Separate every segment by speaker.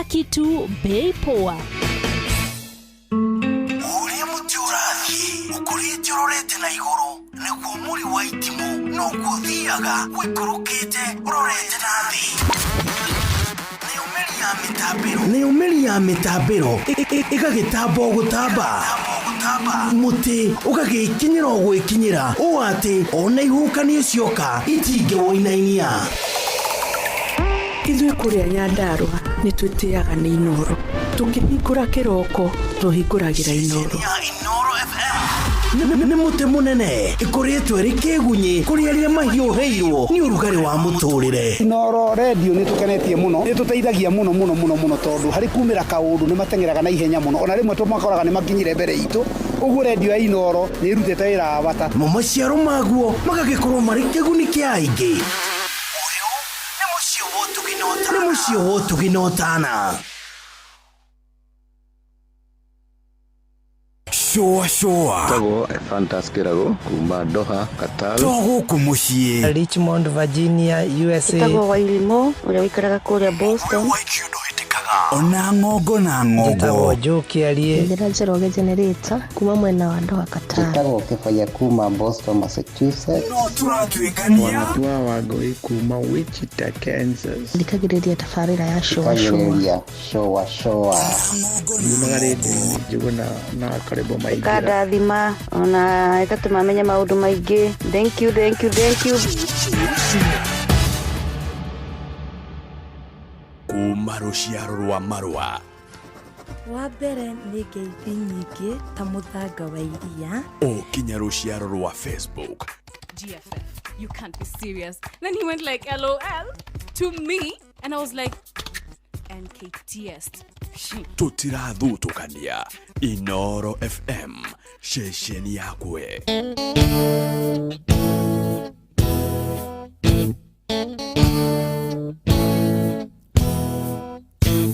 Speaker 1: Kitu bei poa.
Speaker 2: Ũrĩa mũtĩ ũrathiĩ ũkũrĩte ũrorete na igũrũ, nĩguo mũri wa itimũ noguo ũthiaga ũikũrũkĩte ũrorete na thĩ. Nayo mĩri ya mĩtambĩro, nayo mĩri ya mĩtambĩro ĩgagĩtamba o gũtamba, mũtĩ ũgagĩkinyĩra o gwĩkinyĩra ũũ atĩ ona ihuhũkanio cioka itingĩwũinainia.
Speaker 3: Ithuĩ kũrĩa Nyandarũa nĩ twĩtĩaga nĩ Inooro. Tũkĩhingũra kĩroko tũhingũragĩra Inooro.
Speaker 2: Ya Inooro FM nĩ mũtĩ mũnene ĩkũrĩtwo ĩrĩ kĩgunyĩ kũrĩ arĩa mahiũhĩirwo nĩ ũrugarĩ wa mũtũrĩre.
Speaker 4: Inooro Radio nĩ tũkenetie mũno, nĩ tũteithagia mũno mũno mũno mũno, tondũ harĩ kumĩra kaũndũ nĩ mateng'eraga na ihenya mũno, ona rĩmwe tũmakoraga nĩ makinyire mbere itũ. Ũguo radio ya Inooro nĩ ĩrutĩte wĩra wa bata.
Speaker 2: Mo maciaro maguo magagĩkorwo marĩ kĩguni kĩa aingĩ. Ũyũ nĩ mũciĩ wa ũtugi na ũtana. Nĩ mũciĩ wa ũtugi na ũtana. Cũa cũa.
Speaker 5: Tagwo Ephantus Kĩrago kuma Doha, Qatar.
Speaker 2: To gũkũ mũciĩ.
Speaker 6: Richmond, Virginia, USA.
Speaker 7: Njĩtagwo Wairimũ ũrĩa ũikaraga kũrĩa Boston.
Speaker 2: Ona ng'ongo na ng'ongo.
Speaker 6: Njĩtagwo Joe Kĩarie.
Speaker 8: Njĩra Njoroge Generator kuma mwena wa Doha, Qatar.
Speaker 9: Njĩtagwo Kĩbaya kuma Boston, Massachusetts.
Speaker 2: No tũratuĩkania.
Speaker 10: Wanatua Wangũi kuma Wichita, Kansas.
Speaker 8: Thikagĩrĩria tabarĩra ya Cũa Cũa.
Speaker 9: Thikagĩrĩria Cũa Cũa.
Speaker 10: Yumaga rĩndiũ-inĩ Njũgũna na Karĩbo maingĩra.
Speaker 7: Ĩkandathima ona ĩgatũma menye maũndũ maingĩ. Thank you, thank you, thank you.
Speaker 2: Kuma rũciaro rwa marũa.
Speaker 11: Wa mbere nĩ ngeithi nyingĩ ta mũthanga wa iria.
Speaker 2: O kinya rũciaro rwa Facebook.
Speaker 12: GFF, you can't be serious. Then he went like LOL to me, and I was like, NKTS.
Speaker 2: Tũtirathutũkania. Inooro FM, ceceni yakwe.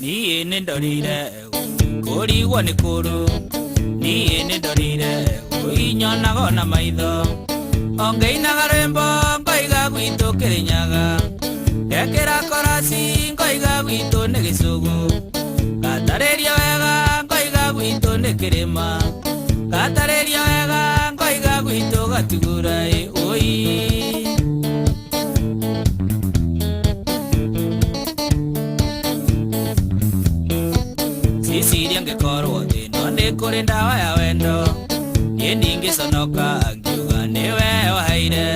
Speaker 13: Niĩ nĩ ndorire kũrigwo nĩ kũrũ, niĩ nĩ ndorire kũinyonaga na maitho, ongĩinaga rwĩmbo ngoiga gwitũ Kĩrĩnyaga, ngekĩra korasi ngoiga gwitũ nĩ gĩcũgũ, ngatarĩria wega ngoiga gwitũ nĩ kĩrĩma, ngatarĩria wega ngoiga gwitũ gatigũra ĩ ũi. Ciciria ngĩkorwo thĩ no nĩ kũrĩ ndawa ya wendo, niĩ ndingĩconoka ngiuga nĩwe waheire,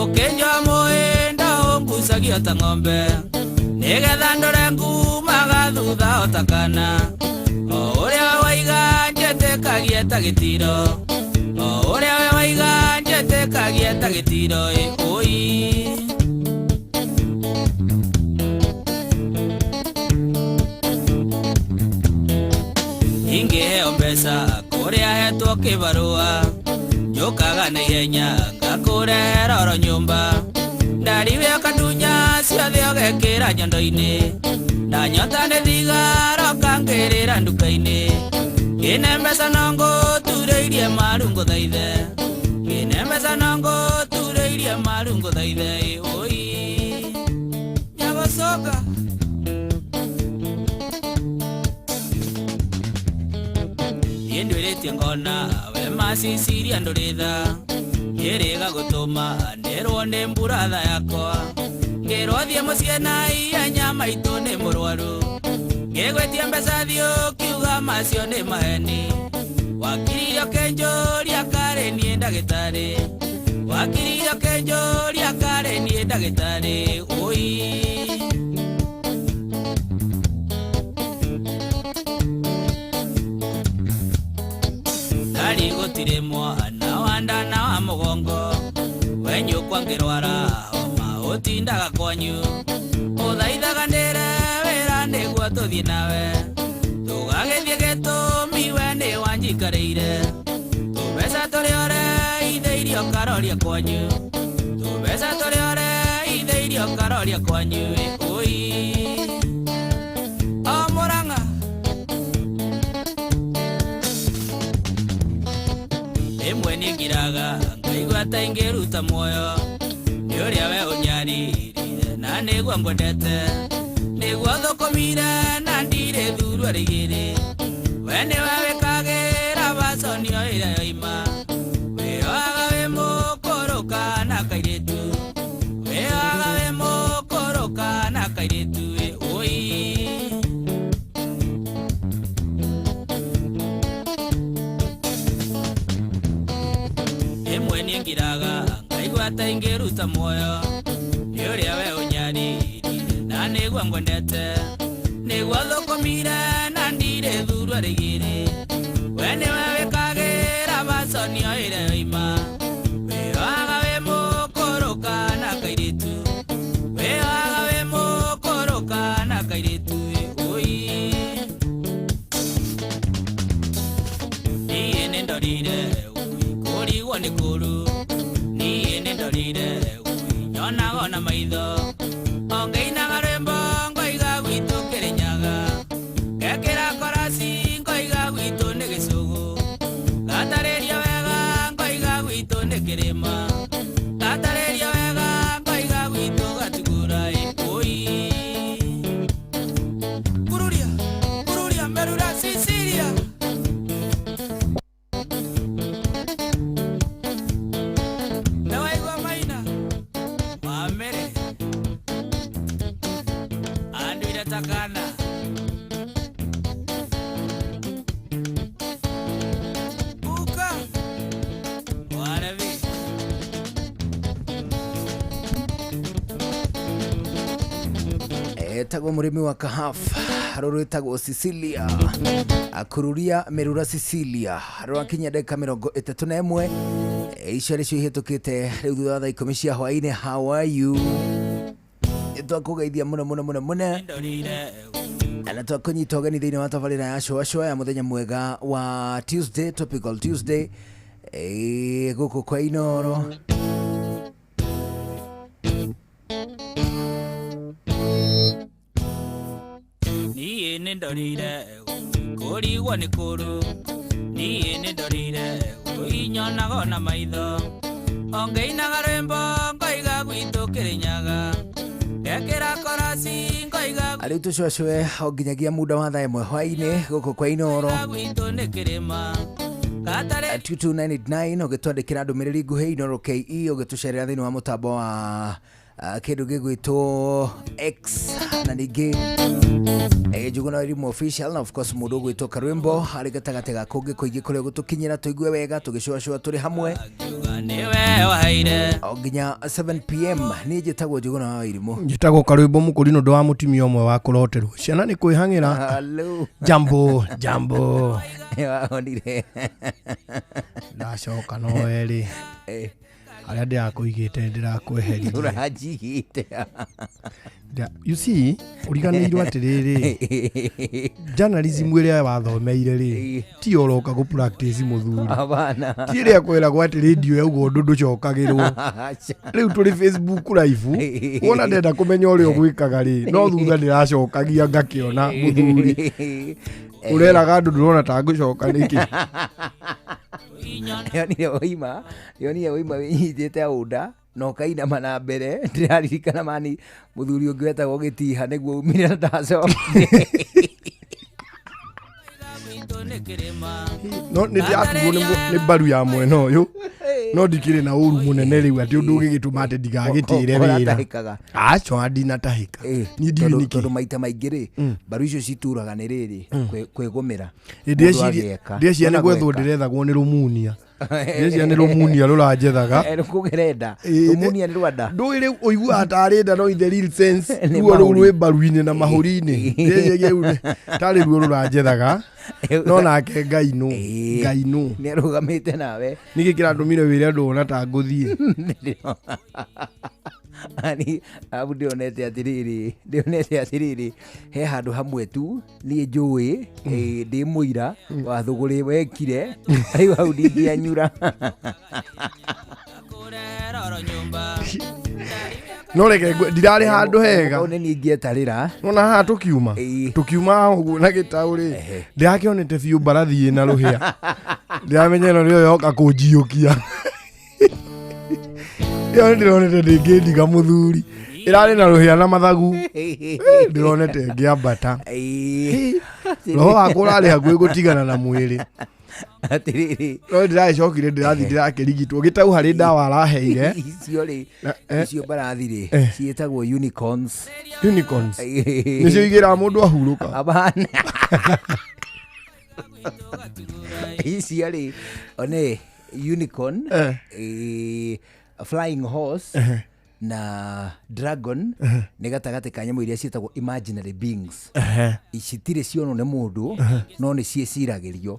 Speaker 13: ũkĩnjũa mũhĩndo ũngucagia ta ng'ombe, nĩgetha ndore ngumaga thutha o ta kana, o ũrĩa waiga njĩtĩkagie ta gĩtiro, o ũrĩa we waiga njĩtĩkagie ta gĩtiro ĩ ũi. Ingĩheo mbeca kũrĩa hetwo kĩbarũa, njũkaga na ihenya ngakũrehera oro nyũmba, ndariwe ũkandunya ciothe ũgekĩra nyondo-inĩ, ndanyota nĩ thigara ũkangĩrĩra nduka-inĩ, ngĩne mbeca no ngũturĩirie maru ngũthaithe, ngĩne mbeca no ngũturĩirie maru ngũthaithe ĩ ũi. Nyagocoka. Niĩ ndwĩrĩtie ngona we maciciria ndũrĩ tha, kĩrĩga gũtũma ndĩrwo nĩ mburatha yakwa, ngĩrwo thiĩ mũciĩ na ihenya maitũ nĩ mũrwaru, ngĩgwĩtia mbeca thiĩ ũkiuga macio nĩ maheni, wakiririe ũkĩnjũria karĩ niĩ ndagĩtarĩ, wakiririe ũkĩnjũria karĩ niĩ ndagĩtarĩ ũi. Ndari gũtirĩ mwana wa nda na wa mũgongo, wenyũkwa ngĩrwara homa ũtindaga kwanyu, ũthaithaga ndĩre wĩra nĩguo tũthiĩ nawe, tũgagĩthiĩ gĩtũmi we nĩ wanjikarĩire, tũbeca tũrĩa ũreithĩirio ũkaroria kwanyu, tũbeca tũrĩa ũreithĩirio ũkaroria kwanyu ĩ ũi. O Mũrang'a. Rĩmwe nĩngiraga ngaigua ta ingĩruta muoyo, nĩ ũrĩa we ũnyaririre na nĩguo ngwendete, nĩguo thũkũmire na thurwa rĩgĩrĩ we nĩwe wĩkagĩra vaconio ĩrĩa yoima wĩyoaga wĩ mũkũrũ kana kairĩtu wĩyoaga wĩ mũkũrũ kana kairĩtu ĩ ũi. Ĩmwe niĩ ngiraga ngaigua ta ingĩruta muoyo nĩ ũrĩa we ũnyaririe na nĩguo ngwendete nĩguo thũkũmire na ndirĩ thurwa rĩgĩrĩ we nĩwe wĩkagĩra vaconio ĩrĩa yoima wĩyoaga wĩ mũkũrũ kana kairĩtu wĩyoaga wĩ mũkũrũ kana kairĩtu ĩ ũi. Niĩ nĩndorire ũi kũrigwo nĩ kũru niĩ nĩndorire ũi nyonaga ona maitho ongeinaga rwĩmbo ngoiga gwitũ Kĩrĩnyaga ngekĩra korasi ngoiga gwitũ nĩ gĩcũgũ ngatarĩria wega ngoiga gwitũ nĩ kĩrĩma ngatarĩria wega ngoiga gwitũ gatigũra ĩ ũi. Kururia kururia merura Sicilia. Nĩwaigua maina wamere anduire ta kana uka warebi.
Speaker 14: Etagwo mũrĩmi wa kahaf rũrũ rwĩtagwo Sicilia akururia merura Sicilia rwakinya ndagĩka 31 icio nĩcio ihĩtũkĩte rĩu thutha wa thaa 10 cia hwaĩ-inĩ. How are you? Twakũgeithia mũno mũno mũno mũno
Speaker 13: Ndorire
Speaker 14: na twakũnyita ũgeni thĩinĩ wa tabarĩra ya cũa cũa ya mũthenya mwega wa Tuesday, Topical Tuesday, gũkũ kwa Inoro.
Speaker 13: Niĩ nĩndorire kũrigwo nĩ kũru niĩ nĩndorire ũinyonaga ona maitho ongeinaga rwĩmbo ngoiga gwitũ Kĩrĩnyaga ngekĩra korasi ngoiga
Speaker 14: Rĩu tũcũacũe o nginyagia muda wa thaa 1 hwaĩ-inĩ gũkũ kwa Inoro.
Speaker 13: gwitũ nĩ kĩrĩma gatarĩ
Speaker 14: 22989 ũgĩtwandĩkĩra ndũmĩrĩri nguhĩ Inoro KE ũgĩtũcerera thĩinĩ wa mũtambo wa kĩndũ gĩgwĩtwo X na ningĩ Njuguna Wairimu official na of course mũndũ ũgwĩtwo Karwĩmbo harĩ gatagatĩ ga kũngĩ kũingĩ kũrĩa gũtũkinyĩra tũigue wega tũgĩcũacũa tũrĩ hamwe
Speaker 13: nĩwe waheire
Speaker 14: o nginya 7 pm. Niĩ njĩtagwo Njuguna wa Wairimu.
Speaker 15: Njĩtagwo Karwĩmbo Mũkũrinũ ndũ wa mũtumia ũmwe wa kũroterwo ciana nĩ kwĩhang'ĩra.
Speaker 14: Hello.
Speaker 15: Jambo jambo.
Speaker 14: Nĩwahonire.
Speaker 15: Ndacoka no erĩ harĩa ndĩrakũigĩte ndĩrakweheririe.
Speaker 14: Ũranjigĩte.
Speaker 15: You see, ũriganĩirwo atĩrĩrĩ, journalism ĩrĩa wathomeire rĩ ti oroka gũ practice mũthuri.
Speaker 14: Hapana.
Speaker 15: Ti ĩrĩa kwĩragwo atĩ radio yauga ũndũ ndũcokagĩrwo. Rĩu tũrĩ Facebook live wona ndenda kũmenya ũrĩa ũgwĩkaga rĩ no thutha ndĩracokagia ngakĩona mũthuri ũreraga andũ ndũrona ta ngũcoka nĩkĩ.
Speaker 14: Yonire woima wĩnyitĩte ũnda na ũkainama na mbere. Ndĩraririkana mani mũthuri ũngĩ wetagwo Gĩtiha nĩguo umire na ndacokire.
Speaker 15: No nĩ ndĩraturwo nĩ mbaru ya mwena ũyũ no ndikĩrĩ na ũru mũnene rĩu atĩ ũndũ ũgĩgĩtũma atĩ ndigagĩtĩre wĩra.
Speaker 14: Ũratahĩkaga.
Speaker 15: Aca ndinatahĩka. Niĩ ndiũĩ nĩkĩ.
Speaker 14: Tondũ maita maingĩ rĩ mbaru icio cituraga nĩ rĩrĩ kwĩgũmĩra.
Speaker 15: Ndĩreciria nĩ gwethwo ndĩrethagwo nĩ rũmunia. Ndĩreciria nĩ rũmunia rũranjethaga.
Speaker 14: Rũkũgerenda. Rũmunia nĩ rwanda.
Speaker 15: Ndũĩ rĩu ũiguaga tarĩ nda no in the real sense ruo rũu rwĩ mbaru-inĩ na mahũri-inĩ. Ndĩreciria rĩu tarĩ ruo rũranjethaga no nake Ngai nũ. Ngai nũ.
Speaker 14: Nĩ arũgamĩte nawe.
Speaker 15: Nĩkĩ kĩratũmire wĩre andũ ona ta ngũthiĩ.
Speaker 14: Ani abu ndĩonete atĩrĩrĩ he handũ hamwe tu niĩ njũĩ ndĩ mũira wa thũgũrĩ wekire rĩu hau ndingĩanyura.
Speaker 15: No reke ndirarĩ handũ hega.
Speaker 14: Hau nĩ niĩ ingĩetarĩra.
Speaker 15: Nona haha tũkiuma ũguo na gĩtaũ rĩ ndĩrakĩonete biũ mbarathi ĩna rũhĩa ndĩramenya ĩno nĩyo yoka kũnjiũkia. Ĩyo nĩndĩronete ndĩngĩndiga mũthuri. Ĩrarĩ na rũhĩa na mathagu. Ndĩronete ngĩambata. Roho wakwa ũrarĩ hakuhĩ gũtigana na mwĩrĩ.
Speaker 14: Atĩrĩrĩ.
Speaker 15: No ndĩragĩcokire ndĩrathiĩ ndĩrakĩrigitwo gĩtau harĩ ndawa araheire.
Speaker 14: Icio rĩ, icio mbarathi rĩ, ciĩtagwo unicorns.
Speaker 15: Unicorns nĩcio igĩraga mũndũ ahurũka.
Speaker 14: Abana. Icio rĩ, one unicorn, flying horse na dragon nĩ gatagatĩ ka nyamũ iria ciĩtagwo imaginary beings. Citirĩ cionwo nĩ mũndũ, no nĩ ciĩciragĩrio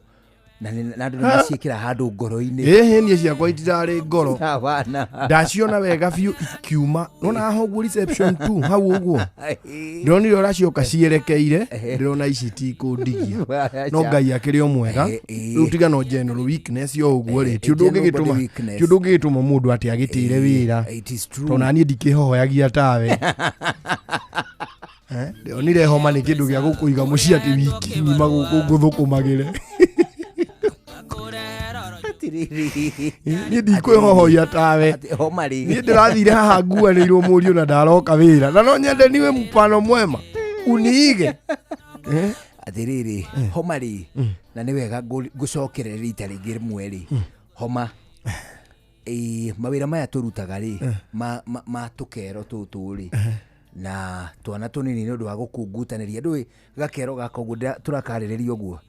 Speaker 14: na andũ nĩ maciĩkĩra handũ ngoro-inĩ.
Speaker 15: Ĩhĩ, niĩ ciakwa itirarĩ ngoro.
Speaker 14: Abana.
Speaker 15: Ndaciona wega biũ ikiuma nona haha ũguo reception tu hau ũguo ndĩronire ũracioka cierekeire, ndĩrona ici tikũndigia, no Ngai akĩrĩ o mwega. Rĩu tiga no general weakness o ũguo rĩ, ti ũndũ
Speaker 14: General body
Speaker 15: ũngĩgĩtũma
Speaker 14: weakness.
Speaker 15: ti ũndũ ũngĩgĩtũma mũndũ atĩ agĩtĩre wĩra.
Speaker 14: It is true.
Speaker 15: Tondũ naniĩ ndikĩhohoyagia tawe. Ndĩronire homa nĩ kĩndũ gĩa gũkũiga mũciĩ atĩ wiki ng'ima gũkũ ngũthũkũmagĩre.
Speaker 14: Atĩrĩrĩ.
Speaker 15: Niĩ ndikwĩhohoia tawe.
Speaker 14: Atĩ homa rĩ.
Speaker 15: Niĩ ndĩrathire haha nguanĩirwo mũriũ na ndaroka wĩra na no nyende niwe mpano mwema uniige.
Speaker 14: Atĩrĩrĩ, homa rĩ, na nĩ wega ngũcokerere rita rĩngĩ rĩmwe rĩ, homa. Mawĩra maya tũrutaga rĩ, ma tũkero tũtũ rĩ, na twana tũnini nĩ ũndũ wa gũkungutanĩria, ndũĩ gakero gaka ũguo tũrakarĩrĩria ũguo.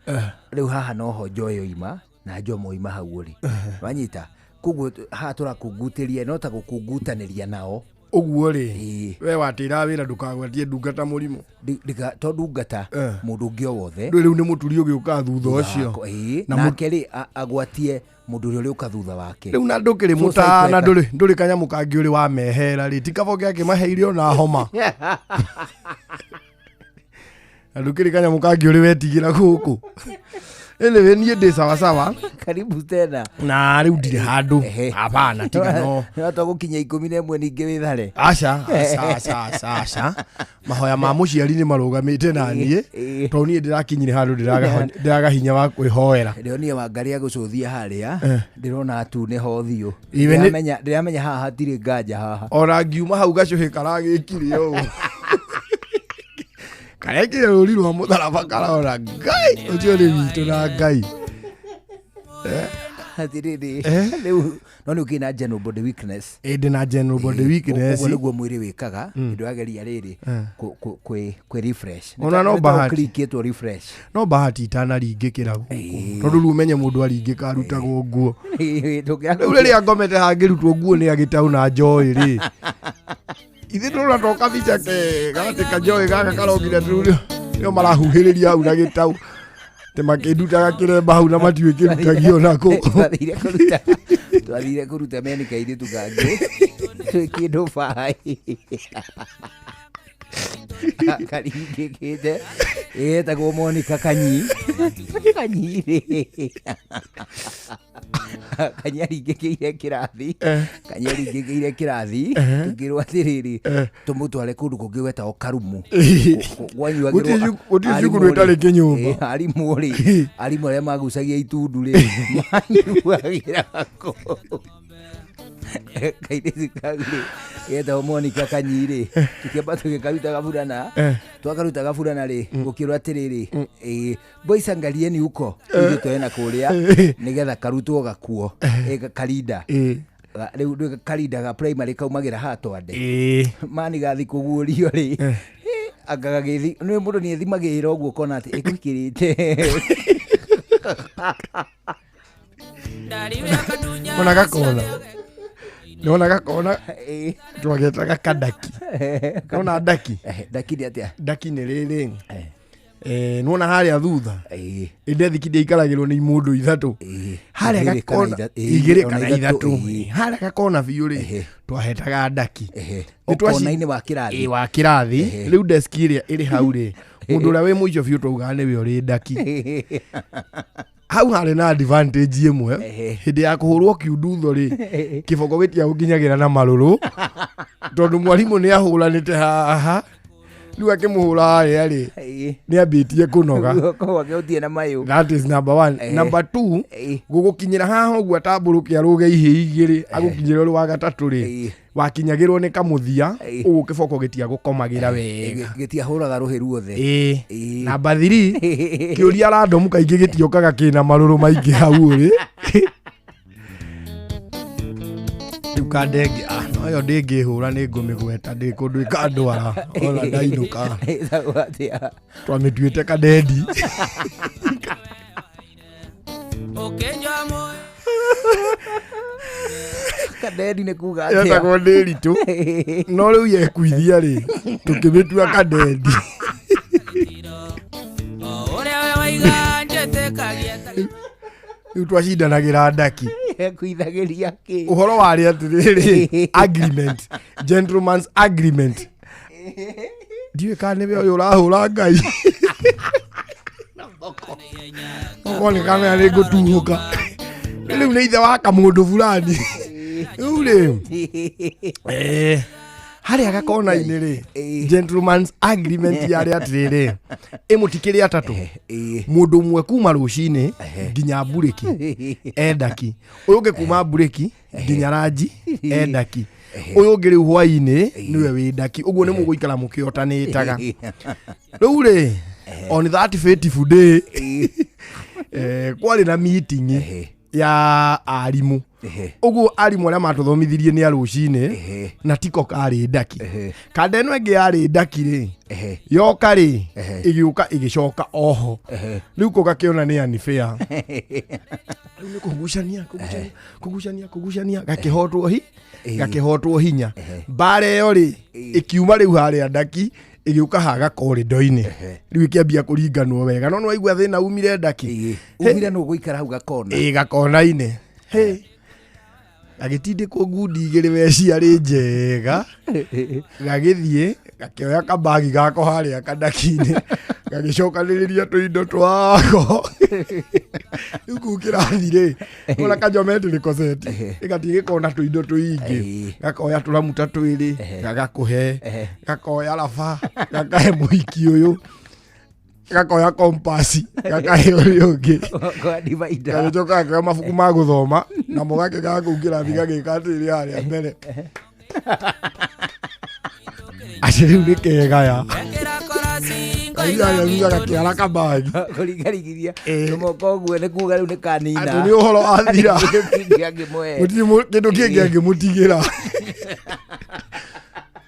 Speaker 14: Rĩu haha noho Joy oima na Jomo oima hau ũrĩ. Wanyita? Koguo haha tũrakungutĩria, no ta gũkungutanĩria nao.
Speaker 15: Ũguo rĩ, we watĩra wĩra ndũkagwatie ndungata mũrimũ.
Speaker 14: To ndungata, mũndũ ũngĩ o wothe.
Speaker 15: Ndũĩ rĩu nĩ mũturi ũgĩũka thutha ũcio.
Speaker 14: Na nake rĩ, agwatie mũndũ ũrĩa ũrĩũka thutha wake.
Speaker 15: Rĩu na ndũkĩrĩ
Speaker 14: So
Speaker 15: mũtana,
Speaker 14: cycle
Speaker 15: ndũrĩ kanyamũ kangĩ ũrĩ wamehera rĩ, ti kaba ũngĩakĩmaheire ona homa. Na ndũkĩrĩ kanyamũ kangĩ ũrĩ wetigĩra gũkũ. Anyway, niĩ ndĩ sawasawa.
Speaker 14: Karibu tena.
Speaker 15: Na rĩu ndirĩ handũ. Hapana, tiga no.
Speaker 14: No tũgũkinya 11 ningĩ wĩthare.
Speaker 15: Aca, aca, aca, aca, aca. Mahoya ma mũciari nĩ marũgamĩte na niĩ, tondũ niĩ ndĩrakinyire handũ ndĩraga hinya wa kwĩhoera.
Speaker 14: Ndĩronire Wangari agũcũthia harĩa, ndĩrona atune ho ũthiũ.
Speaker 15: Iwe nĩ-
Speaker 14: Ndĩramenya haha hatirĩ nganja haha.
Speaker 15: Ona ngiuma hau gacũhĩ karagĩkire ũũ. Karekire rũri rwa mũtharaba karora Ngai, ũcio nĩ witũ na Ngai.
Speaker 14: Atĩrĩrĩ, rĩu no nĩ ũkĩrĩ na general body weakness.
Speaker 15: Ĩndĩ na general body weakness.
Speaker 14: Ũguo nĩguo mwĩrĩ wĩkaga, hĩndĩ wageria rĩrĩ, kwĩ refresh.
Speaker 15: Ona no
Speaker 14: Nĩ ta
Speaker 15: bahati.
Speaker 14: ũkirikĩtwo refresh.
Speaker 15: No bahati itanaringĩkĩra gũkũ. Tondũ rĩu ũmenye mũndũ aringĩka arutagwo nguo. Rĩu rĩrĩa ngomete hangĩrutwo nguo nĩ agĩtau na Joy rĩ. Ithuĩ tũrona to kabica kega atĩ kajoy gaka karokire rĩu nĩo marahuhĩrĩria hau na gĩtau. Atĩ makĩndutaga kĩremba hau na matiũĩ kĩrutagio nakũ.
Speaker 14: Twathire kũruta meni kairĩtu kangĩ twĩ kĩndũ bai karingĩkĩte ĩtagwo Monica Kanyi. Kanyi rĩ, Kanyi aringĩkĩire kĩrathi, Kanyi aringĩkĩire kĩrathi, tũkĩrwo atĩrĩrĩ, tũmũtware kũndũ kũngĩ gwetagwo Karumu. Kwanyuagĩrwo
Speaker 15: Gũtirĩ cukuru ĩtarĩ kĩnyũmba.
Speaker 14: Arimũ rĩ, arimũ arĩa magucagia itundu rĩ, manyuagĩra kũu. Kairĩtu kau rĩ, getagwo Monica Kanyi rĩ, tũkĩamba tũgĩkaruta gaburana, twakaruta gaburana rĩ, gũkĩrwo atĩrĩrĩ, boys angalieni huko, ithuĩ tũrĩ na kũrĩa, nĩgetha karutwo gakuo, karinda. Rĩu ndũĩ karinda ga primary kaumagĩra haha twande. Mani gathi kũguũrio rĩ, anga gagĩthi, nĩ mũndũ nĩ ethimagĩrĩra ũguo ũkona atĩ ĩgwĩkĩrĩte.
Speaker 15: Ona gakona. Nona gakona twagetaga kadaki. Nona ndaki.
Speaker 14: Ndaki nĩ atĩa?
Speaker 15: Ndaki nĩ rĩrĩ. Nona harĩa thutha. Ĩndethi ndĩikaragĩrwo nĩ imũndũ ithatũ. Harĩa gakona igĩrĩ kana ithatũ. Harĩa gakona biũ rĩ, twahetaga ndaki.
Speaker 14: Kona-inĩ wa kĩrathi.
Speaker 15: Wa kĩrathi. Rĩu deski ĩrĩa ĩrĩ hau rĩ, mũndũ ũrĩa wĩ mũico biũ twaugaga nĩwe ũrĩ ndaki. Hau harĩ na advantage ĩmwe, hĩndĩ ya kũhũrwo kiundutho rĩ, kĩboko gĩtiagũkinyagĩra na marũrũ, tondũ mwarimũ nĩ ahũranĩte haha, rĩu akĩmũhũra harĩa rĩ, nĩ ambĩtie kũnoga.
Speaker 14: Guoko gwake gũtirĩ na mayũ.
Speaker 15: That is number one. Number two, gũgũkinyĩra haha ũguo atambũrũke arũge ihĩ igĩrĩ, agũkinyĩra ũrĩ wa gatatũ rĩ, Wakinyagĩrwo nĩ kamũthia ũguo kĩboko gĩtiagũkomagĩra wega.
Speaker 14: Gĩtiahũraga rũhĩ ruothe.
Speaker 15: Ĩĩ. Namba 3, kĩũria random kaingĩ gĩtiokaga kĩna marũrũ maingĩ hau ũrĩ. Rĩu kandenge, no ĩyo ndĩngĩhũra nĩ ngũmĩgweta ndĩ kũndũ ĩkandwara ona ndainũka.
Speaker 14: Ĩtagwo atĩa?
Speaker 15: Twamĩtuĩte kadendi.
Speaker 14: Kadendi nĩ kuga atĩa?
Speaker 15: Yetagwo Ndĩritũ. No rĩu yekuithia rĩ, tũkĩmĩtua kadendi. Rĩu twacindanagĩra ndaki.
Speaker 14: Yekuithagĩria kĩ?
Speaker 15: Ũhoro warĩ atĩrĩrĩ, agreement, gentleman's agreement. Ndiũĩ kana nĩwe ũyũ ũrahũra Ngai. Okorwo nĩ kamera nĩ ngũtuhũka. Rĩu nĩ ithe wa kamũndũ fulani. Rĩu rĩ, harĩa gakona-inĩ rĩ, gentleman's agreement yarĩ atĩrĩrĩ, ĩmũtikĩrĩ atatũ, mũndũ ũmwe kuma rũcinĩ nginya mburĩki endaki, ũyũ ũngĩ kuma mburĩki nginya ranji endaki, ũyũ ũngĩ rĩu hwainĩ nĩwe wĩ ndaki, ũguo nĩ mũgũikara mũkĩotanĩtaga. Rĩu rĩ, on that fateful day, kwarĩ na meeting ya arimũ. Ũguo arimũ arĩa matũthomithirie nĩ a rũcinĩ na tiko karĩ ndaki. Kanda ĩno ĩngĩ yarĩ ndaki rĩ, yoka rĩ, ĩgĩũka ĩgĩcoka oho. Rĩu kũ gakĩona nĩ unfair. Rĩu nĩ kũgucania, kũgucania, kũgucania, kũgucania, gakĩhotwo hi, gakĩhotwo hinya. Mbara ĩyo rĩ, ĩkiuma rĩu harĩa ndaki, ĩgĩũka haga korido-inĩ. Rĩu ĩkĩambia kũringanwo wega. No nĩwaigua thĩna umire ndaki.
Speaker 14: Umire nũ gũikara hau gakona.
Speaker 15: Ĩ gakona-inĩ. Hĩ. Gagĩtindĩkwo ngundi igĩrĩ we ciarĩ njega. Gagĩthiĩ, gakĩoya kabagi gako harĩa kandaki-inĩ. Gagĩcokanĩrĩria tũindo twako. Rĩu kũu kĩrathi rĩ, ona kajometrĩ koseti. Ĩgathiĩ gĩkona tũindo tũingĩ. Gakoya tũramuta twĩrĩ, gagakũhe. Gakoya raba, gakahe mũhiki ũyũ. Gakoya kompasi, gakahe ũrĩa ũngĩ.
Speaker 14: Kwa divider.
Speaker 15: Gagĩcoka gakĩoya mabuku ma gũthoma, namo gake ga kũu kĩrathi gagĩka atĩrĩ harĩa mbere. Atĩ rĩu nĩ kegaya. Kahiga harĩa thutha gakĩara kabagi.
Speaker 14: Kũringarigithia. Tũmoko ũguo nĩ kuga rĩu nĩ kanina.
Speaker 15: Atĩ nĩ ũhoro wathira.
Speaker 14: Kĩndũ kĩngĩ angĩmũhe.
Speaker 15: Gũtirĩ kĩndũ kĩngĩ angĩmũtigĩra.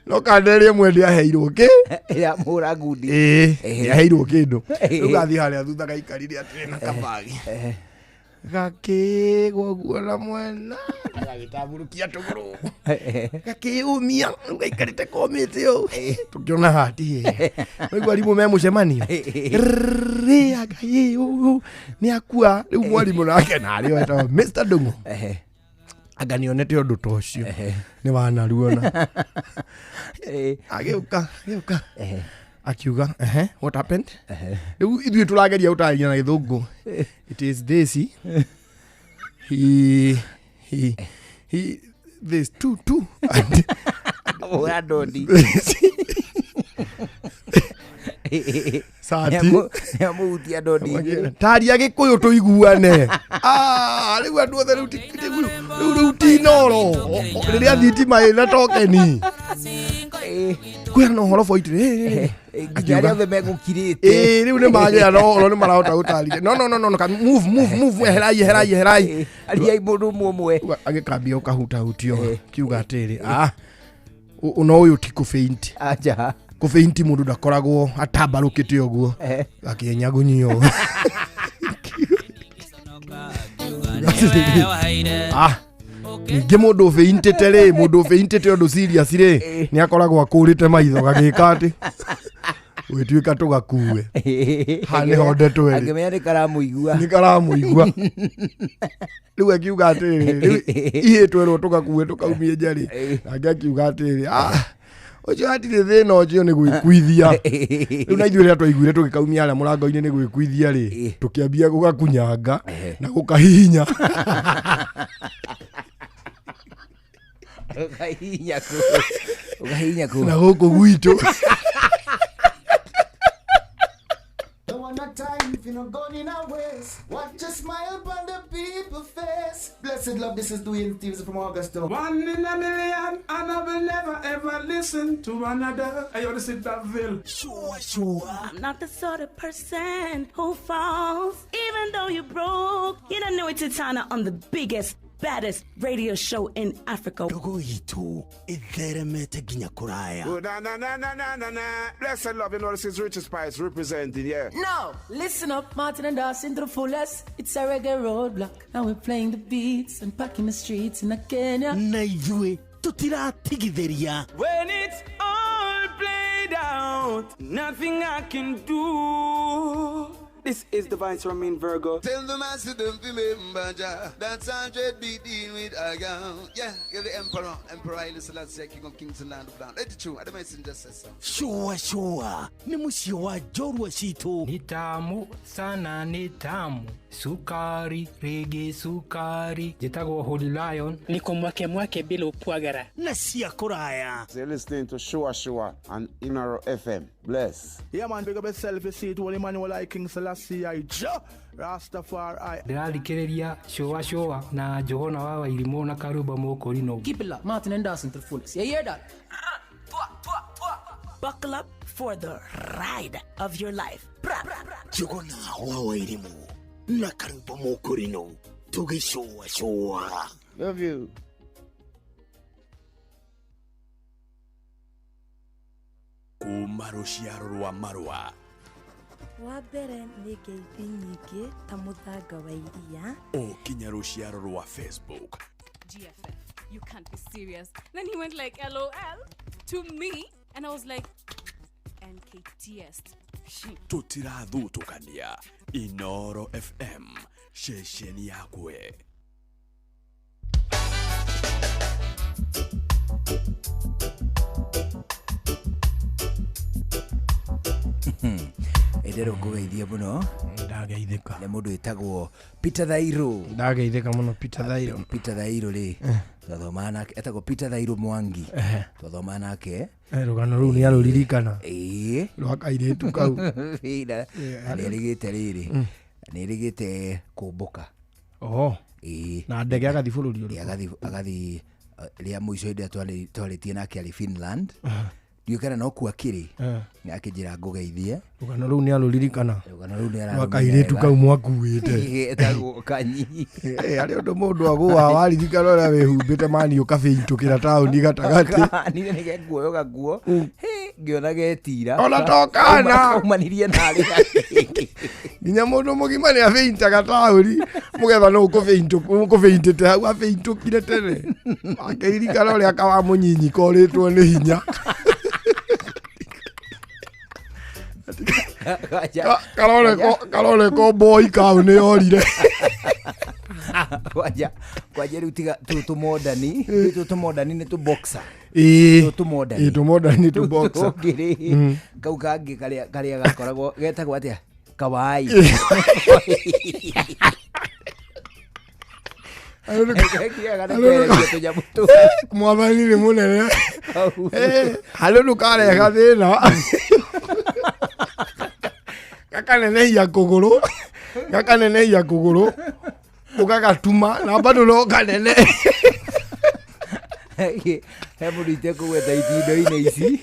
Speaker 15: No kanda ĩrĩa ĩmwe ndĩaheirwo kĩ?
Speaker 14: Ĩramũra ngundi.
Speaker 15: Ĩĩ, ndĩaheirwo kĩndũ. Rĩu gathiĩ harĩa thutha gaikarire atĩrĩ na kabagi. Gakĩgwa ũguo na mwena, gagĩtambũrũkia tũgũrũ. Gakĩyũmia, rĩu gaikarĩte komĩte ũũ. Tũkĩona hati ĩyo. Waigua arimũ me mũcemanio. Rĩ, anga ĩ, ũũ, nĩ akua. Rĩu mwarimũ nake narĩo etagwo Mr. Ndung'u. Anga nĩonete ũndũ ta ũcio. Nĩ wanaruona. Agĩũka, agĩũka. Akiuga, ehe, what happened? Rĩu ithuĩ tũrageria gũtarĩria na gĩthũngũ. It is this. He, he, he, this two, two. And
Speaker 14: Hũra ndondi.
Speaker 15: Sati.
Speaker 14: Nĩamũhutia ndondi igĩrĩ.
Speaker 15: Taria gĩkũyũ tũiguane. Rĩu andũ othe rĩu rĩu rĩu ti Inooro. Rĩrĩa thitima ĩna tokeni. Kwĩna ũhoro boiti.
Speaker 14: Nginya arĩa othe megũkirĩte.
Speaker 15: Ĩĩ, rĩu nĩ magĩa na ũhoro nĩ marahota gũtarĩria. No, no, no, no, no, move, move, move, eherai, eherai, eherai.
Speaker 14: Ariai mũndũ ũmwe ũmwe.
Speaker 15: Agĩkambia gũkahutahutio, kiuga atĩrĩ, no ũyũ ti kũbeinti.
Speaker 14: Aja.
Speaker 15: Kũbeinti mũndũ ndakoragwo atambarũkĩte ũguo. Gakĩnyagunyio. Ningĩ mũndũ ũbĩintĩte rĩ, mũndũ ũbĩintĩte ũndũ serious rĩ, nĩ akoragwo akũrĩte maitho gagĩka atĩ gwĩtuĩka tũgakue. Haha nĩho ndeto ĩrĩ.
Speaker 14: Angĩmenya nĩ karamũigua.
Speaker 15: Nĩ karamũigua. Rĩu akiuga atĩrĩrĩ, rĩu ihĩ twerwo tũgakue tũkaumie nja rĩ, nake akiuga atĩrĩrĩ, ũcio hatirĩ thĩna ũcio nĩ gwĩkuithia. Rĩu na ithuĩ rĩrĩa twaiguire tũgĩkaumia harĩa mũrango-inĩ nĩ gwĩkuithia rĩ, tũkĩambia gũgakunyanga na gũkahihinya.
Speaker 14: Ũkahihinya kũ? Ũkahihinya kũ?
Speaker 15: Na gũkũ gwitũ.
Speaker 16: No time if you no gone in a waste. Watch a smile upon the people face. Blessed love, this is Dwayne Stevens from Augusta.
Speaker 17: One in a million, and I will never ever listen to another. Hey, yo, this is Daville.
Speaker 2: Sure, sure.
Speaker 1: I'm not the sort of person who falls, even though you broke. You don't know it's Titana on the biggest, baddest radio show in Africa.
Speaker 2: Ndogo itũ ĩtheremete nginya kũraya.
Speaker 17: Oh, na na na na na na na. Blessed love, you know this is Richard Spice representing, yeah.
Speaker 18: No, listen up, Martin and Dawson to the fullest. It's a reggae roadblock. Now we're playing the beats and packing the streets in Kenya.
Speaker 2: Na ithuĩ tũtiratigithĩria.
Speaker 19: When it's all played out, nothing I can do. This is the Vice Ramin Virgo.
Speaker 16: Tell the master don't remember Jah. That's 100 be dealing with a girl. Yeah, you're the emperor. Emperor Haile Selassie, King of Kings and Land of Land. Let it true. I the messenger says so.
Speaker 2: Sure, sure. Nĩ mũciĩ wa njorua citũ.
Speaker 20: Ni tamu sana, ni tamu. Sukari, rege sukari. Njĩtagwo Holy Lion.
Speaker 21: Niko mwake mwake bila upwagara.
Speaker 2: Na cia kũraya.
Speaker 22: So you're listening to Shua Shua on Inoro FM. Bless.
Speaker 23: Yeah, man, big up yourself. You see it, Holy Emmanuel, I King Selassie, I Jah Rastafari.
Speaker 20: Ndĩrathikĩrĩria Shua Shua na Njũgũna wa Wairimũ na Karumba Mũkũrinũ.
Speaker 18: Keep it locked, Martin and Dawson to the fullest. You hear that?
Speaker 1: Buckle up for the ride of your life.
Speaker 2: Njũgũna wa Wairimũ na Karumba Mũkũrinũ tũgĩcũa cũa.
Speaker 22: Love you.
Speaker 24: Kuma rũciaro rwa marũa
Speaker 11: Wa mbere nĩ ngeithi nyingĩ ta mũthanga wa iria.
Speaker 24: O kinya rũciaro rwa Facebook.
Speaker 12: GFF, you can't be serious. Then he went like LOL to me, and I was like, NKTS.
Speaker 24: Tũtirathutũkania. Inoro FM, ceceni yakwe.
Speaker 14: Ndero ngũgeithia mũno.
Speaker 15: Ndageithĩka.
Speaker 14: Nĩ mũndũ wĩtagwo Peter Thairũ.
Speaker 15: Ndageithĩka mũno Peter Thairũ.
Speaker 14: Peter Thairũ rĩ, twathomaga nake, etagwo Peter Thairũ Mwangi. Twathomaga nake.
Speaker 15: Rũgano rũu nĩ arũririkana.
Speaker 14: Ĩĩ.
Speaker 15: Rwa kairĩtu kau.
Speaker 14: Na nĩ erĩgĩte rĩrĩ. Nĩ erĩgĩte kũmbũka.
Speaker 15: Oho.
Speaker 14: Ĩĩ.
Speaker 15: Na ndege agathiĩ bũrũri ũrĩkũ?
Speaker 14: Agathiĩ rĩa mũico hĩndĩ ĩrĩa twarĩtie nake arĩ Finland. Ndiũĩ kana no kuo akĩrĩ. Akĩnjĩra ngũgeithie.
Speaker 15: Rũgano rũu nĩ arũririkana.
Speaker 14: Rũgano rũu nĩ
Speaker 15: Rwa kairĩtu kau mwakuĩte.
Speaker 14: Etagwo Kanyi.
Speaker 15: Harĩ ũndũ mũndũ agũaga waririkana ũrĩa wĩhumbĩte mani ũkabĩitũkĩra taũni gatagatĩ.
Speaker 14: Niĩ nĩ gekuoyo gakuo. Ngĩona getira.
Speaker 15: Ona to kana.
Speaker 14: Kaumanirie narĩ.
Speaker 15: Nginya mũndũ mũgima nĩ abĩintaga taũni mũgetha no ũkũbĩintĩte hau abĩintũkire tene. Akĩririkana ũrĩa kawa mũnyinyi korĩtwo nĩ hinya. Karoreko boy kau nĩ orire.
Speaker 14: Kwanja rĩu tiga tũtũ modani, tũtũ modani nĩ tũ boxer.
Speaker 15: Ĩĩ.
Speaker 14: Tũtũ modani.
Speaker 15: Ĩĩ, tũ modani tũ boxer.
Speaker 14: Tũngĩ rĩ, kau kangĩ karĩa gakoragwo getagwo atĩa? Kawai.
Speaker 15: Mwathani nĩ mũnene. Harĩ ũndũ kareha thĩna. Gakanenehia kũgũrũ, gakanenehia kũgũrũ, ũgagatuma na bado no kanene.
Speaker 14: He mũndũ itekũgweta itindo-inĩ ici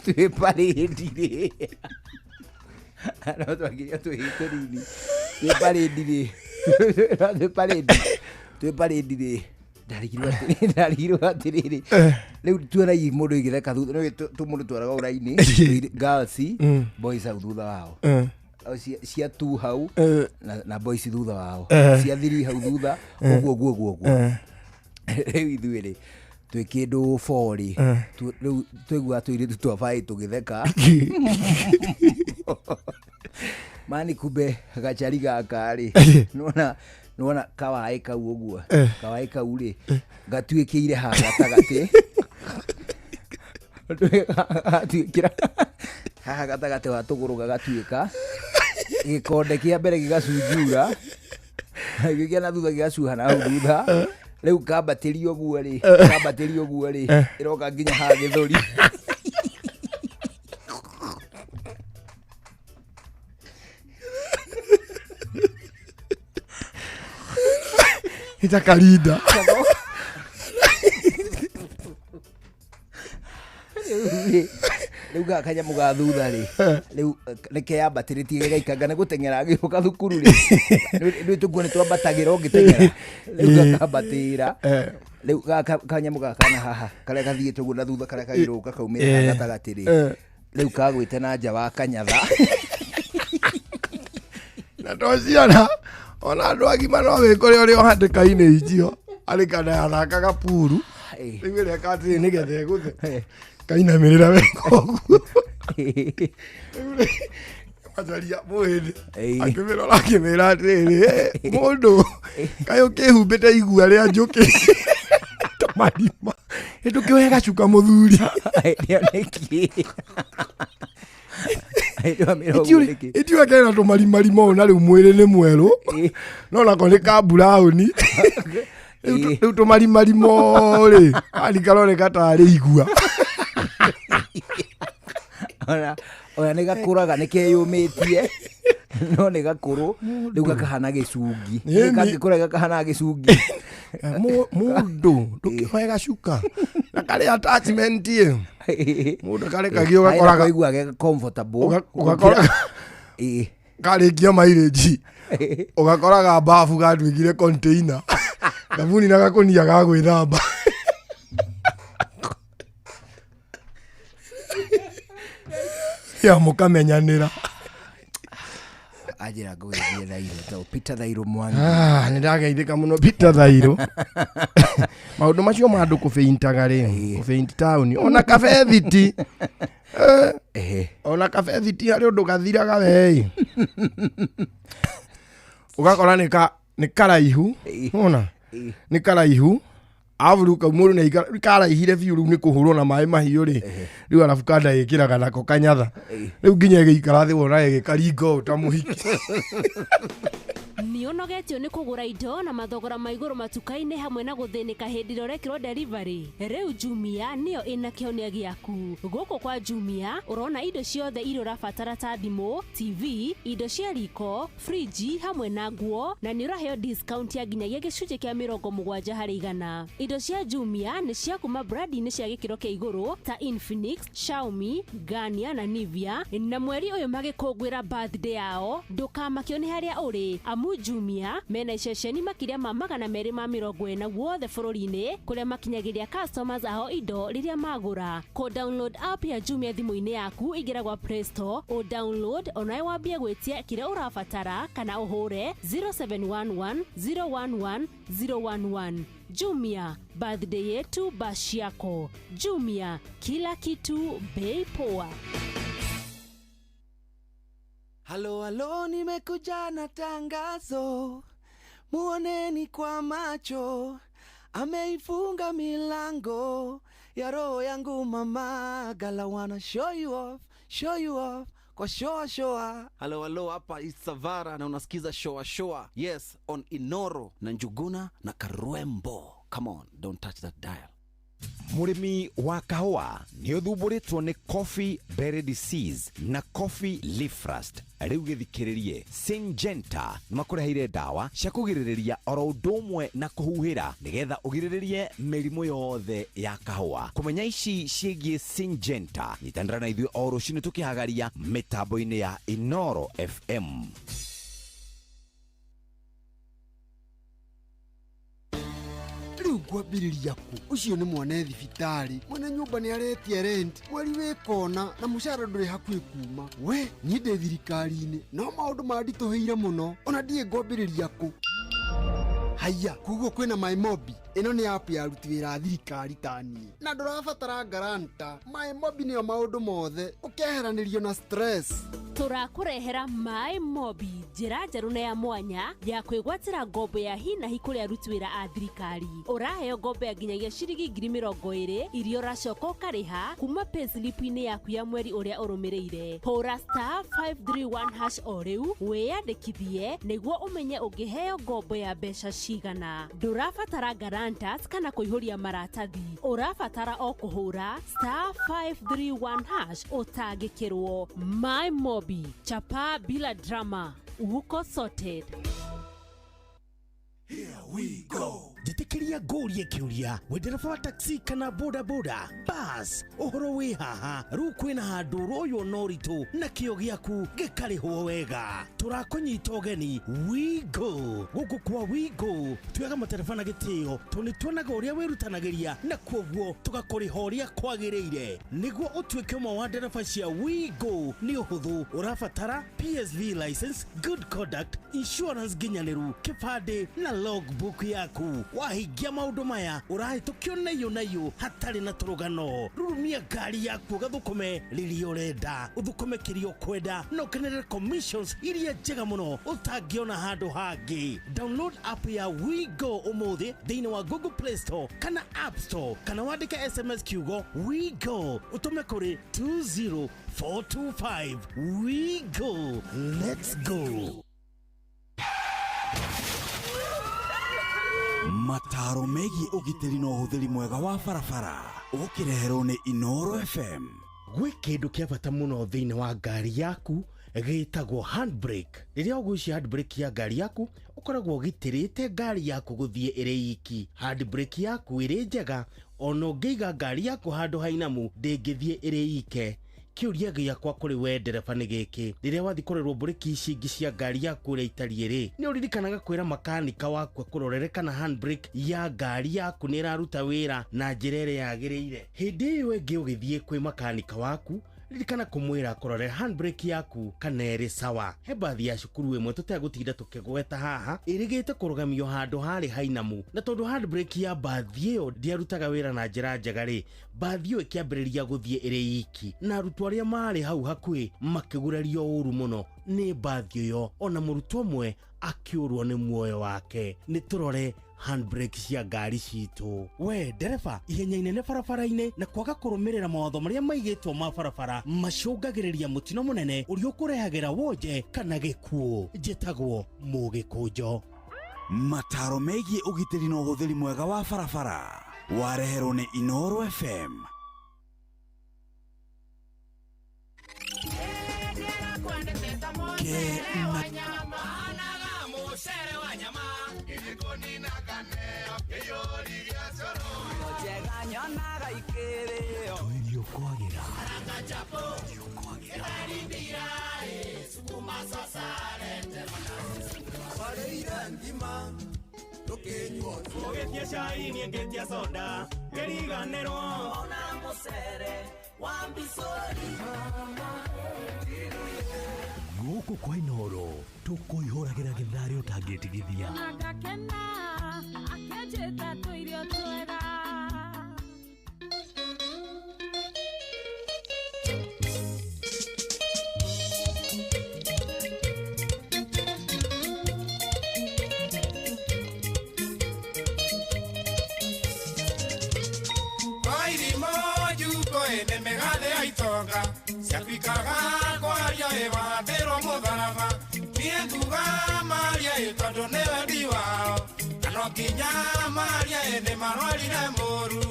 Speaker 14: twĩ parade rĩ, no twakinya twĩ tũnini, twĩ parade rĩ, twĩ parade rĩ, ndarigirwo atĩrĩrĩ, rĩu tuonai mũndũ igĩtheka thutha, nĩ mũndũ twaraga ũraini, girls, boys hau thutha wao. Cia tu hau na boys thutha wao, cia thiri hau thutha, ũguo ũguo ũguo ũguo. Rĩu ithuĩ rĩ, twĩ kĩndũ 4 rĩ, rĩu twaiguaga tũirĩtu twa baĩ tũgĩtheka. Mani kumbe gachari gaka rĩ, nĩwona nĩwona kawaĩ kau ũguo, kawaĩ kau rĩ, gatuĩkĩire haha gatagatĩ. Gatuĩkĩra haha gatagatĩ wa tũgũrũ gagatuĩka, gĩkonde kĩa mbere gĩgacunjura, gĩkĩa na thutha gĩgacuha na hau thutha. Rĩu kambatĩrio ũguo rĩ, kambatĩrio ũguo rĩ, ĩroka nginya haha gĩthũri.
Speaker 15: Nĩ ta karinda.
Speaker 14: Rĩu gaka kanyamũ ga thutha rĩ, rĩu nĩ keyambatĩrĩtie gĩgaikanga nĩ gũteng'era agĩũka thukuru rĩ, rĩu tũkuo nĩ twambatagĩra ũngĩteng'era, rĩu gakambatĩra. Rĩu gaka kanyamũ gaka na haha karĩa gathiĩte ũguo na thutha, karĩa kagĩrũka kaumĩra haha gatagatĩ rĩ, rĩu kagwĩte na nja wa kanyatha.
Speaker 15: Na to ciana, ona andũ agima no wĩkore ũrĩa ũhatĩka-inĩ icio arĩ kana yathakaga puru, rĩu ĩrĩa katĩrĩ nĩgetha ĩgũthe kainamĩrĩra wega ũguo. Rĩu rĩ, macaria mũhĩndĩ akĩmĩrora akĩmĩra atĩrĩrĩ, "Eh, mũndũ kaĩ ũkĩhumbĩte igua rĩa njũkĩ ta marima ĩndũkĩoe gacuka mũthuri." Itiũĩ kena tũmarimarima ũũ na rĩu mwĩrĩ nĩ mwerũ, no nako nĩ ka buraũni. Rĩu tũmarimarima rĩ ani karoneka tarĩ igua.
Speaker 14: Ona nĩ gakũraga, nĩ keyũmĩtie, no nĩ gakũrũ rĩu gakahana gĩcungi. Kangĩkũra gakahana gĩcungi.
Speaker 15: Mũndũ ndũkĩoe gacuka na karĩ attachment ĩ mũndũ karekagia ũgakoraga
Speaker 14: Kaigua ge comfortable.
Speaker 15: Ũgakoraga karĩkia mairĩnji ũgakoraga babu gatuĩkire container, thabuni na gakũnia ga gwĩthamba. Ya mũkamenyanĩra.
Speaker 14: Anjĩra ngũgeithie Thairũ to Peter Thairũ Mwangi.
Speaker 15: Ah, nĩ ndageithĩka mũno Peter Thairũ. Maũndũ macio ma andũ kũbeintaga rĩ, kũbeinti taũni ona kabethiti. Ona kabethiti harĩ ũndũ gathiraga wei, ũgakora nĩ ka nĩ karaihu, ona nĩ karaihu arabu rĩu kau mũndũ nĩ karaihire biũ, rĩu nĩ kũhũrwo na maĩ mahiũ rĩ, rĩu arabu kanda ĩkĩraga nako kanyatha, rĩu nginya ĩgĩikara thĩ wona ĩgĩkaringa ũũ ta mũhiki.
Speaker 3: Nĩ ũnogetio nĩ kũgũra indo na mathogora ma igũrũ matuka-inĩ hamwe na gũthĩnĩka hĩndĩ ĩrĩa ũrekĩrwo delivery? Rĩu Jumia nĩyo ĩna kĩhonia gĩaku. Gũkũ kwa Jumia ũrona indo ciothe iria ũrabatara ta thimũ, TV, indo cia riko, friji hamwe na nguo, na nĩ ũraheo discount ya nginyagia gĩcunjĩ kĩa 70%. Indo cia Jumia nĩ cia kuma brandi-inĩ cia gĩkĩro kĩa igũrũ ta Infinix, Xiaomi, Garnier na Nivea, na mweri ũyũ magĩkũngũĩra birthday yao ndũkamakio nĩ harĩa ũrĩ, amu Jumia mena iceceni makĩria ma 240 guothe bũrũri-inĩ kũrĩa makinyagĩria customers ao indo rĩrĩa magũra. Kũ download app ya Jumia thimũ-inĩ yaku, ingĩra gwa Play Store ũ download onawe wambie gwĩtia kĩrĩa ũrabatara kana ũhũre 0711 011 011. Jumia, birthday yetu bash yako. Jumia, kila kitu bei poa.
Speaker 4: Halo halo, nimekuja na tangazo, muoneni kwa macho, ameifunga milango ya roho yangu mama. Gala wanna show you off, show you off kwa shoa shoa.
Speaker 5: Halo halo, hapa Isavara na unasikiza shoa shoa. Yes, on Inoro na Njuguna na Karwembo. Come on, don't touch that dial.
Speaker 6: Mũrĩmi wa kahũa nĩ ũthumbũrĩtwo nĩ coffee berry disease na coffee leaf rust, rĩu gĩthikĩrĩrie. Syngenta nĩ makũreheire ndawa cia kũgirĩrĩria oro ũndũ ũmwe na kũhuhĩra nĩgetha ũgirĩrĩrie mĩrimũ yothe ya kahũa. Kũmenya ici ciĩgiĩ Syngenta, nyitanĩra na ithuĩ o rũcinĩ tũkĩhagaria mĩtambo-inĩ ya Inoro FM.
Speaker 7: Rĩu ngwambĩrĩria kũ? Ũcio nĩ mwana thibitarĩ, mwene nyũmba nĩ aretia rent mweri wĩ kona na mũcara ndũrĩ hakuhĩ kuma. We niĩ ndĩ thirikari-inĩ no maũndũ manditũhĩire mũno, ona ndiĩ ngwambĩrĩria kũ. Haiya, koguo kwĩna MyMobi. Ĩno nĩ app ya aruti wĩra a thirikari ta niĩ na ndũrabatara guarantor. MyMobi nĩyo maũndũ mothe, ũkeheranĩrio na stress.
Speaker 3: Tũrakũrehera My Mobi, njĩra njerũ na ya mwanya ya kwĩgwatĩra ngombo ya hinahi kũrĩ aruti wĩra a thirikari. Ũraheo ngombo ya nginyagia ciringi 20,000 iria ũracoka ũkarĩha kuma payslip-inĩ yaku ya mweri ũrĩa ũrũmĩrĩire. Hũra *531# o rĩu wĩyandĩkithie nĩguo ũmenye ũngĩheo ngombo ya mbeca cigana. Ndũrabatara guarantors kana kũihũria maratathi, ũrabatara o kũhũra *531# ũtangĩkĩrwo. My Mobi, chapa bila drama, uko sorted.
Speaker 2: Njĩtĩkĩria ngũrie kĩũria wĩ ndereba wa taxi kana bodaboda bas ũhoro wĩ haha rĩu kwĩna handũ ũroywo na ũritũ na kĩo gĩaku gĩkarĩhwo wega tũrakũnyita ũgeni WeGo gũkũ kwa WeGo tuoyaga matereba na gĩtĩo tondũ nĩ tuonaga ũrĩa wĩrutanagĩria na kwoguo tũgakũrĩha ũrĩa kwagĩrĩire nĩguo ũtuĩke ũmwe wa ndereba cia WeGo nĩ ũhũthũ ũrabatara PSV license, good conduct, insurance nginyanĩru, kĩbandĩ na logbook yaku. Wahingia maũndũ maya ũrahĩtũkio naiyũ naiyũ hatarĩ na tũrũgano. Rurumia ngari yaku ũgathũkũme rĩrĩa ũrenda, ũthũkũme kĩrĩa ũkwenda na ũkenerere commissions iria njega mũno ũtangĩona handũ hangĩ. Download app ya WeGo ũmũthĩ thĩinĩ wa Google Play Store kana App Store kana wandĩke SMS kiugo WeGo ũtũme kũrĩ 20425. WeGo, let's go.
Speaker 24: Mataro megiĩ ũgitĩri na ũhũthĩri mwega wa barabara ũkĩreherwo nĩ Inoro FM.
Speaker 2: Gwĩ kĩndũ kĩa bata mũno thĩinĩ wa ngari yaku gĩtagwo handbrake. Rĩrĩa ũgucia handbrake ya ngari yaku ũkoragwo ũgitĩrĩte ngari yaku gũthiĩ ĩrĩ iki. Handbrake yaku ĩrĩ njega ona ũngĩiga ngari yaku handũ hainamu ndĩngĩthiĩ ĩrĩ ike. Kĩũria gĩakwa kũrĩ we ndereba nĩ gĩkĩ, rĩrĩa wathiĩ kũrorerwo mburĩki ici ingĩ cia ngari yaku ũrĩa itariĩ rĩ, nĩ ũririkanaga kwĩra makanika waku akũrorere kana handbrake ya ngari yaku nĩ ĩraruta wĩra na njĩra ĩrĩa yagĩrĩire? Hĩndĩ ĩyo ĩngĩ ũgĩthiĩ kwĩ makanika waku ririkana kũmwĩra kũrorera handbrake yaku kana ĩrĩ sawa. He bathi ya cukuru ĩmwe tũtegũtinda tũkĩgweta haha ĩrĩgĩte kũrũgamio handũ harĩ hainamu, na tondũ handbrake ya bathi ĩyo ndĩarutaga wĩra na njĩra njega rĩ, bathi ĩyo ĩkĩambĩrĩria gũthiĩ ĩrĩ iki, na arutwo arĩa marĩ hau hakuhĩ makĩgurario ũru mũno nĩ bathi ĩyo, ona mũrutwo ũmwe akĩũrwo nĩ muoyo wake. Nĩ tũrore handbrake cia ngari citũ. We ndereba, ihenya inene barabara-inĩ na kwaga kũrũmĩrĩra mawatho marĩa maigĩtwo ma barabara macũngagĩrĩria mũtino mũnene ũrĩa ũkũrehagĩra wonje kana gĩkuũ. Njĩtagwo Mũgĩkũnjo.
Speaker 24: Mataro megiĩ ũgitĩri na ũhũthĩri mwega wa barabara wareherwo nĩ Inoro FM.
Speaker 2: Tuirio kwagira
Speaker 19: Ũgĩtia cai niĩ ngĩtia soda ngĩriganĩrwo
Speaker 1: ona mũcere wa mbicũri.
Speaker 2: Gũkũ kwa Inoro tũkũihũragĩra gĩtharĩ ũtangĩtigithia.
Speaker 12: Ngakena akĩnjĩta tũirio twega.
Speaker 17: Ciatuĩkaga kwaria ĩwathĩrwo mũtharaba niĩ nguga maria ĩ tondũ nĩ wendi wao na no nginya maria ĩ nĩ marwarire mũru.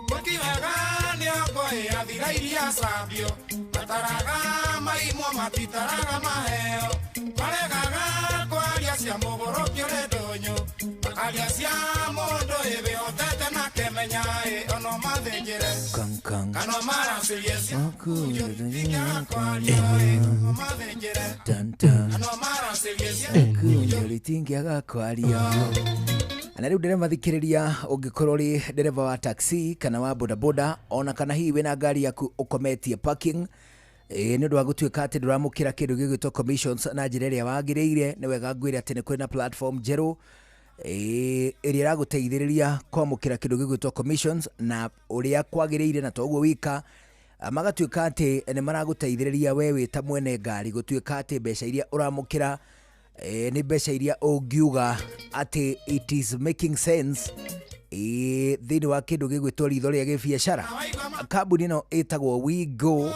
Speaker 17: Gwĩti wega nĩ ongo ĩ athira iria cambio mataraga maimwo matitaraga maheo maregaga kwaria cia mũgũrũkio nĩ ndũnyũ makaria cia mũndũ ĩ wĩhotete na kemenya ĩ ono mathĩnjĩre kana maracĩrie cia
Speaker 14: ritingĩaga kwaria. Na rĩu ndereba thikĩrĩria, ũngĩkorwo ũrĩ ndereba wa taxi kana wa bodaboda ona kana hihi wĩna ngari yaku ũkometie parking nĩ ũndũ wa gũtuĩka atĩ ndũramũkĩra kĩndũ gĩgwĩtwo commissions na njĩra ĩrĩa wagĩrĩire, nĩ wega ngwĩre atĩ nĩ kwĩna platform njerũ ĩrĩa ĩragũteithĩrĩria kwamũkĩra kĩndũ gĩgwĩtwo commissions na ũrĩa kwagĩrĩire, na toguo wika magatuĩka atĩ nĩ maragũteithĩrĩria we wĩ ta mwene ngari gũtuĩka atĩ mbeca iria ũramũkĩra nĩ mbeca iria ũngiuga atĩ it is making sense thĩinĩ wa kĩndũ gĩgwĩtwo ritho rĩa gĩbiacara. Kambuni ĩno ĩtagwo WeGo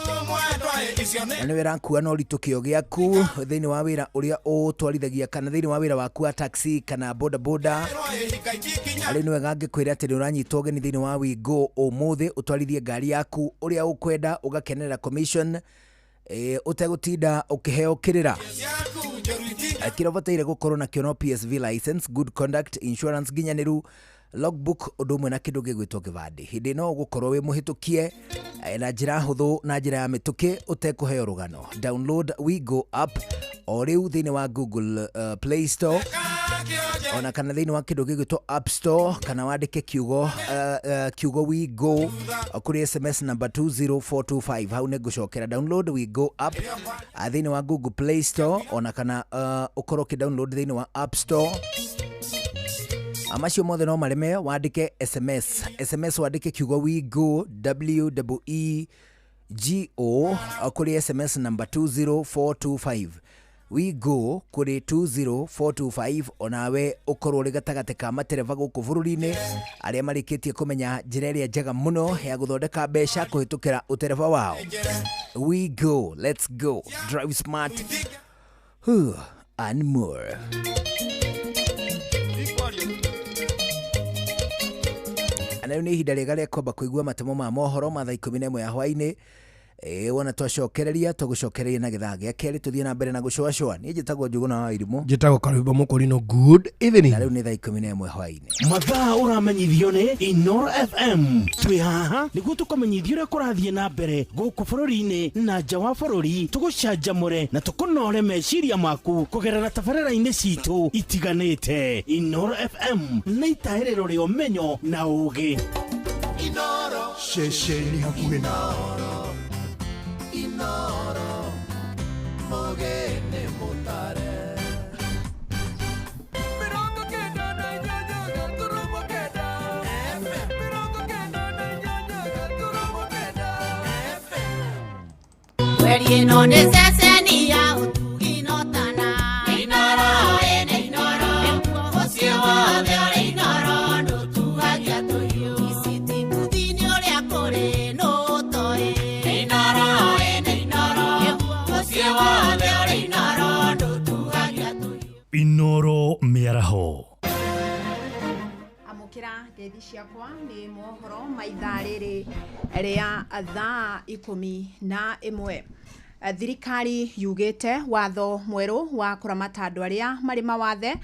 Speaker 14: na nĩwe ĩrakua na ũritũ kĩo gĩaku thĩinĩ wa wĩra ũrĩa ũtwarithagia kana thĩinĩ wa wĩra waku wa taxi kana bodaboda. Arĩ nĩ wega ngĩkwĩra atĩ nĩ ũranyitwo ũgeni thĩinĩ wa WeGo ũmũthĩ ũtwarithie ngari yaku ũrĩa ũkwenda ũgakenerera commission ũtegũtinda ũkĩheo kĩrĩra. Kĩrĩa ũbataire gũkorwo nakĩo no PSV license, good conduct, insurance nginyanĩru, logbook ũndũ ũmwe na kĩndũ gĩgwĩtwo kĩbandĩ. Hĩndĩ ĩno ũgũkorwo wĩ mũhĩtũkie na njĩra hũthũ na njĩra ya mĩtũkĩ ũtekũheo rũgano. Download WeGo app o rĩu thĩinĩ wa Google Play Store ona kana thĩinĩ wa kĩndũ gĩgwĩtwo App Store, kana wandĩke kiugo WeGo kũrĩ SMS number 20425. Hau nĩ ngũcokera, download WeGo app thĩinĩ wa Google Play Store ona kana ũkorwo ũkĩ-download thĩinĩ wa App Store. Macio mothe no mareme, wandĩke SMS, SMS wandĩke kiugo WeGo, W E G O, kũrĩ SMS number 20425, WeGo kũrĩ 20425. Onawe ũkorwo ũrĩ gatagatĩ ka matereba gũkũ bũrũri-inĩ arĩa marĩkĩtie kũmenya njĩra ĩrĩa njega mũno ya gũthondeka mbeca kũhĩtũkĩra ũtereba wao. WeGo, let's go, drive smart. Whew, and more. Na rĩu nĩ ihinda rĩega rĩa kwamba kũigua matemo ma mohoro ma thaa 11 ya hwaĩ-inĩ. Ĩĩ, wona twacokereria, tũgũcokereria na gĩthaa gĩa kerĩ tũthiĩ na mbere na gũcũacũa. Niĩ njĩtagwo Njũgũna wa Irimũ.
Speaker 15: Njĩtagwo Karwĩmbo Mũkũrinũ, good evening.
Speaker 14: Na rĩu nĩ thaa 11 hwaĩ-inĩ.
Speaker 2: Mathaa ũramenyithio nĩ Inoro FM. Twĩ haha nĩguo tũkũmenyithia ũrĩa kũrathiĩ na mbere gũkũ bũrũri-inĩ na nja wa bũrũri, tũgũcanjamũre na tũkũnore meciria maku kũgerera tabarĩra-inĩ citũ itiganĩte. Inoro FM nĩ itahĩrĩro rĩa ũmenyo na ũgĩ.
Speaker 23: Inoro
Speaker 15: ceceni hakuhĩ na
Speaker 4: Inoro mũgeni mũtare 98.9 FM, 98.9 FM.
Speaker 8: Mweri ĩno nĩ ceceni ya ũtugi no tana. Inoro ĩnĩ Inoro, mũciĩ wothe ũrĩ Inoro ndũtuagia tũhiũ. Iciti ũrĩa kũrĩ nũtoĩ. Inoro ĩnĩ Inoro, mũciĩ wothe ũrĩ Inoro ndũtuagia tũhiũ.
Speaker 9: Inoro mĩaraho.
Speaker 10: Amũkĩra ngeithi ciakwa, nĩ mohoro ma ithaa rĩrĩ rĩa thaa 11. Thirikari yugĩte watho mwerũ wa kũramata andũ arĩa marĩ mawathe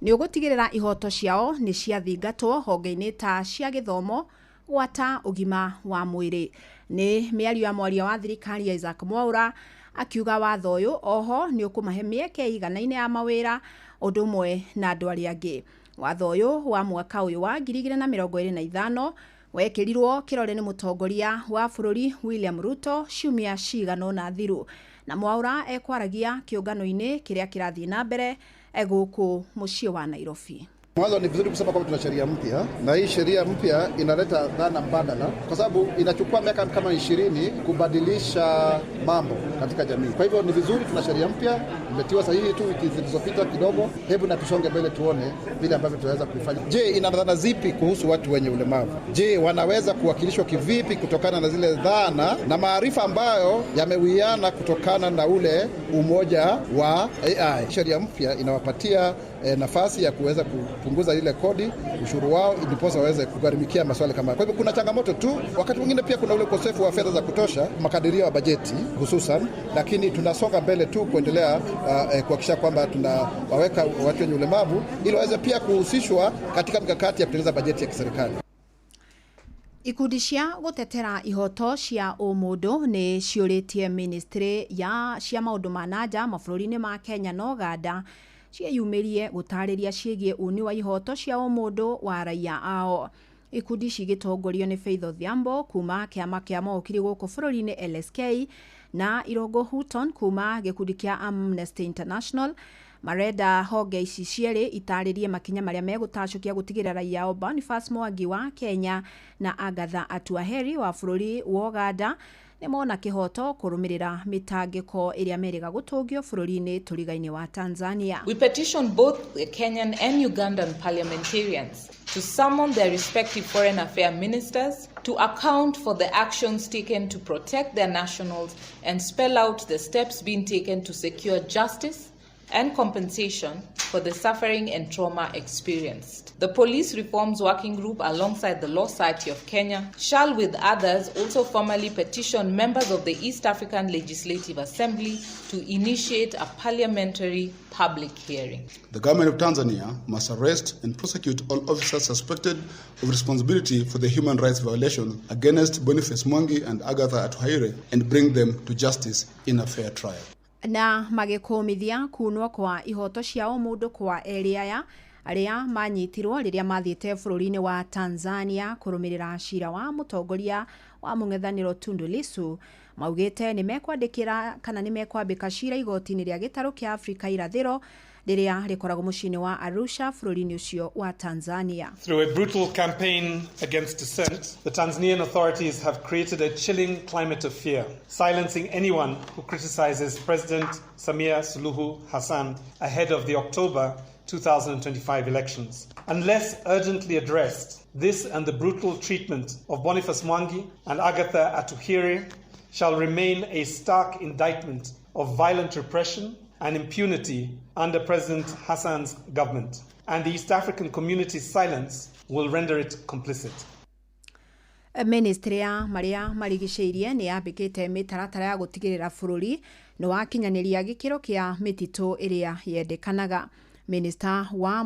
Speaker 10: nĩ ũgũtigĩrĩra ihoto ciao nĩ ciathingatwo honge-inĩ ta cia gĩthomo gwata ũgima wa mwĩrĩ. Nĩ mĩario ya mwaria wa thirikari Isaac Mwaura akiuga watho ũyũ oho nĩ ũkũmahe mĩeke ĩiganaine ya mawĩra ũndũ ũmwe na andũ arĩa angĩ. Watho ũyũ wa mwaka ũyũ wa 2025 wekĩrirwo kĩrore nĩ mũtongoria wa bũrũri William Ruto ciumia cigana ũna thiru, na Mwaura ekwaragia kĩũngano-inĩ kĩrĩa kĩrathiĩ na mbere gũkũ mũciĩ wa Nairobi.
Speaker 13: Mwanzo ni vizuri kusema kwamba tuna sheria mpya na hii sheria mpya inaleta dhana mbadala, kwa sababu inachukua miaka kama 20 kubadilisha mambo katika jamii. Kwa hivyo ni vizuri tuna sheria mpya, imetiwa sahihi tu wiki zilizopita kidogo. Hebu na tusonge mbele tuone vile ambavyo tunaweza kuifanya. Je, ina dhana zipi kuhusu watu wenye ulemavu? Je, wanaweza kuwakilishwa kivipi kutokana na zile dhana na maarifa ambayo yamewiana kutokana na ule umoja wa AI? Sheria mpya inawapatia nafasi ya kuweza kupunguza ile kodi ushuru wao, ndiposa waweze kugharimikia maswali kama hayo. Kwa hivyo kuna changamoto tu, wakati mwingine pia kuna ule ukosefu wa fedha za kutosha, makadirio ya bajeti hususan, lakini tunasonga mbele tu kuendelea kuhakikisha kwamba tunawaweka watu wenye ulemavu ili waweze pia kuhusishwa katika mikakati ya kutengeneza bajeti ya kiserikali.
Speaker 10: Ikundi cia gũtetera ihoto cia ũmũndũ nĩ ciũrĩtie ministry ya cia maũndũ ma nanja mabũrũri-inĩ ma Kenya na Uganda ciĩyumĩrie gũtarĩria ciĩgiĩ uni wa ihoto cia ũmũndũ wa raia ao. Ikundi ici igĩtongorio nĩ Faith Odhiambo kuma kĩama kĩa mawokiri gũkũ bũrũri-inĩ LSK na Irongo Houghton kuma gĩkundi kĩa Amnesty International marenda honge ici cierĩ itarĩrie makinya marĩa megũtacũkia gũtigĩrĩra raia ao Boniface Mwangi wa Kenya na Agatha Atuaheri wa bũrũri wa Uganda nĩmona kĩhoto kũrũmĩrĩra mĩtangĩko ĩrĩa merĩga gũtũngio bũrũri-inĩ tũriga-inĩ wa Tanzania.
Speaker 25: We petition both the Kenyan and Ugandan parliamentarians to summon their respective foreign affairs ministers to account for the actions taken to protect their nationals and spell out the steps being taken to secure justice, and compensation for the suffering and trauma experienced. The Police Reforms Working Group, alongside the Law Society of Kenya, shall with others also formally petition members of the East African Legislative Assembly to initiate a parliamentary public hearing.
Speaker 16: The government of Tanzania must arrest and prosecute all officers suspected of responsibility for the human rights violations against Boniface Mwangi and Agatha Atuhaire and bring them to justice in a fair trial.
Speaker 10: Na magĩkũmithia kunwo kwa ihoto cia ũmũndũ kwa erĩ aya arĩa manyitirwo rĩrĩa mathiĩte bũrũri-inĩ wa Tanzania kũrũmĩrĩra cira wa mũtongoria wa mũng'ethanĩro Tundu Lissu. Maugĩte nĩ mekwandĩkĩra kana nĩ mekwambĩka cira igoti-inĩ rĩa gĩtarũ kĩa Afrika irathĩro rĩrĩa rĩkoragwo mũciĩ-inĩ wa Arusha bũrũri-inĩ ũcio wa Tanzania.
Speaker 18: Through a brutal campaign against dissent, the Tanzanian authorities have created a chilling climate of fear, silencing anyone who criticizes President Samia Suluhu Hassan ahead of the October 2025 elections. Unless urgently addressed, this and the brutal treatment of Boniface Mwangi and Agatha Atuhaire shall remain a stark indictment of violent repression and impunity under President Hassan's government, and the East African community's silence will render it complicit.
Speaker 10: Ministry ya maria marigicĩirie nĩ yambĩkĩte mĩtaratara ya gũtigĩrĩra bũrũri nĩ wakinyanĩria gĩkĩro kĩa mĩtitũ ĩrĩa yendekanaga. Minister wa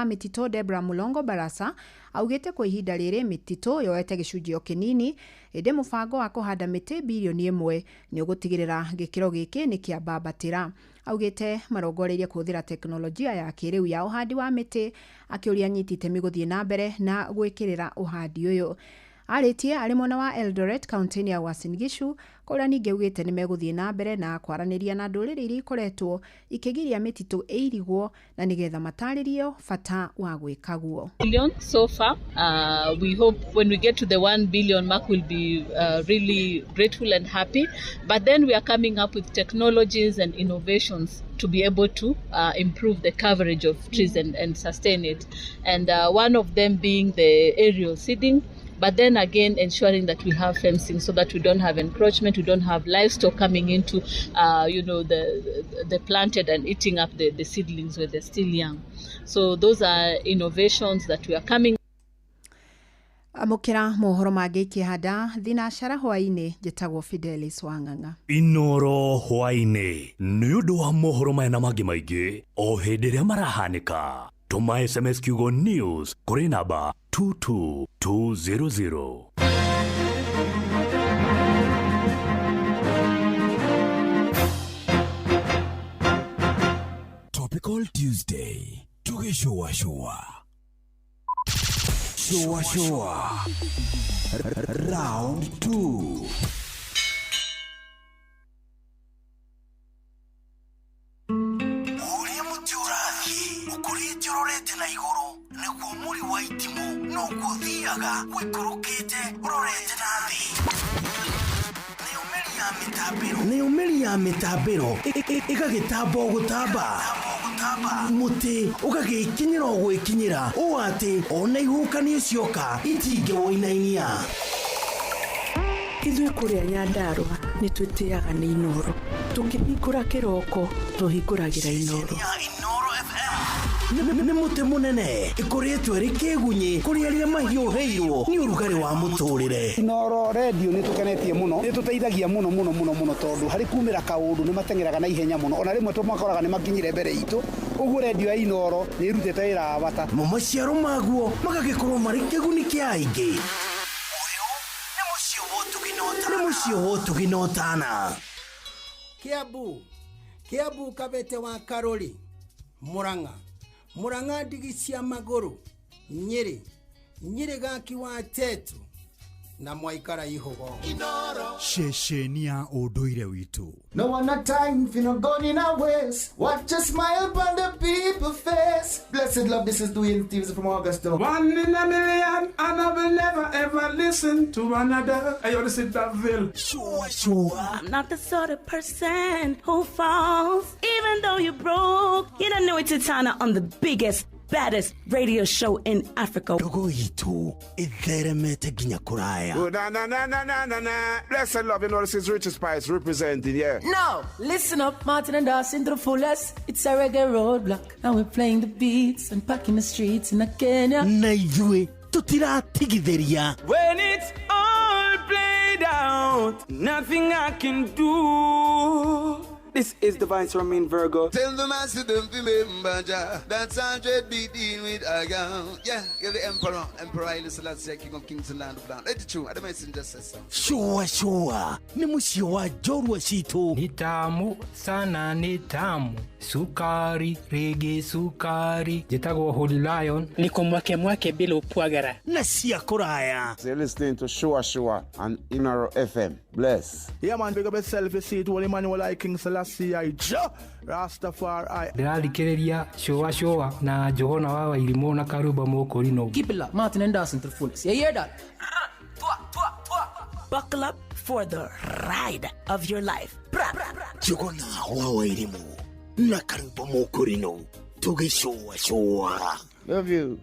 Speaker 10: mĩtitũ Debra Mulongo Barasa augĩte kwa ihinda rĩrĩ mĩtitũ yoete gĩcunjĩ o kĩnini, ĩndĩ mũbango wa kũhanda mĩtĩ birioni 1 nĩ ũgũtigĩrĩra gĩkĩro gĩkĩ nĩ kĩambambatĩra. Augĩte marongoreirie kũhũthĩra teknolojia ya kĩrĩu ya ũhandi wa mĩtĩ, akĩũria anyiti itemi gũthiĩ na mbere na gwĩkĩrĩra ũhandi ũyũ. Arĩtie arĩ mwena wa Eldoret kaunti-inĩ ya Uasin Gishu, kũrĩa ningĩ augĩte nĩ megũthiĩ na mbere na kwaranĩria na ndũrĩrĩ iria ikoretwo ikĩgiria mĩtitũ ĩirigwo na nĩgetha matarĩrio bata wa gwĩka guo.
Speaker 20: Billion so far. We hope when we get to the 1 billion mark we'll be really grateful and happy. But then we are coming up with technologies and innovations to be able to improve the coverage of trees and sustain it. And one of them being the aerial seeding. But then again, ensuring that we have fencing so that we don't have encroachment, we don't have livestock coming into, the planted and eating up the seedlings when they're still young. So those are innovations that we are coming.
Speaker 10: Amũkĩra mohoro mangĩ ikĩhanda thinacara hwaĩ-inĩ. Njĩtagwo Fidelis Wang'ang'a.
Speaker 9: Inoro hwaĩ-inĩ nĩ ũndũ wa mohoro maya na mangĩ maingĩ o hĩndĩ ĩrĩa marahanĩka. Tũma SMS kiugo news kũrĩ namba 22200.
Speaker 2: Topical Tuesday tugĩcũacũa shua round 2. Ũrĩa mũtĩ ũrathiĩ ũkũrĩte ũrorete na igũrũ nĩguo mũri wa itimũ noguo ũthiaga ũikũrũkĩte ũrorete na thĩ. Nĩyo mĩri ya mĩtambĩro ĩgagĩtamba o gũtamba, mũtĩ ũgagĩkinyĩra o gwĩkinyĩra ũũ atĩ ona ihuhũkanio cioka itingĩwũinainia.
Speaker 21: Ithuĩ kũrĩa Nyandarũa nĩ twĩtĩaga nĩ Inoro. Tũkĩhingũra kĩroko tũhingũragĩra Inoro.
Speaker 2: Nĩ mũtĩ mũnene ĩkũrĩtwo ĩrĩ kĩgunyĩ kũrĩ arĩa mahiũhĩirwo nĩ ũrugarĩ wa mũtũrĩre.
Speaker 22: Inoro redio nĩ tũkenetie mũno, nĩ tũteithagia mũno mũno mũno mũno tondũ harĩ kumĩra kaũndũ nĩ mateng'eraga na ihenya mũno, ona rĩmwe tũmakoraga nĩ makinyire mbere itũ. Ũguo redio ya Inoro nĩ ĩrutĩte wĩra wa bata.
Speaker 2: Mo maciaro maguo magagĩkorwo marĩ kĩguni kĩa aingĩ. Ũyũ nĩ mũciĩ wa ũtugi na ũtana.
Speaker 26: Kiambu Kabete wa Karori, Murang'a Murang'a ndigi cia magũrũ, Nyĩrĩ Nyĩrĩ gaki wa Tetu na mwaikara ihugo.
Speaker 24: Ceceni ya ũndũire witũ.
Speaker 27: No one a time for no gun in our ways. Watch a smile upon the people's face. Blessed love, this is Dwayne Stevens from Augusta.
Speaker 17: One in a million, and I will never ever listen to another. I ought to sit that bill.
Speaker 2: Sure.
Speaker 1: I'm not the sort of person who falls, even though you're broke. You don't know it's Titana on the biggest, baddest radio show in Africa.
Speaker 2: Ndogo itũ ĩtheremete nginya kũraya.
Speaker 3: Oh, na na na na na na na. Bless and love, you know this is Richie Spice representing, yeah.
Speaker 5: Now, listen up, Martin and Dawson to the fullest. It's a reggae roadblock. Now we're playing the beats and packing the streets in Kenya.
Speaker 2: Na ithuĩ tũtiratigithĩria.
Speaker 6: When it's all played out, nothing I can do. This is Divine Ramin Virgo.
Speaker 27: Tell the master don't remember Jah. That's 100 be dealing with a girl. Yeah, you're the emperor, Emperor Haile Selassie, King of Kings and Land of Land. Let it true. I don't messenger says so.
Speaker 2: Shua shua nĩ mũciĩ wa njorua citũ.
Speaker 7: Ni tamu sana, ni tamu sukari rege sukari. Njĩtagwo Holy Lion.
Speaker 11: Niko mwake mwake bila upwagara
Speaker 2: na cia kũraya.
Speaker 3: So you're listening to Shua Shua on Inoro FM. Bless.
Speaker 23: Yeah, man, big up yourself. You see it, Holy Emmanuel, I King Selassie, I Jah Rastafari.
Speaker 7: Ndĩrathikĩrĩria Shua Shua na Njũgũna wa Wairimũ na Karumba Mũkũrinũ.
Speaker 5: Keep it locked, Martin and Dawson to the fullest. You hear that?
Speaker 1: Buckle up for the ride of your life.
Speaker 2: Njũgũna wa Wairimũ na Karumba Mũkũrinũ tũgĩcũa cũa.
Speaker 3: Love you.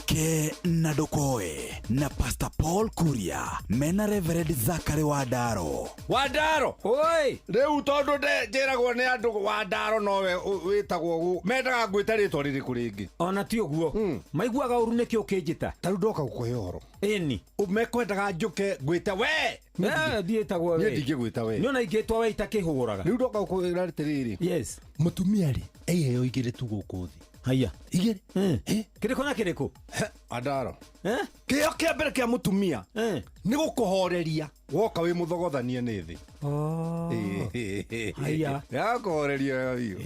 Speaker 24: Ke na Ndokoe na Pastor Paul Kuria mena Reverend Zachary Wandaro.
Speaker 17: Wandaro oi riu tondu njiragwo ni andu Wandaro nowe witagwo mendaga ngwite ritwa ririku ringi
Speaker 12: ona ti uguo maiguaga uru niki ukinjita
Speaker 17: ta riu ndoka gukuhe uhoro
Speaker 12: ini
Speaker 17: mekwendaga njuke ngwite we
Speaker 12: ndiĩtagwo we
Speaker 17: niĩ ndingĩgwĩta we
Speaker 12: nĩ ona ingĩtwa we itakĩhũraga
Speaker 17: rĩu ndoka gũkwĩra atĩrĩrĩ
Speaker 12: yes
Speaker 17: mũtumia rĩ iheo igĩrĩ tu gũkũ thĩ
Speaker 12: haya
Speaker 17: igĩrĩ
Speaker 12: kĩrĩkũ na kĩrĩkũ
Speaker 17: Andaro kĩheo kĩa mbere kĩa mũtumia nĩ gũkũhoreria woka wĩ mũthogothanie nĩ thĩ
Speaker 12: haya
Speaker 17: agakũhoreria wega biũ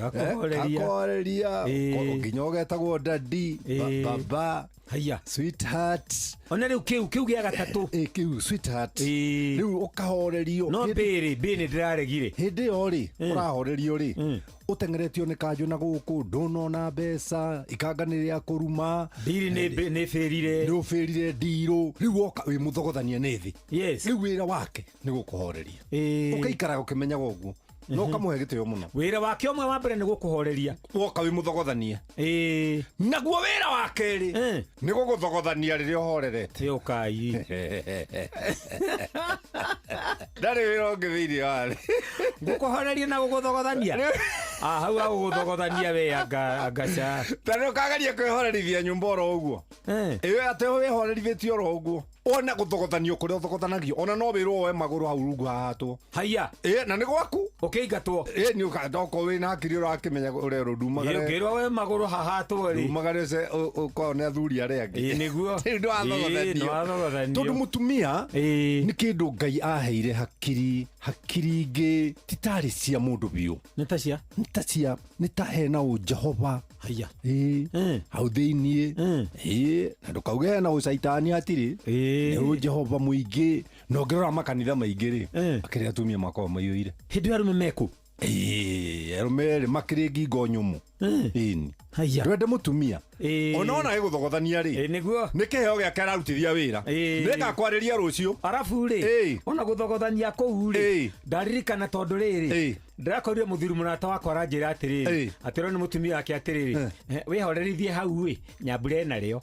Speaker 12: agakũhoreria
Speaker 17: nginya ũgetagwo daddy baba
Speaker 12: haya
Speaker 17: sweetheart
Speaker 12: ona rĩu kĩu gĩa gatatũ
Speaker 17: kĩu sweetheart rĩu ũkahorerio
Speaker 12: no mbĩrĩ mbĩ nĩ ndĩraregire
Speaker 17: hĩndĩ ĩyo rĩ ũrahorerio rĩ ũteng'eretio nĩ kanjũ na gũkũ ndũnona mbeca ikanga nĩ rĩa kũruma
Speaker 12: ndiri nĩ bĩrire
Speaker 17: nĩ ũbĩrire ndirũ rĩu woka wĩ mũthogothanie nĩ thĩ rĩu wĩra wake nĩ gũkũhoreria ũkaikaraga ũkĩmenyaga ũguo no ũkamũhe gĩtĩo mũno
Speaker 12: wĩra wake ũmwe wa mbere nĩ gũkũhoreria
Speaker 17: woka wĩ mũthogothanie naguo wĩra wa kerĩ nĩ gũgũthogothania rĩrĩa ũhorerete
Speaker 12: ũkai
Speaker 17: ndarĩ wĩra ũngĩ thĩinĩ wa thĩ
Speaker 12: gũkũhoreria na gũgũthogothania hau ha gũgũthogothania we angaca
Speaker 17: ta rĩu ũkageria kwĩhorerithia nyũmba oro ũguo ĩyo atĩ wĩhorerithĩtie oro ũguo ona gũthogothanio kũrĩa ũthogothanagio ona no wĩrwo woe magũrũ hau rungu hahatwo
Speaker 12: haya
Speaker 17: na nĩ gwaku
Speaker 12: ũkĩingatwo
Speaker 17: nĩ ũkandokorwo wĩna hakiri ũrakĩmenya ũrĩa ndumagare
Speaker 12: ũngĩrwo woe magũrũ hahatwo rĩ
Speaker 17: ndumagare ũkorwo nĩ athuri arĩa angĩ
Speaker 12: nĩguo
Speaker 17: rĩu nĩwathogothanio tondũ mũtumia nĩ kĩndũ Ngai aheire hakiri hakiri ingĩ ti tarĩ cia mũndũ biũ
Speaker 12: nĩ ta cia
Speaker 17: nĩ ta cia nĩ ta hena ũjehova
Speaker 12: haya
Speaker 17: hau thĩiniĩ na ndũkauge hena ũcaitani hatirĩ nĩ ũjehova mũingĩ na ũngĩrora makanitha maingĩ rĩ akĩrĩ atumia makoragwo maiyũire
Speaker 12: hĩndĩ ĩyo arũme mekũ
Speaker 17: arũme rĩ makĩrĩ ngingo nyũmũ ĩni ndwende mũtumia ona ĩgũthogothania rĩ
Speaker 12: nĩguo
Speaker 17: nĩ kĩheo gĩake ararutithia wĩra nĩngakwarĩria rũciũ
Speaker 12: arabu rĩ ona gũthogothania kũu rĩ ndaririkana tondũ rĩrĩ ndĩrakorire mũthuri mũrata wakwa aranjĩra atĩrĩrĩ atĩrwo nĩ mũtumia wake atĩrĩrĩ wĩhorerithie hau ĩ nyambura ĩna rĩo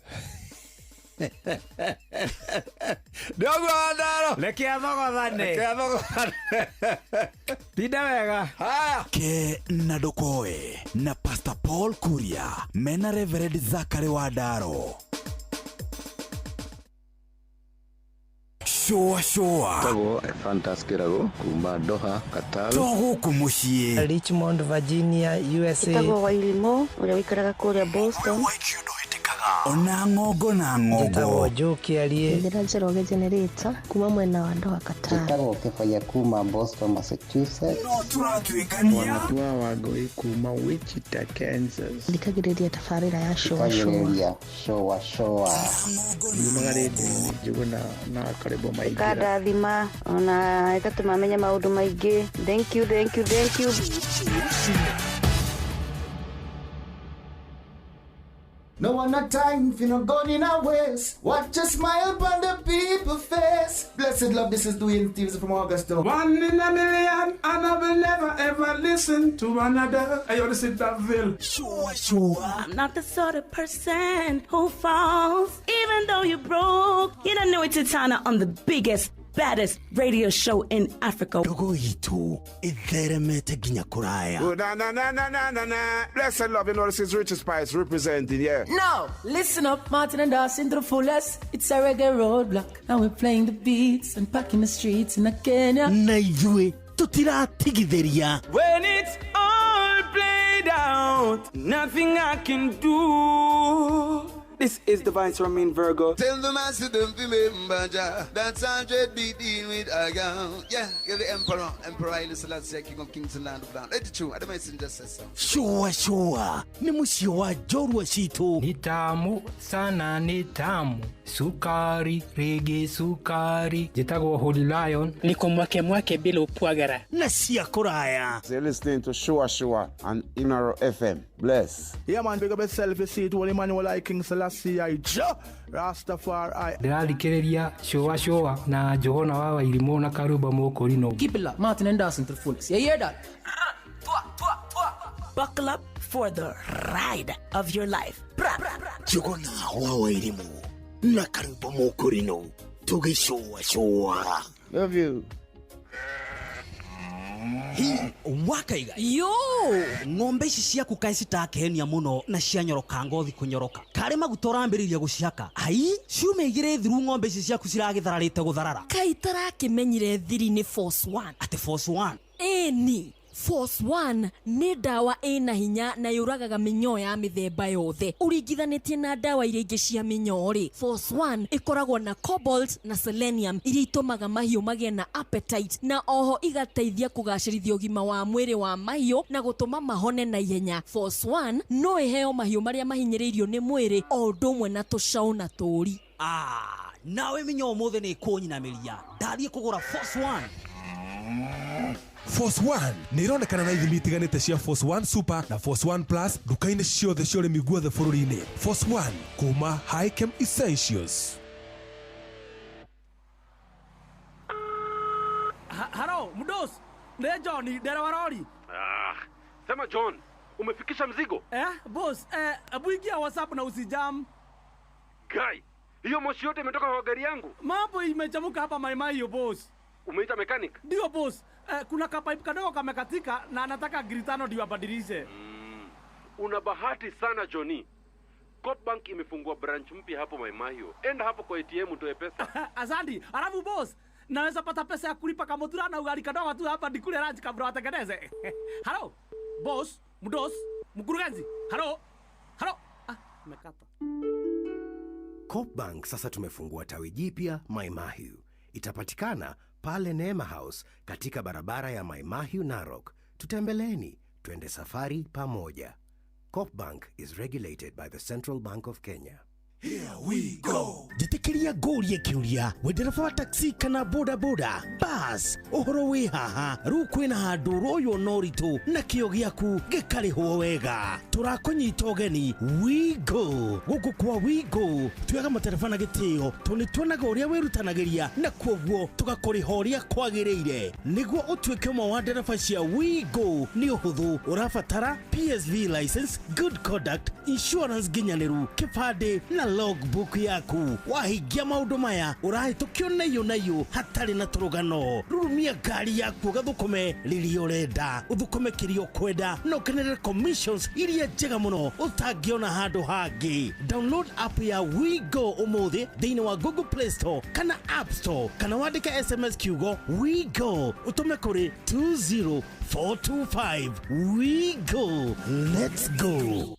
Speaker 17: Ndogo Wandaro
Speaker 12: reke athogothane
Speaker 17: reke athogothane
Speaker 12: tinda wega
Speaker 17: haya
Speaker 24: Ke na Ndokoe na Pastor Paul Kuria mena Reverend Zachary Wandaro. Shua shua
Speaker 19: Tagwo Fantas Kirago kuma Doha Qatar
Speaker 24: to gũkũ mũciĩ
Speaker 28: Richmond Virginia USA
Speaker 29: Tagwo Wairimu ũrĩa wĩikaraga kũrĩa Boston
Speaker 24: ona ng'ongo na ng'ongo
Speaker 28: Njĩtagwo Joe Kĩarie
Speaker 29: Njĩra Njoroge Generator kuma mwena wa Doha Qatar
Speaker 30: Njĩtagwo Kĩbaya kuma Boston Massachusetts
Speaker 24: no tũratuĩkania
Speaker 31: Wanatua Wangũi kuma Wichita Kansas
Speaker 29: Thikagĩrĩria tabarĩra ya Shua Shua
Speaker 30: Thikagĩrĩria Shua Shua
Speaker 31: Nyumaga rĩndiũ-inĩ Njũgũna na Karĩbo Maingĩra
Speaker 29: Ĩkandathima ona ĩgatũma menye maũndũ maingĩ. Thank you, thank you, thank you.
Speaker 4: No one no time for no gun in a waist. Watch a smile upon the people face. Blessed love, this is Dwayne Stevens from Augusta.
Speaker 17: One in a million, and I will never ever listen to another. I want to sit that Ville.
Speaker 2: Sure, sure.
Speaker 1: I'm not the sort of person who falls, even though you broke. You don't know it's Titana on the biggest, baddest radio show in Africa.
Speaker 2: Ndogo itu itheremete nginya kuraya.
Speaker 3: Oh, na na na na na na na. Blessed love, you know this is Richard Spice representing, yeah.
Speaker 5: No, listen up, Martin and Dawson to the fullest. It's a reggae roadblock. Now we're playing the beats and packing the streets in Kenya.
Speaker 2: Na ithuĩ tutiratigithĩria.
Speaker 6: When it's all played out, nothing I can do. This is the Vice Romain Virgo.
Speaker 27: Tell the master don't remember Jah. That's 100 be dealing with a girl. Yeah, you're the emperor, Emperor Haile Selassie, King of Kings and Land of Land. Let it true. I don't messenger says so.
Speaker 2: Sure, sure. Ni mũciĩ wa njorua citũ.
Speaker 7: Ni tamu sana, ni tamu. Sukari, rege sukari. Njĩtagwo Holy Lion.
Speaker 11: Niko mwake mwake bila upwagara.
Speaker 2: Na cia kũraya.
Speaker 3: So you're listening to Sure Sure on Inoro FM. Bless.
Speaker 23: Yeah, man, big up yourself. You see it, Holy Emmanuel I, King Selassie I, Jah Rastafari.
Speaker 7: Ndĩrathikĩrĩria Sure Sure na Johana wa Wairimũ na Karũmba Mũkũrinũ.
Speaker 5: Keep it locked, Martin and Dawson to the fullest. You hear that?
Speaker 1: Buckle up for the ride of your life.
Speaker 2: Njuguna wa Wairimũ na Karũmba Mũkũrinũ tũgĩcũa.
Speaker 3: Love you.
Speaker 8: Hi wakaiga
Speaker 9: yo
Speaker 8: ng'ombe ici ciaku kaĩ citakenia mũno na cianyoroka ngothi kũnyoroka karĩ maguta ũrambĩrĩria gũcihaka ai ciume igĩrĩ thiru ng'ombe ici ciaku ciragĩthararĩte gũtharara
Speaker 9: kai tarakĩmenyire thiri nĩ Force One.
Speaker 8: Atĩ Force One?
Speaker 9: Ĩni Force One nĩ ndawa ĩna hinya na yũragaga mĩnyoo ya mĩthemba yothe ũringithanĩtie na ndawa iria ingĩ cia mĩnyoo rĩ. Force One ĩkoragwo na cobalt na selenium iria itũmaga mahiũ magĩe na appetite na oho igateithia kũgacĩrithia ũgima wa mwĩrĩ wa mahiũ na gũtũma mahone na ihenya. Force One no ĩheo mahiũ marĩa mahinyĩrĩirio nĩ mwĩrĩ o ũndũ ũmwe na tũcaũ na tũũri.
Speaker 8: Ah, nawe mĩnyoo ũmũthĩ nĩ ĩkũnyinamĩria ndathiĩ kũgũra Force One.
Speaker 10: Force One nĩ ironekana na ithimi itiganĩte cia Force One Super na Force One Plus nduka-inĩ ciothe cia ũrĩmi guothe bũrũri-inĩ. Force One kuma Hikem Essentials.
Speaker 13: Halo, mdos. Ne John, dereva lori.
Speaker 14: Ah, sema John, umefikisha mzigo?
Speaker 13: Boss, hebu ingia WhatsApp na usijam.
Speaker 14: Guy, hiyo moshi yote imetoka kwa gari yangu.
Speaker 13: Mambo imechamuka hapa maimai yo boss.
Speaker 14: Umeita mechanic?
Speaker 13: Ndio boss. Kuna kapipe kadogo kamekatika na anataka gritano ndio abadilishe.
Speaker 14: Una bahati sana Johnny. Coop Bank imefungua branch mpya hapo Maimahio. Enda hapo kwa ATM utoe pesa.
Speaker 13: Asante. Alafu boss, naweza pata pesa ya kulipa kamotura na ugali kadogo tu hapa nikule lunch kabla watengeneze. Hello. Boss, mdos, mkurugenzi. Hello. Hello. Ah, nimekata.
Speaker 15: Coop Bank sasa tumefungua tawi jipya Maimahio. Itapatikana pale Neema House katika barabara ya Maimahiu Narok. Tutembeleni, twende safari pamoja. Coop Bank is regulated by the Central Bank of Kenya.
Speaker 2: Here we go. Jitekeria ngũrie kĩũria we ndereba wa taxi kana boda boda bas ũhoro wĩ haha rĩu kwĩna handũ ũroywo na ũritũ na kĩo gĩaku gĩkarĩhwo wega tũrakũnyita ũgeni We Go gũkũ kwa We Go tuoyaga matereba na gĩtĩo tondũ nĩ tuonaga ũrĩa wĩrutanagĩria na kwoguo tũgakũrĩha ũrĩa kwagĩrĩire nĩguo ũtuĩke ũmwe wa ndereba cia We Go nĩ ũhũthũ ũrabatara PSV license, good conduct, insurance nginyanĩru, kĩbandĩ na logbook yaku wahingia maũndũ maya ũrahĩtũkio na iyo na iyo hatarĩ na tũrũgano rurumia ngari yaku ũgathũkũme rĩrĩa ũrenda ũthũkũme kĩrĩa ũkwenda na ũkenere commissions iria njega mũno ũtangĩona handũ hangĩ. Download app ya We Go ũmũthĩ thĩinĩ wa Google Play Store kana App Store kana wandĩke SMS kiugo We Go ũtũme kũrĩ 20425. We Go, let's go.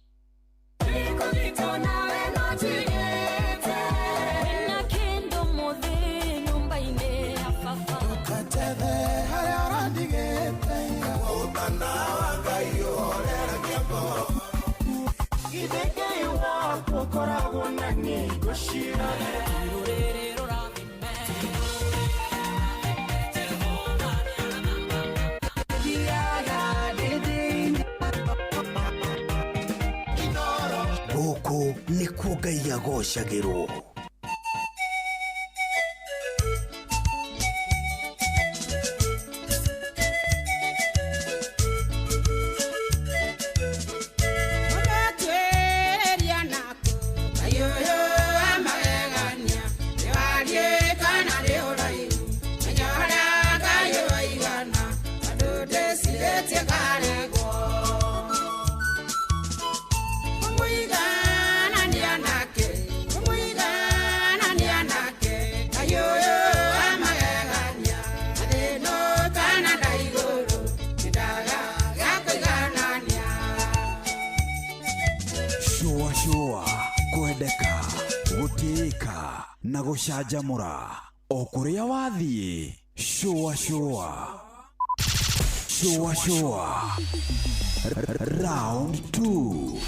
Speaker 2: Ngai agocagĩrwo.
Speaker 17: Ũgatuĩria naku, Ngai ũyũ wa magegania, nĩ wariĩ kana nĩ ũraihu, menya ũrĩa Ngai ũigana, tondũ ndĩcirĩtie ngaregwo. Kũmũiganania nake, kũmũiganania nake, Ngai ũyũ wa magegania, na thĩ ĩno kana na igũrũ, nĩndaga gĩa kũiganania.
Speaker 2: Shũa shũa, kwendeka, gũtĩĩka na gũcanjamũra o kũrĩa wathiĩ. Shũa shũa, shũa shũa, round 2.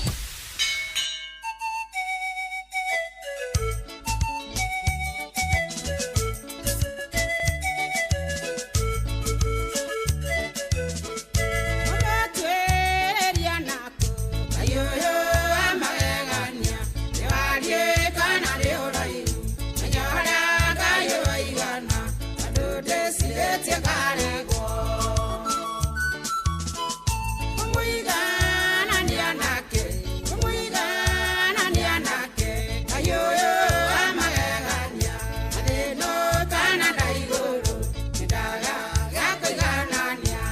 Speaker 17: Ũgatuĩria naku, Ngai ũyũ wa magegania, nĩ wariĩ kana nĩ ũraihu, menya ũrĩa Ngai ũigana, tondũ ndĩcirĩtie ngaregwo. Kũmũiganania nake, kũmũiganania nake, Ngai ũyũ wa magegania, na thĩ ĩno kana na igũrũ, nĩndaga gĩa kũiganania.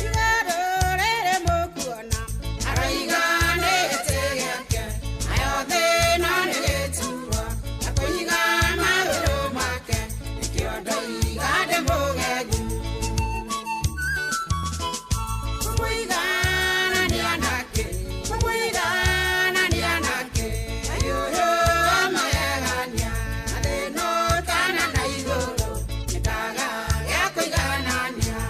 Speaker 17: Igũrũ rĩrĩ mũkuona, aroiga nĩ gĩtĩ gĩake, nayo thĩ ĩno nĩ gĩturwa, na kũiga magũrũ make, nĩkĩo ndoiga ndĩ mũgegu. Kũmũiganania nake, kũmũiganania nake, Ngai ũyũ wa magegania, na thĩ ĩno kana na igũrũ, nĩndaga gĩa kũiganania.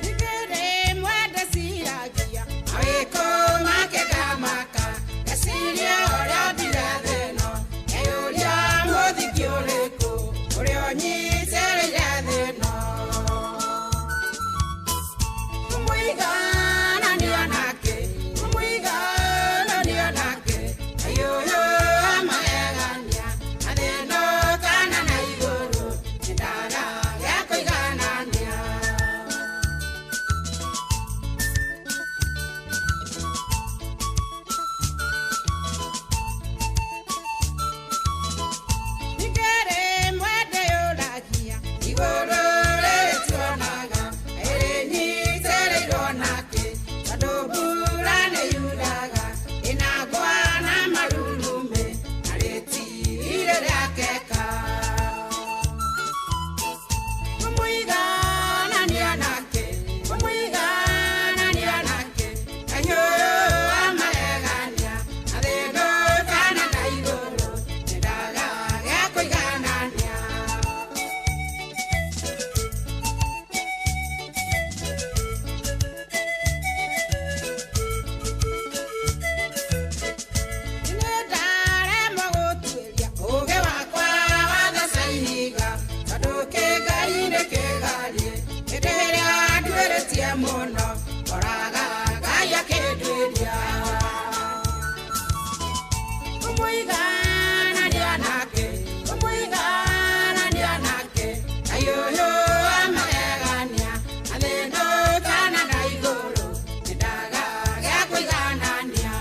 Speaker 17: Ningĩrĩ mwende ciragia, mawĩko make ngamaka, ngeciria ũrĩa ombire thĩ ĩno, ngeyũria mũthingi ũrĩkũ, ũrĩa ũnyitĩrĩire thĩ ĩno. Kũmũiganania nake, kũmũiganania nake, Ngai ũyũ wa magegania, na thĩ ĩno kana na igũrũ, nĩndaga gĩa kũiganania. Ningĩrĩ mwende yũragia, igũrũ rĩrĩ tuonaga, ĩrĩnyitĩrĩirwo nake, tondũ mbura nĩyuraga, ĩnagwa na marurumĩ, na rĩtirĩ rĩakeka. Kũmũiganania nake, kũmũiganania nake, Ngai ũyũ wa magegania, na thĩ ĩno kana na igũrũ, nĩndaga gĩa kũiganania. Nĩndaremwo gũtuĩria ũũgĩ wakwa watheca ihiga, tondũ kĩngai nĩ kĩgariĩ, hĩndĩ ĩrĩa nduĩrĩtie mũno, ngoraga Ngai akĩnduĩria. Kũmũiganania nake, kũmũiganania nake, Ngai ũyũ wa magegania, na thĩ ĩno kana na igũrũ, nĩndaga gĩa kũiganania.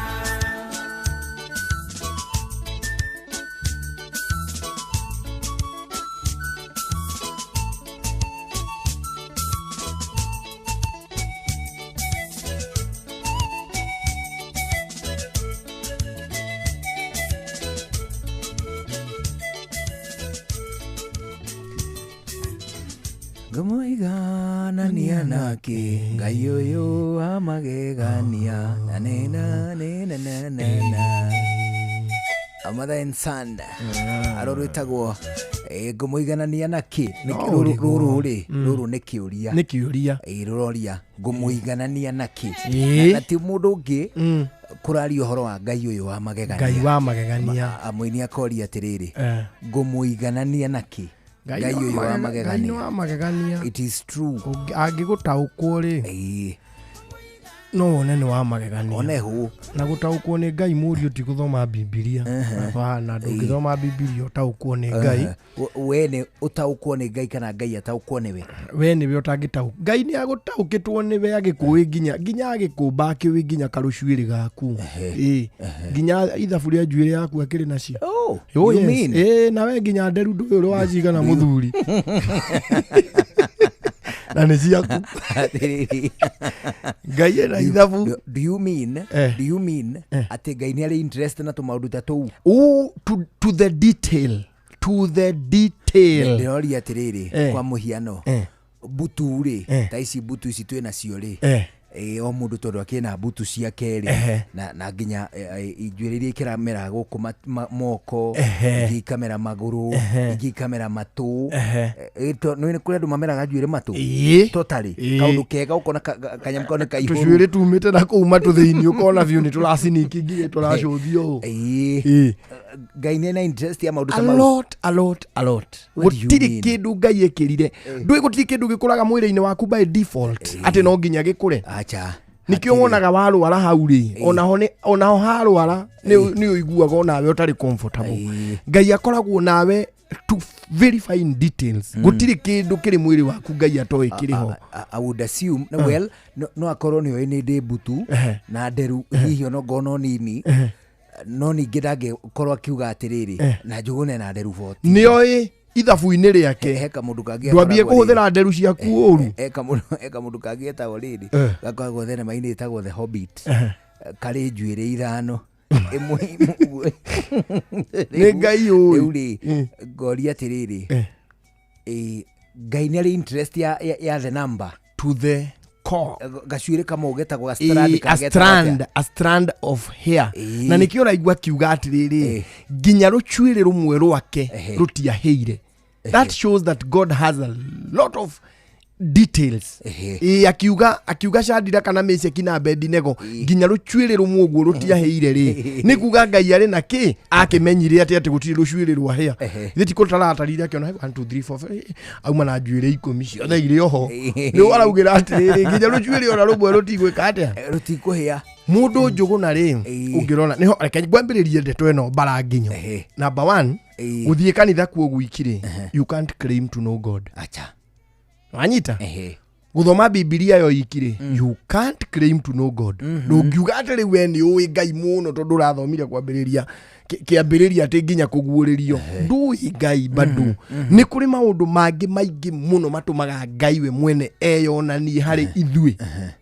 Speaker 12: Ngũmũiganania nake, Ngai ũyũ wa magegania, na nĩ na nĩ na na na na. A mother and son, arå rwĩtagwo Ngũmũiganania na kĩ?
Speaker 16: No
Speaker 12: Rũrũ
Speaker 16: ũrigwo.
Speaker 12: rũrũ rĩ, rũrũ nĩ kĩũria.
Speaker 16: Nĩ kĩũria.
Speaker 12: Rũroria ngũmũiganania na kĩ?
Speaker 16: Ĩĩ.
Speaker 12: Na ti mũndũ ũngĩ kũraria ũhoro wa Ngai ũyũ wa magegania.
Speaker 16: Ngai wa magegania.
Speaker 12: Mũini akoria atĩrĩrĩ, ngũmũiganania na kĩ? Ngai ũyũ wa
Speaker 16: Ngai nĩ
Speaker 12: magegania.
Speaker 16: wa magegania.
Speaker 12: It is true.
Speaker 16: Angĩgũtaũkwo rĩ, no wone nĩ wa magegania.
Speaker 12: One hũ.
Speaker 16: Na gũtaũkwo nĩ Ngai mũriũ ti gũthoma Bibilia. Hapana, ndũngĩthoma Bibilia ũtaũkwo nĩ Ngai.
Speaker 12: We nĩ ũtaũkwo nĩ Ngai kana Ngai ataũkwo nĩwe?
Speaker 16: We nĩwe ũtangĩtaũkwo. Ngai nĩ agũtaũkĩtwo nĩwe agĩkũĩ nginya agĩkũmba akĩũĩ nginya karũcuĩrĩ gaku. Ĩĩ. Nginya ithabu rĩa njuĩrĩ yaku akĩrĩ nacio.
Speaker 12: Oh,
Speaker 16: Oh,
Speaker 12: you
Speaker 16: yes.
Speaker 12: mean?
Speaker 16: Ĩĩ, nawe nginya nderu ndũĩ ũrĩa wacigana mũthuri. Na nĩ ciaku.
Speaker 12: Atĩrĩrĩ.
Speaker 16: Ngai ena ithabu.
Speaker 12: Do you mean, do you mean atĩ Ngai nĩ arĩ interest na tũmaũndũ ta tũu?
Speaker 16: Oh, to the detail. To the detail.
Speaker 12: Ndĩroria atĩrĩrĩ, kwa mũhiano, mbutu rĩ, ta ici mbutu ici twĩ nacio rĩ, o mũndũ tondũ akĩna mbutu ciake rĩ, na nginya njuĩrĩ iria ikĩramera gũkũ moko, ingĩ ikamera magũrũ, ingĩ ikamera matũ. Nĩ kũrĩ andũ mameraga njuĩrĩ matũ. Totally. Kaũndũ kega ũkona kanyamũ kau nĩ kaihũru.
Speaker 16: Tũcuĩrĩ tumĩte na kũu matũ thĩinĩ ũkona biũ nĩ tũraciniki nginya tũracũthio ũũ.
Speaker 12: Ngai nĩ ena interest ya maũndũ ta
Speaker 16: A
Speaker 12: mau.
Speaker 16: lot, a lot, a lot.
Speaker 12: What do you
Speaker 16: Gũtirĩ
Speaker 12: mean?
Speaker 16: kĩndũ Ngai ekĩrire. Ndũĩ gũtirĩ kĩndũ gĩkũraga mwĩrĩ-inĩ waku by default atĩ no nginya gĩkũre.
Speaker 12: Acha.
Speaker 16: Nĩkĩo wonaga warwara hau rĩ, onaho harwara nĩ ũiguaga onawe ũtarĩ comfortable. Ngai akoragwo nawe to very fine details. Gũtirĩ kĩndũ kĩrĩ mwĩrĩ waku Ngai atoĩ kĩrĩ ho.
Speaker 12: I would assume well, no akorwo nĩ oĩ nĩ ndĩ mbutu na nderu hihi ona ngorwo no nini, no ningĩ ndangĩkorwo akiuga atĩrĩrĩ na njũgũne na nderu 40.
Speaker 16: Nĩ oĩ ithabu-inĩ rĩake.
Speaker 12: He kamũndũ kangĩ
Speaker 16: Ndwambie
Speaker 12: gakoragwo
Speaker 16: kũhũthĩra nderu ciaku ũru.
Speaker 12: He kamũndũ kangĩ getagwo rĩrĩ, gakoragwo thenema-inĩ ĩtagwo The Hobbit, karĩ njuĩrĩ ithano ĩmwe ĩmwe.
Speaker 16: Nĩ Ngai ũĩ.
Speaker 12: Rĩu rĩ, ngoria atĩrĩrĩ, Ngai nĩ arĩ interest ya the number
Speaker 16: to the core.
Speaker 12: Gacuĩrĩ kamwe getagwo ga strand
Speaker 16: A strand, a strand of hair. Na nĩkĩo ũraigua akiuga atĩrĩrĩ, nginya rũcuĩrĩ rũmwe rwake rũtiahĩire. That shows that God has a lot of details. Ĩĩ, akiuga Shadraka kana Meshaki na Abednego nginya rũcuĩrĩ rũmwe ũguo rũtiahĩire rĩ, nĩ kuga Ngai arĩ na kĩ akĩmenyire atĩ gũtirĩ rũcuĩrĩ rwahĩa. Ithe ti kũtaratarire akĩona 1 2 3 4 5 auma na njuĩrĩ 10 ciothe irĩ oho. Rĩu araugĩra atĩrĩrĩ, nginya rũcuĩrĩ ona rũmwe rũtigwĩka atĩa?
Speaker 12: Rũtikũhĩa.
Speaker 16: Mũndũ njũgũna rĩ, ũngĩrora nĩho reke ngwambĩrĩrie ndeto ĩno mbara nginyo. Number 1, gũthiĩ kanitha kuo gwiki rĩ, you can't claim to know God.
Speaker 12: Acha.
Speaker 16: Wanyita? Gũthoma Bibilia yo iki rĩ, you can't claim to know God. Ndũngiuga atĩ rĩu we nĩ ũĩ Ngai mũno tondũ ũrathomire kwambĩrĩria kĩambĩrĩria atĩ nginya kũguũrĩrio. Ndũĩ Ngai bado. Nĩ kũrĩ maũndũ mangĩ maingĩ mũno matũmaga Ngai we mwene eyonanie harĩ ithuĩ.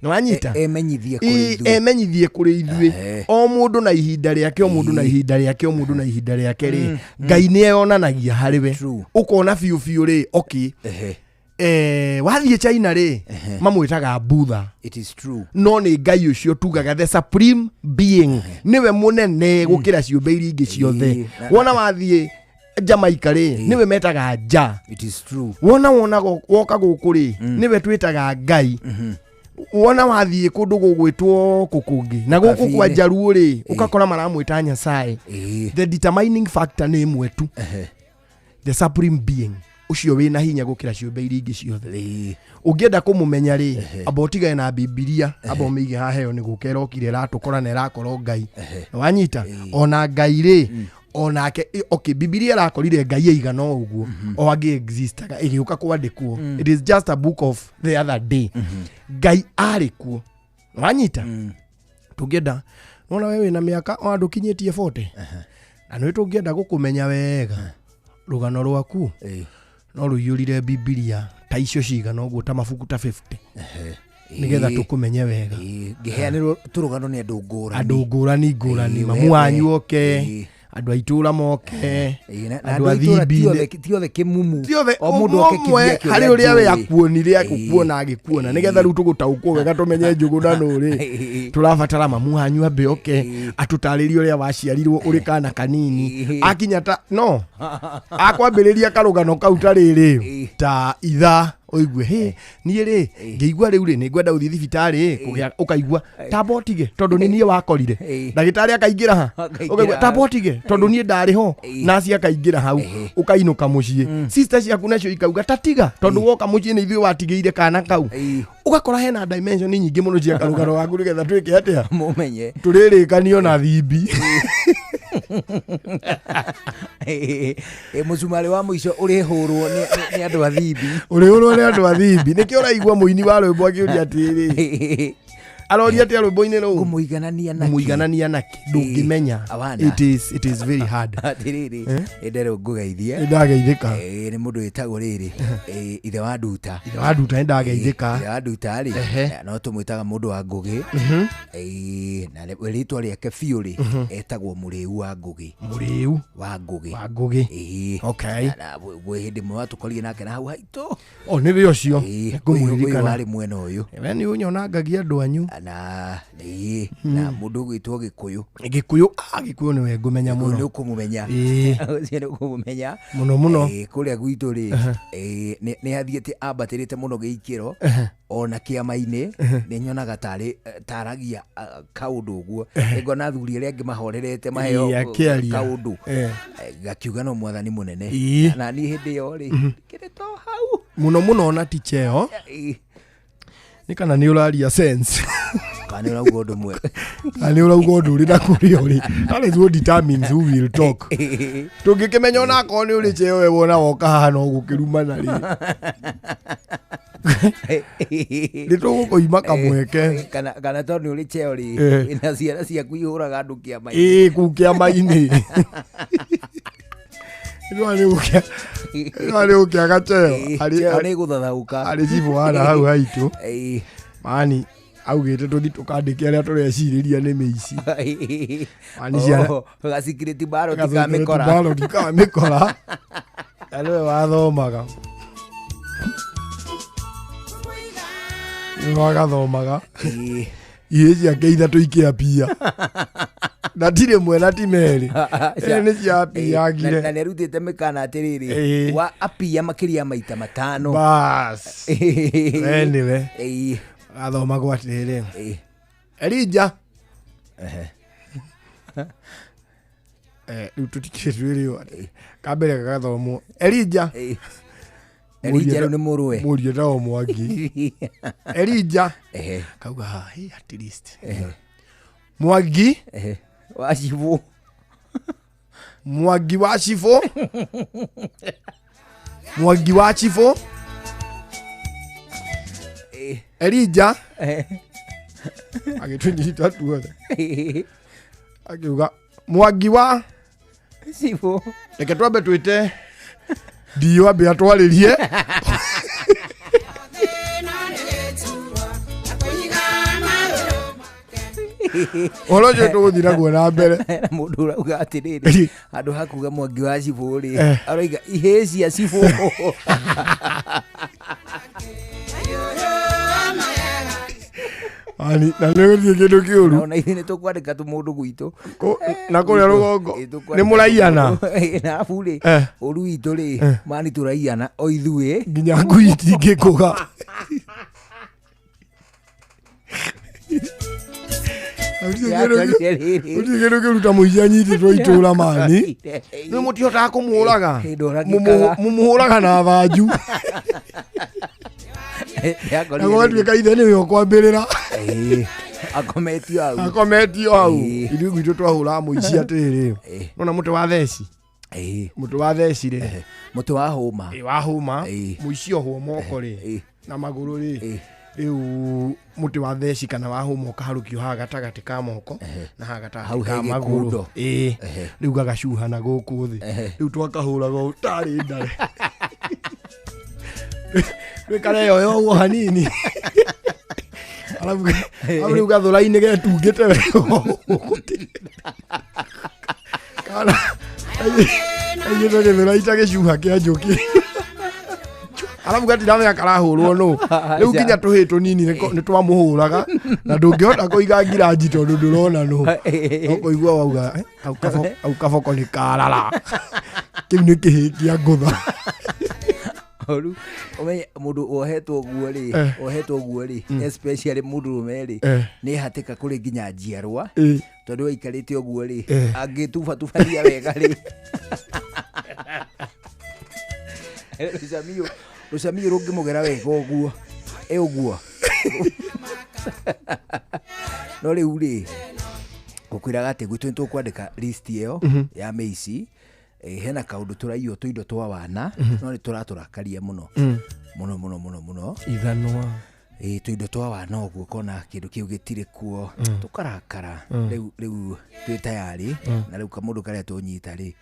Speaker 16: Nĩ wanyita?
Speaker 12: Emenyithie kũrĩ ithuĩ.
Speaker 16: Emenyithie kũrĩ ithuĩ. O mũndũ na ihinda rĩake, o mũndũ na ihinda rĩake, o mũndũ na ihinda rĩake rĩ, Ngai nĩ eyonanagia harĩ we. Ũkona biũ biũ rĩ, okay. Wathiĩ China rĩ, mamwĩtaga Buddha.
Speaker 12: It is true.
Speaker 16: No nĩ Ngai ũcio tugaga the supreme being, nĩwe mũnene gũkĩra ciũmbe iria ingĩ ciothe. Wona wathiĩ Jamaica rĩ, nĩwe metaga Ja.
Speaker 12: It is true.
Speaker 16: Wona woka gũkũ rĩ, nĩwe twĩtaga Ngai. Wona wathiĩ kũndũ gũgwĩtwo kũkũngĩ na gũkũ kwa Jaruo rĩ, ũgakora maramwĩta Nyasaye. The determining factor nĩ ĩmwe tu, the supreme being ũcio wĩna hinya gũkĩra ciũmbe iria ingĩ ciothe. Ũngĩenda kũmũmenya rĩ, amba ũtigane na Bibilia, amba ũmĩige haha ĩyo nĩ gũka ĩrokire ĩratũkora na ĩrakorwo Ngai. Wanyita? Ona Ngai rĩ, onake okay, Bibilia ĩrakorire Ngai aigana o ũguo, o angĩ existaga ĩgĩũka kwandĩkwo. It is just a book of the other day. Ngai arĩ kuo. Wanyita? Tũngĩenda, nĩwona we wĩna mĩaka o ndũkinyĩtie 40. Na nĩ tũngĩenda gũkũmenya wega, rũgano rwaku no rũiyũrire Bibilia ta icio cigana ũguo, ta mabuku ta 50, nĩgetha tũkũmenye wega.
Speaker 12: Ngĩheanĩrwo tũrũgano nĩ andũ ngũrani.
Speaker 16: Andũ ngũrani ngũrani, mamu wanyu oke, Andũ a itũra moke,
Speaker 12: Na
Speaker 16: andũ a
Speaker 12: andũ a itũra ti
Speaker 16: thimbi
Speaker 12: othe- ti othe kĩmumu.
Speaker 16: Ti othe.
Speaker 12: O mũndũ oke
Speaker 16: ũmwe
Speaker 12: kĩbia kĩũrĩa
Speaker 16: harĩ ũrĩa we
Speaker 12: njũĩ.
Speaker 16: akuonire, akũkuona, agĩkuona, nĩgetha rĩu tũgũtaũkwo wega, tũmenye Njũgũna nũ rĩ, tũrabatara mamu wanyu ambe oke atũtarĩrie ũrĩa waciarirwo ũrĩ kana kanini, akinya ta no akwambĩrĩria karũgano kau ta rĩrĩ, ta ithaa ũigue hĩ niĩ rĩ ngĩigua rĩu rĩ nĩ ngwenda gũthiĩ thibitarĩ kũgĩa, ũkaigua tamba ũtige tondũ nĩ niĩ wakorire ndagĩtarĩ akaingĩra ha.
Speaker 12: Akaingĩra
Speaker 16: Ũkaigua
Speaker 12: hau.
Speaker 16: tamba ũtige tondũ niĩ ndarĩ ho, naci akaingĩra hau, ũkainũka mũciĩ, sister ciaku nacio ikauga tatiga tondũ woka mũciĩ nĩ ithuĩ watigĩire kana kau. Ũgakora hena dimension nyingĩ mũno cia karũgano gaku nĩgetha twĩke atĩa?
Speaker 12: Mũmenye.
Speaker 16: Tũrĩrĩkanio na thimbi.
Speaker 12: Mũcumarĩ wa mũico ũrĩhũrwo nĩ andũ a thimbi.
Speaker 16: Ũrĩhũrwo nĩ andũ a thimbi. Nĩkĩo ũraigua mũini wa rwĩmbo akĩũria atĩrĩ, aroria atĩa rwĩmbo-inĩ rũu?
Speaker 12: Ngũmũiganania nakĩ?
Speaker 16: Ngũmũiganania nakĩ? Ndũngĩmenya.
Speaker 12: Awana.
Speaker 16: It is very hard.
Speaker 12: Atĩrĩrĩ,
Speaker 16: Eh?
Speaker 12: ĩnderũ ngũgeithie.
Speaker 16: Nĩndageithĩka.
Speaker 12: Nĩ mũndũ wĩtagwo rĩrĩ, ithe wa Nduta.
Speaker 16: Ithe wa Nduta, nĩndageithĩka.
Speaker 12: Ithe wa Nduta rĩ, no tũmwĩtaga mũndũ wa Ngũgĩ. Na rĩtwa rĩake biũ rĩ, etagwo Mũrĩu wa Ngũgĩ.
Speaker 16: Mũrĩu
Speaker 12: wa Ngũgĩ.
Speaker 16: Wa Ngũgĩ. Okay.
Speaker 12: Na gwĩ hĩndĩ ĩmwe watũkorire nake na hau haitũ.
Speaker 16: O nĩwe ũcio.
Speaker 12: Ũyũ
Speaker 16: Ngũmũririkana.
Speaker 12: warĩ mwena ũyũ.
Speaker 16: We nĩ ũnyonangagia andũ anyu.
Speaker 12: Na na mũndũ ũgwĩtwo Gĩkũyũ.
Speaker 16: Gĩkũyũ, ah, Gĩkũyũ nĩwe ngũmenya mũno.
Speaker 12: Nĩ ũkũmũmenya. Ũcio nĩ ũkũmũmenya.
Speaker 16: Mũno mũno.
Speaker 12: Kũrĩa gwitũ rĩ, nĩ athiĩte ambatĩrĩte mũno gĩikĩro, ona kĩama-inĩ nĩ nyonaga tarĩ taragia kaũndũ ũguo. Nĩngona athuri arĩa angĩ mahorerete maheo
Speaker 16: Akĩaria.
Speaker 12: kaũndũ. Gakiuga no mwathani mũnene. Na niĩ hĩndĩ ĩyo rĩ, kĩrĩ to hau.
Speaker 16: Mũno mũno ona ti cheo nĩ kana nĩ ũraria sense.
Speaker 12: Kana nĩ ũrauga ũndũ mwega.
Speaker 16: Kana nĩ ũrauga ũndũ ũrĩ na kũrĩa ũrĩ. That is what determines who will talk. Tũngĩkĩmenya onakorwo nĩ ũrĩ cheo, we wona woka haha no gũkĩrumana rĩ, nĩ tũgũkũima kamweke.
Speaker 12: Kana tondũ nĩ ũrĩ cheo rĩ, na ciana ciaku ihũraga andũ kĩama-inĩ.
Speaker 16: Ĩĩ, kũu kĩama-inĩ nĩ gũkĩaga cheo.
Speaker 12: Cheo nĩ gũthathaũka.
Speaker 16: Arĩ cibũ wana hau haitũ mani augĩte tũthi tũkandĩke arĩa tũrecirĩria nĩ mĩici. Mani ciana
Speaker 12: Oh, gacikirĩti ballot kamĩkora.
Speaker 16: Ballot kamĩkora, na nĩwe wathomaga, nĩwe wagathomaga ihĩ ciake ithatũ ikĩapia, na ti rĩmwe na ti merĩ. Ĩĩ, nĩ ciapiangire.
Speaker 12: Na nĩ arutĩte mĩkana atĩrĩrĩ, wa apia makĩria maita 5.
Speaker 16: Bas, we nĩwe athomagwo atĩrĩrĩ, Elija. Rĩu tũtikĩrĩ twĩrĩo kambere gagathomwo Elija.
Speaker 12: Elija rĩu nĩ mũrũwe.
Speaker 16: Mũriũ etagwo Mwangi. Elija kauga, "Hey, at least Mwangi
Speaker 12: wa cibũ."
Speaker 16: Mwangi wa cibũ, Mwangi wa cibũ, Elija agĩtũnyita tuothe akiuga Mwangi wa
Speaker 12: cibũ.
Speaker 16: Reke twambe twĩte ndiũ ambe atwarĩrie. Ũhoro ũcio tũgũthiĩ naguo na mbere.
Speaker 12: Na mũndũ ũrauga atĩrĩrĩ, handũ ha kuga Mwangi wa cibũ rĩ, aroiga ihĩ cia cibũ.
Speaker 16: Ani, na nĩ gũthiĩ kĩndũ kĩũru.
Speaker 12: Ona ithuĩ nĩ tũkwandĩka tũmũndũ gwitũ.
Speaker 16: Na kũrĩa rũgongo
Speaker 12: Tũkwandĩka
Speaker 16: nĩ mũraiyana.
Speaker 12: tũmũndũ. Na arabu rĩ, ũru witũ rĩ, mani tũraiyana o ithuĩ.
Speaker 16: Nginya ngui itingĩkũga.
Speaker 12: Yakorire rĩrĩ.
Speaker 16: Gũtirĩ kĩndũ kĩruta mũici anyitĩtwo itũra mani nĩ mũtihotaga kũmũraga.
Speaker 12: Ndũragĩkaga.
Speaker 16: Mũmũhũraga na thanju
Speaker 12: Yakorire
Speaker 16: na gũgatuĩka ithe nĩwe ũkwambĩrĩra.
Speaker 12: Akometio hau.
Speaker 16: Akometio hau. Ithuĩ gwitũ twahũraga mũici atĩrĩrĩ, nona mũtĩ wa theci, mũtĩ wa theci rĩ,
Speaker 12: Mũtĩ wa hũma.
Speaker 16: Ĩ, wa hũma. Mũici ohwo moko rĩ na magũrũ rĩ, rĩu mũtĩ wa theci kana wa hũma ũkaharũkio haha gatagatĩ ka moko na haha
Speaker 12: Hau
Speaker 16: gatagatĩ ka
Speaker 12: he
Speaker 16: magũrũ.
Speaker 12: gĩkundo.
Speaker 16: Ĩĩ, rĩu gagacuha na gũkũ thĩ. Rĩu twakahũraga ũũ tarĩ ndare rĩkareyoya ũguo hanini, arabu rĩu gathũra-inĩ getungĩte wega. Kana aigĩtwo gĩthũrai ta gĩcuha kĩa njũkĩ. Arabu gatiramenya karahũrwo nũ. Rĩu nginya tũhĩ tũnini nĩ twamũhũraga na ndũngĩhota kũiga ngiranji tondũ ndũrona nũ. No kũigua wauga hau kaboko nĩ karara. Kĩu nĩ kĩhĩ kĩa ngũtha.
Speaker 12: Rĩu ũmenye mũndũ wohetwo ũguo rĩ, wohetwo ũguo rĩ, especially mũndũrũme rĩ, nĩ hatĩka kũrĩ nginya njiarwa, tondũ waikarĩte ũguo rĩ, angĩtubatubania wega rĩ. Rũcamiũ rũngĩmũgera wega ũguo, ũguo. No rĩu rĩ, ngũkwĩraga atĩ gwitũ nĩtũkwandĩka list ĩyo ya mĩici. Hena kaũndũ tũraiywo tũindo twa wana, no nĩ tũratũrakaria mũno. Mũno mũno mũno mũno.
Speaker 16: Ithanwa.
Speaker 12: Tũindo twa wana ũguo kona kĩndũ kĩu gĩtirĩ kuo, tũkarakara. Rĩu twĩ tayari, na rĩu kamũndũ karĩa tũnyita rĩ,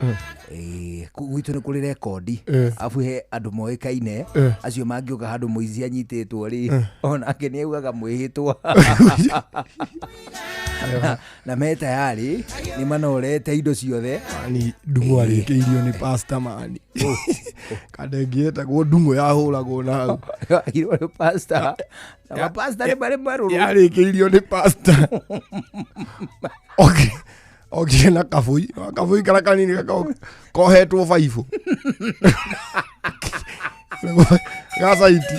Speaker 12: gwitũ nĩ kũrĩ rekondi. Abu he andũ moĩkaine, acio mangĩũka handũ mũici anyitĩtwo rĩ, onake nĩ augaga mwĩhĩtwa. Na me tayari, nĩ manorete indo ciothe.
Speaker 16: Mani, ndung'u arĩkĩirio nĩ pastor mani. Kanda ĩngĩ ĩtagwo ndung'u yahũragwo na hau.
Speaker 12: Agirwo nĩ pastor. Na mapasta nĩ marĩ marũrũ.
Speaker 16: Yarĩkĩirio nĩ pastor. Okay. Okire na kabũi, kabũi karĩa kanini kohetwo baibũ. Gacaiti.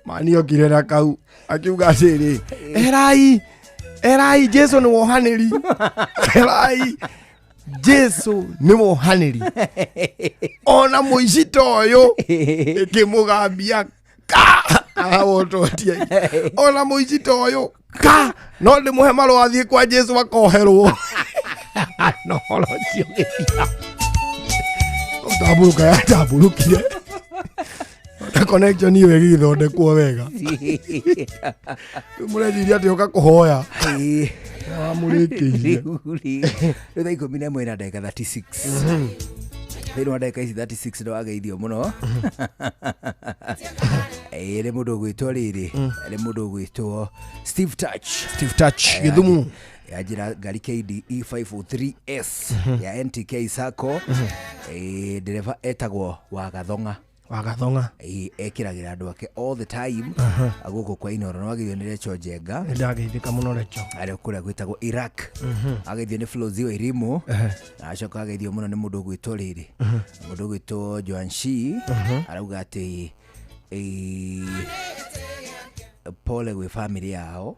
Speaker 16: Mani okire na kau akiuga atĩrĩ, erai, erai Jesu nĩ wohanĩri. Erai Jesu nĩ wohanĩri. Ona mũici ta ũyũ ĩkĩmũgambia ka arawototia. Ona mũici ta ũyũ ka no ndĩmũhe marũa athiĩ kwa Jesu akoherwo. No ũhoro ũcio ũgĩthira. Gũtambũrũka yatambũrũkire. Na connection ĩyo ĩgĩthondekwo wega. Rĩu mũreciria atĩ ũka kũhoya. Wamũrĩkĩirie.
Speaker 12: Rĩu thaa 11 na ndagĩka 36. Thĩinĩ wa ndagĩka ici 36 nĩ wageithio mũno. Nĩ mũndũ ũgwĩtwo rĩrĩ, nĩ mũndũ ũgwĩtwo Steve Touch.
Speaker 16: Steve Touch, Gĩthumu.
Speaker 12: Ya njĩra ngari KDE 503S ya NTK Sacco. Ndereba etagwo Wagathong'a.
Speaker 16: Wagathong'a.
Speaker 12: Ekĩragĩra andũ ake all the time. Gũkũ kwa Inooro nĩ wageithio nĩ Recho Njenga.
Speaker 16: Nĩ ndageithĩka mũno Recho.
Speaker 12: Arĩa kũrĩa gwĩtagwo Iraq. Ageithio nĩ Flozi wa Irimu. Na acoka ageithio mũno nĩ mũndũ ũgwĩtwo rĩrĩ. Mũndũ ũgwĩtwo Joan Shi. Arauga atĩ, pole gwĩ family yao.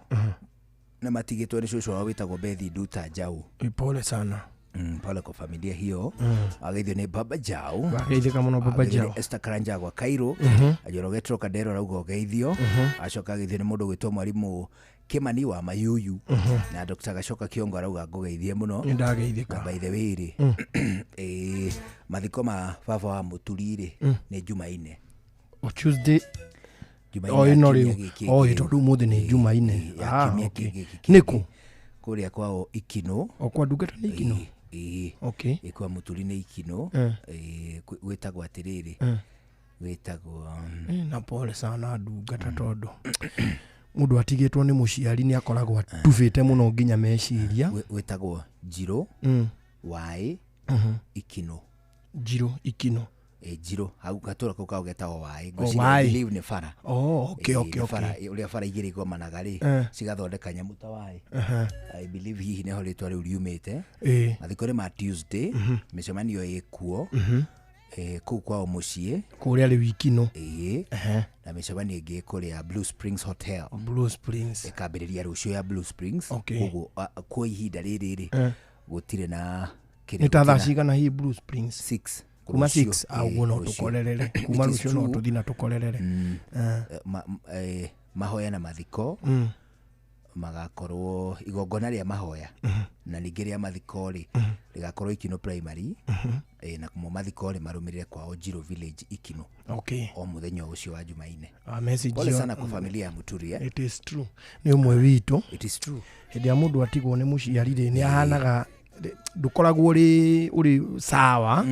Speaker 12: Na matigĩtwo nĩ cũcũ wao wĩtagwo Bethi Nduta Njau.
Speaker 16: Pole sana.
Speaker 12: Pole kwa familia hiyo. Ageithio nĩ Baba Jau.
Speaker 16: Ageithĩka mũno Baba
Speaker 12: Ageithio nĩ
Speaker 16: Jau.
Speaker 12: Esther Karanja gwa Cairo. Njoroge Trocadero arauga ũgeithio. Acoka ageithio nĩ mũndũ ũgwĩtwo mwarimũ Kimani wa Mayuyu. Na Dr. Gacoka Kiongo arauga ngũgeithie mũno.
Speaker 16: Nĩ ndageithĩka.
Speaker 12: Na by the way rĩ, mathiko ma baba wa Mũturi rĩ, nĩ Jumaine.
Speaker 16: O Tuesday.
Speaker 12: Jumaine
Speaker 16: O
Speaker 12: ya
Speaker 16: ĩno
Speaker 12: kiumia
Speaker 16: rĩu.
Speaker 12: gĩkĩ
Speaker 16: O
Speaker 12: kĩngĩ.
Speaker 16: tondũ ũmũthĩ nĩ Jumaine.
Speaker 12: Ya kiumia gĩkĩ kĩngĩ.
Speaker 16: Nĩkũ?
Speaker 12: Kũrĩa kwao Ikino.
Speaker 16: O kwa ndungata nĩ Ikino? Okay.
Speaker 12: Kwa Mũturi nĩ Ikino. Gwĩtagwo atĩrĩrĩ. Gwĩtagwo,
Speaker 16: Na pole sana ndungata tondũ mũndũ atigĩtwo nĩ mũciari nĩ akoragwo atubĩte mũno nginya meciria.
Speaker 12: Gwĩtagwo Njirũ, Waĩ, Ikino.
Speaker 16: Njirũ, Ikino.
Speaker 12: Njirũ, hau gatũra kau kao getagwo Waĩ.
Speaker 16: O,
Speaker 12: Ngwĩciria
Speaker 16: Waĩ.
Speaker 12: I believe nĩ bara.
Speaker 16: Oh, okay, okay,
Speaker 12: Nĩ bara,
Speaker 16: okay.
Speaker 12: ũrĩa bara igĩrĩ igomanaga rĩ, cigathondeka nyamũ ta Waĩ. I believe hihi nĩho rĩtwa rĩu riumĩte. Mathiko nĩ ma Tuesday, mĩcemanio ĩkuo. Kũu kwao mũciĩ.
Speaker 16: Kũrĩa rĩu Ikino.
Speaker 12: Na mĩcemanio ĩngĩ kũrĩa Blue Springs Hotel.
Speaker 16: Blue Springs.
Speaker 12: Ĩkambĩrĩria rũciũ ya Blue Springs.
Speaker 16: Okay.
Speaker 12: Koguo, kwa ihinda rĩrĩ rĩ, gũtirĩ na kĩrĩa
Speaker 16: Nĩ ta thaa
Speaker 12: gũtirĩ na
Speaker 16: cigana hihi Blue Springs?
Speaker 12: 6.
Speaker 16: Kuma
Speaker 12: Rũciũ.
Speaker 16: 6, ũguo no
Speaker 12: Rũciũ.
Speaker 16: tũkorerere. Kuma
Speaker 12: It is
Speaker 16: rũciũ no
Speaker 12: true.
Speaker 16: tũthiĩ na tũkorerere.
Speaker 12: Mahoya na mathiko magakorwo igongona rĩa mahoya na ningĩ rĩa mathiko rĩ, rĩgakorwo Ikino Primary. Na mo mathiko rĩ marũmĩrĩre kwao Njirũ Village Ikino.
Speaker 16: Okay.
Speaker 12: O mũthenya ũcio wa Jumaine.
Speaker 16: Message
Speaker 12: Pole
Speaker 16: yo-
Speaker 12: sana kwa familia ya Muturi, eh?
Speaker 16: It is true. Nĩ ũmwe witũ.
Speaker 12: It is true.
Speaker 16: Hĩndĩ ya mũndũ atigwo nĩ mũciari rĩ, nĩ ahanaga, ndũkoragwo ũrĩ sawa.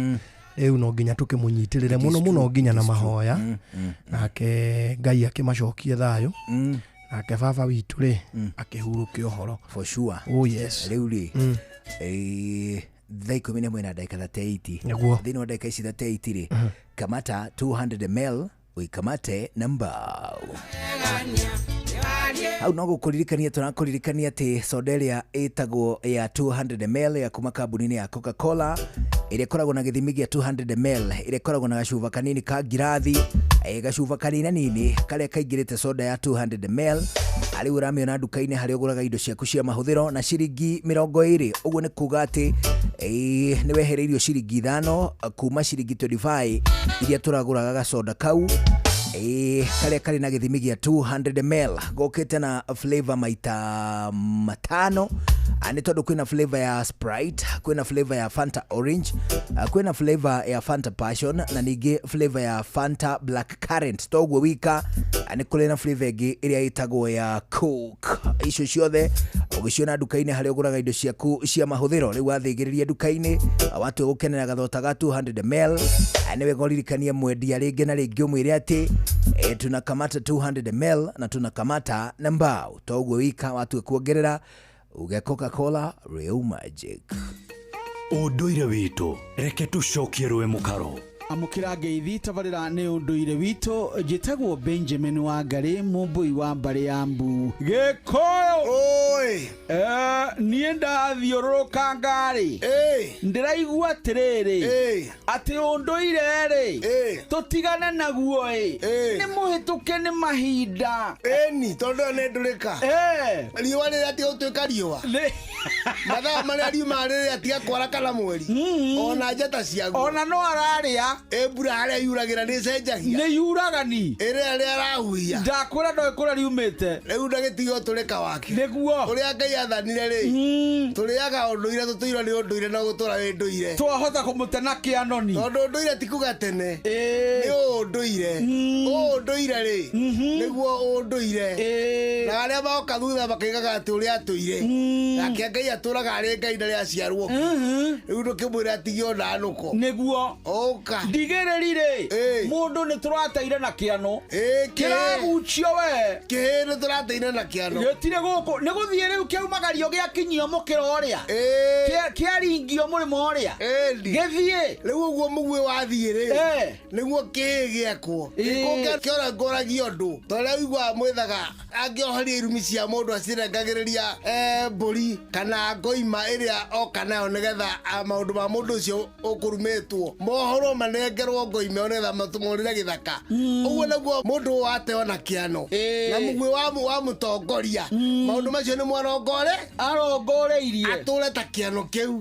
Speaker 16: Rĩu no nginya tũkĩmũnyitĩrĩre
Speaker 12: It is
Speaker 16: mũno mũno
Speaker 12: true.
Speaker 16: nginya
Speaker 12: It
Speaker 16: na
Speaker 12: is true.
Speaker 16: mahoya. Nake Ngai akĩmacokie thayũ. Nake baba witũ rĩ akĩhurũkia ũhoro.
Speaker 12: For sure.
Speaker 16: Oh yes.
Speaker 12: Rĩu rĩ, thaa 11 na ndagĩka 38.
Speaker 16: Nĩguo.
Speaker 12: Thĩinĩ wa ndagĩka ici 38 rĩ, kamata 200 ml uikamate na mbao. Hau no gũkũririkania tũrakũririkania atĩ soda ĩrĩa ĩtagwo ya 200 ml ya kuma kambuni-inĩ ya Coca-Cola, ĩrĩa ĩkoragwo na gĩthimi gĩa 200 ml, ĩrĩa ĩkoragwo na gacuba kanini ka ngirathi, gacuba kanini nini karĩa kaingĩrĩte soda ya 200 ml, arĩ ũramĩona nduka-inĩ harĩa ũgũraga indo ciaku cia mahũthĩro na ciringi 20. Ũguo nĩ kuga atĩ nĩ wehereirio ciringi 5 kuma ciringi 25 iria tũragũraga gacoda kau, karĩa karĩ na gĩthimi gĩa 200 ml, gokĩte na flavor maita 5. Nĩ tondũ kwĩna flavor ya Sprite, kwĩna flavor ya Fanta Orange, kwĩna flavor ya Fanta Passion, na ningĩ flavor ya Fanta Black Currant. Toguo wika, nĩ kũrĩ na flavor ĩngĩ ĩrĩa ĩtagwo ya Coke. Icio ciothe ũgĩciona nduka-inĩ harĩa ũgũraga indo ciaku cia mahũthĩro. Rĩu wathĩgĩrĩria nduka-inĩ, watua gũkenera gathota ga 200 ml, nĩ wega ũririkanie mwendia rĩngĩ na rĩngĩ ũmwĩre atĩ tunakamata 200 ml na tunakamata na mbao. Toguo wika watua kuongerera uge Coca-Cola Real Magic.
Speaker 2: Ũndũire witũ, reke tũcokie rũĩ mũkaro.
Speaker 18: Amũkĩra ngeithi tabarĩra nĩ ũndũire witũ. Njĩtagwo Benjamin Wangari, mũmbũi wa mbarĩ ya Mbu. Gĩkũyũ.
Speaker 19: Oi.
Speaker 18: Niĩ ndathiũrũrũka ngarĩ, ndĩraigua atĩrĩrĩ, atĩ ũndũire rĩ tũtigane naguo ĩ, nĩ mũhĩtũke nĩ mahinda.
Speaker 19: Ĩni tondũ ĩyo nĩ ndũrĩka. Riũa rĩrĩa tiga gũtuĩka riũa, mathaa marĩa riuma rĩrĩa tiga kwara kana mweri, ona njata ciaguo
Speaker 18: ona no ararĩa.
Speaker 19: Mbura harĩa yuragĩra nĩ ĩcenjagia,
Speaker 18: nĩ yuragani
Speaker 19: ĩrĩa rĩa arahuhia.
Speaker 18: Ndakwĩra ndoĩ kũrĩa riumĩte.
Speaker 19: Rĩu ndagĩtiga ũtũrĩka wake.
Speaker 18: Nĩguo
Speaker 19: ũrĩa Ngai athanire rĩ, tũrĩaga ũndũire, tũtũirwo nĩ ũndũire na gũtũra wĩ ndũire.
Speaker 18: Twahota kũmũte na kĩanoni
Speaker 19: tondũ ũndũire ti kuga tene, nĩ ũndũire. Ũndũire rĩ nĩguo ũndũire, na arĩa moka thutha makaigaga atĩ ũrĩa atũire, nake Ngai atũraga arĩ Ngai na rĩa aciarwo. Rĩu ndũkĩmwĩre atige ona nũko.
Speaker 18: Nĩguo
Speaker 19: ũka
Speaker 18: ndigĩrĩri rĩ, mũndũ nĩ tũrateire na kĩano kĩragucio we.
Speaker 19: Kĩhĩ nĩ tũrateire na kĩano
Speaker 18: gĩtirĩ gũkũ, nĩ gũthiĩ rĩu kĩaumagario gĩakinyio mũkĩra ũrĩa, kĩaringio mũrĩmo ũrĩa gĩthiĩ.
Speaker 19: Rĩu ũguo mũguĩ wathiĩ rĩ, nĩguo kĩhĩ gĩekwo kĩorongoragia ũndũ torĩa ũiguaga mwĩthaga angĩohoria irumi cia mũndũ acirengagĩrĩria mbũri kana ngoima ĩrĩa oka nayo, nĩgetha maũndũ ma mũndũ ũcio ũkũrumĩtwo mohorwo manengerwo ngoima ĩyo nĩgetha matũmũrĩre gĩthaka. Ũguo nĩguo mũndũ wateo na kĩano na mũguĩ wa mũtongoria, maũndũ macio nĩ mwarongore
Speaker 18: arongoreirie
Speaker 19: atũre ta kĩano kĩu.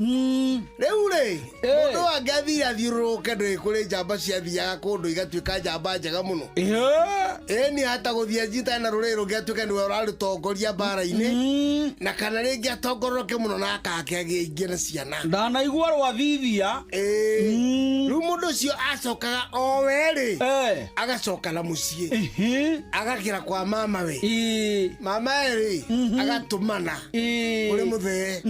Speaker 19: Rĩu rĩ, mũndũ angĩathire athiũrũrũke, ndũĩ kũrĩ njamba ciathiaga kũndũ igatuĩka njamba njega mũno. Ĩni hata gũthiĩ njitane na rũrĩrĩ rũngĩ atuĩke nĩwe ũrarũtongoria mbara-inĩ, na kana rĩngĩ atongororoke mũno na akake agĩe ingĩ na ciana.
Speaker 18: Ndanaigua rwathithia.
Speaker 19: Rĩu mũndũ ũcio acokaga o we rĩ, agacoka na mũciĩ, agakĩra kwa mama we. Mama we rĩ agatũmana kũrĩ mũthee,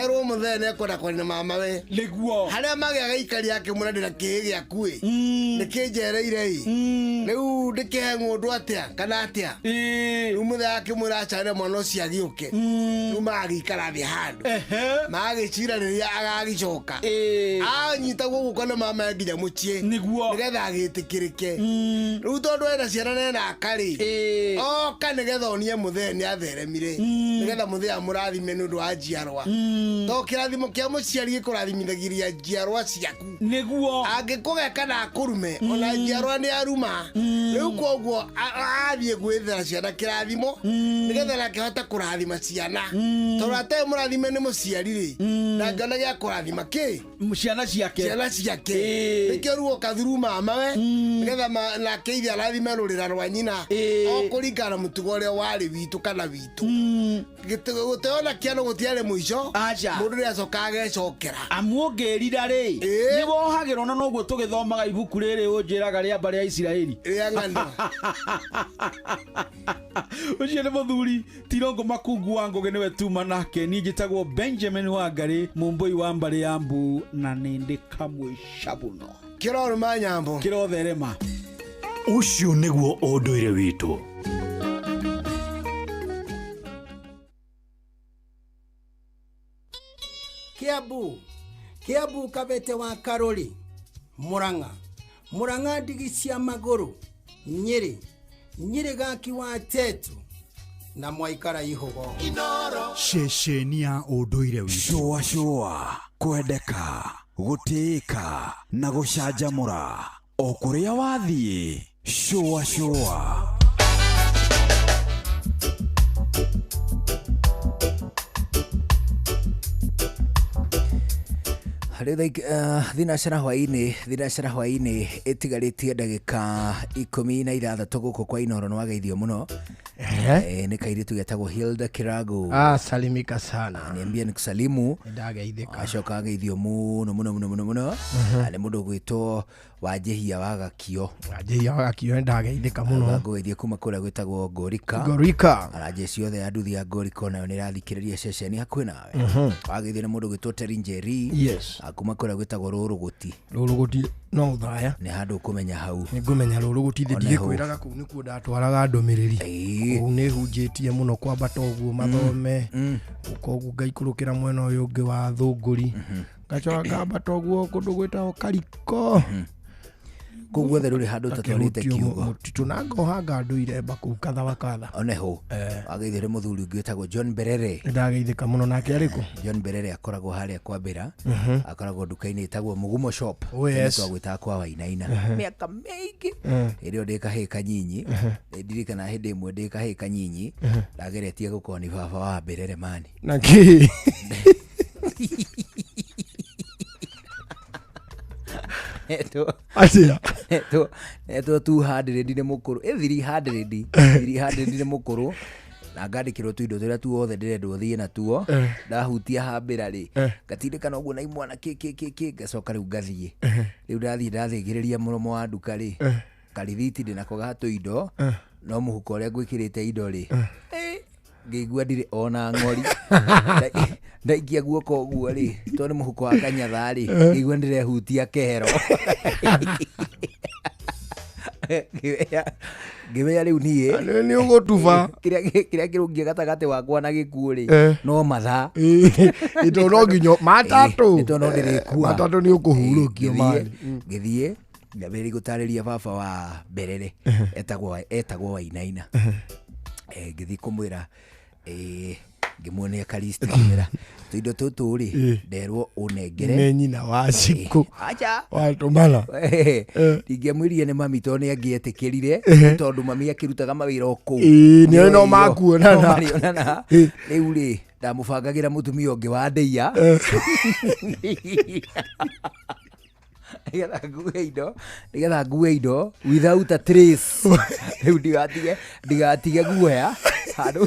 Speaker 19: erwo mũthee nĩ ekwenda kwaria na mama we.
Speaker 18: Nĩguo
Speaker 19: harĩa magĩaga ikari akĩmwĩra ndĩna kĩhĩ gĩaku ĩ, nĩkĩnjereire ĩ, rĩu ndĩkĩhe ng'ũndũ atĩa kana atĩa. Rĩu mũthee akĩmwĩra acarĩre mwana ũcio agĩũke. Rĩu magagĩikara thĩ handũ, magagĩcira rĩrĩa agagĩcoka, anyita guoko nĩ mama nginya mũciĩ,
Speaker 18: nĩguo
Speaker 19: nĩgetha agĩtĩkĩrĩke. Rĩu tondũ ena ciana na ena akarĩ, oka nĩgetha onie mũthee nĩ atheremire, nĩgetha mũthee amũrathime nĩ ũndũ wa njiarwa. To kĩrathimo kĩa mũciari gĩkũrathimithagĩria njiarwa ciaku.
Speaker 18: Nĩguo
Speaker 19: angĩkũgĩa kana akũrume, ona njiarwa nĩ aruma. Rĩu koguo athiĩ gwĩthera ciana kĩrathimo, nĩgetha nake ahote kũrathima ciana, tondũ atarĩ mũrathime nĩ mũciari rĩ, ndangĩona gĩa kũrathima kĩ
Speaker 18: ciana ciake.
Speaker 19: Ciana ciake nĩkĩo rĩu oka through mama we, nĩgetha nake ithe arathime rũrĩra rwa nyina, o kũringana na mũtugo ũrĩa warĩ witũ kana witũ. Gũteo na kĩano gũtiarĩ mũico, mũndũ nĩ acoka agecokera.
Speaker 18: Amu ũngĩrira rĩ, nĩ wohagĩrwo, na noguo tũgĩthomaga ibuku rĩrĩ ũnjĩraga rĩa mbarĩ ya Isiraeli
Speaker 19: rĩa ng'ano.
Speaker 18: Ũcio nĩ mũthuri Tirongo Makungu wa Ngũgĩ, nĩwe tuma nake. Niĩ njĩtagwo Benjamin Wangari, mũmbũi wa mbarĩ ya Mbu, na nĩ ndĩ kamwe cabuno
Speaker 19: kĩrorũma nyambo
Speaker 18: kĩrotherema.
Speaker 2: Ũcio nĩguo ũndũire witũ.
Speaker 4: Kiambu, Kiambu Kabete wa Karori, Murang'a, Murang'a ndigi cia magũrũ, Nyĩrĩ, Nyĩrĩ gaki wa Tetu na mwaikara ihũgo.
Speaker 20: Ceceni ya ũndũire witũ.
Speaker 2: Cũa cũa, kwendeka, gũtĩĩka na gũcanjamũra o kũrĩa wathiĩ. Cũa cũa.
Speaker 12: Rĩu thinacara hwainĩ, thinacara hwainĩ ĩtigarĩtie ndagĩka 16 gũkũ kwa Inoro. Nĩ wageithio mũno. Nĩ kairĩtu getagwo Hilda Kirago.
Speaker 16: Ah, salimika sana.
Speaker 12: Niambia nikusalimu.
Speaker 16: Ndageithĩka.
Speaker 12: Acoka ageithio mũno mũno mũno mũno mũno. Nĩ mũndũ ũgwĩtwo Wanjĩhia wa Gakio.
Speaker 16: Wanjĩhia wa Gakio, nĩndageithĩka mũno.
Speaker 12: Ngũgeithie kuma kũrĩa gwĩtagwo Ngorika.
Speaker 16: Ngorika.
Speaker 12: Aranje ciothe ya nduthi ya Ngorika onayo nĩ ĩrathikĩrĩria ceceni hakuhĩ nawe. Wageithio nĩ mũndũ ũgwĩtwo Terry Njeri.
Speaker 16: Yes.
Speaker 12: Kuma kũrĩa gwĩtagwo Rũrũgũti.
Speaker 16: Rũrũgũti no ũthaya.
Speaker 12: Nĩ handũ ũkũmenya hau.
Speaker 16: Nĩ ngũmenya Rũrũgũti, thĩ
Speaker 12: Ona
Speaker 16: ndigĩkwĩraga kũu nĩkuo ndatwaraga ndũmĩrĩri. Kũu nĩ hunjĩtie mũno kwambata ũguo mathome, gũka ũguo ngaikũrũkĩra mwena ũyũ ũngĩ wa Thũngũri, ngacoka ngambata ũguo kũndũ gwĩtagwo Kariko.
Speaker 12: Kũu guothe rũrĩ handũ ũtatwarĩte
Speaker 16: Ngakĩhutia
Speaker 12: kiugo.
Speaker 16: Mũtitũ na ngoha ngandũire mba kũu katha wa katha.
Speaker 12: Oneho wageithio nĩ mũthuri ũngĩ wĩtagwo John Berere.
Speaker 16: Nĩndageithĩka mũno. Nake arĩkũ?
Speaker 12: John Berere akoragwo harĩa kwambĩra, akoragwo nduka-inĩ ĩtagwo Mugumo Shop.
Speaker 16: Oh, yes.
Speaker 12: Twagwĩtaga kwa Wainaina mĩaka mĩingĩ. Hĩndĩ ĩyo ndĩ kahĩĩ kanyinyi, ndirikana hĩndĩ ĩmwe ndĩ kahĩĩ kanyinyi ndageretie gũkorwo nĩ baba wa Berere mani.
Speaker 16: Na kĩ? Atĩa?
Speaker 12: Netwo 200 nĩ mũkũrũ, 300, 300 nĩ mũkũrũ, na ngandĩkĩrwo tũindo tũrĩa tuothe ndĩrendwo thiĩ natuo. Ndahutia hambĩra rĩ, ngatindĩkana ũguo na imwana kĩ kĩ kĩ kĩ, ngacoka rĩu ngathiĩ. Rĩu ndathiĩ ndathĩngĩrĩria mũromo wa nduka rĩ, karithiti ndĩnako ga tũindo, no mũhuko ũrĩa ngwĩkĩrĩte indo rĩ, ngĩigua ndirĩ ona ng'ori. Ndaikia guoko ũguo rĩ, tondũ nĩ mũhuko wa kanyatha rĩ, ngĩigua ndĩrehutia kehero. Ngĩmenya rĩu niĩ
Speaker 16: nĩ ũgũtuba.
Speaker 12: Kĩrĩa kĩrũngie gatagatĩ wakwa na gĩkuũ rĩ, no mathaa.
Speaker 16: Ĩ tondũ no nginya matatũ.
Speaker 12: Ĩ, tondũ no ndĩrĩkua.
Speaker 16: Matatũ nĩ ũkũhurũkio mani.
Speaker 12: Ngĩthiĩ ngĩambĩrĩria gũtarĩria baba wa Berere, etagwo Wainaina. Ngĩthiĩ kũmwĩra, ngĩmuonia karisti, ngĩmwĩra tũindo tũtũ rĩ, nderwo ũnengere.
Speaker 16: Nĩ nyina wa Cikũ.
Speaker 12: Acha.
Speaker 16: Watũmana.
Speaker 12: Ndingĩamwĩrire nĩ mami tondũ nĩ angĩetĩkĩrire, tondũ mami akĩrutaga mawĩra o kũu.
Speaker 16: Ĩĩ, nĩoĩ no makuonana.
Speaker 12: No marĩonana. Rĩu rĩ, ndamũbangagĩra mũtumia ũngĩ wa ndĩia nĩgetha ngue indo, nĩgetha ngue indo without a trace. Rĩu ndigatige guoya handũ.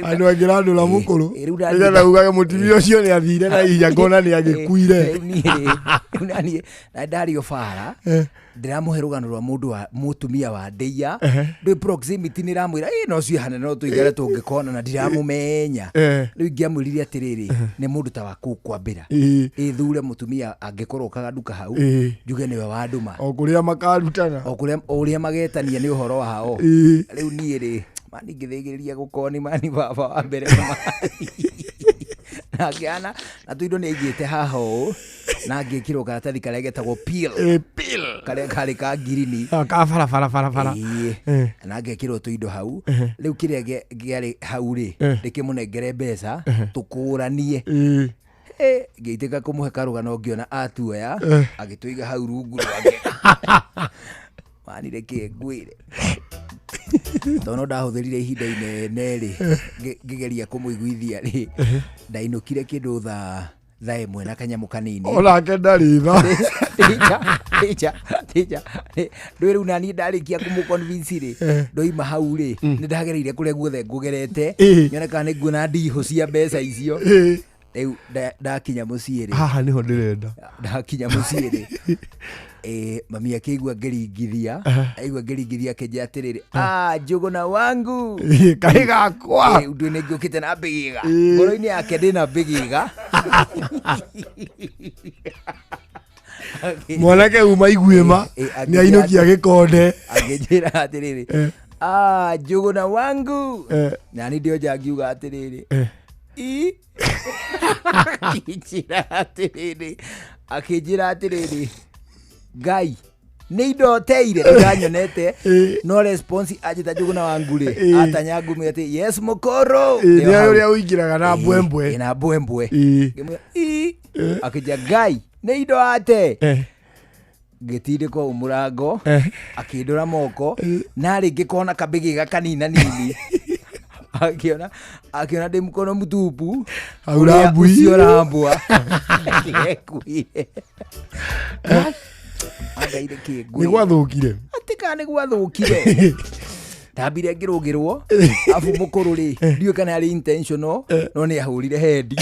Speaker 16: Andũ angĩrandũra mũkũrũ
Speaker 12: Rĩu
Speaker 16: nĩgetha ugage mũtumia ũcio nĩ athire na ihenya ngona nĩ agĩkuire.
Speaker 12: Rĩu niĩ rĩ, rĩu naniĩ na ndario bara, ndĩramũhe rũgano rwa mũndũ wa mũtumia wa ndĩia ndĩ proximity, nĩ ramwĩra ĩ no ciĩ no tũigare tũngĩkona na ndiramũmenya. Rĩu ingĩamwĩrire atĩrĩrĩ, nĩ mũndũ ta wa kũu kwambĩra, ĩthure mũtumia angĩkorwo okaga nduka hau, njuge nĩwe wandũma.
Speaker 16: O kũrĩa makarutana.
Speaker 12: O kũrĩa, o ũrĩa magetania nĩ ũhoro wao. Rĩu niĩ rĩ, mani ngĩthĩgĩrĩria gũkoni mani baba wa mbere na ngĩana na tũindo nĩ aigĩte haha ũũ, na ngĩkĩrwo karatathi karĩa getagwo peel,
Speaker 16: peel
Speaker 12: karĩa karĩ ka ngirini.
Speaker 16: Ka barabara barabara.
Speaker 12: Ĩĩ. Na ngekĩrwo tũindo hau. Rĩu kĩrĩa kĩarĩ hau rĩ, ndĩkĩmũnengere mbeca tũkũranie. Ngĩitĩka kũmũhe karũgano, ngĩona atuoya agĩtũiga hau rungu rwake. Mani reke ngwĩre, tondũ no ndahũthĩrire ihinda inene rĩ ngĩgeria kũmũiguithia rĩ, ndainũkire kĩndũ thaa 1 na kanyamũ kanini.
Speaker 16: Onake ndarĩ tha.
Speaker 12: Teacher, teacher, ndũĩ rĩu naniĩ ndarĩkia kũmũ-convince rĩ, ndoima hau rĩ, nĩ ndagereire kũrĩa guothe ngũgerete nyone kana nĩ nguona ndihũ cia mbeca icio. Rĩu ndakinya mũciĩ rĩ,
Speaker 16: Haha nĩho ndĩrenda.
Speaker 12: Ndakinya mũciĩ rĩ, mami akĩigua ngĩringithia, aigua ngĩringithia akĩnjĩra atĩrĩrĩ, ah, njũgũna wangu.
Speaker 16: Kahĩ gakwa.
Speaker 12: Ndũĩ nĩ ngĩũkĩte na mbĩgĩga ngoro-inĩ yake, ndĩna mbĩgĩga.
Speaker 16: Mwanake uma iguĩma nĩ ainũkia gĩkonde.
Speaker 12: Akĩnjĩra atĩrĩrĩ, ah, njũgũna wangu, na niĩ ndĩonja ngiuga atĩrĩrĩ, Ii. Akĩnjĩra atĩrĩrĩ, akĩnjĩra atĩrĩrĩ, Ngai nĩ indoteire ndanyonete no response anjĩta Njũgũna wangu rĩ
Speaker 16: Ĩ.
Speaker 12: atanya ngumi atĩ yes mũkũrũ.
Speaker 16: Ĩ, nĩ ũrĩa ũingĩraga na mbwembwe.
Speaker 12: Ĩ, na mbwembwe.
Speaker 16: Ĩ.
Speaker 12: Ngĩmwĩra, ii. Akĩnjĩra Ngai nĩ indo ate. Ngĩtindĩkwo hau mũrango akĩndũra moko narĩ ngĩkona kambĩgĩga kanina nini akĩona akĩona ndĩ mkono mtupu.
Speaker 16: Hau
Speaker 12: ũrĩa
Speaker 16: rambui.
Speaker 12: ũcio rambwa ekuire angaire
Speaker 16: Nĩ
Speaker 12: kĩngũi
Speaker 16: gwathũkire.
Speaker 12: Atĩ kana nĩ gwathũkire, ndambire ngĩrũgĩrwo abu mũkũrũ rĩ, ndiũĩ kana yarĩ intentional no nĩ ahũrire hendi.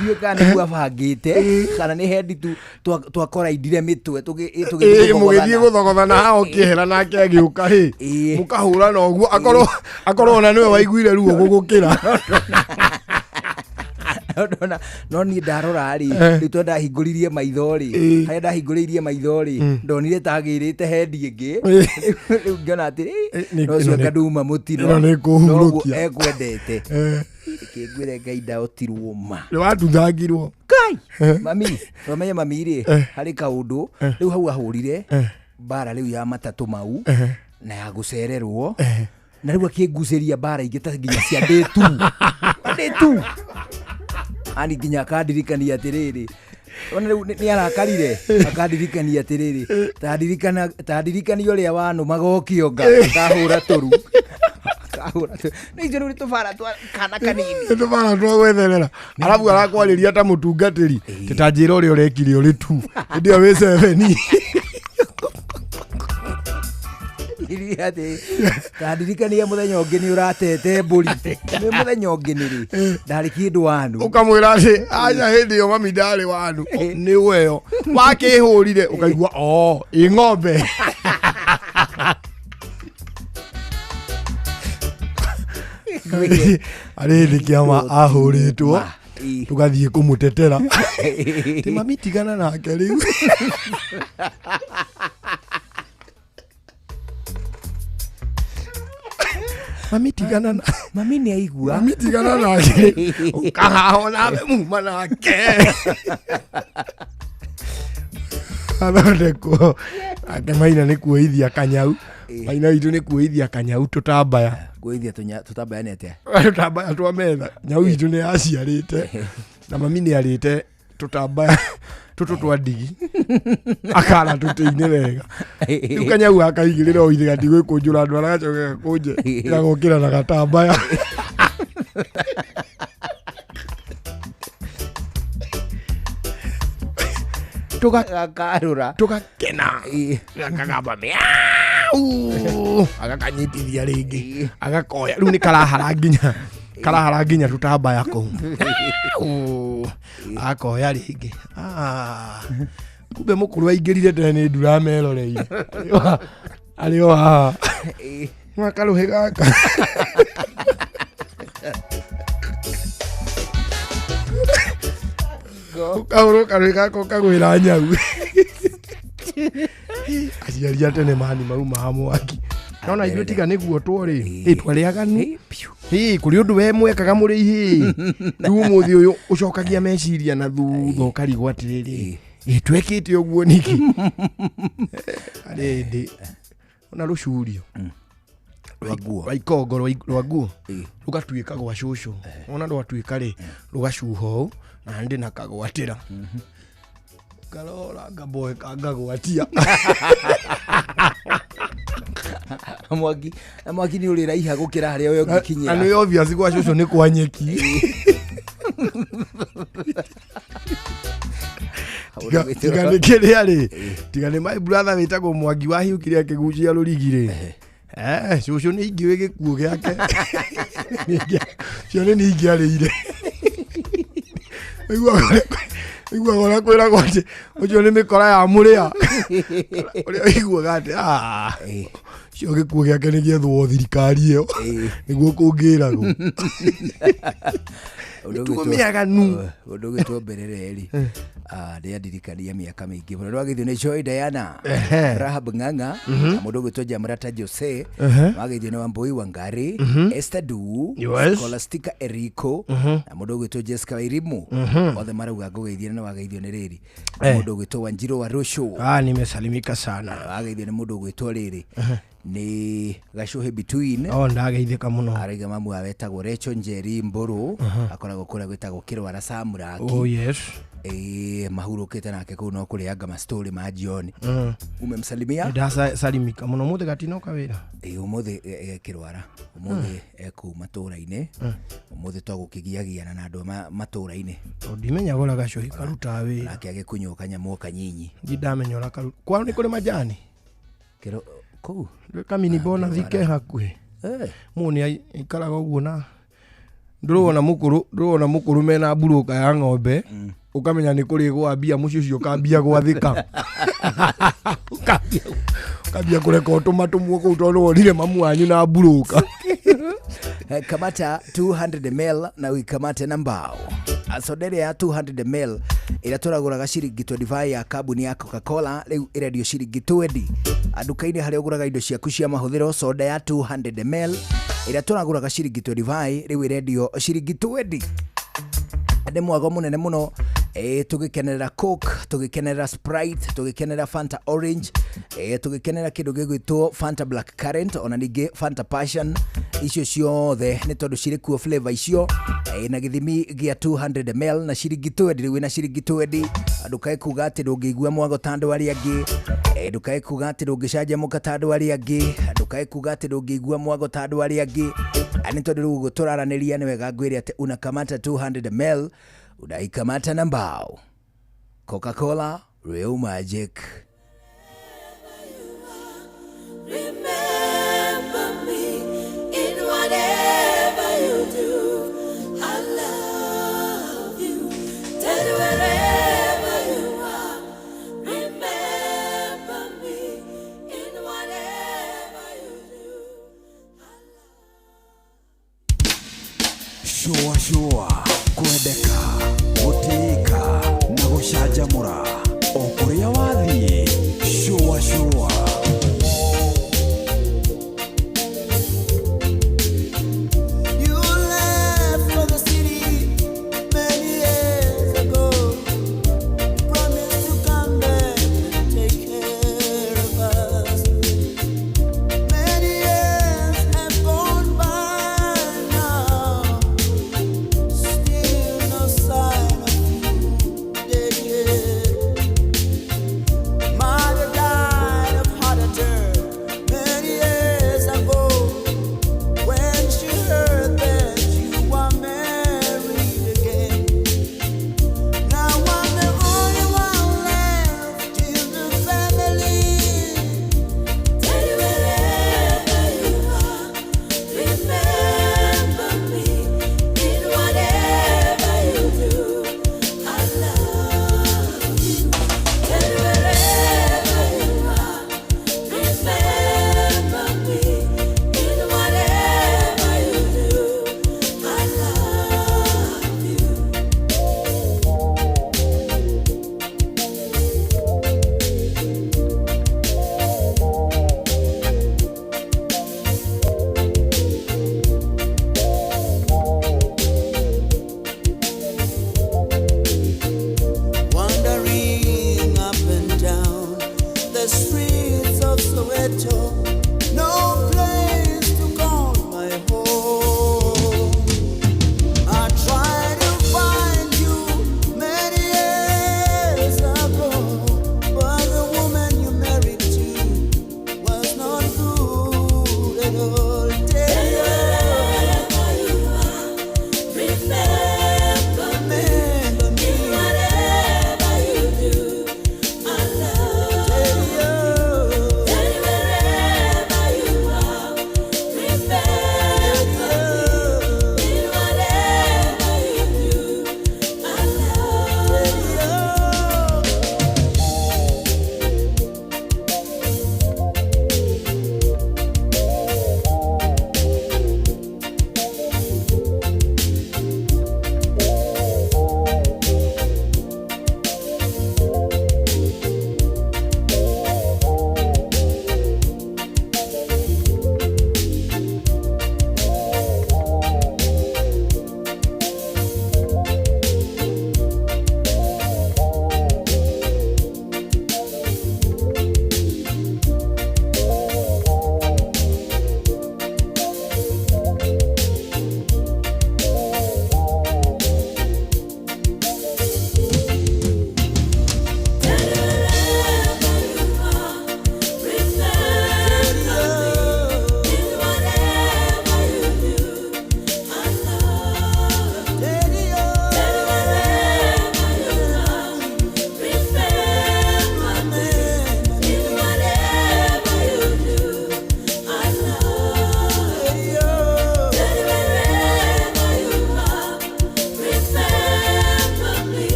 Speaker 12: Ndiũĩ kana nĩguo abangĩte kana nĩ hendi tu twakoraindire mĩtwe
Speaker 16: Ĩ, mũgĩthiĩ gũthogothana haha ũkĩehera nake agĩũka ĩ mũkahũrana ũguo akorwo akorwo ona nĩwe waiguire ruo gũgũkĩra.
Speaker 12: Ndona no niĩ ndarora rĩ, rĩu to ndahingũririe maitho rĩ, harĩa ndahingũrĩirie maitho rĩ, ndonire tagĩrĩte hendi ĩngĩ. Rĩu ngĩona atĩ no ũcio
Speaker 16: ĩno
Speaker 12: anga nduma mũtino
Speaker 16: ĩno nĩ kũhurũkia.
Speaker 12: Noguo ekwendete. Kĩngwĩre Ngai ndaotirwo ma.
Speaker 16: Nĩ watuthangirwo.
Speaker 12: Kai mami twamenye mami rĩ, harĩ kaũndũ rĩu hau ahũrire mbara rĩu ya matatũ mau na ya gũcererwo na rĩu akĩngucĩria mbara ingĩ ta nginya cia day two. Day two ani nginya akandirikania atĩrĩrĩ, ona rĩu nĩ arakarire akandirikania atĩrĩrĩ, tandirikana tandirikania ũrĩa wanũmaga ũkĩonga akahũra tũru akahũra tũru nĩ icio rĩu nĩ tũbara twa kana kanini.
Speaker 16: Nĩ tũbara twa gwetherera arabu arakwarĩria ta mũtungatĩri ta njĩra ũrĩa ũrekire ũrĩ tu hĩndĩ ĩyo wĩ seveni.
Speaker 12: Iria atĩ tandirikania mũthenya ũngĩ nĩ ũratete mbũri nĩ mũthenya ũngĩ nĩ rĩ ndarĩ kĩndũ wanu.
Speaker 16: Ũkamwĩra atĩ aca hĩndĩ ĩyo mami ndarĩ wanu nĩ weyo wakĩhũrire ũkaigua o ĩ ng'ombe. Arĩ hĩndĩ kĩama ahũrĩtwo tũgathiĩ kũmũtetera ti mami tigana nake rĩu. Mami tigana na
Speaker 12: mami nĩ aigua.
Speaker 16: Mami tigana nake ũkahaho nawe muma nake athondekwo ake maina nĩ kuoithia kanyau maina witũ nĩ kuoithia kanyau tũtambaya.
Speaker 12: Kuoithia tũtambaya nĩ atĩa?
Speaker 16: Tũtambaya twa metha. Nyau itũ nĩ yaciarĩte na mami nĩ arĩte tũtambaya tũtũ twa ndigi akara tũtĩ-inĩ wega rĩu kanyau akaigĩrĩra o ithe gatigwĩkũnjũra andũ arĩa gacoke gakũnje gagokĩra na gatambaya.
Speaker 12: Gakarũra
Speaker 16: tũgakena gakagamba miau agakanyitithia rĩngĩ agakoya rĩu nĩ karahara nginya karahara nginya tũtambaya kũu. Miau. Akoya rĩngĩ. Ah, kumbe mũkũrũ aingĩrire tene nĩ ndura meroreire arĩ o haha gakarũhĩ gaka ũkahũrwo karũhĩ gaka ũkagwĩra nyau. Aciari a tene mani maumaga mwaki nona ithuĩ tiga nĩguo tworĩ ĩ twarĩ aganu ĩ kũrĩ ũndũ we mwekaga mũrĩ ihĩ rĩu ũmũthĩ ũyũ ũcokagia meciria na thutha ũkarigwo atĩrĩrĩ ĩ twekĩte ũguo nĩkĩ. Arĩ hĩndĩ ona rũcurio
Speaker 12: rwa nguo
Speaker 16: rwa ikongo rwa nguo rũgatuĩka gwa cũcũ ona rwatuĩka rĩ rũgacuha ũũ na ndĩ na kagwatĩra ngarora ngaboeka ngagwatia.
Speaker 12: Mwaki na mwaki nĩ ũrĩ raiha gũkĩra harĩa we
Speaker 16: Na
Speaker 12: ũngĩkinyĩra.
Speaker 16: Nĩ obvious gwa cũcũ nĩ kwa nyeki. Tiga nĩ kĩrĩa rĩ tiga nĩ my brother wĩtagwo Mwangi wahiũkire akĩgucia rũrigi rĩ. Eh, cũcũ nĩ ingĩũĩ gĩkuũ gĩake cio nĩ ingĩarĩire iguaga ũrĩa kwĩragwo atĩ ũcio nĩ mĩkora ya mũrĩa ũrĩa ũiguaga atĩ "Ah, cio gĩkuũ gĩake nĩ gĩethwo thirikari ĩyo nĩguo kũngĩragwo. Mĩtugo mĩaganu.
Speaker 12: Ũndũ ũgĩtwo mbere rĩ, ndĩandirikania mĩaka mĩingĩ mũno ndwageithio nĩ Joy Diana, Rahab Ng'ang'a, na mũndũ ũgwĩtwo Jamrata Jose. Wageithio nĩ Wambui Wangari, Esther Du, Scholastica Eriko, na mũndũ ũgwĩtwo Jessica Wairimu. Othe marauga ngũgeithie, na wageithio nĩ rĩrĩ, mũndũ ũgwĩtwo Wanjiru wa Rũcũ.
Speaker 16: Ah, nimesalimika sana.
Speaker 12: Wageithio nĩ mũndũ ũgwĩtwo rĩrĩ, nĩ Gacũhĩ Between.
Speaker 16: Oh, ndageithĩka mũno.
Speaker 12: Araiga mamu wawe etagwo Recho Njeri Mbũrũ, akoragwo kũrĩa gwĩtagwo Kĩrwara Samuraki.
Speaker 16: Oh yes.
Speaker 12: Ĩĩ, mahurũkĩte nake kũu no kũrĩanga mastori ma jioni. Umemsalimia?
Speaker 16: Ndasalimika mũno mũthĩ gatinoka wĩra.
Speaker 12: Ĩĩ, ũmũthĩ ekĩrwara, ũmũthĩ ekũu matũũra-inĩ. Ũmũthĩ twagũkĩgiagiana na andũ a matũũra-inĩ.
Speaker 16: Tondũ ndimenyaga ũrĩa gacũhĩ karutaga wĩra.
Speaker 12: Nake agĩkunywo kanyamũ o kanyinyi.
Speaker 16: Ndi ndamenya ũrĩa karu kwao nĩ kũrĩ majani.
Speaker 12: Kĩro kũu
Speaker 16: kamini bona thike hakuhĩ. Mũndũ nĩ aikaraga ũguo na ndũrona mũkũrũ, ndũrona mũkũrũ mena mburũka ya ng'ombe, ũkamenya nĩ kũrĩ gwambia mũciĩ ũcio ũkambia gwathĩka, ũkambia kũreka ũtũma tũmwo kũu tondũ wonire mamu wanyu na mburũka.
Speaker 12: Kamata 200 ml na uikamate na mbao. Soda ĩrĩa ya 200 ml ĩrĩa tũragũraga ciringi 25 ya kambuni ya Coca-Cola rĩu ĩrendio ciringi 20 nduka-inĩ harĩa ũgũraga indo ciaku cia mahũthĩro. Soda ya 200 ml ĩrĩa tũragũraga ciringi 25 rĩu ĩrendio ciringi 20. Nĩ mwago mũnene mũno, tũgĩkenerera Coke, tũgĩkenerera Sprite, tũgĩkenerera Fanta Orange, tũgĩkenerera kĩndũ gĩgwĩtwo Fanta Black Currant, ona ningĩ Fanta Passion. Icio ciothe nĩ tondũ cirĩ kuo flavor icio, na gĩthimi gĩa 200 ml na ciringi 20. Rĩu wĩna ciringi 20, ndũkae kuga atĩ ndũngĩigua mwago ta andũ arĩa angĩ, ndũkae kuga atĩ ndũngĩcanjamũka ta andũ arĩa angĩ, ndũkae kuga atĩ ndũngĩigua mwago ta andũ arĩa angĩ. Nĩ tondũ rĩu ũguo tũraranĩria nĩ wega ngwĩre atĩ unakamata 200 ml, unaikamata na mbao. Coca-Cola, real magic.
Speaker 5: Remember me in whatever you do. I love you. Tell you wherever you are. Remember me in whatever you do.
Speaker 20: Shua shua, kwendeka, gũtĩĩka na gũcanjamũra o kũrĩa wathiĩ. Shua shua.
Speaker 5: You left for the city many years ago. Promised to come back and take care of us. Many years have gone by now. Still no sign of you, dear. Mother died of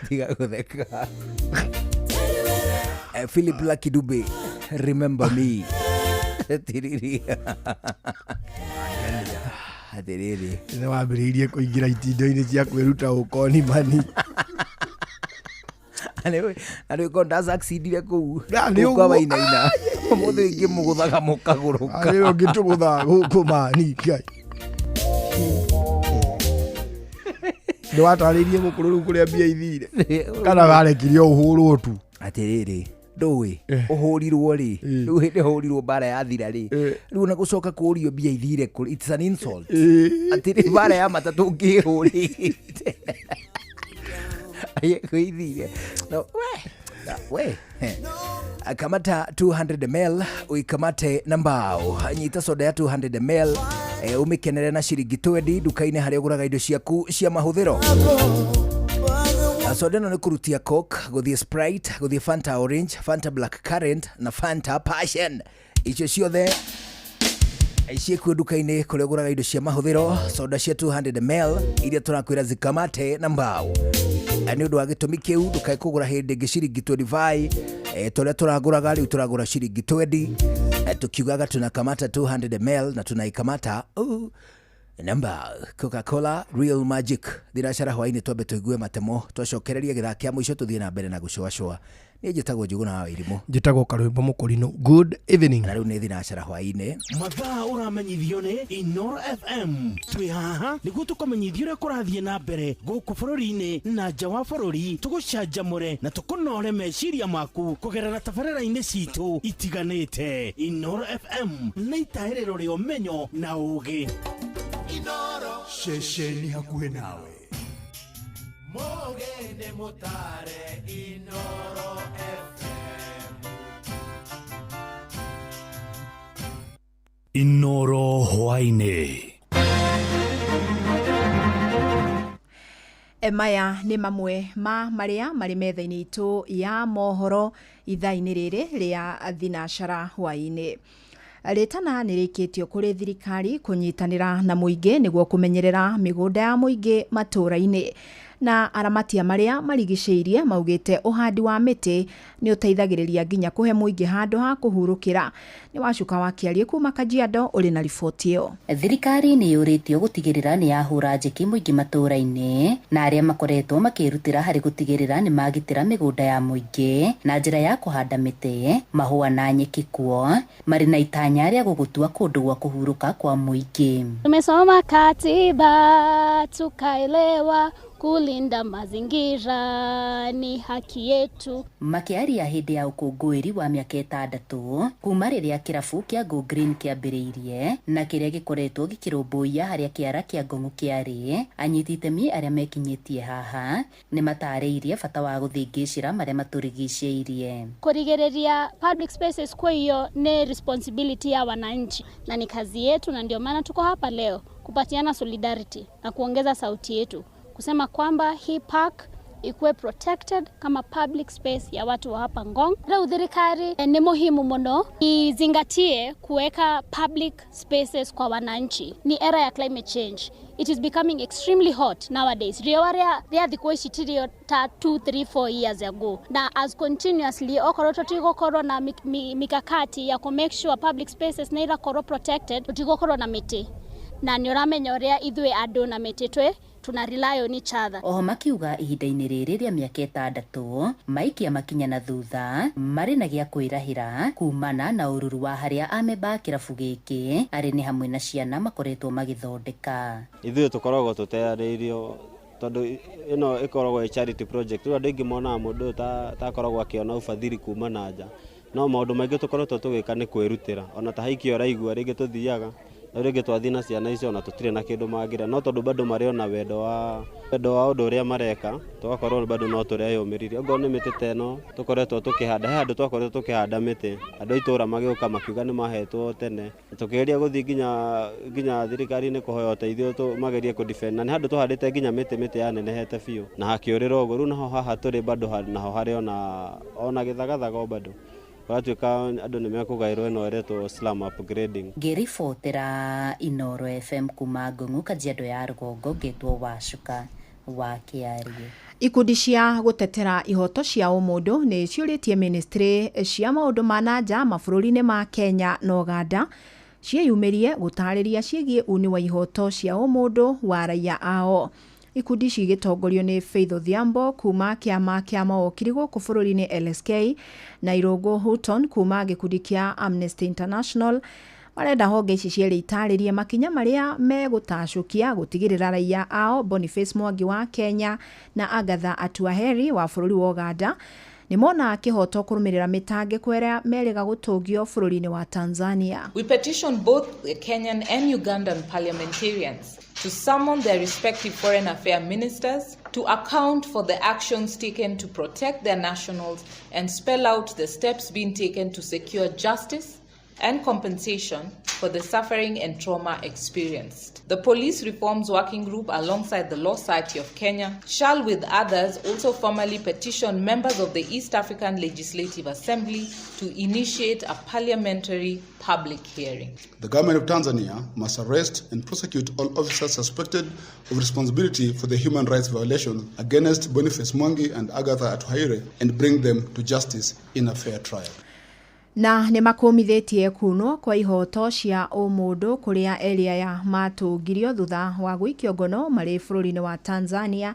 Speaker 12: Tiga gũtheka. Philip Lucky Dube, remember me. Tiriri. Atiriri.
Speaker 16: Nĩ wambĩrĩirie kũingĩra itindo-inĩ cia kwĩruta ũkoni mani.
Speaker 12: Na nĩ ko ndasaccindire kũu.
Speaker 16: Nĩ
Speaker 12: Kũu kwa
Speaker 16: ũguo.
Speaker 12: Wainaina. Ũmũthĩ ingĩmũgũthaga mũkagũrũka.
Speaker 16: Arĩ ũngĩtũgũthaga gũkũ mani Ngai. Nĩ watarĩirie mũkũrũ rĩu kũrĩa mbia ithire kana warekirie ũhũrwo tu?
Speaker 12: Atiriri, ndũĩ ũhũrirwo rĩ, rĩu hĩndĩ ũhũrirwo mbara yathira rĩ, rĩu ona gũcoka kũũrio mbia ithire kũrĩ, it's an insult. Atĩrĩ, mbara ya matatũ ngĩhũrĩte kwĩithire no we kamata 200 ml uikamate na mbao, nyita soda ya 200 ml umikenere na ciringi 20 nduka-inĩ harĩa ũgũraga indo ciaku cia mahũthĩro. Soda ĩno nĩ kũrutia Coke, gũthiĩ Sprite, gũthiĩ Fanta Orange, Fanta Black Currant na Fanta Passion. Icio ciothe ciĩkuo nduka-inĩ kũrĩa ũgũraga indo cia mahũthĩro, soda cia 200 ml iria tũrakwĩra zikamate na mbao. Nĩ ũndũ wa gĩtũmi kĩu ndũkae kũgũra hĩndĩ ĩngĩ ciringi 25, tũrĩa tũragũraga rĩu tũragũra ciringi 20, tukiugaga tunakamata 200 ml na tunaikamata namba Coca-Cola Real Magic. Thinacara hwainĩ twambe tũigue matemo, twacokereria gĩthaa kĩa mũico tũthiĩ na mbere na gũcũacũa. Niĩ njĩtagwo Njũgũna wa Wairimũ.
Speaker 16: Njĩtagwo Karwĩmbo Mũkũrinũ. Good evening.
Speaker 12: Na rĩu nĩ thinacara hwainĩ.
Speaker 2: Mathaa ũramenyithio nĩ Inoro FM. Twĩ haha nĩguo tũkũmenyithie ũrĩa kũrathiĩ na mbere gũkũ bũrũri-inĩ na nja wa bũrũri, tũgũcanjamũre na tũkũnore meciria maku kũgerera tabarĩra-inĩ citũ itiganĩte. Inoro FM nĩ itahĩrĩro rĩa ũmenyo na ũũgĩ.
Speaker 20: Ceceni hakuhĩ nawe.
Speaker 17: Mũgeni mũtare Inoro FM.
Speaker 2: Inoro hwainĩ.
Speaker 6: Maya nĩ mamwe ma marĩa marĩ metha-inĩ itũ ya mohoro ithaa-inĩ rĩrĩ rĩa thinacara hwainĩ. Rĩtana nĩ rĩkĩtio kũrĩ thirikari kũnyitanĩra na mũingĩ nĩguo kũmenyerera mĩgũnda ya mũingĩ matũũra-inĩ. Na aramatia marĩa marigicĩirie maugĩte ũhandi wa mĩtĩ nĩ ũteithagĩrĩria nginya kũhe mũingĩ handũ ha kũhurũkĩra. Nĩ wacuka wa Kĩarie kuma Kajiado ũrĩ na riboti ĩyo.
Speaker 21: Thirikari nĩ yũrĩtio gũtigĩrĩra nĩ yahũra njeki mũingĩ matũũra-inĩ na arĩa makoretwo makĩrutĩra harĩ gũtigĩrĩra nĩ magitĩra mĩgũnda ya mũingĩ na njĩra ya kũhanda mĩtĩ, mahũa na nyeki kuo, marĩ na itanya rĩa gũgũtua kũndũ gwa kũhurũka kwa mũingĩ.
Speaker 22: Tumesoma katiba tukaelewa kulinda mazingira ni haki yetu.
Speaker 21: Makĩaria hĩndĩ ya ũkũngũĩri wa mĩaka 6 kuma rĩrĩa kĩrabu kĩa Go Green kĩambĩrĩirie na kĩrĩa gĩkoretwo gĩkĩrũmbũiya harĩa kĩara kĩa Ngong'u kĩarĩ, anyiti itemi arĩa mekinyĩtie haha nĩ matarĩirie bata wa gũthingĩcĩra marĩa matũrigicĩirie.
Speaker 22: Kũrigĩrĩria public spaces kwa hiyo ni responsibility ya wananchi na ni kazi yetu, na ndio maana tuko hapa leo kupatiana solidarity na kuongeza sauti yetu kusema kwamba hii park ikuwe protected kama public space ya watu wa hapa Ngong. Rĩu thirikari ni muhimu muno izingatie kuweka public spaces kwa wananchi. Ni era ya climate change. It is becoming extremely hot nowadays. Riũa rĩa thikũ ici ti rĩo ta 2, 3, 4 years ago. Na as continuously okorwo tũtigũkorwo na mikakati ya ku make sure public spaces nĩ irakorwo protected, tũtigũkorwo na mĩtĩ. Na nĩ ũramenya ũrĩa ithuĩ andũ na mĩtĩ twĩ tuna rely on each other.
Speaker 21: Oho makiuga ihinda-inĩ rĩrĩ rĩa mĩaka 6 maikia makinya na thutha marĩ na gĩa kwĩrahĩra kumana na ũruru wa harĩa amemba a kĩrabu gĩkĩ arĩ nĩ hamwe na ciana makoretwo magĩthondeka.
Speaker 24: Ithuĩ tũkoragwo tũtearĩirio tondũ ĩno ĩkoragwo ĩ charity project. Rĩu andũ aingĩ monaga mũndũ ũyũ ta akoragwo akĩona ũbathiri kuma na nja, no maũndũ maingĩ tũkoretwo tũgĩka nĩ kwĩrutĩra. Ona ta haiki ũraigua rĩngĩ tũthiaga rĩngĩ twathiĩ na ciana icio ona tũtirĩ na kĩndũ mangĩrĩa, no tondũ bado marĩ ona wendo wa ũndũ ũrĩa mareka tũgakorwo bado no tũreyũmĩrĩrie. Okorwo nĩ mĩtĩ ta ĩno tũkoretwo tũkĩhanda, he handũ twakoretwo tũkĩhanda mĩtĩ, andũ a itũũra magĩũka makiuga nĩ mahetwo tene, tũkĩgeria gũthiĩ nginya thirikari-inĩ kũhoya ũteithio magerie kũ defend, na nĩ handũ tũhandĩte nginya mĩtĩ yanenehete biũ na hakĩũrĩra ũguo. Rĩu naho haha tũrĩ bado naho harĩ ona gĩthagathaga o bado. Kũratuĩka andũ nĩ mekũgaĩrwo ĩno ĩretwo slum upgrading.
Speaker 21: Ngĩribotera Inoro FM kuma Ngong'u, Kajiado ya rũgongo, ngetwo Wacuka wa Kĩarie.
Speaker 6: Ikundi cia gũtetera ihoto cia ũmũndũ nĩ ciũrĩtie ministry cia maũndũ ma nanja mabũrũri-inĩ ma Kenya na Uganda ciĩyumĩrie gũtarĩria ciĩgiĩ uni wa ihoto cia ũmũndũ wa raia ao. Ikundi ici igĩtongorio nĩ Faith Odhiambo kuma kĩama kĩa mawokiri gũkũ bũrũri-inĩ LSK na Irũngũ Houghton kuma gĩkundi kĩa Amnesty International marenda honge ici cierĩ itarĩrie makinya marĩa megũtacũkia gũtigĩrĩra raia ao Boniface Mwangi wa Kenya na Agatha Atuaheri wa bũrũri wa Uganda nĩ mona kĩhoto kũrũmĩrĩra mĩtangĩko ĩrĩa merĩga gũtũngio bũrũri-inĩ wa Tanzania.
Speaker 1: We petition both the Kenyan and Ugandan parliamentarians to summon their respective foreign affairs ministers to account for the actions taken to protect their nationals and spell out the steps being taken to secure justice and compensation for the suffering and trauma experienced. The Police Reforms Working Group, alongside the Law Society of Kenya, shall with others also formally petition members of the East African Legislative Assembly to initiate a parliamentary public hearing.
Speaker 7: The government of Tanzania must arrest and prosecute all officers suspected of responsibility for the human rights violations against Boniface Mwangi and Agatha Atuhaire and bring them to justice in a fair trial.
Speaker 6: Na nĩ makũmithĩtie kunwo kwa ihoto cia ũmũndũ kũrĩa area ya matũngirio thutha wa gũikio ngono marĩ bũrũri-inĩ wa Tanzania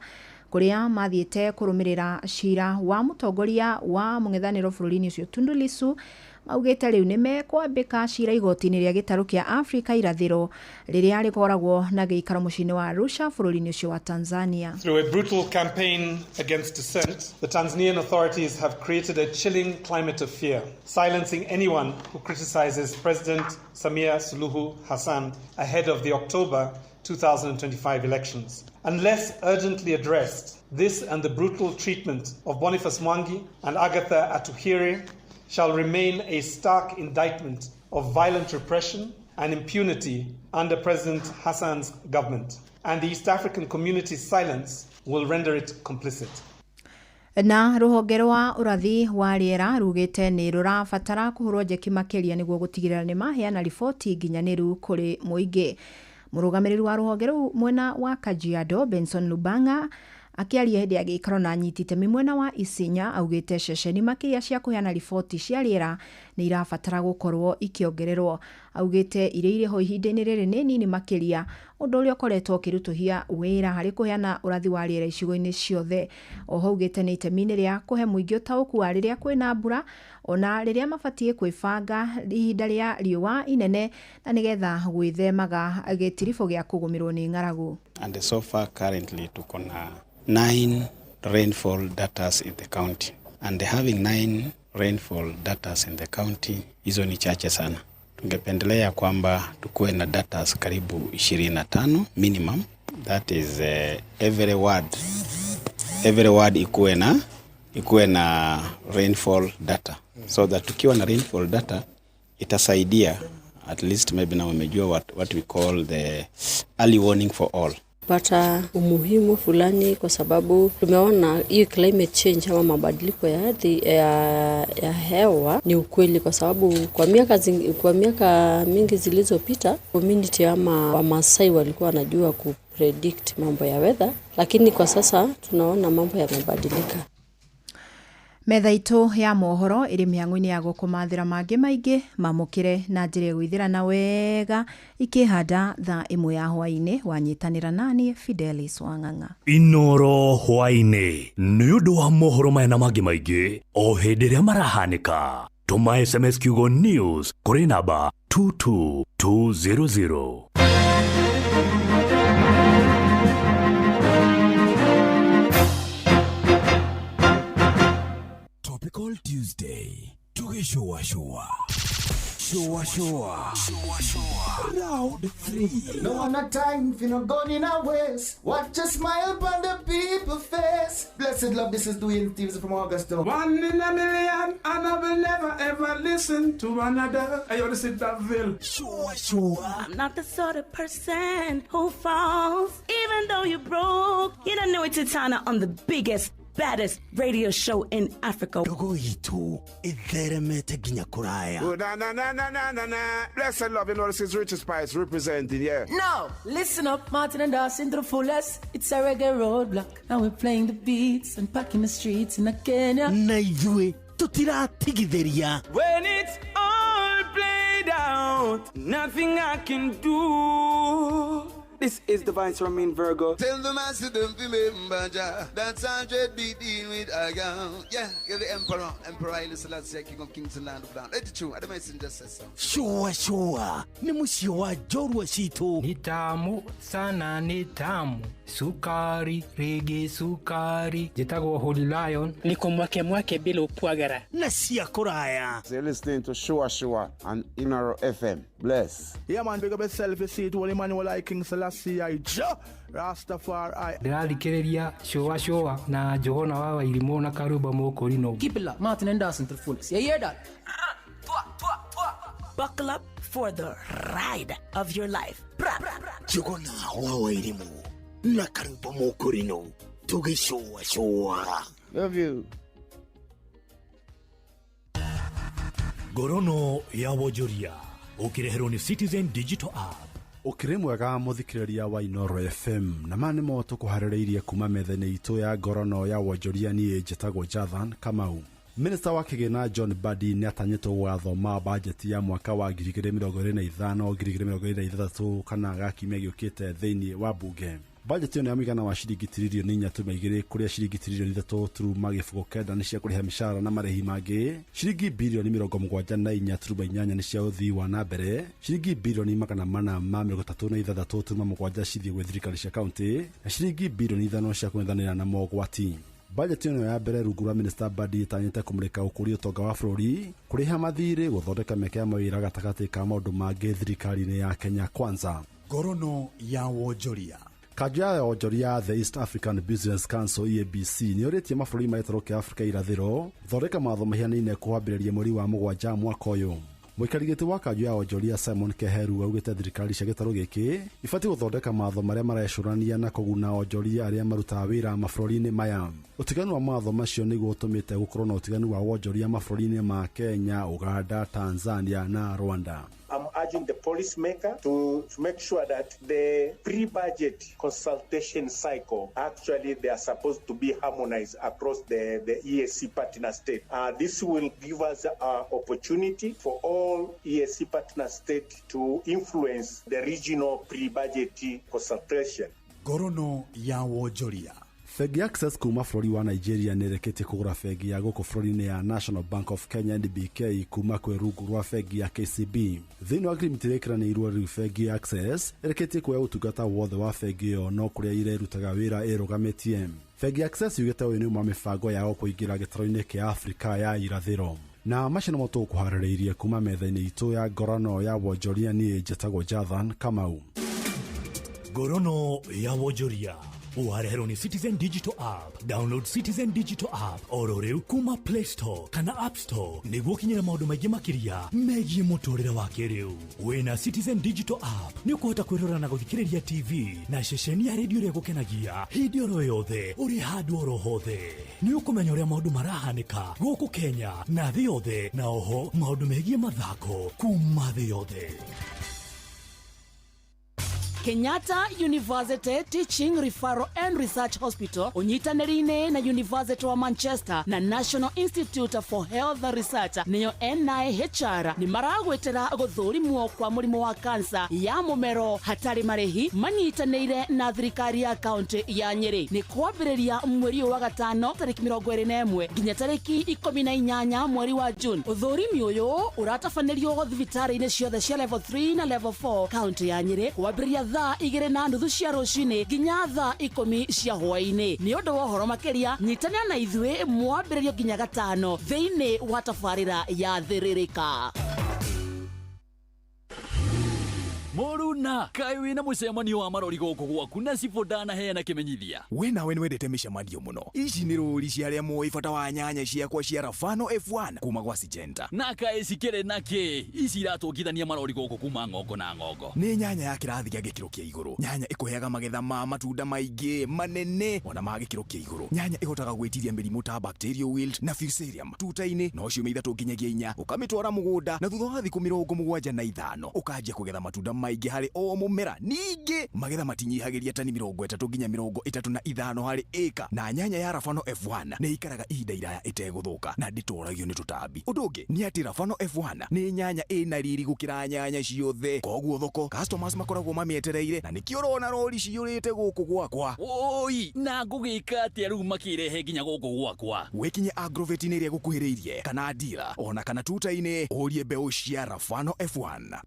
Speaker 6: kũrĩa mathiĩte kũrũmĩrĩra cira wa mũtongoria wa mũng'ethanĩro bũrũri-inĩ ũcio Tundu Lissu. Maugĩte rĩu nĩ mekwambĩka cira igoti-inĩ rĩa gĩtarũ kĩa Afrika irathĩro rĩrĩa rĩkoragwo na gĩikaro mũciĩ-inĩ wa Arusha bũrũri-inĩ ũcio wa Tanzania.
Speaker 11: Through a brutal campaign against dissent, the Tanzanian authorities have created a chilling climate of fear, silencing anyone who criticizes President Samia Suluhu Hassan ahead of the October 2025 elections. Unless urgently addressed, this and the brutal treatment of Boniface Mwangi and Agatha Atuhaire shall remain a stark indictment of violent repression and impunity under President Hassan's government, and the East African community's silence will render it complicit.
Speaker 6: Na rũhonge rwa ũrathi wa rĩera rugĩte nĩ rũrabatara kũhũrwo njeki makĩria nĩguo gũtigĩrĩra nĩ maheana riboti nginyanĩru kũrĩ mũingĩ. Mũrũgamĩrĩri wa rũhonge rũu mwena wa Kajiado Benson Lubanga akĩaria hĩndĩ ya gĩikaro na anyiti itemi mwena wa Isinya augĩte ceceni makĩria cia kũheana riboti cia rĩera nĩ irabatara gũkorwo ikĩongererwo. Augĩte iria irĩ ho ihinda-inĩ rĩrĩ nĩ nini makĩria, ũndũ ũrĩa ũkoretwo ũkĩritũhia wĩra harĩ kũheana ũrathi wa rĩera icigo-inĩ ciothe. Oho augĩte nĩ itemi-inĩ rĩa kũhe mũingĩ ũtaũku wa rĩrĩa kwĩna mbura ona rĩrĩa mabatiĩ kwĩbanga ihinda rĩa riũa inene na nĩgetha gwĩthemaga gĩtiribũ gĩa kũgũmĩrwo nĩ ng'aragu.
Speaker 23: And so far currently tuko na 9 rainfall datas in the county, and having 9 rainfall datas in the county, hizo ni chache sana. Tungependelea kwamba tukuwe na datas karibu 25 minimum, that is every ward ikuwe na rainfall data, so that tukiwa na rainfall data itasaidia at least maybe na umejua what we call the early warning for all.
Speaker 25: Pata umuhimu fulani kwa sababu tumeona hiyo climate change ama mabadiliko ya ardhi ya hewa ni ukweli, kwa sababu kwa miaka mingi zilizopita community ama Wamasai walikuwa wanajua ku predict mambo ya weather, lakini kwa sasa tunaona mambo yamebadilika.
Speaker 6: Metha itũ ya mohoro ĩrĩ mĩhang'o-inĩ ya gũkũmathĩra mangĩ maingĩ mamũkĩre na njĩra ĩgũithĩrana wega ikĩhanda thaa 1 ya hwaĩ-inĩ. Wanyitanĩra naniĩ Fidelis Wang'ang'a.
Speaker 2: Inoro hwaĩ-inĩ nĩ ũndũ wa mohoro maya na mangĩ maingĩ o hĩndĩ ĩrĩa marahanĩka. Tũma SMS kiugo news kũrĩ namba 22200.
Speaker 20: Topical Tuesday. Tugishoa shoa. Shoa shoa. Shoa shoa. Round 3.
Speaker 26: No one a time for no gun in our waist. Watch a smile upon the people face. Blessed love, this is Dwayne Stevens from Augusta.
Speaker 17: 1 in a million, and I will never ever listen to another. I want to sit that veil.
Speaker 20: Shoa shoa.
Speaker 27: I'm not the sort of person who falls, even though you're broke. You don't know it's Titana on the biggest
Speaker 3: baddest radio show in Africa.
Speaker 2: Ndogo itũ ĩtheremete nginya kũraya.
Speaker 8: Oh, na na na na na na na. Blessed love, you know this is Richard Spice representing, yeah.
Speaker 5: No, listen up, Martin and Dawson to the fullest. It's a reggae roadblock. Now we're playing the beats and packing the streets in Kenya.
Speaker 2: Na ithuĩ tũtiratigithĩria.
Speaker 9: When it's all played out, nothing I can do. This is the Vice Romain Virgo.
Speaker 10: Tell the master don't remember Jah. That's 100 be deal with I go. Yeah, you're the emperor, Emperor Haile Selassie, King of Kings and Land of Land. Let it true. I messenger says so.
Speaker 2: Shua shua nĩ mũciĩ wa njorua citũ.
Speaker 13: Ni tamu sana, ni tamu sukari rigi sukari. Njĩtagwo Holy Lion.
Speaker 14: Niko mwake mwake bila upwagara
Speaker 2: na cia kũraya.
Speaker 8: So you're listening to Shua Shua on Inaro FM. Bless.
Speaker 27: Yeah man, big up yourself, you see it, Holy Emmanuel I King Selassie I Jah Rastafari.
Speaker 13: Ndĩrathikĩrĩria Shua Shua na Johana wa Wairimũ na Karumba Mũkũrinũ.
Speaker 5: Keep it locked, Martin and Dawson to the fullest. You hear that?
Speaker 3: Buckle up for the ride of your life.
Speaker 2: Njuguna wa Wairimũ na Karumba Mũkũrinũ tũgĩcũa cũa.
Speaker 8: Love you.
Speaker 20: Ngorono ya wonjoria ũkĩreherwo nĩ Citizen Digital App.
Speaker 7: Ũkĩrĩ mwega mũthikĩrĩria wa Inoro FM na ma nĩmo tũkũharĩrĩirie kuma metha-inĩ itũ ya ngorono ya wonjoria. Niĩ njĩtagwo Jathan Kamau. Minista wa kĩgĩna John Mbadi nĩ atanyĩtwo gũgathoma bajeti ya mwaka wa 2025 2026 kana ga kiumia gĩũkĩte thĩinĩ wa bunge. Bajeti ĩyo nĩ ya mũigana wa ciringi tiririoni 4.2 kũrĩa ciringi tiririoni 3.9 nĩ cia kũrĩha mĩcara na marĩhi mangĩ, ciringi birioni 74.8 nĩ cia ũthii wa na mbere, ciringi birioni 436.7 cithiĩ gwĩ thirikari cia kaunti na ciringi birioni 5 cia kũng'ethanĩra na mogwati. Bajeti ĩno ya mbere rungu rwa Minista Mbadi ĩtanyĩte kũmũrĩka ũkũria ũtonga wa bũrũri, kũrĩha mathirĩ, gũthondeka mĩeke ya mawĩra gatagatĩ ka maũndũ mangĩ thirikari-inĩ ya Kenya Kwanza.
Speaker 20: Ngorono ya wonjoria.
Speaker 7: Kanjũ ya wonjoria The East African Business Council EABC nĩ ũrĩtie mabũrũri ma gĩtarũ kĩa Afrika irathĩro gũthondeka mawatho mahianaine kwambĩrĩria mweri wa 7 mwaka ũyũ. Mũikari gĩtĩ wa kanjũ ya wonjoria Simon Keheru augĩte thirikari cia gĩtarũ gĩkĩ ibatiĩ gũthondeka mawatho marĩa marecũrania na kũguna onjoria arĩa marutaga wĩra mabũrũri-inĩ maya. Ũtiganu wa mawatho macio nĩguo ũtũmĩte gũkorwo na ũtiganu wa wonjoria mabũrũri-inĩ ma Kenya, Uganda, Tanzania na Rwanda.
Speaker 28: I'm urging the policymaker to make sure that the pre-budget consultation cycle, actually they are supposed to be harmonized across the EAC partner state. This will give us an opportunity for all EAC partner state to influence the regional pre-budget consultation.
Speaker 20: Ngorono ya wonjoria.
Speaker 7: Bengi ya Access kuma bũrũri wa Nigeria nĩ ĩrĩkĩtie kũgũra bengi ya gũkũ bũrũri-inĩ ya National Bank of Kenya NBK kuma kwĩ rungu rwa bengi ya KCB. Thĩinĩ wa agreement ĩrĩa ĩkĩranĩirwo rĩu bengi ya Access ĩrĩkĩtie kuoya ũtungata wothe wa bengi ĩyo no kũrĩa irerutaga wĩra ĩrũgamĩtie. Bengi ya Access yugĩte ũyũ nĩ ũmwe wa mĩbango yao kũingĩra gĩtarũ-inĩ kĩa Afrika ya irathĩro. Na macio nĩmo tũkũharĩrĩirie kuma metha-inĩ itũ ya ngorono ya wonjoria. Niĩ njĩtagwo Jathan Kamau.
Speaker 20: Ngorono ya wonjoria wareherwo nĩ Citizen Digital App. Download Citizen Digital App oro rĩu kuma Play Store kana App Store nĩguo ũkinyĩre maũndũ maingĩ makĩria megiĩ mũtũrĩre wa kĩrĩu. Wĩna Citizen Digital App nĩ ũkũhota kwĩrora na gũthikĩrĩria TV na ceceni ya redio ĩrĩa ĩgũkenagia hĩndĩ oro yothe ũrĩ handũ oro hothe. Nĩ ũkũmenya ũrĩa maũndũ marahanĩka gũkũ Kenya na thĩ yothe, na oho maũndũ megiĩ mathako kuma thĩ yothe.
Speaker 29: Kenyatta University Teaching Referral and Research Hospital unyitanĩrĩine na University wa Manchester na National Institute for Health Research nĩyo NIHR nĩ maragwĩtĩra gũthũrimwo kwa mũrimũ wa kansa ya mũmero hatarĩ marĩhi manyitanĩire na thirikari ya kaunti ya Nyĩrĩ. Nĩ kwambĩrĩria mweri wa gatano tarĩki 21 nginya tarĩki 18 mweri wa June. Ũthũrimi ũyũ ũratabanĩrio thibitarĩ-inĩ ciothe cia level 3 na level 4 kaunti ya Nyĩrĩ kwambĩrĩria thaa 2:30 cia rũcinĩ nginya thaa 10 cia hwaĩ-inĩ. Nĩ ũndũ wa ũhoro makĩria nyitanĩra na ithuĩ mwambĩrĩrio nginya gatano thĩinĩ wa tabarĩra ya Thĩrĩrĩka.
Speaker 4: Mũruna kaĩ wĩna mũcemanio wa marori gũkũ gwaku na cibũ ndanaheana kĩmenyithia.
Speaker 12: We nawe nĩwendete mĩcemanio mũno. Ici nĩ rũri cia arĩa moĩ bata wa nyanya ciakwa cia Rafano F1 kuma gwa Syngenta.
Speaker 4: Na kaĩ cikĩrĩ na kĩ? Ici iratũngithania marori gũkũ kuma ng'ongo na ng'ongo.
Speaker 12: Nĩ nyanya ya kĩrathi gĩa gĩkĩro kĩa igũrũ. Nyanya ĩkũheaga magetha ma matunda maingĩ manene ona ma gĩkĩro kĩa igũrũ. Nyanya ĩhotaga gwĩtiria mĩrimũ ta bacterial wilt na fusarium tuta-inĩ no ciumia 3 nginyagia 4 ũkamĩtwara mũgũnda na thutha wa thikũ 75 ũkanjia kũgetha matunda maingĩ harĩ o mũmera. Ningĩ magetha matinyihagĩria tani 30 nginya 35 harĩ ĩka. Na nyanya ya Rafano F1 nĩ ikaraga ihinda iraya ĩtegũthũka na ndĩtoragio nĩ tũtambi. Ũndũ ũngĩ nĩ atĩ Rafano F1 nĩ nyanya ĩna riri gũkĩra nyanya ciothe, koguo thoko customers makoragwo mamĩetereire na nĩkĩo ũrona rori ciyũrĩte gũkũ gwakwa.
Speaker 4: Oi, na ngũgĩka atĩa rĩu makĩrehe nginya gũkũ gwakwa?
Speaker 12: Wĩkinye agrovet-inĩ ĩrĩa ĩgũkuhĩrĩirie kana dealer ona kana tuta-inĩ ũrie mbeũ cia Rafano F1.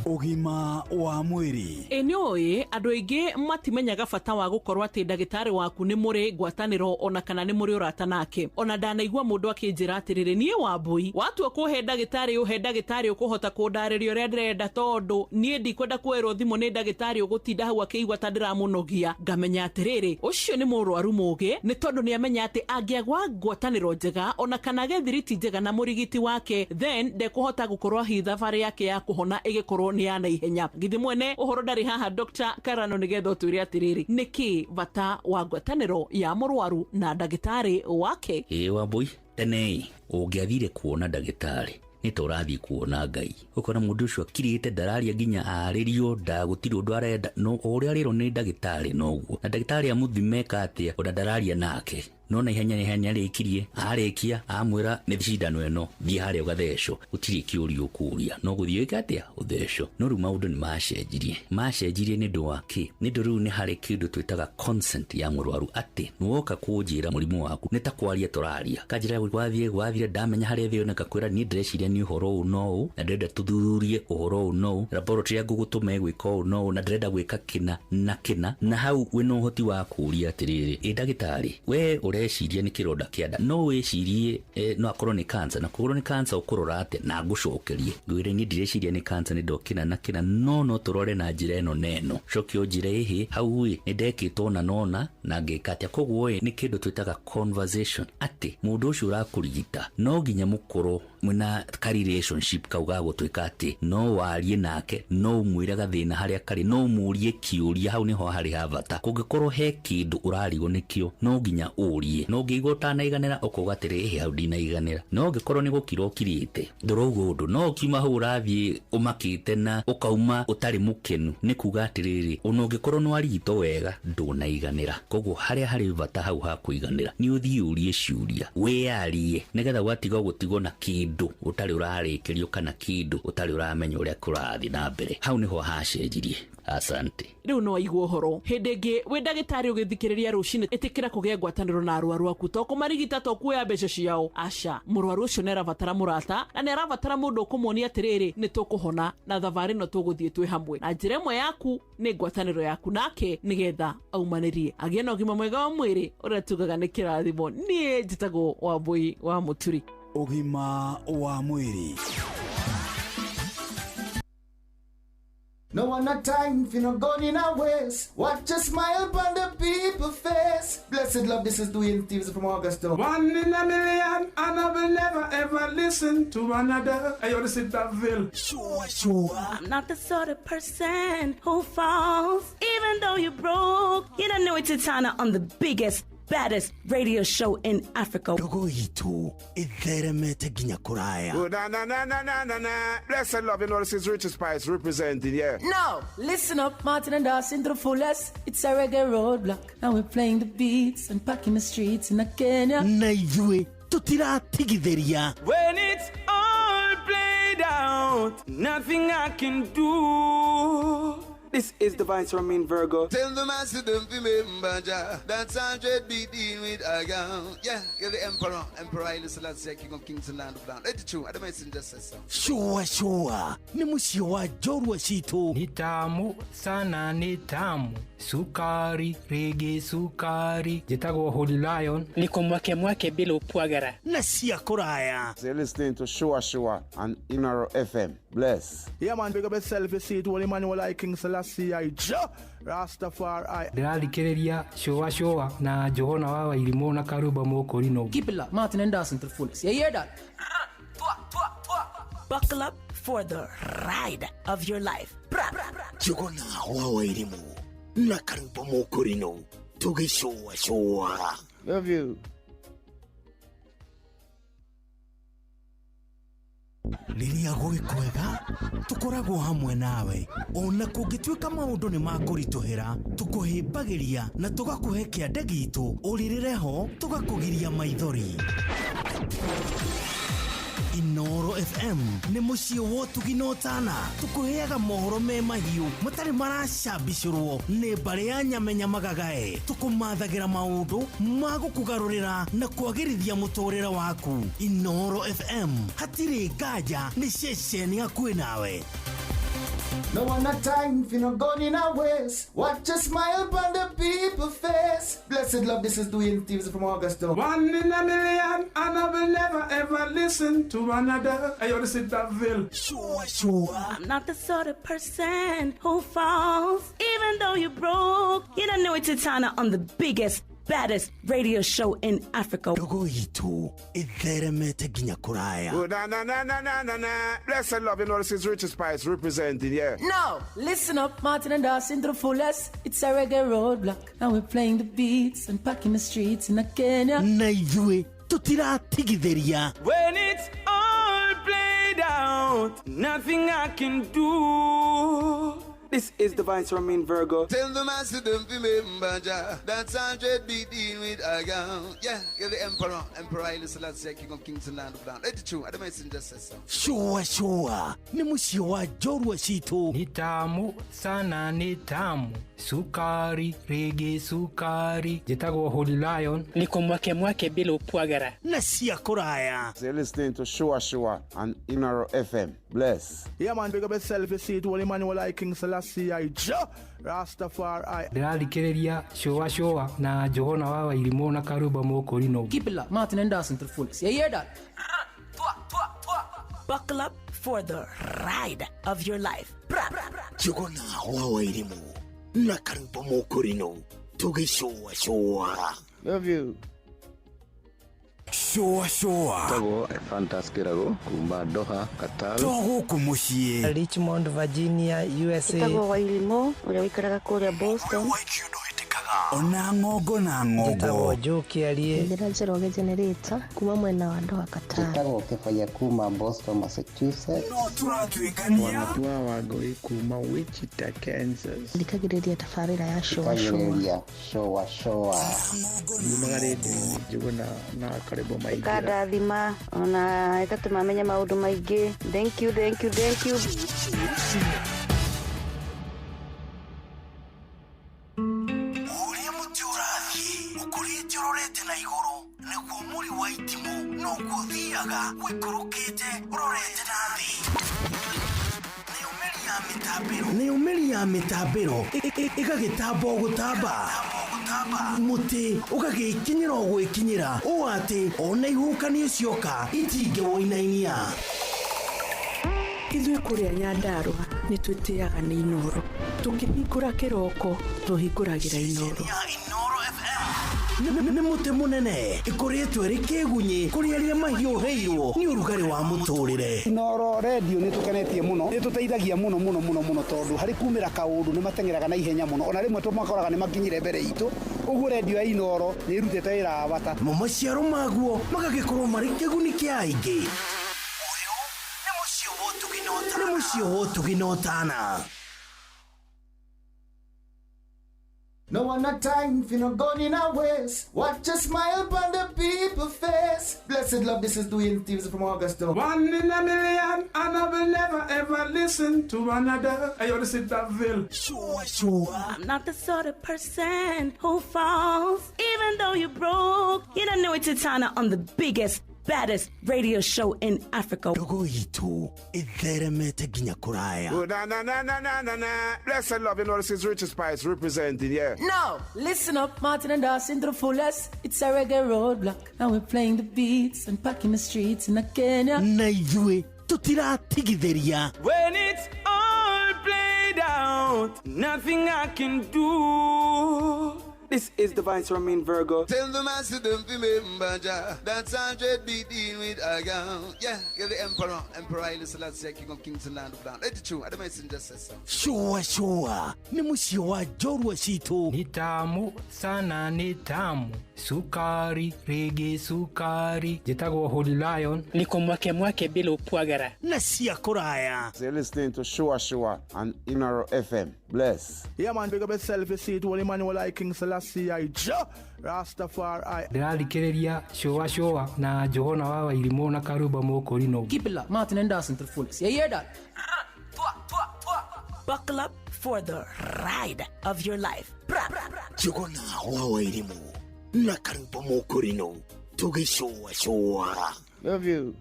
Speaker 2: Ũgima wa mwĩrĩ.
Speaker 15: Ĩ nĩ ũĩ andũ aingĩ matimenyaga bata wa gũkorwo atĩ ndagĩtarĩ waku nĩ mũrĩ ngwatanĩro ona kana nĩ mũrĩ ũrata nake. Ona ndanaigua mũndũ akĩnjĩra atĩrĩrĩ, niĩ Wambui watua kũhe ndagĩtarĩ ũhe ndagĩtarĩ ũkũhota kũndarĩria ũrĩa ndĩrenda, tondũ niĩ ndikwenda kuoerwo thimũ nĩ ndagĩtarĩ ũgũtinda hau akĩigua ta ndĩramũnogia. Ngamenya atĩrĩrĩ, ũcio nĩ mũrwaru mũgĩ, nĩ tondũ nĩ amenya atĩ angĩagwa ngwatanĩro njega ona kana gethiriti njega na mũrigiti wake, then ndekũhota gũkorwo hihi thabarĩ yake ya kũhona ĩgĩkorwo nĩ ya naihenya. Githĩ mwene ũhoro ndarĩ haha Dr. Karano nĩgetha ũtwĩre atĩrĩrĩ, nĩkĩ bata wa ngwatanĩro ya mũrwaru na ndagĩtarĩ wake?
Speaker 16: Ĩ Wambui, tene ũngĩathire kuona ndagĩtarĩ nĩ ta ũrathiĩ kuona Ngai. Ũkona mũndũ ũcio akirĩte ndararia nginya arĩrio, ndagũtirĩ ũndũ arenda, no ũrĩa arĩrwo nĩ ndagĩtarĩ noguo. Na ndagĩtarĩ amũthime atĩa ona ndararia nake. No na ihenya ihenya rĩkirie, arĩkia amwĩra nĩ cindano ĩno, thiĩ harĩa ũgathecwo. Gũtirĩ kĩũria ũkũria, no gũthiĩ wĩke atĩa ũthecwo. No rĩu maũndũ nĩ macenjirie. Macenjirie nĩ ũndũ wa kĩ? Nĩ ũndũ rĩu nĩ harĩ kĩndũ twĩtaga consent ya mũrwaru, atĩ nĩwoka kũnjĩra mũrimũ waku nĩ ta kwaria tũraria. Kanjĩra gwathiĩ gwathire ndamenya harĩa thĩ yoneka kwĩra niĩ ndĩreciria nĩ ũhoro ũũ no ũũ, na ndĩrenda tũthuthurie ũhoro ũũ no ũũ, laboratory ya ngũgũtũma ĩgwĩka ũũ no ũũ, na ndĩrenda gwĩka kĩna na kĩna. Na hau wĩna ũhoti wa kũũria atĩrĩrĩ, ĩ ndagĩtarĩ, we ũreciria nĩ kĩronda kĩa nda, no wĩcirie no akorwo nĩ cancer, na kũkorwo nĩ cancer ũkũrora atĩa na ngũcokerie ngwĩre niĩ ndireciria nĩ cancer nĩ ndokĩna na kĩna, no tũrore na njĩra ĩno na ĩno, coke ũnjĩre ĩhĩ hau ĩ nĩ ndekĩtwo na nona na ngĩka atĩa. Koguo ĩ nĩ kĩndũ twĩtaga conversation, atĩ mũndũ ũcio ũrakũrigita no nginya mũkorwo mwĩna ka relationship kau ga gũtuĩka atĩ no warie nake, no ũmwĩre gathĩna harĩa karĩ, no ũmũrie kĩũria, hau nĩho harĩ ha bata. Kũngĩkorwo he kĩndũ ũrarigwo nĩkĩo no nginya ũrie, no ũngĩigua ũtanaiganĩra ũkauga atĩrĩ ĩhĩ hau ndinaiganĩra. No ũngĩkorwo nĩ gũkira ũkirĩte ndũrauga ũndũ, no ũkiuma hau ũrathiĩ ũmakĩte na ũkauma ũtarĩ mũkenu, nĩ kuga atĩrĩrĩ ona ũngĩkorwo nĩ warigitwo wega ndũnaiganĩra. Koguo harĩa harĩ bata hau ha kũiganĩra nĩ ũthiĩ ũrie ciũria, wĩyarie nĩgetha gwatiga gũtigwo na kĩndũ ũtarĩ ũrarĩkĩrio kana kĩndũ ũtarĩ ũramenya ũrĩa kũrathiĩ na mbere. Hau nĩho hacenjirie. Asante.
Speaker 15: Rĩu no waigua ũhoro. Hĩndĩ ĩngĩ wĩ ndagĩtarĩ ũgĩthikĩrĩria rũcinĩ, ĩtĩkĩra kũgĩa ngwatanĩro na arwaru aku, to kũmarigita to kuoya mbeca ciao. Aca, mũrwaru ũcio nĩ arabatara mũrata na nĩ arabatara mũndũ ũkũmuonia atĩrĩrĩ, nĩ tũkũhona na thabarĩ ĩno tũgũthiĩ twĩ hamwe, na njĩra ĩmwe yaku nĩ ngwatanĩro yaku nake nĩgetha aumanĩrie agĩe na ũgima mwega wa mwĩrĩ ũrĩa tugaga nĩ kĩrathimo. Niĩ njĩtagwo Wambui wa Mũturi.
Speaker 2: Ũgima wa mwĩrĩ.
Speaker 26: No one a time for no gun in a waste. Watch a smile upon the people face. Blessed love, this is Dwayne Stevens from Augusta.
Speaker 9: 1 in a million, and I will never ever listen to another. I ought to sit that Ville.
Speaker 2: Sure, sure.
Speaker 3: I'm not the sort of person who falls, even though you're broke. You don't know it's Titana on the biggest, baddest radio show in Africa.
Speaker 2: Ndogo itu itheremete nginya kuraya.
Speaker 8: Oh, na na na na na na na. Blessed love, you know this is Richie Spice representing, yeah.
Speaker 5: No, listen up, Martin and Dawson to the fullest. It's a reggae roadblock. Now we're playing the beats and packing the streets in Kenya.
Speaker 2: Na ithuĩ tutiratigithĩria.
Speaker 9: When it's all played out, nothing I can do. This is the Vice Main Virgo.
Speaker 10: Tell the master don't remember Jah. That's 100 be dealing with a girl. Yeah, you're the Emperor, Emperor Haile Selassie, King of Kings and Land of Land. Let it true. I don't just say so.
Speaker 2: Shua shua ni muciĩ wa njorua citũ.
Speaker 13: Ni tamu sana ni tamu sukari rĩngĩ sukari. Njĩtagwo Holy Lion.
Speaker 14: Niko mwake mwake bila upwagara
Speaker 2: na cia kũraya.
Speaker 8: You're listening to Shua Shua on Inoro FM. Bless.
Speaker 27: Yeah, man, big up yourself. You see it, Holy Emmanuel I, King Selassie I, Jah Rastafari.
Speaker 13: Ndĩrathikĩrĩria Shua Shua na Njũgũna wa Wairimũ na Karumba Mũkũrinũ.
Speaker 5: Keep it locked, Martin and Dawson to the fullest. You hear that?
Speaker 3: Buckle up for the ride of your life.
Speaker 2: Njũgũna wa Wairimũ na Karumba Mũkũrinũ tũgĩcũa cũa.
Speaker 8: Love you.
Speaker 2: Rĩrĩa gwĩ kwega tũkoragwo hamwe nawe ona kũngĩtuĩka maũndũ nĩ makũritũhĩra tũkũhĩmbagĩria na tũgakũhe kĩande gitũ ũrĩrĩre ho tũgakũgiria maithori. Inoro FM nĩ mũciĩ wa ũtugi na ũtana tũkũheaga mohoro me mahiũ matarĩ maracambicũrwo nĩ mbarĩ ya nyamenya magagae tũkũmathagĩra maũndũ ma gũkũgarũrĩra na kwagĩrithia mũtũrĩre waku. Inoro FM hatirĩ nganja nĩ ceceni hakuhĩ nawe.
Speaker 26: No one a time for no gun in a waste. Watch a smile upon the people face. Blessed love, this is Dwayne Stevens from Augusta.
Speaker 17: One in a million, and I will never ever listen to another. I ought to sit that bill.
Speaker 2: Sure, sure.
Speaker 3: I'm not the sort of person who falls, even though you broke. You don't know it's Titana on the biggest, baddest radio show in Africa.
Speaker 2: Ndogo itu itheremete nginya kuraya.
Speaker 8: Na na na na na na na. Blessed love, you know this is Richie Spice representing, yeah.
Speaker 5: Now, listen up, Martin and Dawson to the fullest. It's a reggae roadblock, and we're playing the beats and packing the streets in Kenya.
Speaker 2: Na ithuĩ tutiratigithĩria.
Speaker 9: When it's all played out, nothing I can do. This is the Vice Main Virgo.
Speaker 10: Tell the master don't remember Jah. That's 100 be dealing with a girl. Yeah, you're the Emperor, Emperor Haile Selassie, King of Kings and Land of Land. Let it true. I don't just say so.
Speaker 2: Shua shua ni muciĩ wa njorua citũ.
Speaker 13: Ni tamu sana ni tamu sukari rĩngĩ sukari. Njĩtagwo Holy Lion.
Speaker 14: Niko mwake mwake bila upwagara
Speaker 2: na cia kũraya.
Speaker 8: You're listening to Shua Shua on Inoro FM. Bless.
Speaker 27: Yeah, man, big up yourself. You see it, Holy Emmanuel I, King Selassie I, Jah Rastafari.
Speaker 13: Ndĩrathikĩrĩria Shua Shua na Njũgũna wa Wairimũ na Karumba Mũkũrinũ.
Speaker 5: Keep it locked, Martin and Dawson to the fullest. You hear that?
Speaker 3: Buckle up for the ride of your life.
Speaker 2: Njũgũna wa Wairimũ na Karumba Mũkũrinũ tũgĩcũa cũa.
Speaker 8: Love you.
Speaker 12: Shua shua.
Speaker 1: Tago Fantas Kirago kuma Doha Qatar.
Speaker 12: To gũkũ mũciĩ
Speaker 11: Richmond Virginia USA.
Speaker 18: Tago Wairimũ ũrĩa ũikaraga kũrĩa Boston.
Speaker 12: Ona ng'ongo na ng'ongo.
Speaker 11: Njĩtagwo Joe Kĩarie.
Speaker 18: Njĩra Njoroge Generator kuma mwena wa Doha Qatar.
Speaker 19: Njĩtagwo Kĩbaya kuma Boston Massachusetts.
Speaker 12: No tũratuĩkania.
Speaker 21: Wanatua Wangũi kuma Wichita Kansas.
Speaker 18: Thikagĩrĩria tabarĩra ya Shua Shua.
Speaker 19: Shua Shua.
Speaker 21: Yumaga rĩndiũ-inĩ Njũgũna na Karĩmbũ maingĩra.
Speaker 18: Ĩkandathima ona ĩgatũma menye maũndũ maingĩ. Thank you, thank you, thank you.
Speaker 2: Nĩ umĩri ya mĩtambĩro ĩgagĩtamba o gũtamba mũtĩ ũgagĩkinyĩra o gwĩkinyĩra ũũ atĩ ona ihuhũkanio cioka itingĩwũinainia.
Speaker 22: Ithuĩ kũrĩa Nyandarũa nĩ twĩtĩaga nĩ Inoro tũkĩhingũra kĩroko tũhingũragĩra Inoro.
Speaker 2: Nĩ mũtĩ mũnene ĩkoretwo ĩrĩ kĩgunyĩ kũrĩ arĩa mahiũhĩirwo nĩ ũrugarĩ wa mũtũrĩre.
Speaker 23: Inoro radio nĩ tũkenetie mũno, nĩ tũteithagia mũno mũno mũno mũno tondũ harĩ kumĩra kaũndũ nĩ mateng'eraga na ihenya mũno, ona rĩmwe tũmakoraga nĩ makinyire mbere itũ. Ũguo radio ya Inoro nĩ ĩrutĩte wĩra wa bata.
Speaker 2: Mo maciaro maguo magagĩkorwo marĩ kĩguni kĩa aingĩ. Ũyũ nĩ mũciĩ wa ũtugi na ũtana.
Speaker 26: No one a time for no gun in a waste. Watch a smile upon the people face. Blessed love, this is Dwayne Stevens from Augusta.
Speaker 17: One in a million, and I will never ever never listen to another. I ought to sit that ville.
Speaker 2: Sure, sure.
Speaker 3: I'm not the sort of person who falls, even though you broke. You don't know it's Titana on the biggest, baddest radio show in Africa.
Speaker 2: Ndogo itu itheremete nginya kuraya.
Speaker 8: Oh, na na na na na na na. Blessed love, you know this is Richie Spice representing, yeah.
Speaker 5: No, listen up, Martin and Dawson to the fullest. It's a reggae roadblock, and we're playing the beats and packing the streets in Kenya.
Speaker 2: Na ithuĩ tutiratigithĩria.
Speaker 9: When it's all played out, nothing I can do. This is the Vice Romain Virgo.
Speaker 10: Tell the master don't remember Jah. That's 100 be dealing with a girl. Yeah, you're the emperor. Emperor Haile Selassie, King of Kings and Land of Land. Let it true. I don't just say so.
Speaker 2: Sure, sure. Ni mũciĩ wa njorua citũ.
Speaker 13: Ni tamu sana, ni tamu. Sukari, rege sukari. Njĩtagwo Holy Lion.
Speaker 14: Niko mwake mwake bila upwagara.
Speaker 2: Na cia kũraya.
Speaker 8: So you're listening to Sure Sure on Inoro FM. Bless.
Speaker 27: Yeah, man, big up yourself. You see it, Holy Emmanuel I King Selassie I Jah Rastafari.
Speaker 13: Ndĩrathikĩrĩria Sure Sure na Johana wa Wairimũ na Karumba Mũkũrinũ.
Speaker 5: Keep it locked, Martin and Dawson to the fullest. You hear that?
Speaker 3: Buckle up for the ride of your life.
Speaker 2: Johana wa Wairimũ na Karumba Mũkũrinũ tũgĩcũa cũa.
Speaker 8: Love you.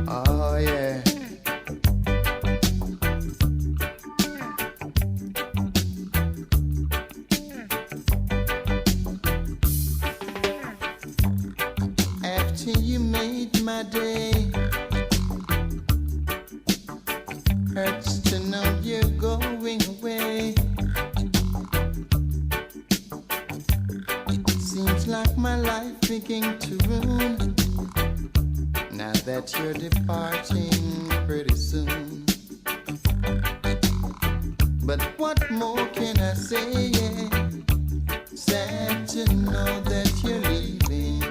Speaker 10: Oh yeah. After you made my day, hurts to know you're going away. Seems like my life beginning to ruin now that you're departing pretty soon. But what more can I say? Yeah. Sad to know that you're leaving.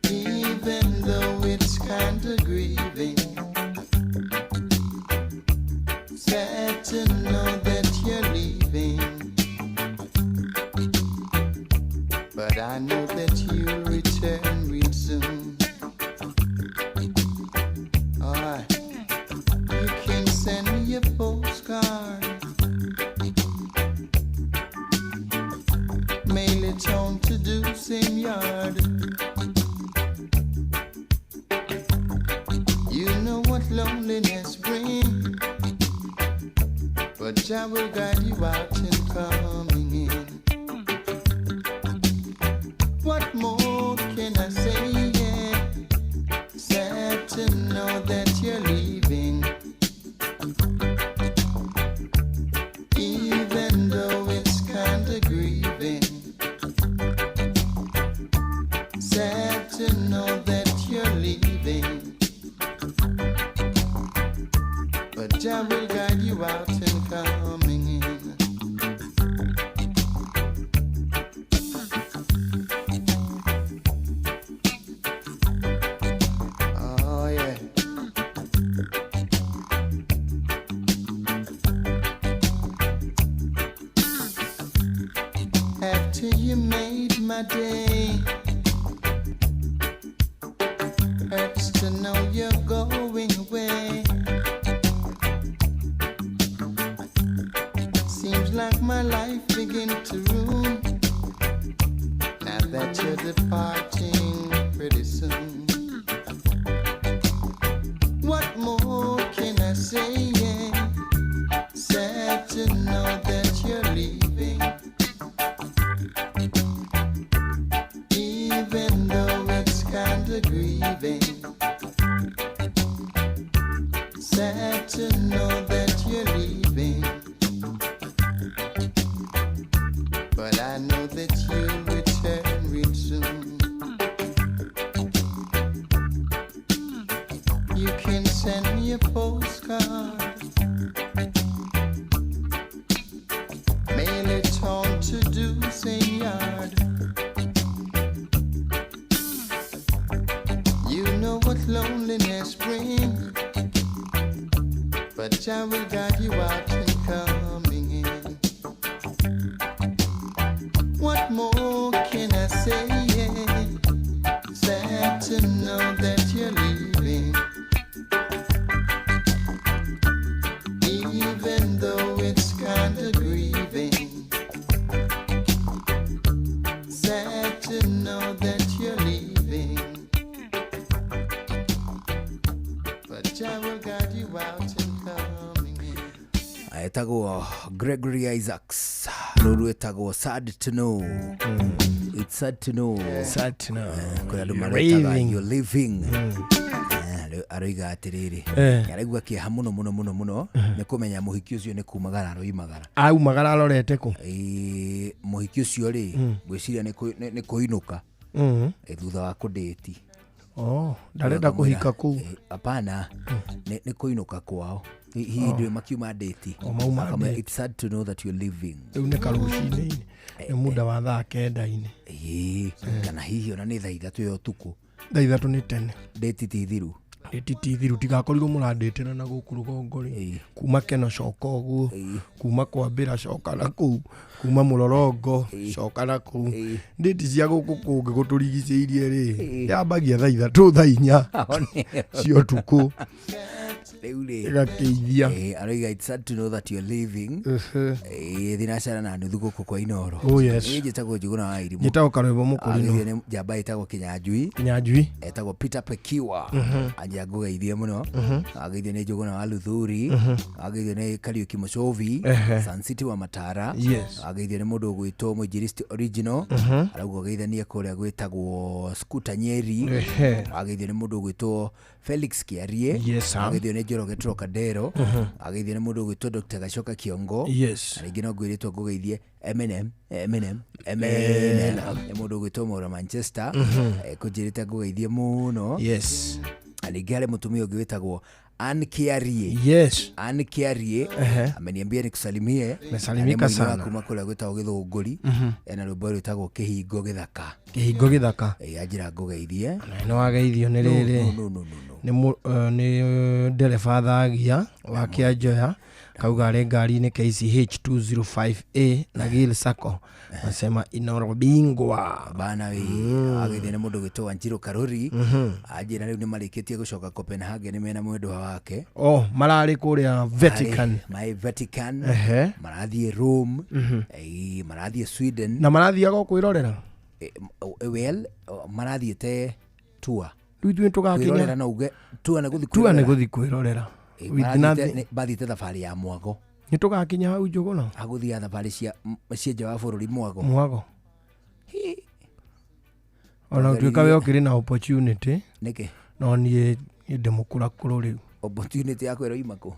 Speaker 10: Even though it's kinda grieving. Sad to know that you're leaving. But I know that you'll return real soon. Alright, you can send me a postcard, mail it on to do same yard. You know what loneliness brings, but I will guide you out and coming in. What more can I say? Yeah. Sad to know that you're leaving. Even though it's kinda grieving. Sad to know that you're leaving. But I will guide you out and coming in. Oh yeah. After you made my day, hurts to know you're going away. Seems like my life begin to ruin now that you're departing pretty soon. What more can I say? Yeah. Sad to know that you're leaving. Even though it's kinda grieving. Sad to know that you're leaving. But I know that you'll return real soon. You can send me a postcard, mail it on to do same yard. You know what loneliness brings, but I will guide you out and coming in. What more can I say? Yeah. to know that you're leaving. Even though it's kinda grieving. Sad to know that you're leaving. But I will guide you out and coming in.
Speaker 2: Etagwo Gregory Isaacs, rũru ĩtagwo Sad to Know. It's sad to know.
Speaker 4: Sad to know.
Speaker 2: Kũrĩ andũ
Speaker 4: You're
Speaker 2: maretaga
Speaker 4: raving.
Speaker 2: you're living. Aroiga atĩrĩrĩ, araigua kĩeha mũno mũno mũno mũno nĩ kũmenya mũhiki ũcio nĩ kumagara aroimagara.
Speaker 4: Aumagara arorete kũ?
Speaker 2: Ĩĩ, mũhiki ũcio rĩ, ngwĩciria nĩ kũinũka thutha wa kũndĩti.
Speaker 4: Oh, ndarenda kũhika kũu.
Speaker 2: Hapana, nĩ kũinũka kwao. Hihi ndũĩ makiuma ndĩti.
Speaker 4: O, mauma
Speaker 2: Akamwĩra,
Speaker 4: ndĩti.
Speaker 2: It's sad to know that you're leaving.
Speaker 4: Rĩu nĩ karũcinĩ-inĩ, nĩ muda wa thaa kenda-inĩ.
Speaker 2: Ĩĩ, kana hihi ona nĩ thaa 3 ya ũtukũ.
Speaker 4: Thaa 3 nĩ tene.
Speaker 2: Ndĩti ti thiru.
Speaker 4: Ndĩti ti thiru, tigakorirwo mũrandĩtĩra na gũkũ rũgongo rĩ. Kuma Keno coka ũguo, kuma Kwambĩra coka na kũu, kuma Mũrorongo coka na kũu. Ndĩti cia gũkũ kũngĩ gũtũrigicĩirie rĩ, yambagia thaa 3 thaa 4 cia ũtukũ.
Speaker 2: Rĩu rĩ,
Speaker 4: Ĩgakĩithia.
Speaker 2: Aroiga it's sad to know that you're leaving. Thinacara na nuthu gũkũ kwa Inoro.
Speaker 4: Oh, yes.
Speaker 2: Niĩ njĩtagwo Njũgũna wa Irimũ.
Speaker 4: Njĩtagwo Karwĩmbo Mũkũrinũ.
Speaker 2: Agĩthio nĩ njamba ĩtagwo Kĩnyanjui.
Speaker 4: Kĩnyanjui.
Speaker 2: Etagwo Peter Pekiwa. Anjia ngũgeithie mũno. Ageithio nĩ Njũgũna wa Luthuri. Ageithio nĩ Kariũki Mũcovi. Sun City wa Matara.
Speaker 4: Yes.
Speaker 2: Ageithio nĩ mũndũ ũgwĩtwo Mũinjilisti Original. Arauga ũgeithanie kũrĩa gwĩtagwo Skuta Nyeri. Ageithio nĩ mũndũ ũgwĩtwo Felix Kiarie.
Speaker 4: Yes, sir.
Speaker 2: Ageithio nĩ Njoroge Trocadero. Ageithio nĩ mũndũ ũgwĩtwo Dr. Gacoka Kiongo.
Speaker 4: Yes.
Speaker 2: Na rĩngĩ no ngwĩrĩtwo ngũgeithie Eminem, Eminem, Eminem. Nĩ mũndũ ũgwĩtwo Maura Manchester. Kũnjĩrĩte ngũgeithie mũno.
Speaker 4: Yes.
Speaker 2: Na rĩngĩ harĩ mũtumia ũngĩ wĩtagwo Ann Kiarie.
Speaker 4: Yes.
Speaker 2: Ann Kiarie ameniambia nikusalimie.
Speaker 4: Mesalimika
Speaker 2: Na nĩ mũini wa
Speaker 4: sana.
Speaker 2: kuma kũrĩa gwĩtagwo Gĩthũngũri. Ena rwĩmbo rwĩtagwo Kĩhingo Gĩthaka.
Speaker 4: Kĩhingo Gĩthaka.
Speaker 2: Anjĩra ngũgeithie.
Speaker 4: Na nĩ wageithio nĩ rĩrĩ.
Speaker 2: No, no, no, no,
Speaker 4: no. Nĩ ndereba thagia wa Kĩanjoya kauga arĩ ngari-inĩ KCH 205A na Gil Sacco nasema Inoro bingwa
Speaker 2: bana we. Ageithio nĩ mũndũ gwĩtwo Wanjiru Karuri. Anjĩra rĩu nĩ marĩkĩtie gũcoka Copenhagen mena mwendwa wake.
Speaker 4: Oh, mararĩ kũrĩa Vatican.
Speaker 2: Maĩ Vatican. Marathiĩ Rome. Marathiĩ Sweden.
Speaker 4: Na marathiaga o kwĩrorera?
Speaker 2: Well, marathiĩte tour.
Speaker 4: Rĩu ithuĩ tũgakinya.
Speaker 2: Kwĩrorera no uge tour nĩ gũthiĩ
Speaker 4: Tour nĩ
Speaker 2: kwĩrorera.
Speaker 4: gũthiĩ kwĩrorera. With nothing.
Speaker 2: Bathiĩte thabarĩ ya mwago.
Speaker 4: Nĩ tũgakinya hau Njũgũna?
Speaker 2: Agũthiaga thabarĩ cia nja wa bũrũri mwago.
Speaker 4: Mwago. Ona ũtuĩka we ũkĩrĩ na opportunity.
Speaker 2: Nĩkĩ?
Speaker 4: No niĩ ndĩ mũkũrakũrũ rĩu.
Speaker 2: Opportunity yaku ĩroima kũ?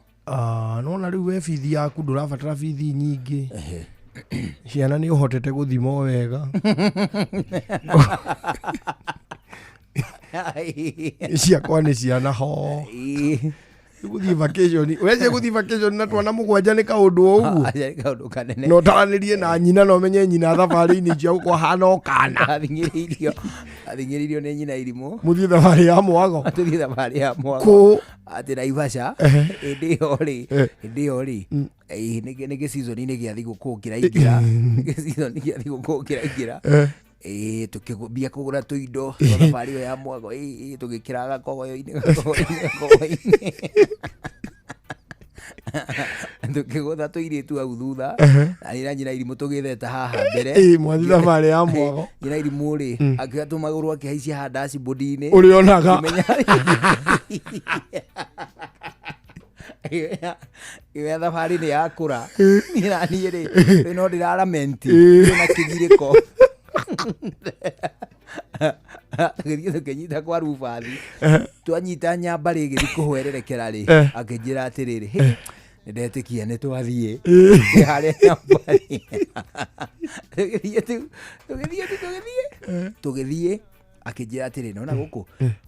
Speaker 4: Nona rĩu we bithi yaku ndũrabatara bithi nyingĩ. Ciana nĩ ũhotete gũthima o wega. Ciakwa nĩ ciana ho. Gũthiĩ vacation, wece gũthiĩ vacation na twana 7 nĩ kaũndũ o ũguo.
Speaker 2: Nĩ kaũndũ kanene.
Speaker 4: No taranĩrie na nyina no menye nyina thabarĩ-inĩ icio gũkorwo hana o kana.
Speaker 2: Athing'ĩrĩirio nĩ nyina irimũ.
Speaker 4: Mũthiĩ thabarĩ ya mwago.
Speaker 2: Tũthiĩ thabarĩ ya mwago.
Speaker 4: Kũ?
Speaker 2: Atĩ Naivasha, hĩndĩ ĩyo rĩ, hĩndĩ ĩyo rĩ, nĩ gĩcizoni-inĩ gĩa thigũkũ kĩraingĩra. Nĩ gĩcizoni gĩa thigũkũ kĩraingĩra. Tũkĩambia kũgũra tũindo twa thabarĩ ĩyo ya mwago, tũgĩkĩra gakogoyo-inĩ, gakogoyo-inĩ, gakogoyo-inĩ. Tũkĩgũtha tũirĩtu hau thutha. Na niĩ na nyina irimũ tũgĩtheta haha mbere.
Speaker 4: Mwathiĩ thabarĩ ya mwago.
Speaker 2: Nyina irimũ rĩ, akĩoya tũmagũrũ akĩhaicia haha dashboard-inĩ.
Speaker 4: Ũrĩonaga.
Speaker 2: Ngĩmenya thabarĩ nĩ yakũra. Niĩ na niĩ rĩ, rĩu no ndĩraramenti, ndĩna kĩgirĩko. Tũgĩthiĩ tũkĩnyita kwa Rubathi. Twanyita nyamba rĩ, ĩgĩthiĩ kũhwererekera rĩ, akĩnjĩra atĩrĩrĩ, nĩ ndetĩkia nĩ twathiĩ. Harĩa nyamba rĩ. Tũgĩthiĩ tu, tũgĩthiĩ tu, tũgĩthiĩ. Tũgĩthiĩ, akĩnjĩra atĩrĩ, nona gũkũ,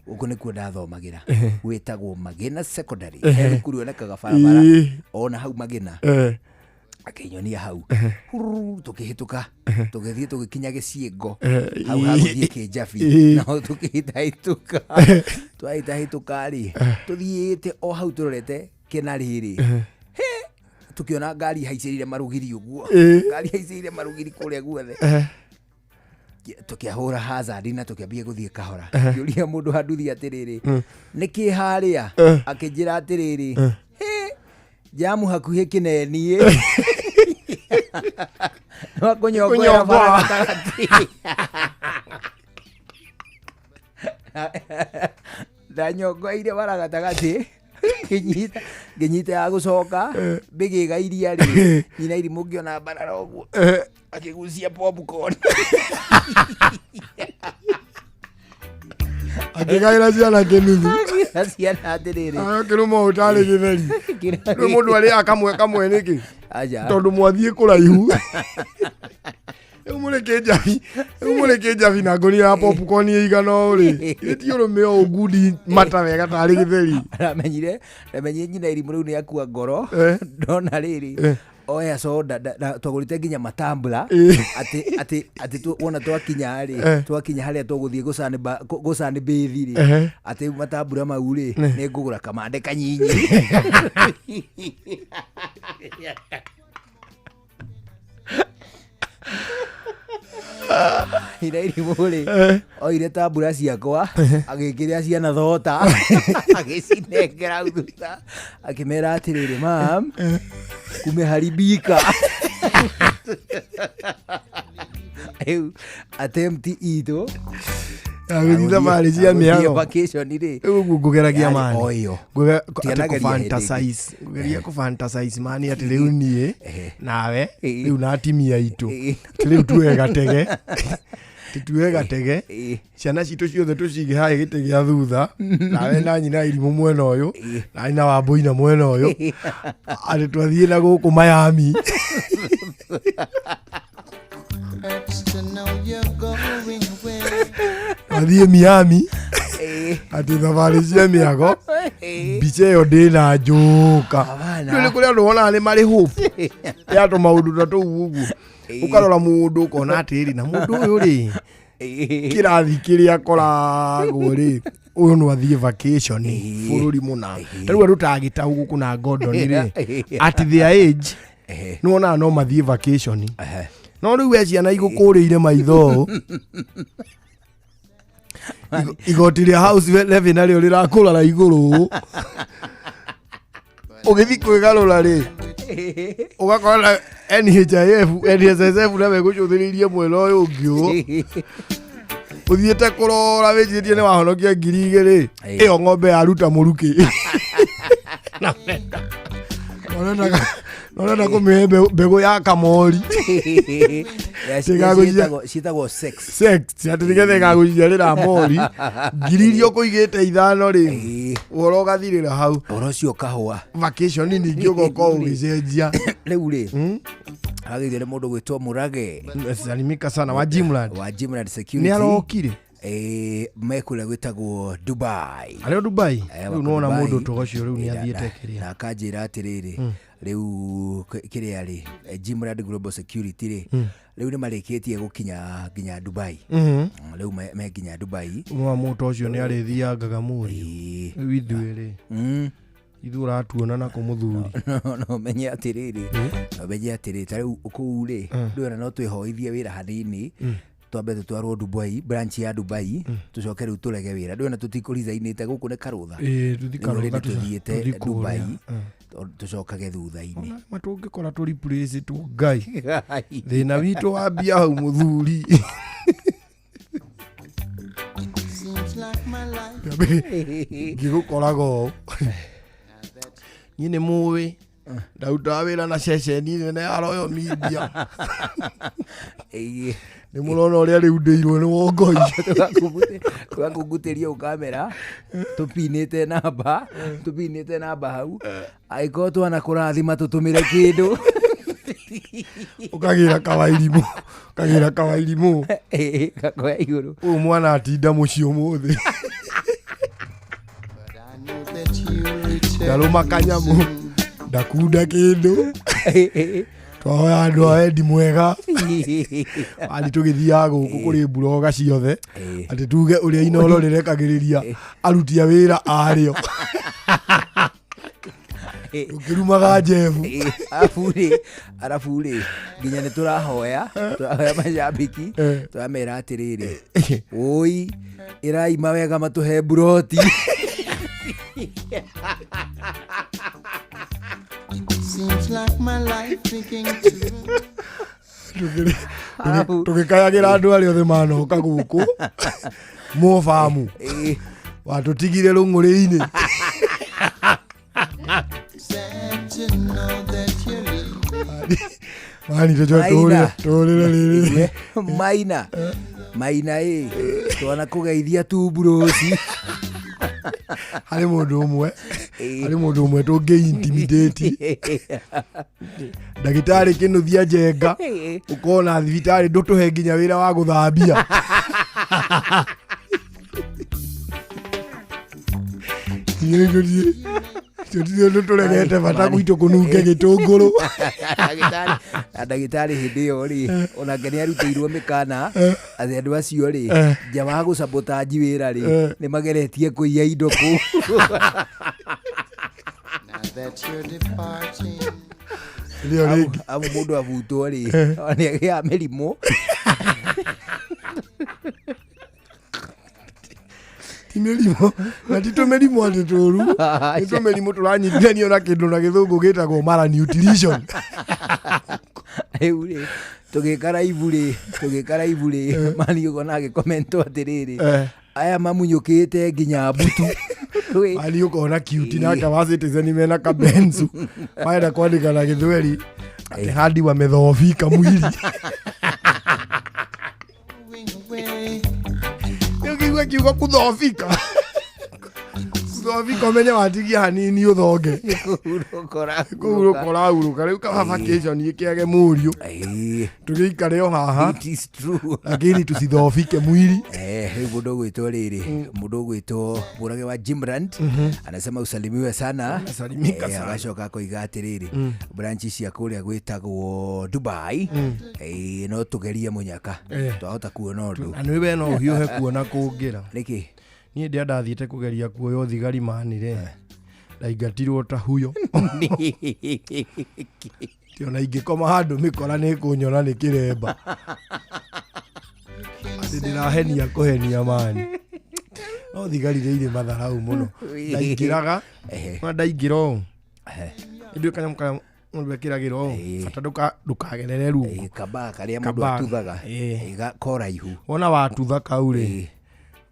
Speaker 2: gũkũ nĩkuo ndathomagĩra. Gwĩtagwo Magena Secondary. He thukuru yonekaga barabara, ona hau Magena. Akĩnyonia hau. Hururu, tũkĩhĩtũka, tũgĩthiĩ tũgĩkinya gĩciĩngo. Hau hagũthiĩ Kĩnjabi. Nao tũkĩhĩtahĩtũka. Twahĩtahĩtũka rĩ, tũthiĩte o hau tũrorete Kĩnarĩ rĩ. Tũkĩona ngari ihaicĩrĩire marũgiri ũguo. Ngari ihaicĩrĩire marũgiri kũrĩa guothe.
Speaker 6: Tũkĩahũra hazard na tũkĩambia gũthiĩ kahora.
Speaker 4: Ehe.
Speaker 6: Ngĩũria mũndũ wa nduthi atĩrĩrĩ,
Speaker 4: Mm.
Speaker 6: nĩkĩ harĩa?
Speaker 4: Eh.
Speaker 6: Akĩnjĩra atĩrĩrĩ,
Speaker 4: Eh.
Speaker 6: "Hĩ, jamu hakuhĩ kĩneniĩ nĩwakũnyongoera bara
Speaker 4: Kũnyongoa.
Speaker 6: gatagatĩ." Ndanyongoeire bara gatagatĩ, ngĩnyita ngĩnyita ya gũcoka mbĩgĩga iria rĩ, nyina irimũ ngĩona mbarara ũguo
Speaker 4: Eh.
Speaker 6: akĩgucia popcorn.
Speaker 4: Akĩgaĩra ciana kĩnuthu.
Speaker 6: Akĩra ciana atĩrĩrĩ,
Speaker 4: Kĩrũma ũtarĩ gĩtheri. Rĩu mũndũ arĩaga kamwe kamwe nĩkĩ?
Speaker 6: Aja.
Speaker 4: Tondũ mwathiĩ kũraihu. Rĩu mũrĩ kĩnjabi, rĩu mũrĩ kĩnjabi na ngũnia ya popcorn ĩigana ũũ rĩ. Githĩ ti ũrũme ũũ ngundi mata wega tarĩ gĩtheri.
Speaker 6: Ndamenyire ndamenyire nyina irimũ rĩu nĩ akua ngoro.
Speaker 4: Eh.
Speaker 6: Ndona rĩrĩ,
Speaker 4: Eh.
Speaker 6: oya soda twagũrĩte nginya matambura
Speaker 4: Eh.
Speaker 6: atĩ atĩ atĩ wona twakinya rĩ,
Speaker 4: Eh.
Speaker 6: twakinya harĩa tũgũthiĩ gũcani bĩthi rĩ,
Speaker 4: Ehe.
Speaker 6: atĩ matambura mau rĩ,
Speaker 4: Eh.
Speaker 6: nĩ ngũgũra kamande kanyinyi. Ira irimũ rĩ,
Speaker 4: Eh.
Speaker 6: oire tambura ciakwa agĩkĩrĩa ciana thota, agĩcinengera hau thutha, akĩmera atĩrĩrĩ, mam, kumeharibika. Rĩu attempt itũ
Speaker 4: Agũthiĩ thabarĩ cia mĩago.
Speaker 6: Vacation rĩ,
Speaker 4: Rĩu ũguo ngũgeragia
Speaker 6: Yarĩ
Speaker 4: mani.
Speaker 6: o ĩyo.
Speaker 4: Atĩ
Speaker 6: Tianageria hĩndĩ ĩngĩ.
Speaker 4: kũ-fantasize. Ngũgeria kũ-fantasize mani atĩ rĩu niĩ nawe rĩu na atimia aitũ atĩ rĩu tuoe gatege, atĩ tuoe gatege, ciana citũ ciothe tũcige harĩa gĩtĩ gĩa thutha, nawe na nyina irimũ mwena ũyũ, na nyina wa mbũina mwena ũyũ, atĩ twathiĩ na gũkũ Miami.
Speaker 10: Hurts to know you're going away.
Speaker 4: Twathiĩ Miami, atĩ thabarĩ cia mĩago, mbica ĩyo ndĩna njũka. Rĩu nĩ kũrĩ andũ wonaga nĩ marĩ hope ya tũmaũndũ ta tũu ũguo, ũkarora mũndũ ũkona atĩrĩrĩ, na mũndũ ũyũ rĩ, kĩrathi kĩrĩa akoragwo rĩ, ũyũ no athiĩ vacation bũrũri mũna. Ta rĩu andũ ta Gĩtau gũkũ na Gordon rĩ, at their age nĩ wonaga no mathiĩ vacation, no rĩu we ciana igũkũrĩire maitho ũũ. Igoti rĩa house levy narĩo rĩrakũrara igũrũ ũũ. Ũgĩthiĩ kwĩgarũra rĩ, ũgakora na NHIF, NSSF nawe gũcũthĩrĩirie mwena ũyũ ũngĩ ũũ, ũthiĩte kũrora wĩcirĩtie nĩ wahonokia 2000, ĩyo ng'ombe yaruta mũrukĩ. Na ũrenda kũmĩhe mbegũ ya kamori.
Speaker 6: Ciĩtagwo sex.
Speaker 4: Sex, atĩ nĩgetha ĩgagũciarĩra mori ngiri iria ũkũigĩte 5 rĩ, ũhoro ũgathirĩra hau.
Speaker 6: Ũhoro ũcio ũkahũa.
Speaker 4: Vacation ningĩ ũgoka ũgĩcenjia.
Speaker 6: Rĩu rĩ, agĩithio nĩ mũndũ gwĩtwo Mũrage.
Speaker 4: Salimika sana wa Jimland.
Speaker 6: Wa Jimland Security.
Speaker 4: Nĩ arokire.
Speaker 6: Mekũrĩa gwĩtagwo Dubai.
Speaker 4: Arĩ o Dubai.
Speaker 6: Eh,
Speaker 4: Rĩu
Speaker 6: wako
Speaker 4: nĩwona
Speaker 6: Dubai.
Speaker 4: mũndũ ta ũcio rĩu nĩ athiĩte
Speaker 6: kĩrĩa, na akanjĩra atĩrĩrĩ, rĩu kĩrĩa rĩ, Jimland Global Security rĩ, rĩu nĩ marĩkĩtie gũkinya nginya Dubai. Rĩu me nginya Dubai.
Speaker 4: Nĩwona mũndũ ũcio nĩ arĩthiangaga mũriũ. Rĩu ithuĩ rĩ, ithuĩ ũratuona na kũmũthuri.
Speaker 6: No menye atĩrĩrĩ, no menye atĩrĩrĩ, ta rĩu kũu rĩ, ndũĩ no twĩhoithie wĩra hanini, twambe tũtwarwo Dubai, branch ya Dubai, tũcoke rĩu tũrege wĩra. Ndũĩ ona tũtikũricainĩte gũkũ nĩ karũtha.
Speaker 4: Ĩĩ, tũthi
Speaker 6: Rĩu
Speaker 4: karũtha,
Speaker 6: already tũthiĩte
Speaker 4: tũthi kũrĩa.
Speaker 6: Dubai, tũcokage thutha-inĩ.
Speaker 4: Matũngĩkora tũ replace two Ngai. Thĩna witũ wambia hau mũthuri.
Speaker 10: Seems like my life.
Speaker 4: Ngĩgũkoraga ũũ, niĩ nĩ mũĩ ndarutaga wĩra na ceceni nene ya Royal Media. Nĩ mũrona ũrĩa rĩu ndĩirwo nĩ wongoi.
Speaker 6: Tũgakungutĩria ũkamera tũpinĩte namba, tũpinĩte namba hau, angĩkorwo twana kũrathima tũtũmĩre kĩndũ.
Speaker 4: Ũkagĩra kawairimũ, ũkagĩra kawairimũ.
Speaker 6: Gakoya igũrũ.
Speaker 4: Ũyũ mwana atinda mũciĩ ũmũthĩ. Ndarũma kanyamũ, ndakunda kĩndũ. Twahoya andũ a wendi mwega. Ani tũgĩthiaga gũkũ kũrĩ mburoga ciothe, atĩ tuge ũrĩa Inooro rĩrekagĩrĩria aruti a wĩra arĩo. Tũkĩrumaga Jeff.
Speaker 6: Arabu rĩ, arabu rĩ, nginya nĩ tũrahoya, tũrahoya macambĩki, tũramera atĩrĩrĩ, ũi, ĩrai mawega matũhe mburoti.
Speaker 26: Seems like my life thinking to
Speaker 4: Tũgĩkayagĩra andũ arĩa othe manoka gũkũ mũbamu watũtigire rũng'ũrĩ-inĩ.
Speaker 26: Sad to know that you're leaving.
Speaker 4: Mani tũcoke
Speaker 6: Maina.
Speaker 4: tũhũrĩre rĩrĩ.
Speaker 6: Maina, maina ĩ, twana kũgeithia tu mburoci.
Speaker 4: Harĩ mũndũ ũmwe, harĩ mũndũ ũmwe tũngĩ intimidate ndagĩtarĩ kĩnũthia njenga, ũkona thibitarĩ ndũtũhe nginya wĩra wa gũthambia. Tũtirĩ ũndũ tũregete bata gwitũ kũnunge gĩtũngũrũ.
Speaker 6: Ndagĩtarĩ- na ndagĩtarĩ hĩndĩ ĩyo rĩ, onake nĩ arutĩirwo mĩkana atĩ andũ acio rĩ, nja wa gũcabotanji wĩra rĩ, nĩ mageretie kũiya indo kũu.
Speaker 26: Now that you're departing.
Speaker 4: Rĩo rĩngĩ.
Speaker 6: Amu mũndũ abutwo rĩ, nĩ agĩaga mĩrimũ.
Speaker 4: Ti mĩrimũ, na ti tũmĩrimũ atĩ tũru, nĩ tũmĩrimũ tũranyitithanio na kĩndũ na gĩthũngũ gĩtagwo malnutrition.
Speaker 6: Rĩu rĩ, tũgĩka raibu rĩ, tũgĩka raibu rĩ, mani ũkona agĩkomento atĩrĩrĩ, aya mamunyũkĩte nginya mbutu.
Speaker 4: Mani ũkona cute nake wa Citizen mena kabenzu marenda kwandĩka na gĩthweri atĩ hadi wamedhoofika mwili. Ũkĩigua kiugo kudhoofika, kudhoofika, ũmenye watigia hanini ũthonge. Kũhurũka ũrahurũka rĩu, kaba vacation ĩkĩage mũriũ, tũgĩikare o haha,
Speaker 6: It is true.
Speaker 4: lakini tusidhoofike mwili.
Speaker 6: Rĩu mũndũ ũgwĩtwo rĩrĩ, mũndũ ũgwĩtwo mũrage wa Jimrand anasema usalimiwe sana.
Speaker 4: Asalimika sana.
Speaker 6: Agacoka akoiga atĩrĩrĩ, branch cia kũrĩa gwĩtagwo Dubai, no tũgerie mũnyaka, twahota kuona ũndũ.
Speaker 4: Na nĩ we no ũhiũhe kuona kũngĩra.
Speaker 6: Nĩkĩ?
Speaker 4: Niĩ ndĩa ndathiĩte kũgeria kuoya thigari manire ndaingatirwo ta huyo. Ti ona ingĩkoma handũ mĩkora nĩ kũnyona nĩ kĩremba atĩ ndĩrahenia kũhenia mani. No thigari nĩ irĩ matharau mũno. Ndaingĩraga ona ndaingĩra ũũ, ĩndĩ kanyamũ karĩa mũndũ ekĩragĩra ũũ, bata ndũkagerere rungu.
Speaker 6: Kabaa karĩa mũndũ
Speaker 4: Kabaa.
Speaker 6: atuthaga. Koraihu.
Speaker 4: Wona watutha kau rĩ,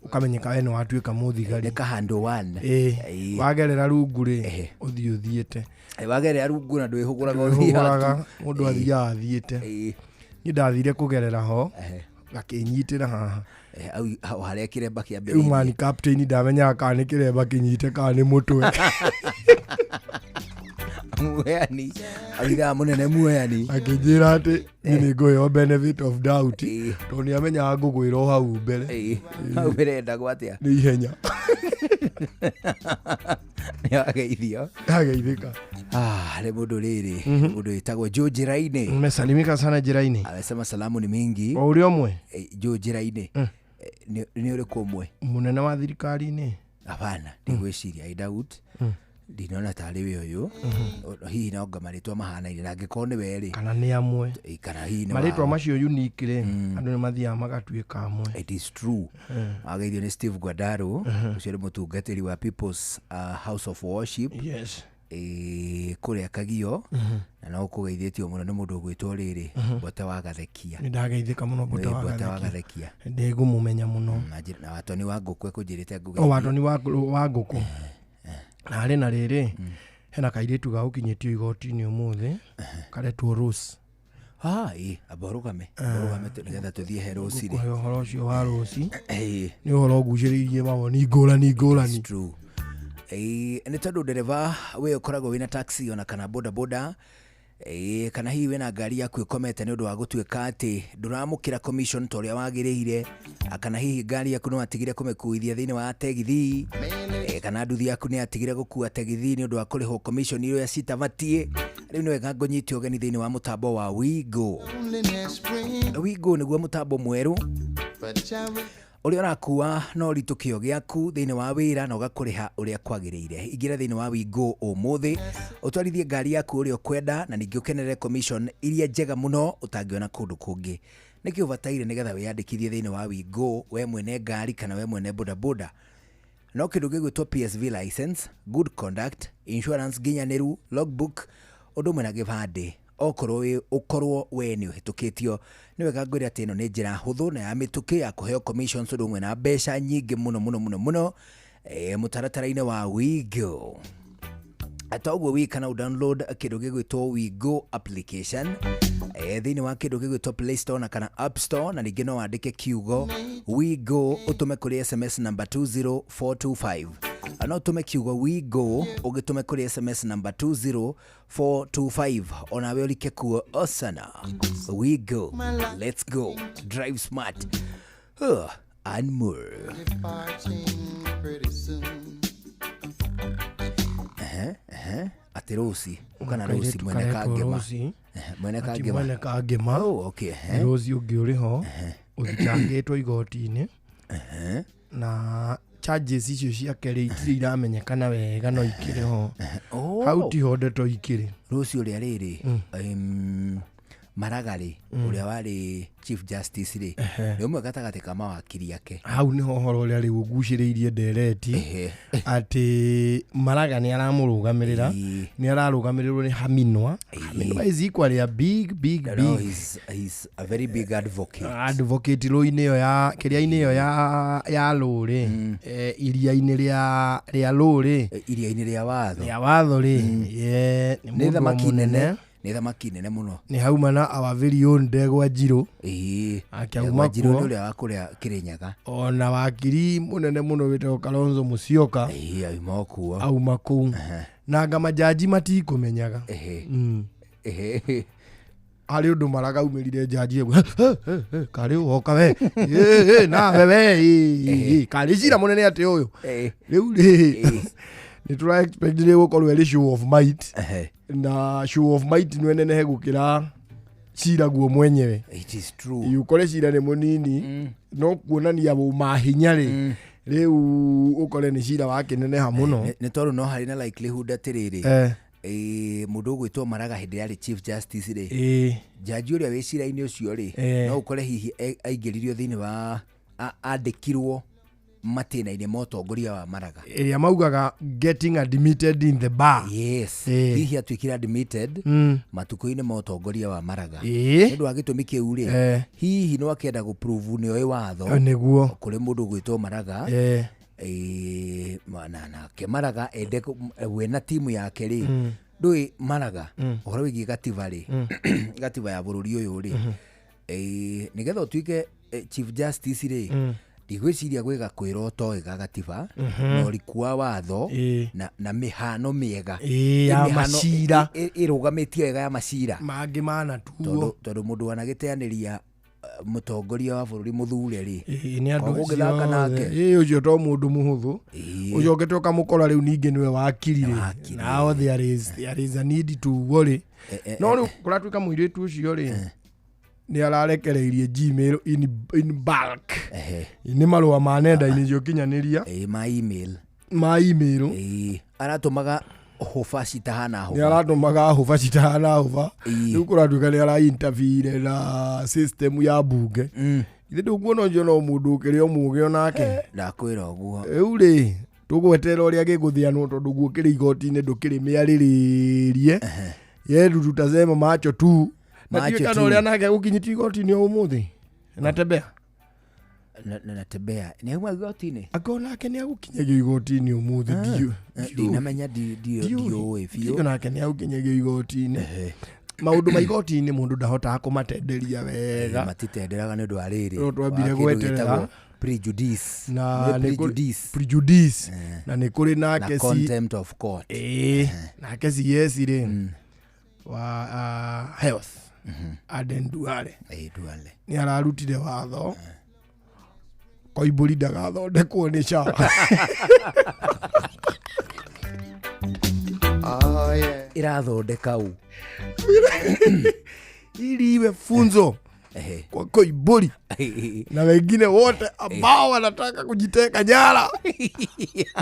Speaker 4: ũkamenyeka we nĩ watuĩka mũthigari.
Speaker 6: Nĩ kahandũ one.
Speaker 4: Wagerera rungu rĩ, ũthiĩ ũthiĩte.
Speaker 6: Wagerera rungu na ndwĩhũgũraga.
Speaker 4: Ndwĩhũgũraga, mũndũ athiaga athiĩte. Niĩ ndathire kũgerera ho, gakĩnyitĩra haha.
Speaker 6: Hau harĩa kĩremba
Speaker 4: Rĩu
Speaker 6: kĩambĩrĩirie.
Speaker 4: mani captain ndamenyaga kana nĩ kĩremba kĩnyite kana nĩ mũtwe.
Speaker 6: Muheani abithaa mũnene muheani
Speaker 4: akĩnjĩra atĩ niĩ nĩ ngũheo benefit of doubt tondũ nĩ amenyaga ngũgwĩra o hau mbere.
Speaker 6: Hau mbere endagwo atĩa?
Speaker 4: Nĩ ihenya.
Speaker 6: Nĩ wageithio.
Speaker 4: Ageithĩka.
Speaker 6: Nĩ mũndũ rĩrĩ, mũndũ wĩtagwo Joe Njĩra-inĩ.
Speaker 4: Umesalimika sana Njĩra-inĩ.
Speaker 6: Amesema salamu ni mingi.
Speaker 4: O ũrĩa ũmwe.
Speaker 6: Joe Njĩra-inĩ. Nĩ ũrĩkũ ũmwe?
Speaker 4: Mũnene wa thirikari-inĩ.
Speaker 6: Hapana, ndigwĩciria, I doubt. Ndinona tarĩ we ũyũ. Hihi no nga marĩtwa mahanaine, na angĩkorwo nĩ we rĩ,
Speaker 4: kana nĩ amwe.
Speaker 6: Kana hihi nĩ
Speaker 4: marĩtwa
Speaker 6: wao.
Speaker 4: Macio unique rĩ, andũ nĩ mathiaga magatuĩka amwe.
Speaker 6: It is true. Ageithio nĩ Steve Gwandaro, ũcio nĩ mũtungatĩri wa People's House of Worship. Kũrĩa Kagio. Na no kũgeithĩtio mũno nĩ mũndũ ũgwĩtwo rĩrĩ, Mbota wa Gathekia.
Speaker 4: Nĩ ndageithĩka mũno Mbota
Speaker 6: Nĩ
Speaker 4: wa
Speaker 6: Mbota wa
Speaker 4: Gathekia.
Speaker 6: Gathekia.
Speaker 4: Ndĩngũmũmenya mũno.
Speaker 6: Na Watoni wa Ngũkũ ekũnjĩrĩte
Speaker 4: O
Speaker 6: ngũgeithie.
Speaker 4: Watoni wa Ngũkũ. Na harĩ na rĩrĩ, hena kairĩtu gagũkinyĩtio igoti-inĩ ũmũthĩ karetwo Rose.
Speaker 6: Amba ũrũgame, ũrũgame nĩgetha tũthiĩ he Rose rĩ.
Speaker 4: Ngũkũhe ũhoro ũcio wa Rose. Nĩ ũhoro ũgucĩrĩirie mawoni ngũrani ngũrani.
Speaker 6: True. Nĩ tondũ ndereba we ũkoragwo wĩna taxi ona kana boda boda, kana hihi wĩna ngari yaku ĩkomete nĩ ũndũ wa gũtuĩka atĩ ndũramũkĩra commission ta ũrĩa wagĩrĩire, kana hihi ngari yaku nĩ watigire kũmĩkuithia thĩinĩ wa tegithi, kana nduthi yaku nĩ yatigire gũkua tegithi nĩ ũndũ wa kũrĩhwo commission iria citabatiĩ, rĩu nĩ wega ngũnyite ũgeni thĩinĩ wa mũtambo wa Wigo. Wigo nĩguo mũtambo mwerũ Ũrĩa ũrakua na ũritũ kĩo gĩaku thĩinĩ wa wĩra na ũgakũrĩha ũrĩa kwagĩrĩire. Ingĩra thĩinĩ wa Wingo ũmũthĩ ũtwarithie ngari yaku ũrĩa ũkwenda na ningĩ ũkenere commission iria njega mũno ũtangĩona kũndũ kũngĩ. Nĩkĩ ũbataire nĩgetha wĩyandĩkithie thĩinĩ wa Wingo we mwene ngari kana we mwene bodaboda? No kĩndũ gĩgwĩtwo PSV license, good conduct, insurance nginyanĩru, logbook, ũndũ ũmwe na gĩbandĩ. Okorwo wĩ ũkorwo we nĩ ũhĩtũkĩtio, nĩ wega ngwĩre atĩ ĩno nĩ njĩra hũthũ na ya mĩtũkĩ ya kũheo commissions ũndũ ũmwe na mbeca nyingĩ mũno mũno mũno mũno mũtaratara-inĩ wa Wigo. Toguo wika no download kĩndũ gĩgwĩtwo Wigo application thĩinĩ wa kĩndũ gĩgwĩtwo Play Store na kana App Store, na ningĩ no wandĩke kiugo Wigo ũtũme kũrĩ SMS number 20425. No ũtũme kiugo Wigo ũgĩtũme kũrĩ SMS number 20425, onawe ũrike kuo osana. Wigo, let's go, drive smart and more.
Speaker 10: Pretty soon.
Speaker 6: Ehe, ehe, atĩ Rũci ũkana Rũci
Speaker 4: Kairĩtu
Speaker 6: mwene
Speaker 4: karetwo
Speaker 6: kangĩma.
Speaker 4: Rũci.
Speaker 6: Ehe, mwene
Speaker 4: Ati
Speaker 6: kangĩma.
Speaker 4: mwene kangĩma.
Speaker 6: Oh, okay, ehe.
Speaker 4: Rũci ũngĩ ũrĩ ho ũthitangĩtwo igoti-inĩ na charges icio ciake rĩ itirĩ iramenyekana wega no ikĩrĩ ho.
Speaker 6: Oh.
Speaker 4: Hau tiho ndeto ikĩrĩ.
Speaker 6: Rũci ũrĩa rĩrĩ Maraga rĩ, ũrĩa warĩ chief justice rĩ, nĩ ũmwe gatagatĩ ka mawakiri ake.
Speaker 4: Hau niho ũhoro ũrĩa rĩu ũgucĩrĩirie ndereti atĩ Maraga nĩ aramũrũgamĩrĩra, nĩ ararũgamĩrĩrwo nĩ Haminwa. Haminwa is equally a big big
Speaker 6: No,
Speaker 4: big
Speaker 6: he's a very big advocate.
Speaker 4: Advocate rũĩ-inĩ ĩyo ya kĩrĩa-inĩ ĩyo ya rũrĩ, iria-inĩ rĩa rũrĩ,
Speaker 6: iria-inĩ rĩa watho,
Speaker 4: rĩa watho rĩ, ye, nĩ
Speaker 6: nĩ
Speaker 4: mũndũ
Speaker 6: thamaki
Speaker 4: mũnene.
Speaker 6: nene, nĩ thamaki nene mũno.
Speaker 4: Nĩ hauma na our very own Ndegwa Njirũ.
Speaker 6: Ĩĩ.
Speaker 4: Akiauma
Speaker 6: Ndegwa Njirũ
Speaker 4: kuo.
Speaker 6: nĩ ũrĩa wa kũrĩa Kĩrĩnyaga.
Speaker 4: Ona wakiri mũnene mũno wĩtagwo Kalonzo Musyoka.
Speaker 6: Ĩĩ, auma o kuo.
Speaker 4: Auma kũu na anga majaji matikũmenyaga. Harĩ ũndũ maragaumĩrire njaji ĩgwe karĩ ũgoka we. Ĩ, ĩ, nawe we ĩ, ĩ, karĩ cira mũnene atĩ ũyũ rĩu rĩ nĩ tũra expect rĩ gũkorwo ĩrĩ show of might, na show of might nĩ nenehe gũkĩra cira guo mwenyewe.
Speaker 6: It is true.
Speaker 4: Ĩ, ũkore cira nĩ mũnini no kuonania ũmahinya rĩ, rĩu ũkore nĩ cira wakĩneneha mũno.
Speaker 6: Nĩ tondũ no harĩ na likelihood atĩrĩrĩ, mũndũ ũgwĩtwo Maraga hĩndĩ ĩrĩa arĩ chief justice rĩ, jaji ũrĩa wĩ cira-inĩ ũcio rĩ, no ũkore hihi aingĩririo thĩinĩ wa andĩkirwo matĩna-inĩ ma ũtongoria wa Maraga.
Speaker 4: Ĩrĩa maugaga getting admitted in the bar.
Speaker 6: Yes. Hihi atuĩkire admitted matukũ-inĩ ma ũtongoria wa Maraga. Nĩ ũndũ wa gĩtũmi kĩu rĩ, hihi no akĩenda gũprove nĩ oĩ watho
Speaker 4: Nĩguo.
Speaker 6: kũrĩ mũndũ ũgwĩtwo Maraga. Nake Maraga ende we na timu yake rĩ, ndũĩ Maraga ũhoro wĩgiĩ gatiba rĩ, gatiba ya bũrũri ũyũ rĩ, nĩgetha ũtuĩke chief justice rĩ, ndigwĩciria gwĩ gakwĩra ũtoĩ ga gatiba na ũriku wa watho na mĩhano mĩega.
Speaker 4: Ya
Speaker 6: Mĩhano
Speaker 4: macira.
Speaker 6: ĩrũgamĩtie wega ya macira
Speaker 4: mangĩ manatuo.
Speaker 6: Tondũ mũndũ wanagĩteanĩria mũtongoria wa bũrũri mũthure rĩ,
Speaker 4: Nĩ andũ
Speaker 6: kwaga ũngĩthaka
Speaker 4: acio
Speaker 6: nake.
Speaker 4: othe. Ĩ, ũcio to mũndũ mũhũthũ ũcokete ũkamũkora rĩu ningĩ nĩwe wakiri rĩ, now there is a need to worry. No rĩu kũratuĩka mũirĩtu ũcio rĩ nĩ ararekereirie Gmail in bulk, nĩ marũa ma nenda-inĩ cia ũkinyanĩria,
Speaker 6: ma email,
Speaker 4: ma email.
Speaker 6: Aratũmaga hũba citahana
Speaker 4: Nĩ
Speaker 6: hũba.
Speaker 4: aratũmaga hũba citahana hũba. Rĩu kũratuĩka nĩ arainterfere na system ya mbunge. Ithe ndũkuona ũcio no mũndũ ũkĩrĩ o mũgĩ onake.
Speaker 6: Ndakwĩra ũguo.
Speaker 4: Rĩu rĩ tũgweterera ũrĩa gĩgũthianwo tondũ guo kĩrĩ igoti-inĩ ndũkĩrĩ mĩarĩrĩrie yetu tutasema macho tu na
Speaker 6: Macho
Speaker 4: ndiũĩ kana
Speaker 6: tu.
Speaker 4: ũrĩa nake gũkinyĩtio igoti-inĩ o ũmũthĩ natembea.
Speaker 6: Natembea nĩ auma igoti-inĩ.
Speaker 4: Angorwo nake nĩ agũkinyagio igoti-inĩ ũmũthĩ, ndiũĩ.
Speaker 6: Ndinamenya, ndiũĩ biũ.
Speaker 4: Ndiũĩ nake nĩ agũkinyagio igoti-inĩ. Maũndũ ma igoti-inĩ mũndũ ndahotaga kũmatenderia wega.
Speaker 6: Matitenderaga nĩ ũndũ wa rĩrĩ
Speaker 4: No twambire
Speaker 6: wa kĩndũ
Speaker 4: gweterera.
Speaker 6: gĩtagwo prejudice.
Speaker 4: Na
Speaker 6: Nĩ
Speaker 4: nĩ kũrĩ-
Speaker 6: prejudice.
Speaker 4: Prejudice. Na nĩ kũrĩ nake
Speaker 6: Na contempt of court.
Speaker 4: Ĩĩ, nake CS rĩ wa health Aden Duale
Speaker 6: Duale
Speaker 4: nĩ ararutire watho Koimbũri ndagathondekwo nĩ SHA.
Speaker 6: Ĩrathondeka ũ?
Speaker 4: Ili iwe funzo. Kwa Koimburi na wengine wote ambao wanataka kujiteka nyara.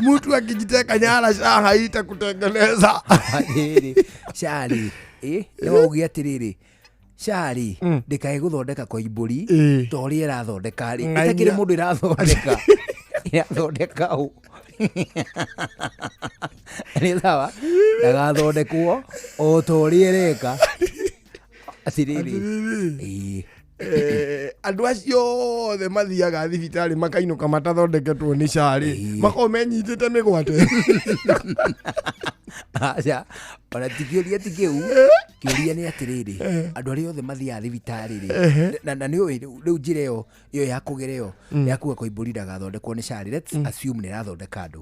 Speaker 4: Mtu akijiteka nyara SHA haitakutengeneza.
Speaker 6: Atĩrĩrĩ, SHA rĩ nĩ wauge atĩrĩrĩ, SHA rĩ ndĩkae gũthondeka Koimbũri ta ũrĩa ĩrathondeka rĩ,
Speaker 4: Ng'ania.
Speaker 6: ĩtakĩrĩ mũndũ ĩrathondeka, ĩrathondeka ũ? Nĩ sawa, ndagathondekwo o ta ũrĩa ĩreka. Atĩrĩrĩ, ĩĩ.
Speaker 4: Andũ acio othe mathiaga thibitarĩ makainũka matathondeketwo nĩ SHA rĩ, makoragwo menyitĩte mĩgwate.
Speaker 6: Aca, ona ti kĩũria ti kĩu, kĩũria nĩ atĩrĩrĩ, andũ arĩa othe mathiaga thibitarĩ rĩ, na nĩ ũĩ rĩu njĩra ĩyo ya kũgera ĩyo ya kuga Koimbũri ndagathondekwo nĩ SHA rĩ, let's assume nĩ ĩrathondeka andũ,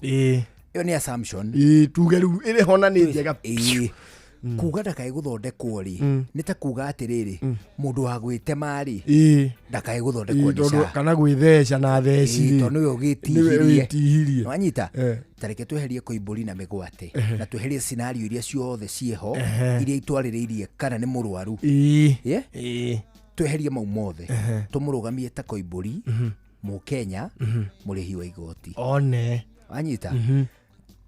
Speaker 6: ĩyo nĩ assumption.
Speaker 4: Ĩĩ, tuge rĩu ĩrĩ hona nĩ njega.
Speaker 6: Ĩĩ. Kuga ndakae gũthondekwo rĩ, nĩ ta kuga atĩrĩrĩ, mũndũ wa gwĩtema rĩ, ndakae gũthondekwo
Speaker 4: Ĩĩ,
Speaker 6: nĩ
Speaker 4: tondũ
Speaker 6: SHA.
Speaker 4: Kana gwĩtheca na theci
Speaker 6: Ĩĩ,
Speaker 4: rĩ.
Speaker 6: tondũ nĩwe
Speaker 4: Nĩwe
Speaker 6: ũgĩtihirie.
Speaker 4: wĩtihirie.
Speaker 6: Wanyita, tareke tweherie Koimbũri na mĩgwate, na tweherie scenario iria ciothe ciĩho, iria itwarĩrĩirie kana nĩ mũrwaru. Yeah? Tweherie mau mothe, tũmũrũgamie ta Koimbũri, Mũkenya, mũrĩhi wa igoti.
Speaker 4: One.
Speaker 6: Wanyita,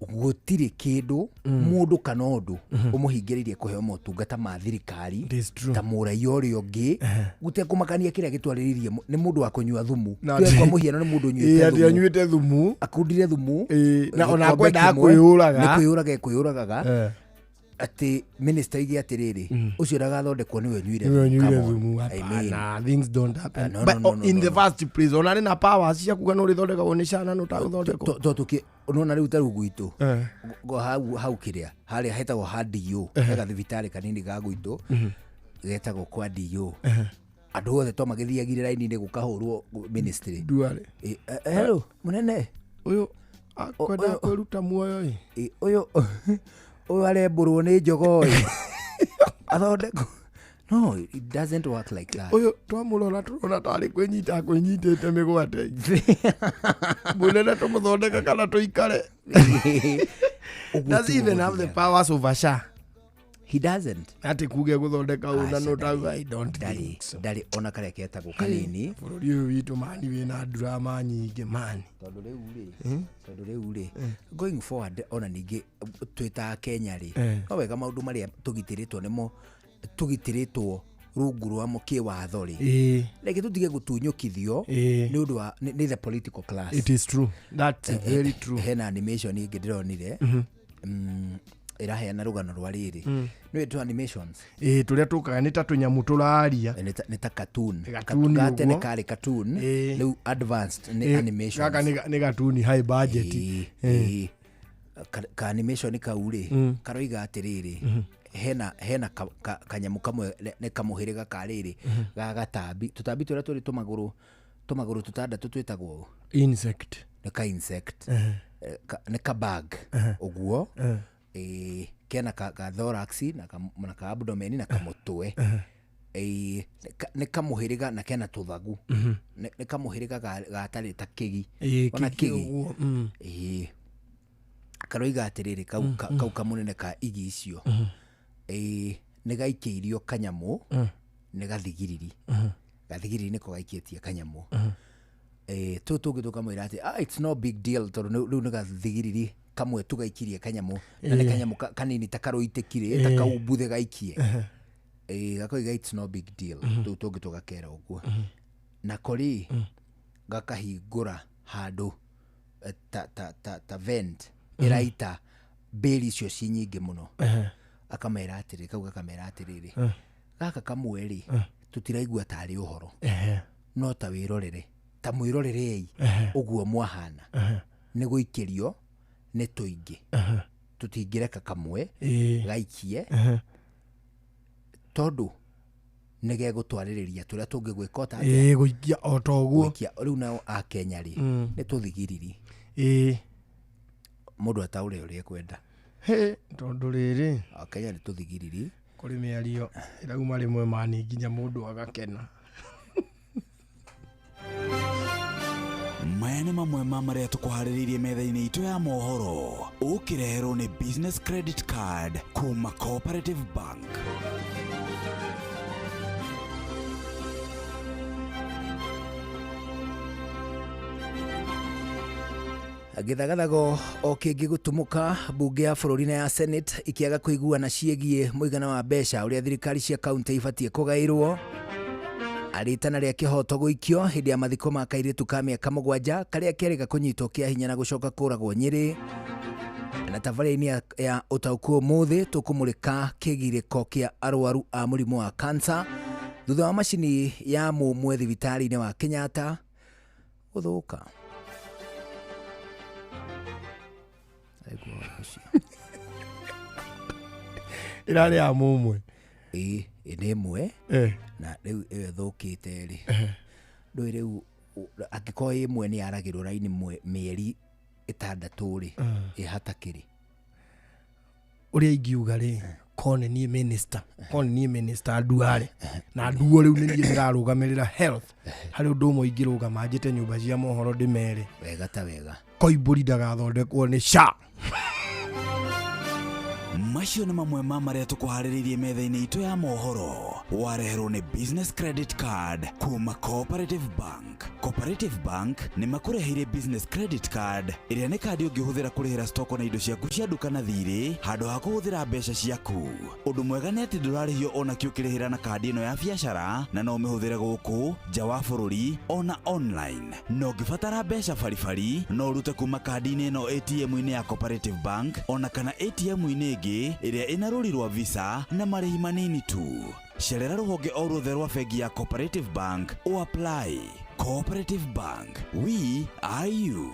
Speaker 6: gũtirĩ kĩndũ, mũndũ kana ũndũ ũmũhingĩrĩirie kũheo motungata ma thirikari ta mũraia ũrĩa ũngĩ, gũtekũmakania kĩrĩa gĩtwarĩrĩirie nĩ mũndũ wa kũnyua thumu.
Speaker 4: Na
Speaker 6: Tuge kwa mũhiano nĩ mũndũ ũnyuĩte
Speaker 4: Ĩĩ, atĩ
Speaker 6: thumu,
Speaker 4: anyuĩte thumu,
Speaker 6: akundire thumu,
Speaker 4: na ona
Speaker 6: gĩkombe
Speaker 4: akwendaga
Speaker 6: kĩmwe,
Speaker 4: kwĩyũraga.
Speaker 6: nĩ kwĩyũraga ekwĩyũragaga, atĩ minister ige atĩrĩrĩ, ũcio ndagathondekwo nĩwe ũnyuire
Speaker 4: Nĩwe
Speaker 6: thumu.
Speaker 4: ũnyuire
Speaker 6: Come on.
Speaker 4: thumu.
Speaker 6: I mean,
Speaker 4: Hapana, things don't happen.
Speaker 6: No,
Speaker 4: But
Speaker 6: no, no, no,
Speaker 4: in
Speaker 6: no,
Speaker 4: the
Speaker 6: no.
Speaker 4: first place, ona nĩ na powers cia kuga nĩ ũrĩthondekagwo nĩ SHA na nĩ ũtagũthondekwo.
Speaker 6: Nona rĩu ta rĩu gwitũ, hau hau kĩrĩa harĩa hetagwo ha DO, he gathibitarĩ kanini ga gwitũ getagwo kwa DO, andũ othe to magĩthiagire raini-inĩ gũkahũrwo ministry.
Speaker 4: Nduarĩ.
Speaker 6: Hello mũnene.
Speaker 4: Ũyũ akwendaga kwĩruta muoyo ĩ.
Speaker 6: Ĩ, ũyũ arembũrwo nĩ njogoo ĩ, athondekwo. No, it doesn't work like that.
Speaker 4: Ũyũ twamũrora tũrona tarĩ kwĩnyita kwĩnyitĩte mĩgwate, mũnene tũmũthondeke kana tũikare?
Speaker 6: Ũguo
Speaker 4: Does he
Speaker 6: tiguo
Speaker 4: even have the
Speaker 6: gũthiaga.
Speaker 4: powers over SHA?
Speaker 6: He doesn't.
Speaker 4: Atĩ kuge gũthondeka ũũ na
Speaker 6: Aca,
Speaker 4: nĩ ũtauga, I don't
Speaker 6: ndarĩ
Speaker 4: think so.
Speaker 6: Ndarĩ ona karĩa ketagwo kanini.
Speaker 4: Bũrũri ũyũ witũ mani wĩna drama nyingĩ mani.
Speaker 6: Tondũ rĩu rĩ, going forward, ona ningĩ twĩ ta Kenya rĩ, no wega maũndũ marĩa tũgitĩrĩtwo nĩmo, tũgitĩrĩtwo rungu rwamo kĩwatho rĩ, reke tũtige gũtunyũkithio nĩ ũndũ wa nĩ the political class.
Speaker 4: It is true, that's very true.
Speaker 6: Hena animation ĩngĩ ndĩronire, ĩraheana rũgano rwa rĩrĩ, nĩ tu animations.
Speaker 4: Ĩĩ, tũrĩa tũkaga nĩ ta tũnyamũ tũraria.
Speaker 6: Nĩ ta cartoon.
Speaker 4: Cartoon.
Speaker 6: Ga tene
Speaker 4: Ũguo.
Speaker 6: karĩ cartoon, rĩu advanced nĩ animations.
Speaker 4: Gaka nĩ gatuni high budget.
Speaker 6: Ĩĩ. Ka animation kau rĩ, karoiga atĩrĩrĩ, hena kanyamũ kamwe nĩ kamũhĩrĩga ka rĩrĩ ga gatambi, tũtambi tũrĩa tũrĩ tũmagũrũ tũtandatũ twĩtagwo ũũ?
Speaker 4: Insect.
Speaker 6: Nĩ ka insect. Nĩ ka bug ũguo. Ĩĩ, kena ka thorax na ka abdomen na kamũtwe. Ĩĩ, nĩ kamũhĩrĩga na kena tũthagu. Nĩ kamũhĩrĩga gatarĩ ta kĩgi. Ona
Speaker 4: kĩgi
Speaker 6: kĩgi.
Speaker 4: Ũguo.
Speaker 6: Ĩĩ, karoiga atĩrĩrĩ, kau kamũnene ka igi icio, ĩĩ, nĩ gaikĩirio kanyamũ nĩ gathigiriri. Gathigiriri nĩko gaikĩtie kanyamũ. Tũũ tũngĩ tũkamwĩra atĩ, ah, it's no big deal, tondũ rĩu nĩ gathigiriri kamwe tu gaikirie kanyamũ, na nĩ kanyamũ kanini ta karũitĩkire ta kaumbuthe gaikie. Gakoiga it's no big deal. Tũu tũngĩ tũgakera ũguo, nako rĩ gakahingũra handũ ta vent ĩraita mbĩri icio ci nyingĩ mũno. Akamera atĩrĩ, kau gakamera atĩrĩrĩ, gaka kamwe rĩ, tũtiraigua tarĩ ũhoro, no ta wĩrorere, ta mwĩrorerei ũguo mwahana nĩ gũikĩrio nĩ tũingĩ, tũtingĩreka kamwe gaikie, tondũ nĩ gegũtwarĩrĩria tũrĩa tũngĩ gwĩka ota atĩa?
Speaker 4: Ĩĩ, gũikia o ta ũguo.
Speaker 6: Gũikia. Rĩu nao akenya rĩ, nĩ tũthigiriri. Mũndũ ataũre ũrĩa ekwenda.
Speaker 4: Hĩ, tondũ rĩrĩ,
Speaker 6: Akenya nĩ tũthigiriri.
Speaker 4: Kũrĩ mĩario ĩrauma rĩmwe mani nginya mũndũ agakena.
Speaker 12: Maya nĩ mamwe ma marĩa tũkũharĩrĩirie metha-inĩ itũ ya mohoro, ũkĩreherwo nĩ business credit card kuma Cooperative Bank.
Speaker 6: Gĩthagathago o kĩngĩ gũtumũka mbunge ya bũrũri na ya Senate ikĩaga kũiguana ciĩgiĩ mũigana wa mbeca ũrĩa thirikari cia kaunti ibatiĩ kũgaĩrwo. Rĩtana rĩa kĩhoto gũikio hĩndĩ ya mathiko ma kairĩtu ka mĩaka 7 karĩa kerĩga kũnyitwo kĩa hinya na gũcoka kũragwo Nyĩrĩ. Na tabarĩra-inĩ ya ũtaũku ũmũthĩ tũkũmũrĩka kĩgirĩko kĩa arwaru a mũrimũ wa kansa thutha wa macini ya mũmwe thibitarĩ-inĩ wa Kenyatta gũthũka.
Speaker 4: Ĩrarĩ ya mũmwe.
Speaker 6: Ĩĩ, nĩ ĩmwe na rĩu ĩyo ĩthũkĩte rĩ, ndũĩ rĩu angĩkorwo ĩmwe nĩ yaragĩrwo raini mĩeri 6 rĩ, ĩhatakĩrĩ.
Speaker 4: Ũrĩa ingiuga rĩ, korwo nĩ niĩ minister, korwo nĩ niĩ minister Duale, na nduo rĩu nĩ niĩ ndĩrarũgamĩrĩra health, harĩ ũndũ ũmwe ingĩrũgama njĩte nyũmba cia mohoro ndĩmere.
Speaker 6: Wega ta wega.
Speaker 4: Koimbũri ndagathondekwo nĩ SHA.
Speaker 12: Macio nĩ mamwe ma marĩa tũkũharĩrĩirie metha-inĩ itũ ya mohoro. Wareherwo nĩ Business Credit Card kuma Cooperative Bank. Cooperative Bank nĩ makũreheire Business Credit Card ĩrĩa nĩ kandi ũngĩhũthĩra kũrĩhĩra stoko na indo ciaku cia nduka na thirĩ handũ ha kũhũthĩra mbeca ciaku. Ũndũ mwega nĩ atĩ ndũrarĩhio ona kĩ ũkĩrĩhĩra na kandi ĩno ya biacara na no ũmĩhũthĩre gũkũ nja wa bũrũri ona online. Na ũngĩbatara mbeca baribari no ũrute kuma kandi-inĩ ĩno ATM-inĩ ya Cooperative Bank ona kana ATM-inĩ ĩngĩ ĩrĩa ĩna rũri rwa Visa na marĩhi manini tu. Cerera rũhonge o ruothe rwa bengi ya Cooperative Bank o apply. Cooperative Bank, we are you.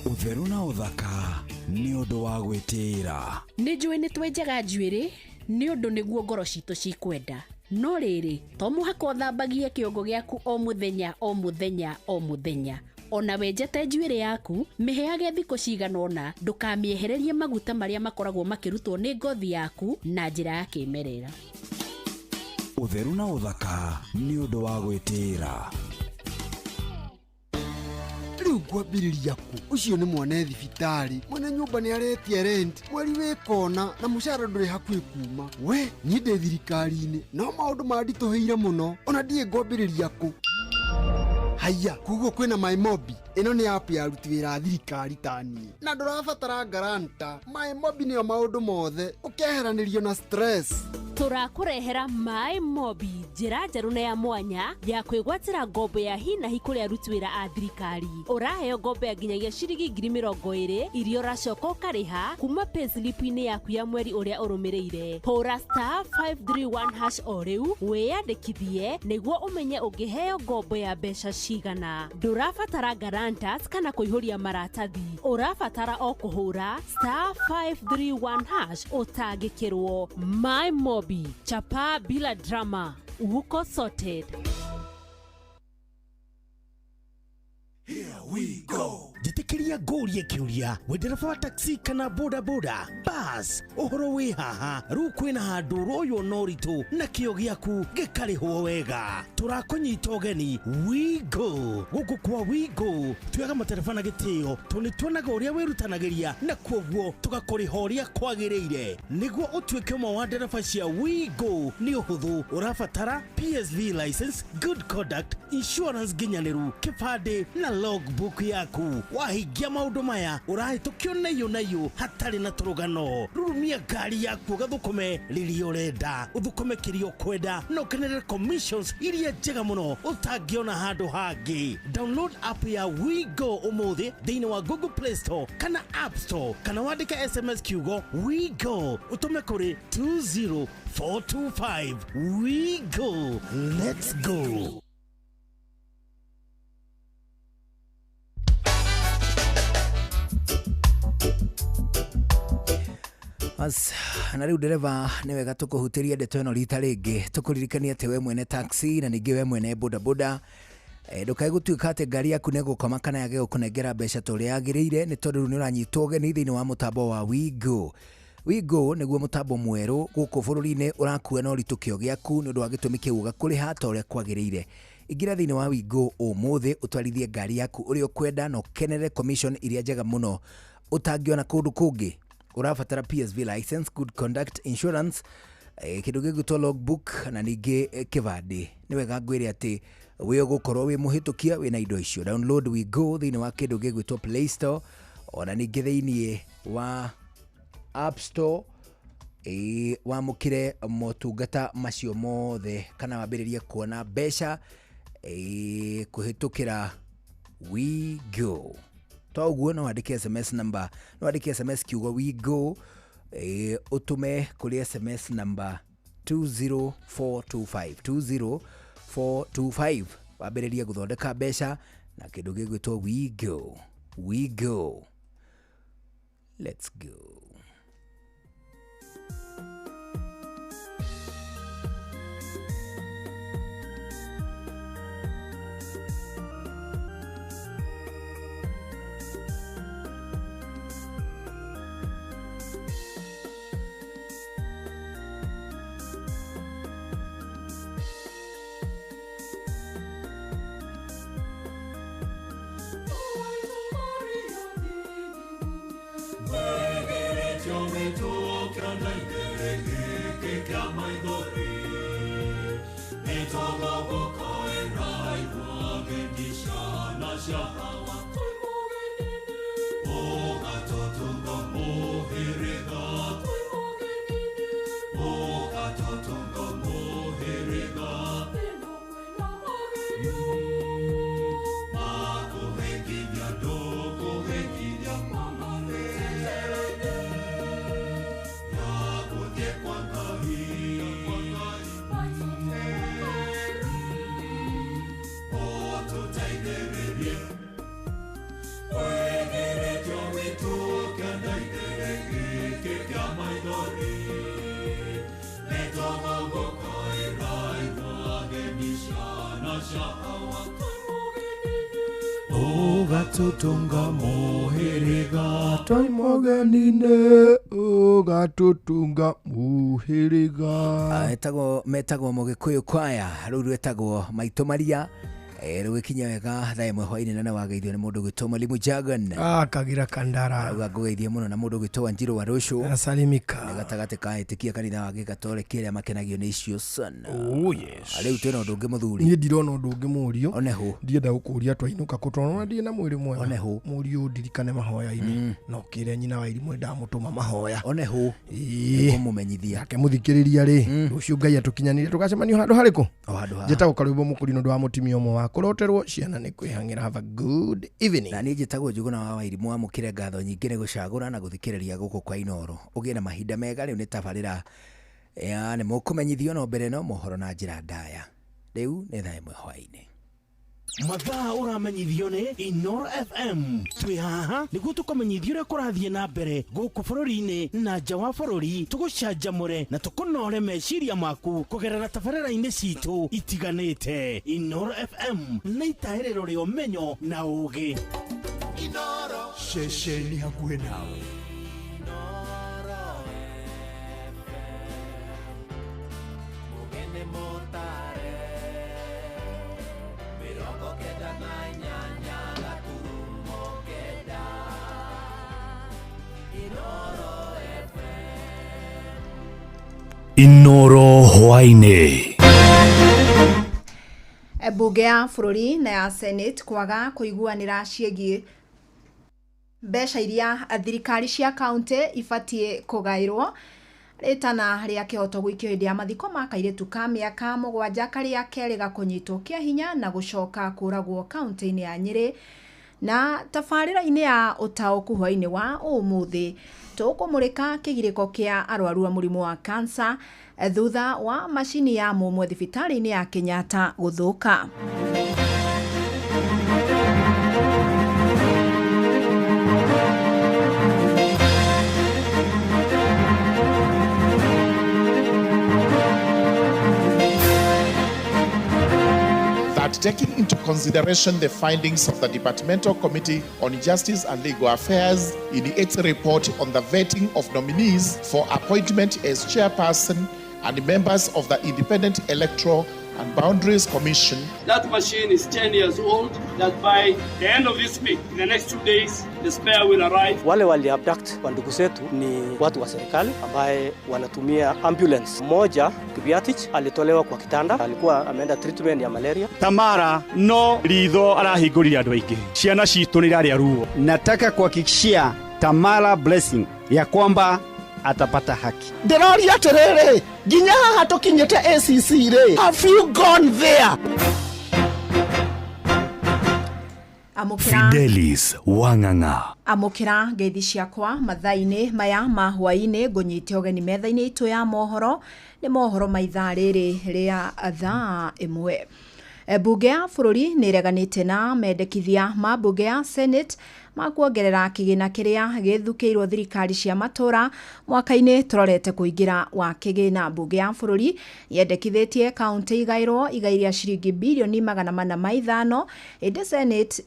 Speaker 12: Ũtheru na ũthaka nĩ ũndũ wa gwĩtĩĩra.
Speaker 1: Nĩ njũĩ nĩ twenjaga njuĩrĩ nĩ ũndũ nĩguo ngoro citũ cikwenda. No rĩrĩ, to mũhaka ũthambagie kĩongo gĩaku o mũthenya o mũthenya o mũthenya. Ona wenjete njuĩrĩ yaku, mĩheage thikũ cigana ũna, ndũkamĩehererie maguta marĩa makoragwo makĩrutwo nĩ ngothi yaku na njĩra ya kĩmerera.
Speaker 12: Ũtheru na ũthaka nĩ ũndũ wa gwĩtĩĩra.
Speaker 7: Rĩu ngwambĩrĩria kũ? Ũcio nĩ mwana thibitarĩ, mwene nyũmba nĩ aretia rent, mweri wĩ kona na mũcara ndũrĩ hakuhĩ kuma. We niĩ ndĩ thirikari-inĩ no maũndũ manditũhĩire mũno, ona ndiĩ ngwambĩrĩria kũ. Haiya, koguo kwĩna MyMobi. Ĩno nĩ app ya aruti wĩra a thirikari ta niĩ, na ndũrabatara guarantor. MyMobi nĩyo maũndũ mothe, ũkeheranĩrio na stress.
Speaker 15: Tũrakũrehera MyMobi, njĩra njerũ na ya mwanya ya kwĩgwatĩra ngombo ya hi na hi kũrĩ aruti wĩra a thirikari. Ũraheo ngombo ya nginyagia ciringi 20,000 iria ũracoka ũkarĩha kuma payslip-inĩ yaku ya mweri ũrĩa ũrũmĩrĩire. Hũra *531# o rĩu wĩyandĩkithie nĩguo ũmenye ũngĩheo ngombo ya mbeca cigana. Ndũrabatara guarantors kana kũihũria maratathi, ũrabatara o kũhũra *531# ũtangĩkĩrwo. MyMobi, chapa bila drama, uko sorted.
Speaker 2: Here we go. Njĩtĩkĩria ngũrie kĩũria, wĩ ndereba wa taxi kana boda boda bas, ũhoro wĩ haha rĩu kwĩna handũ ũroywo na ũritũ na kĩo gĩaku gĩkarĩhwo wega. Tũrakũnyita ũgeni WeGo. Gũkũ kwa WeGo tuoyaga matereba na gĩtĩo tondũ nĩ tuonaga ũrĩa wĩrutanagĩria na kuoguo tũgakũrĩha ũrĩa kwagĩrĩire. Nĩguo ũtuĩke ũmwe wa ndereba cia WeGo nĩ ũhũthũ, ũrabatara PSV license, good conduct, insurance nginyanĩru, kĩbandĩ na logbook yaku. Wahingia maũndũ maya ũrahĩtũkio naiyũ naiyũ hatarĩ na tũrũgano. Rurumia ngari yaku ũgathũkũme rĩrĩa ũrenda, ũthũkũme kĩrĩa ũkwenda na ũkenerere commissions iria njega mũno ũtangĩona handũ hangĩ. Download app ya WeGo ũmũthĩ thĩinĩ wa Google Play Store kana App Store, kana wandĩke SMS kiugo WeGo ũtũme kũrĩ 20425. WeGo, let's go.
Speaker 6: As, na rĩu ndereba nĩ wega tũkũhutĩria ndeto ĩno rita rĩngĩ, tũkũririkania atĩ we mwene taxi na ningĩ we mwene bodaboda, ndũkae gũtuĩka atĩ ngari yaku nĩ ĩgũkoma kana yage gũkũnengera mbeca ta ũrĩa yagĩrĩire, nĩ tondũ rĩu nĩ ũranyitwo ũgeni thĩinĩ wa mũtambo wa WeGo. WeGo nĩguo mũtambo mwerũ gũkũ bũrũri-inĩ ũrakua na ũritũ kĩo gĩaku nĩ ũndũ wa gĩtũmi kĩu ũgakũrĩha ta ũrĩa kwagĩrĩire. Ingĩra thĩinĩ wa WeGo ũmũthĩ ũtwarithie ngari yaku ũrĩa ũkwenda na ũkenere commission iria njega mũno ũtangĩona kũndũ kũngĩ. Ũrabatara PSV license, good conduct, insurance, kĩndũ gĩgwĩtwo logbook na ningĩ kĩbandĩ. Nĩ wega ngwĩre atĩ Wĩ ũgũkorwo wĩ mũhĩtũkia wĩna indo icio. Download We Go thĩinĩ wa kĩndũ gĩgwĩtwo Play Store, ona ningĩ thĩinĩ wa App Store, ĩĩ, wamũkĩre motungata macio mothe kana wambĩrĩrie kuona mbeca, ĩĩ, kũhĩtũkĩra We Go. To ũguo, no wandĩke SMS number, no wandĩke SMS kiugo We Go, ĩĩ, ũtũme kũrĩ SMS number 20425, 20425, wambĩrĩrie gũthondeka mbeca na kĩndũ gĩgwĩtwo We Go. We Go, let's go.
Speaker 4: Ũgatutunga mũhĩrĩga, twaimogenine, ũgatutunga mũhĩrĩga.
Speaker 6: Etagwo, metagwo Mũgĩkũyũ kwaya, rũu rwetagwo Maitũ Maria. Rũgĩkinya wega thaa 1 hwainĩ, na nĩ wageithio nĩ mũndũ gwĩtwo Mwalimu Jagan.
Speaker 4: Ah, Kagira Kandara.
Speaker 6: Auga ngũgeithie mũno, na mũndũ gwĩtwo Wanjiru wa Rũcũ.
Speaker 4: Asalimika.
Speaker 6: Nĩ gatagatĩ ka etĩkia kanitha wa Gĩkatoliki arĩa makenagio nĩ icio sana.
Speaker 4: Oh, yes.
Speaker 6: Rĩu twĩna ũndũ ũngĩ, mũthuri.
Speaker 4: Niĩ ndirona ũndũ ũngĩ, mũriũ.
Speaker 6: Oneho.
Speaker 4: Ndienda gũkũria twainũka kũ, tondũ ndirĩ na mwĩrĩ mwega.
Speaker 6: Oneho.
Speaker 4: Mũriũ, ndirikane mahoya-inĩ, na ũkĩre nyina wa irimũ ndamũtũma mahoya.
Speaker 6: Oneho.
Speaker 4: Ĩĩ.
Speaker 6: Kũmũmenyithia.
Speaker 4: Nake mũthikĩrĩria rĩ, rũciũ Ngai atũkinyanĩrie, tũgacemanio handũ harĩkũ?
Speaker 6: O handũ haha.
Speaker 4: Njĩtagwo Karwĩmbo Mũkũrinũ, ũndũ wa mũtumia ũmwe wa kũroterwo ciana nĩ kwĩhang'ĩra. Have a good evening.
Speaker 6: Na niĩ njĩtagwo Njũgũna wa Wairimũ. Wamũkĩre ngatho nyingĩ nĩ gũcagũra na gũthikĩrĩria gũkũ kwa Inoro. Ũgĩe na mahinda mega. Rĩu nĩ tabarĩra ya nĩ mũkũmenyithio, no mbere no mohoro na njĩra ndaya. Rĩu nĩ thaa 1 hwainĩ.
Speaker 2: Mathaa ũramenyithio nĩ Inoro FM. Twĩ haha nĩguo tũkũmenyithia ũrĩa kũrathiĩ na mbere gũkũ bũrũri-inĩ na nja wa bũrũri, tũgũcanjamũre na tũkũnore meciria maku kũgerera tabarĩra-inĩ citũ itiganĩte. Inoro FM nĩ itaĩrĩro rĩa ũmenyo na ũũgĩ.
Speaker 12: Ceceni hakuhĩ nawe. Inoro hwainĩ.
Speaker 11: Mbunge ya bũrũri na ya Senate kwaga kũiguanĩra ciĩgiĩ mbeca iria thirikari cia kaunti ibatiĩ kũgaĩrwo. Rĩtana rĩa kĩhoto gũikio hĩndĩ ya mathiko ma kairĩtu ka mĩaka 7 karĩa kerĩga kũnyitwo kĩa hinya na gũcoka kũragwo kaunti-inĩ ya Nyĩrĩ. Na tabarĩra-inĩ ya ũtaũku hwainĩ wa ũmũthĩ, tũkũmũrĩka kĩgirĩko kĩa arwaru a mũrimũ wa kansa thutha wa macini ya mũmwe thibitarĩ-inĩ ya Kenyatta gũthũka.
Speaker 16: That taking into consideration the findings of the Departmental Committee on Justice and Legal Affairs in its report on the vetting of nominees for appointment as chairperson and members of the Independent Electoral and Boundaries Commission.
Speaker 18: That machine is 10 years old, that by the end of this week, in the next 2 days, the spare will arrive.
Speaker 19: Wale wali-abduct wa ndugu zetu ni watu wa serikali ambaye wanatumia ambulance moja. Kibiatich alitolewa kwa kitanda, alikuwa ameenda treatment ya malaria.
Speaker 20: Tamara no ritho arahingũrire andũ aingĩ, ciana citũ nĩ irarĩa ruo.
Speaker 21: Nataka kuhakikishia Tamara Blessing ya kwamba atapata haki.
Speaker 22: Ndĩroria atĩrĩrĩ, nginya haha tũkinyĩte ACC rĩ, have you gone there?
Speaker 11: Amũkĩra.
Speaker 2: Fidelis Wang'ang'a.
Speaker 11: Amũkĩra ngeithi ciakwa mathaa-inĩ maya ma hwaĩ-inĩ. Ngũnyite ũgeni metha-inĩ itũ ya mohoro. Nĩ mohoro ma ithaa rĩrĩ rĩa thaa 1. Mbunge ya bũrũri nĩ ĩreganĩte na mendekithia ma mbunge ya Senate ma kuongerera kĩgĩna kĩrĩa gĩthukĩirwo thirikari cia matũra mwaka-inĩ tũrorete kũingĩra wa kĩgĩna. Mbunge ya bũrũri yendekithĩtie kaunti igaĩrwo igai rĩa ciringi birioni 405, ĩndĩ Senate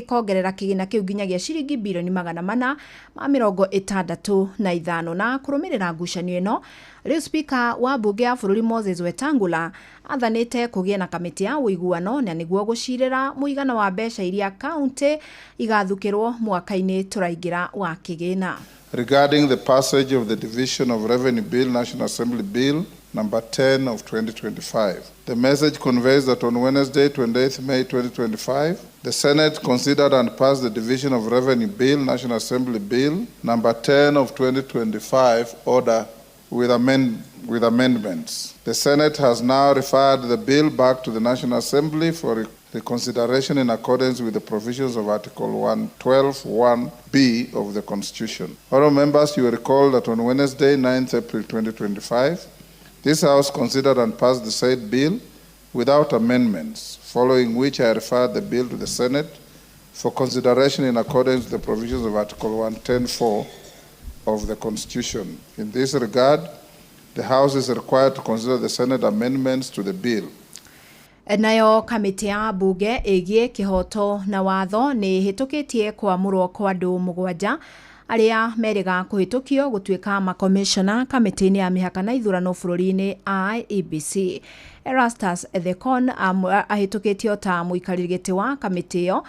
Speaker 11: ĩkongerera kĩgĩna kĩu nginyagia ciringi birioni 465. Na kũrũmĩrĩra ngucanio ĩno, rĩu spika wa mbunge ya bũrũri Moses Wetangula athanĩte kũgĩe na kamĩtĩ ya ũiguano na nĩguo gũcirĩra mũigana wa mbeca iria kaunti igathukĩrwo mwaka-inĩ tũraingĩra wa kĩgĩna.
Speaker 23: Regarding the passage of the Division of Revenue Bill, National Assembly Bill number 10 of 2025. The message conveys that on Wednesday, 28th May 2025, the Senate considered and passed the Division of Revenue Bill, National Assembly Bill number 10 of 2025, order with amendments. The Senate has now referred the bill back to the National Assembly for reconsideration in accordance with the provisions of Article 112.1b of the Constitution. Honourable members, you will recall that on Wednesday, 9th April 2025, this House considered and passed the said bill without amendments, following which I referred the bill to the Senate for consideration in accordance with the provisions of Article 110.4 of the Constitution. In this regard, the House is required to consider the Senate amendments to the bill.
Speaker 11: Nayo kamĩtĩ ya mbunge ĩgiĩ kĩhoto na watho nĩ ĩhĩtũkĩtie kwamũrwo kwa andũ mũgwanja arĩa merĩga kũhĩtũkio gũtuĩka makomishona kamĩtĩ-inĩ ya mĩhaka na ithurano bũrũri-inĩ IEBC. Erastus Ethekon ahĩtũkĩtio ta mũikarĩri gĩtĩ wa kamĩtĩ ĩyo.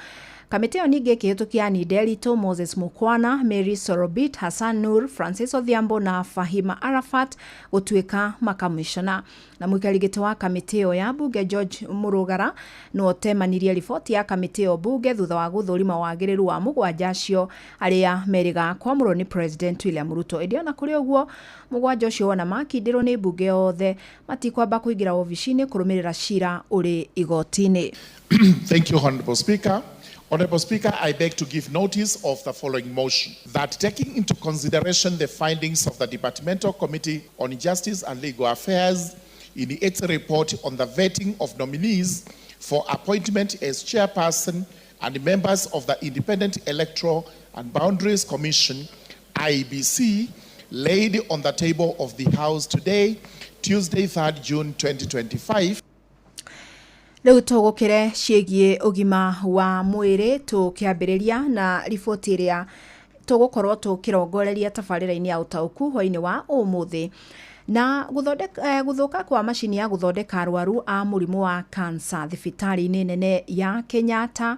Speaker 11: Kamĩtĩ ĩyo ningĩ ĩkĩhĩtũkia Ninderitu Moses Mukwana, Mary Sorobit, Hassan Nur, Francis Odhiambo na Fahima Arafat gũtuĩka makamishona. Na mũikarĩri gĩtĩ wa kamĩtĩ ĩyo ya mbunge George Murugara no otemanirie riboti ya kamĩtĩ ĩyo mbunge thutha wa gũthũrima wagĩrĩru wa mũgwanja acio arĩa merĩga kwamũrwo nĩ President William Ruto. Ĩndĩ ona kũrĩ ũguo, mũgwanja ũcio wona makindĩrwo nĩ mbunge yothe matikwamba kũingĩra wobici-inĩ kũrũmĩrĩra cira ũrĩ igoti-inĩ.
Speaker 16: Thank you, Honorable Speaker. Honorable Speaker, I beg to give notice of the following motion: that taking into consideration the findings of the Departmental Committee on Justice and Legal Affairs in its report on the vetting of nominees for appointment as chairperson and members of the Independent Electoral and Boundaries Commission, IEBC, laid on the table of the House today, Tuesday, 3rd June 2025.
Speaker 11: Rĩu tũgũkĩre ciĩgiĩ ũgima wa mwĩrĩ, tũkĩambĩrĩria na riboti ĩrĩa tũgũkorwo tũkĩrongoreria tabarĩra-inĩ ya ũtaũku hwaĩ-inĩ wa ũmũthĩ. Na gũthũka kwa macini ya gũthondeka arwaru a mũrimũ wa kansa thibitarĩ-inĩ nene ya Kenyatta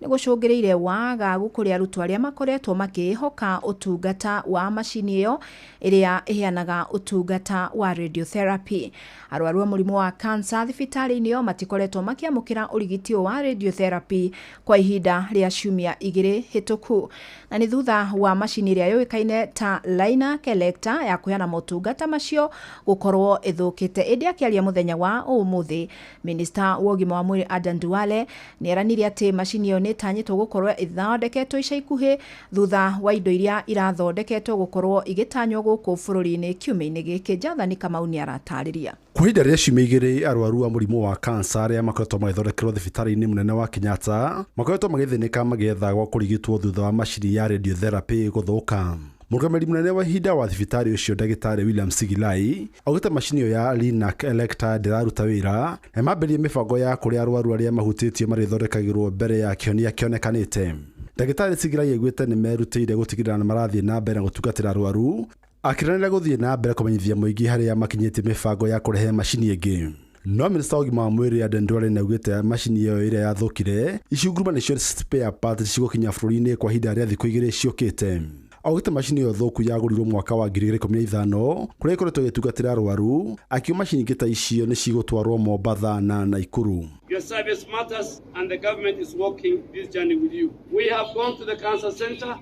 Speaker 11: nĩ gũcũngĩrĩire wagagu kũrĩ arutwo arĩa makoretwo makĩĩhoka ũtungata wa macini ĩyo ĩrĩa ĩheanaga ũtungata wa radiotherapy. Arwaru a mũrimũ wa kansa thibitarĩ-inĩ ĩyo matikoretwo makĩamũkĩra ũrigiti ũyũ wa radiotherapy kwa ihinda rĩa ciumia 2 hĩtũku, na nĩ thutha wa macini ĩrĩa yũĩkaine ta Linac Electa ya kũheana motungata macio gũkorwo ĩthũkĩte. Ĩndĩ akĩaria mũthenya wa ũmũthĩ, minista wa ũgima wa mwĩrĩ Adan Duale nĩ eranire atĩ macini ĩyo nĩ ĩtanyĩtwo gũkorwo ĩthondeketwo ica ikuhĩ thutha wa indo iria irathondeketwo gũkorwo igĩtanywo gũkũ bũrũri-inĩ kiumia-inĩ gĩkĩ. Jathani Kamau nĩ aratarĩria.
Speaker 24: Kwa ihinda rĩa ciumia 2, arwaru a mũrimũ wa kansa arĩa makoretwo magĩthondekerwo thibitarĩ-inĩ mũnene wa Kenyatta makoretwo magĩthĩnĩka magĩetha gwa kũrigitwo thutha wa macini ya radiotherapy gũthũka. Mũrũgamĩrĩri mũnene wa ihinda wa thibitarĩ ũcio, ndagĩtarĩ William Sigilai, augĩte macini ĩyo ya Linac Electa ndĩraruta wĩra na mambĩrĩrie mĩbango ya kũrĩa arwaru arĩa mahutĩtio marĩthondekagĩrwo mbere ya kĩhonia kĩonekanĩte. Ndagĩtarĩ Sigilai augĩte nĩ merutĩire gũtigĩrĩra nĩ marathiĩ na mbere na gũtungatĩra arwaru, akĩranĩra gũthiĩ na mbere kũmenyithia mũingĩ harĩa makinyĩtie mĩbango ya kũrehe macini ĩngĩ. No minista wa ũgima wa mwĩrĩ Aden Duale nĩaugĩte macini ĩyo ĩrĩa yathũkire icunguruma nĩcio spare parts cigũkinya bũrũri-inĩ kwa ihinda rĩa thikũ 2 ciũkĩte. Augĩte macini ĩyo thũku yagũrirwo mwaka wa 2015 kũrĩa ĩkoretwo ĩgĩtungatĩra arwaru, akiuga macini ingĩ ta icio nĩ cigũtwarwo Mombatha na Naikuru.
Speaker 18: Your service matters and the government is walking this journey with you. We have gone to the cancer center.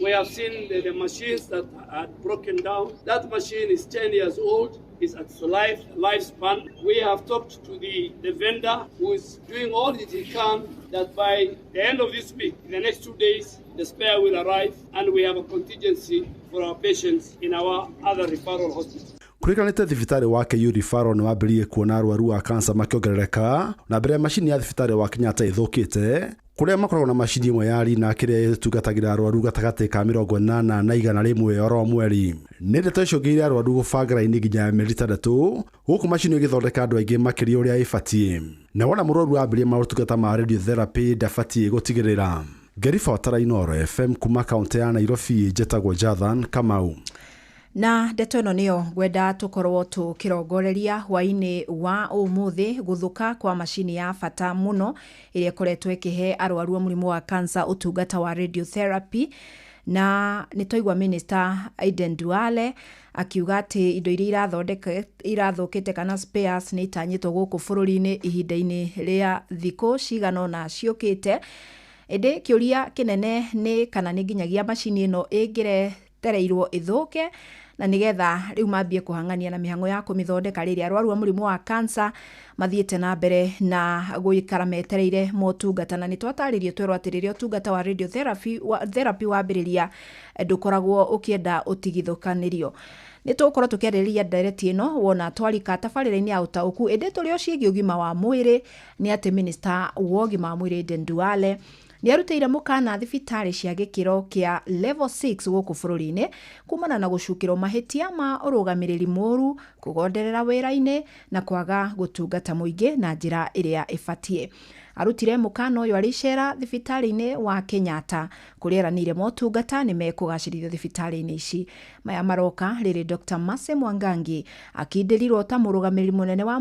Speaker 18: We have seen the machines that are broken down. That machine is 10 years old. It's at its lifespan. We have talked to the vendor who is doing all that he can that by the end of this week, in the next 2 days, the spare will arrive and we have a contingency for our patients in our other referral hospitals.
Speaker 24: Kũrĩkanĩte thibitarĩ wa KU Referral nĩ wambĩrĩirie kuona arwaru a kansa makĩongerereka na mbere ya macini ya thibitarĩ wa Kenyatta ĩthũkĩte kũrĩa makoragwo na macini ĩmwe ya Rina kĩrĩa ĩtungatagĩra arwaru gatagatĩ ka 80 na 100 oro mweri. Nĩ ndeto icũngĩrĩirie arwaru gũbanga raini nginya mĩeri 6 gũkũ macini ĩgĩthondeka andũ aingĩ makĩria ũrĩa ĩbatiĩ. Na wona mũrwaru ambĩrĩria maũtungata ma radiotherapy ndabatiĩ gũtigĩrĩra. Ngĩribotera Inooro FM kuma kaũntĩ ya Nairobi, njĩtagwo Jathan Kamau.
Speaker 11: Na ndeto ĩno nĩyo ngwenda tũkorwo tũkĩrongoreria hwaĩ-inĩ wa ũmũthĩ, gũthũka kwa macini ya bata mũno ĩrĩa ĩkoretwo ĩkĩhe arwaru a mũrimũ wa cancer ũtungata wa radiotherapy. Na nĩ twaigua Minister Aden Duale akiuga atĩ indo iria irathũkĩte kana spares nĩ itanyĩtwo gũkũ bũrũri-inĩ ihinda-inĩ rĩa thikũ cigana ũna ciũkĩte. Ĩndĩ kĩũria kĩnene nĩ kana nĩ nginyagia macini ĩno ĩngĩretereirwo ĩthũke na nigetha rĩu mambie kũhang'ania na mĩhang'o ya kũmĩthondeka rĩrĩa arwaru a mũrimũ wa cancer mathiĩte na mbere na gũikara metereire motungata. Na nĩ twatarĩrio twerwo atĩ rĩrĩa ũtungata wa radiotherapy wambĩrĩria ndũkoragwo ũkĩenda ũtigithũkanĩrio. Nĩ tũgũkorwo tũkĩarĩrĩria ndereti ĩno wona twarika tabarĩra-inĩ ya ũtaũku, ĩndĩ tũrĩ o ciĩgiĩ ũgima wa mwĩrĩ nĩ atĩ Minister wa ũgima wa mwĩrĩ Aden Duale nĩ arutĩire mũkana thibitarĩ cia gĩkĩro kĩa level 6 gũkũ bũrũri-inĩ kumana na gũcukĩrwo mahĩtia ma ũrũgamĩrĩri mũru, kũgonderera wĩra-inĩ na kwaga gũtungata mũingĩ na njĩra ĩrĩa ĩbatiĩ. Arutire mũkana ũyũ arĩ icera thibitarĩ-inĩ wa Kenyatta kũrĩa eranĩire motungata nĩ mekũgacĩrithio thibitarĩ-inĩ ici. Maya maroka rĩrĩ Dr. Mercy Mwangangi akindĩrirwo ta mũrũgamĩrĩri mũnene wa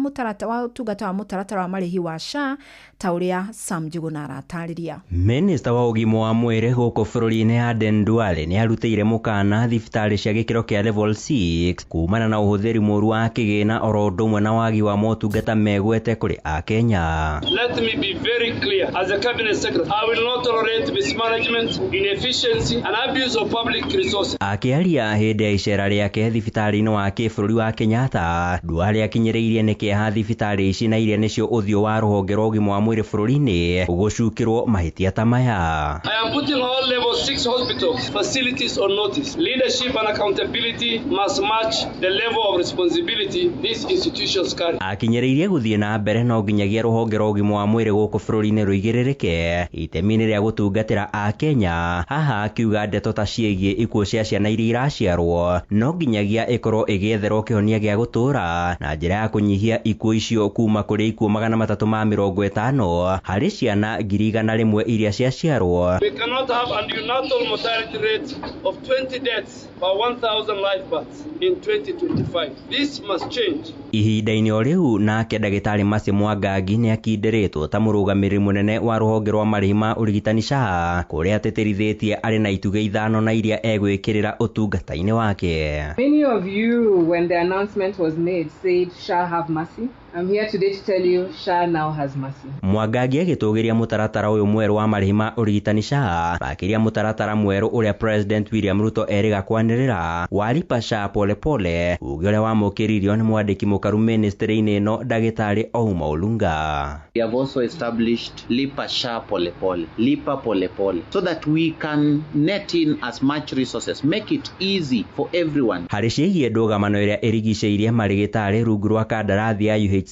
Speaker 11: ũtungata wa mũtaratara wa marĩhi wa SHA ta ũrĩa Sam Njuguna aratarĩria.
Speaker 5: Minista wa ũgima wa mwĩrĩ gũkũ bũrũri-inĩ Aden Duale nĩ arutĩire mũkana thibitarĩ cia gĩkĩro kĩa level 6 kumana na ũhũthĩri mũru wa kĩgĩna oro ũndũ ũmwe na wagi wa motungata megwete kũrĩ Akenya.
Speaker 18: Let me be very clear. As a cabinet secretary, I will not tolerate mismanagement, inefficiency and abuse of public resources.
Speaker 5: Akĩaria hĩndĩ ya icera rĩake thibitarĩ-inĩ wa kĩbũrũri wa Kenyatta, Duale akinyĩrĩirie nĩ kĩeha thibitarĩ ici na iria nĩcio ũthiũ wa rũhonge rwa ũgima wa mwĩrĩ bũrũri-inĩ gũcukĩrwo mahĩtia ta maya.
Speaker 18: I am putting all level 6 hospitals facilities on notice. Leadership and accountability must match the level of responsibility these institutions carry.
Speaker 5: Akinyĩrĩirie gũthiĩ na mbere no nginyagia rũhonge rwa ũgima wa mwĩrĩ gũkũ bũrũri-inĩ rũigĩrĩrĩke itemi-inĩ rĩa gũtungatĩra Akenya. Haha akiuga ndeto ta ciĩgiĩ ikuũ cia ciana iria iraciarwo no nginyagia ĩkorwo ĩgĩetherwo kĩhonia gĩa gũtũũra na njĩra ya kũnyihia ikuũ icio kuma kũrĩ ikuũ 350 harĩ ciana 100,000 iria ciaciarwo.
Speaker 18: We cannot have a neonatal mortality rate of 20 deaths per 1,000 live births in 2025. This must change.
Speaker 5: Ihinda-inĩ o rĩu nake ndagĩtarĩ Mercy Mwangangi nĩ akindĩrĩtwo ta mũrũgamĩrĩri mũnene wa rũhonge rwa marĩhi ma ũrigitani SHA kũrĩa atĩtĩrithĩtie arĩ na itugĩ 5 na iria egwĩkĩrĩra ũtungata-inĩ wake.
Speaker 9: Many of you, when the announcement was made, said SHA have mercy. I'm here today to tell you SHA now has mercy.
Speaker 5: Mwangangi agĩtũgĩria mũtaratara ũyũ mwerũ wa marĩhi ma ũrigitani SHA makĩria mũtaratara mwerũ ũrĩa President William Ruto erĩga kwanĩrĩra walipa SHA polepole, uge ũrĩa wamũkĩririo nĩ mwandĩki mũkaru ministry-inĩ ĩno ndagĩtarĩ Ouma Olunga.
Speaker 13: We have also established lipa SHA polepole, lipa polepole, so that we can net in as much resources, make it easy for everyone.
Speaker 5: Harĩ ciĩgiĩ ndũgamano ĩrĩa ĩrigicĩirie marĩgĩtarĩ rungu rwa kandarathi ya UHC,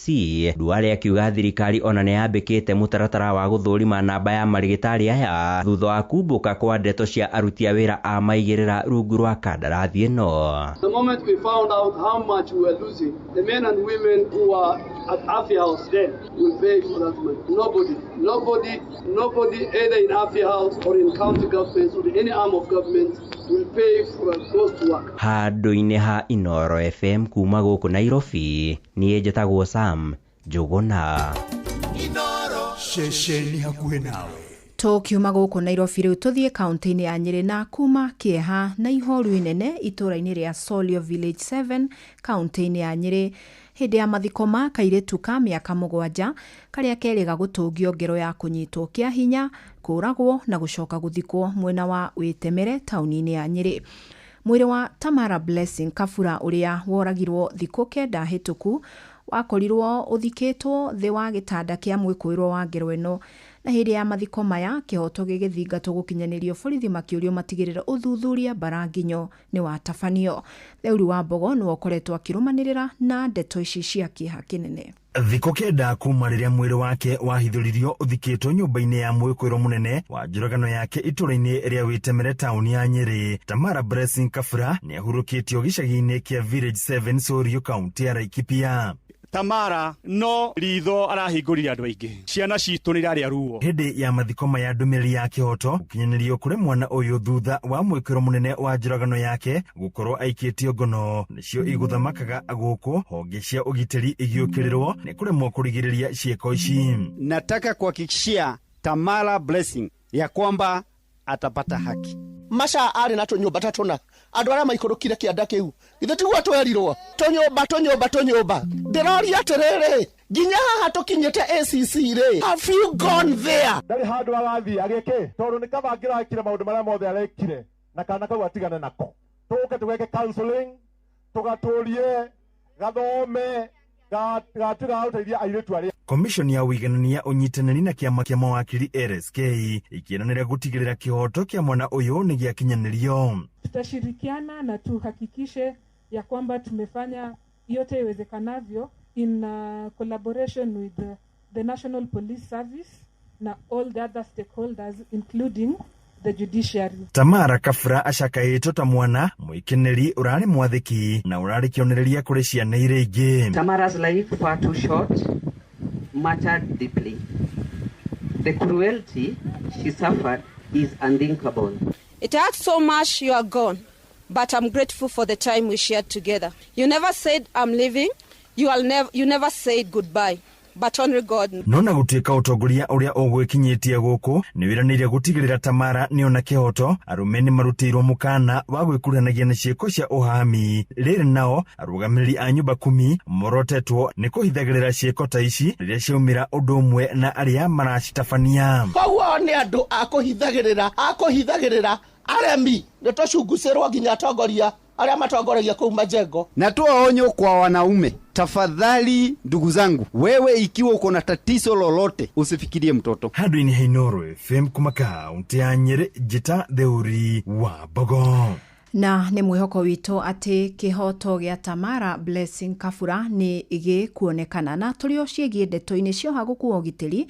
Speaker 5: Duale akiuga thirikari ona nĩ yambĩkĩte mũtaratara wa gũthũrima namba ya marĩgĩtarĩ aya thutha wa kumbũka kwa ndeto cia aruti a wĩra a maigĩrĩra rungu rwa kandarathi ĩno.
Speaker 18: The moment we found out how much we were losing, the men and women who were at Afia House then will pay for that money. Nobody either in Afia House or in county governments or in any arm of government will pay for a ghost work.
Speaker 5: Handũ-inĩ ha Inooro FM kuma gũkũ Nairobi, niĩ njĩtagwo Sam Njũgũna.
Speaker 12: Ceceni hakuhĩ nawe.
Speaker 11: Tũkiuma gũkũ Nairobi rĩu tũthiĩ kaunti-inĩ ya Nyĩrĩ na kuma kĩeha na ihoru inene itũũra-inĩ rĩa Solio Village 7 kaunti-inĩ ya Nyĩrĩ hĩndĩ ya mathiko ma kairĩtu ka mĩaka 7 karĩa kerĩga gũtũngio ngero ya kũnyitwo kĩa hinya, kũũragwo na gũcoka gũthikwo mwena wa Wĩtemere taũni-inĩ ya Nyĩrĩ. Mwĩrĩ wa Tamara Blessing Kabura ũrĩa woragirwo thikũ 9 hĩtũku wakorirwo ũthikĩtwo thĩ wa gĩtanda kĩa mwĩkũĩrwo wa ngero ĩno. Na hĩndĩ ya mathiko maya kĩhoto gĩgĩthingatwo gũkinyanĩrio borithi makĩũrio matigĩrĩre ũthuthuria Mbaranginyo nĩ watabanio. Theuri wa Mbogo nĩwe ũkoretwo akĩrũmanĩrĩra na ndeto ici cia kĩeha kĩnene.
Speaker 3: Thikũ 9 kuma rĩrĩa mwĩrĩ wake wahithũririo ũthikĩtwo nyũmba-inĩ ya mwĩkũĩrwo mũnene wa njũragano yake itũũra-inĩ rĩa Wĩtemere taũni ya Nyĩrĩ. Tamara Blessing Kabura nĩahurũkĩtio gĩcagi-inĩ kĩa Village 7 Sorio kaunti ya Laikipia.
Speaker 20: Tamara no ritho arahingũrire andũ aingĩ, ciana citũ nĩ irarĩa ruo.
Speaker 3: Hĩndĩ ya mathiko maya ndũmĩrĩri ya kĩhoto gũkinyanĩrio kũrĩ mwana ũyũ thutha wa mwĩkĩro mũnene wa njũragano yake gũkorwo aikĩtio ngono nĩcio igũthamakaga gũkũ honge cia ũgitĩri igĩũkĩrĩrwo nĩ kũremwo kũrigĩrĩria ciĩko ici.
Speaker 21: Nataka kuhakikishia Tamara Blessing ya kwamba atapata haki.
Speaker 22: Maca arĩ na tũnyũmba ta tũna, andũ arĩa maikũrũkire kĩanda kĩu githĩ tiguo twerirwo tũnyũmba tũnyũmba tũnyũmba. Ndĩroria atĩrĩrĩ, nginya haha tũkinyĩte ACC rĩ, have you gone there?
Speaker 8: Ndarĩ handũ arathiĩ agĩkĩ, tondũ nĩ kaba angĩrakire maũndũ marĩa mothe arekire na kana kau atigane nako. Tũke tũgeke counseling, tũgatũrie gathome gatuĩka ga gũteithia airĩtu arĩa.
Speaker 3: Commission ya ũiganania ũnyitanĩri na kĩama kĩa mawakiri LSK ikĩranĩra gũtigĩrĩra kĩhoto kĩa mwana ũyũ nĩ gĩakinyanĩrio.
Speaker 14: Tutashirikiana na tuhakikishe ya kwamba tumefanya yote iwezekanavyo in collaboration with the National Police Service na all the other stakeholders including the judiciary.
Speaker 3: Tamara Kabura acakaĩtwo ta mwana mũikeneri ũrarĩ mwathĩki na ũrarĩ kĩonereria kũrĩ ciana iria ingĩ.
Speaker 17: Tamara's life far too short mattered deeply. The cruelty she suffered is unthinkable.
Speaker 25: It hurts so much you are gone, but I'm grateful for the time we shared together. You never said I'm leaving. You never said goodbye. But only God.
Speaker 3: No na gũtuĩka ũtongoria ũrĩa ũgwĩkinyĩtie gũkũ nĩ wĩranĩire gũtigĩrĩra Tamara nĩona kĩhoto, arũme nĩ marutĩirwo mũkana wa gwĩkuruhanagia na ciĩko cia ũhami. Rĩrĩ nao arũgamĩrĩri a nyũmba kumi morotetwo nĩ kũhithagĩrĩra ciĩko ta ici rĩrĩa ciaumĩra ũndũ ũmwe na arĩa maracitabania.
Speaker 22: Koguo nĩ andũ a kũhithagĩrĩra aremi nĩ tũcungucĩrwo nginya atongoria arĩa matongoragia kũu majengo.
Speaker 21: Natoa onyo kwa wanaume, tafadhali ndugu zangu, wewe ikiwa uko na tatizo lolote usifikirie mtoto.
Speaker 3: Handũ-inĩ ha Inooro FM kuma kaunti ya Nyĩrĩ, Njĩta Theuri wa Mbogo.
Speaker 11: Na nĩ mwĩhoko witũ atĩ kĩhoto gĩa Tamara Blessing Kabura nĩ gĩkuonekana. Na tũrĩ o ciĩgiĩ ndeto-inĩ cioha gũkua ũgitĩri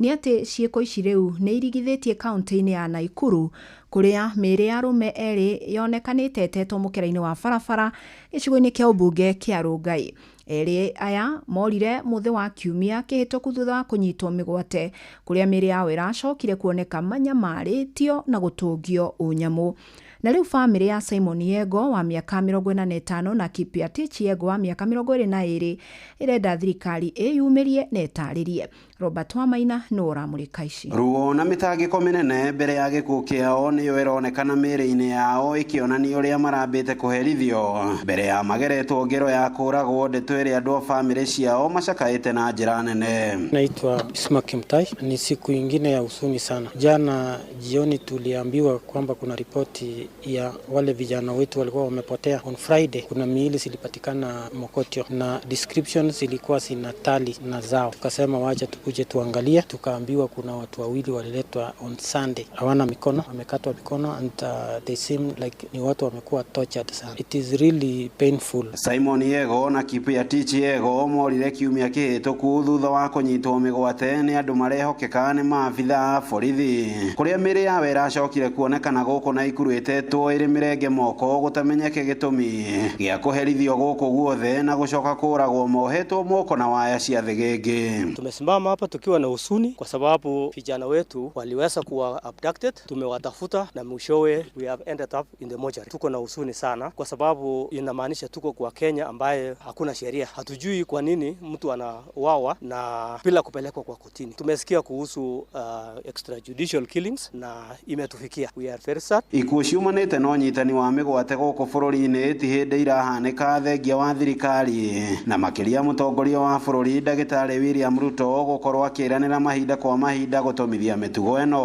Speaker 11: nĩ atĩ ciĩko ici rĩu nĩ irigithĩtie kaunti-inĩ ya Naikuru kũrĩa mĩĩrĩ ya arũme erĩ yonekanĩte ĩtetwo mũkĩra-inĩ wa barabara gĩcigo-inĩ kĩa ũmbunge kĩa Rongai. Erĩ aya morire mũthĩ wa kiumia kĩhĩtũku thutha wa kũnyitwo mĩgwate kũrĩa mĩĩrĩ yao ĩracokire kuoneka manyamarĩtio na gũtũngio ũnyamũ. Na rĩu bamĩrĩ ya Simon Yego wa mĩaka 45 na Kipiatich Yego wa mĩaka 22 ĩrenda thirikari ĩyumĩrie na ĩtarĩrie. Robert Wamaina nĩ ũramũrĩka ici.
Speaker 26: Ruo na mĩtangĩko mĩnene mbere ya gĩkuũ kĩao nĩyo ĩronekana mĩĩrĩ-inĩ yao ĩkĩonania ũrĩa marambĩte kũherithio mbere ya mageretwo ngero ya kũragwo, ndeto ĩrĩa andũ a bamĩrĩ ciao macakaĩte na njĩra nene.
Speaker 27: Naitwa Isma Kimtai. Ni siku ingine ya huzuni sana. Jana jioni tuliambiwa kwamba kuna ripoti ya wale vijana wetu walikuwa wamepotea. On Friday kuna miili zilipatikana Mokotio na descriptions zilikuwa zinatali na zao. Tukasema wacha tukuje tuangalie, tukaambiwa kuna watu wawili waliletwa on Sunday. Hawana mikono, wamekatwa mikono and they seem like ni watu wamekuwa tortured sana. It is really painful.
Speaker 26: Simon Yego na Kipiatich Yego morire kiumia kĩhĩtũku thutha wa kũnyitwo mĩgwate nĩ andũ marehokeka nĩ maabitha a borithi kũrĩa mĩĩrĩ yao ĩracokire kuonekana gũkũ Naikuru ĩtetwo ĩrĩ mĩrenge moko gũtamenyeke gĩtũmi gĩa kũherithio gũkũ guothe na gũcoka kũragwo mohetwo moko na waya cia thĩgĩngĩ.
Speaker 19: Tumesimama hapa tukiwa na huzuni kwa sababu vijana wetu waliweza kuwa abducted, tumewatafuta na mwishowe we have ended up in the mortuary. Tuko na huzuni sana kwa sababu inamaanisha tuko kwa Kenya ambaye hakuna sheria. Hatujui kwa nini mtu anauawa na bila kupelekwa kwa kotini. Tumesikia kuhusu extrajudicial killings na imetufikia. We are very sad.
Speaker 26: Ikuũ ciumanĩte na ũnyitani wa mĩgwate gũkũ bũrũri-inĩ ti hĩndĩ irahanĩka thengia wa thirikari na makĩria mũtongoria wa bũrũri ndagĩtarĩ William Ruto gũkorwo akĩranĩra mahinda kwa mahinda gũtũmithia mĩtugo ĩno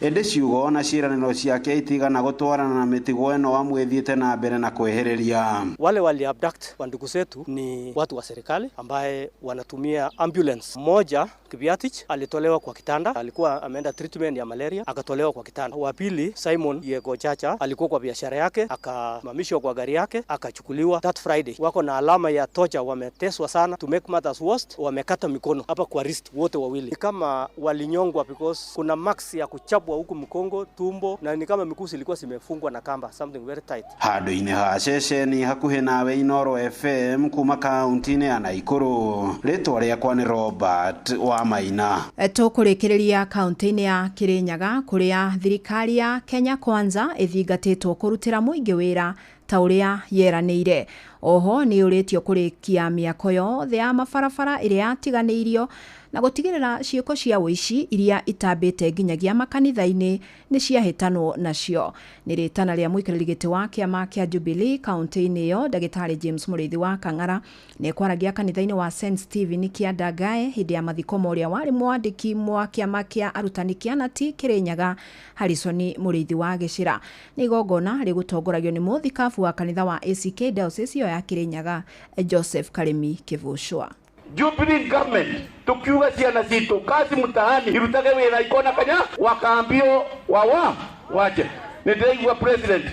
Speaker 26: ĩndĩ ciugo na ciĩranĩro ciake itigana gũtwarana na mĩtugo ĩno amu ĩthiĩte na mbere na kwĩhĩrĩria.
Speaker 19: Wale wali abduct wa ndugu zetu ni watu wa serikali ambaye wanatumia ambulance. Mmoja Kibiatich alitolewa kwa kitanda, alikuwa ameenda treatment ya malaria akatolewa kwa kitanda. Wa pili Simon Yego Chacha alikuwa kwa biashara yake akasimamishwa kwa gari yake akachukuliwa that Friday. Wako na alama ya tocha, wameteswa sana. To make matters worse, wamekata mikono hapa kwa wrist wote wawili. Ni kama walinyongwa because kuna marks ya kuchapwa huku mkongo, tumbo, na ni kama mikusi ilikuwa zimefungwa na kamba, something very tight.
Speaker 26: Handũ-inĩ ha ceceni hakuhĩ nawe Inooro FM kuma kaunti-inĩ ya Naikuru, rĩtwa rĩakwa nĩ Robert wa Maina.
Speaker 11: Tũkũrĩkĩrĩria kaunti-inĩ ya Kirinyaga kũrĩa thirikari ya Kenya Kwanza ĩthingatĩtwo kũrutĩra mũingĩ wĩra ta ũrĩa yeranĩire. Oho nĩ ũrĩtio kũrĩkia mĩako yothe ya mabarabara ĩrĩa yatiganĩirio na gũtigĩrĩra ciĩko cia ũici iria itambĩte nginyagia makanitha-inĩ nĩ ciahĩtanwo nacio. Nĩ rĩtana rĩa mũikarĩri gĩtĩ wa kĩama kĩa Jubilee kaunti-inĩ ĩyo ndagĩtarĩ James Mũrĩithi wa Kang'ara nĩ kwaragia kanitha-inĩ wa St Stephen Kĩandangae hĩndĩ ya mathiko ma ũrĩa warĩ mwandĩki wa kĩama kĩa arutani kĩa Nati Kĩrĩnyaga Harrison Mũrĩithi wa Gĩcĩra. Nĩ igongona rĩgũtongoragio nĩ mũthikabu wa kanitha wa ACK Diocese ĩyo ya Kĩrĩnyaga Joseph Karimi Kĩvũcwa.
Speaker 1: Jubilee government tukiuga ciana citũ kazi mtaani irutage wĩra ikona kanya wakaambio wawa wache. Nĩ ndĩraigua president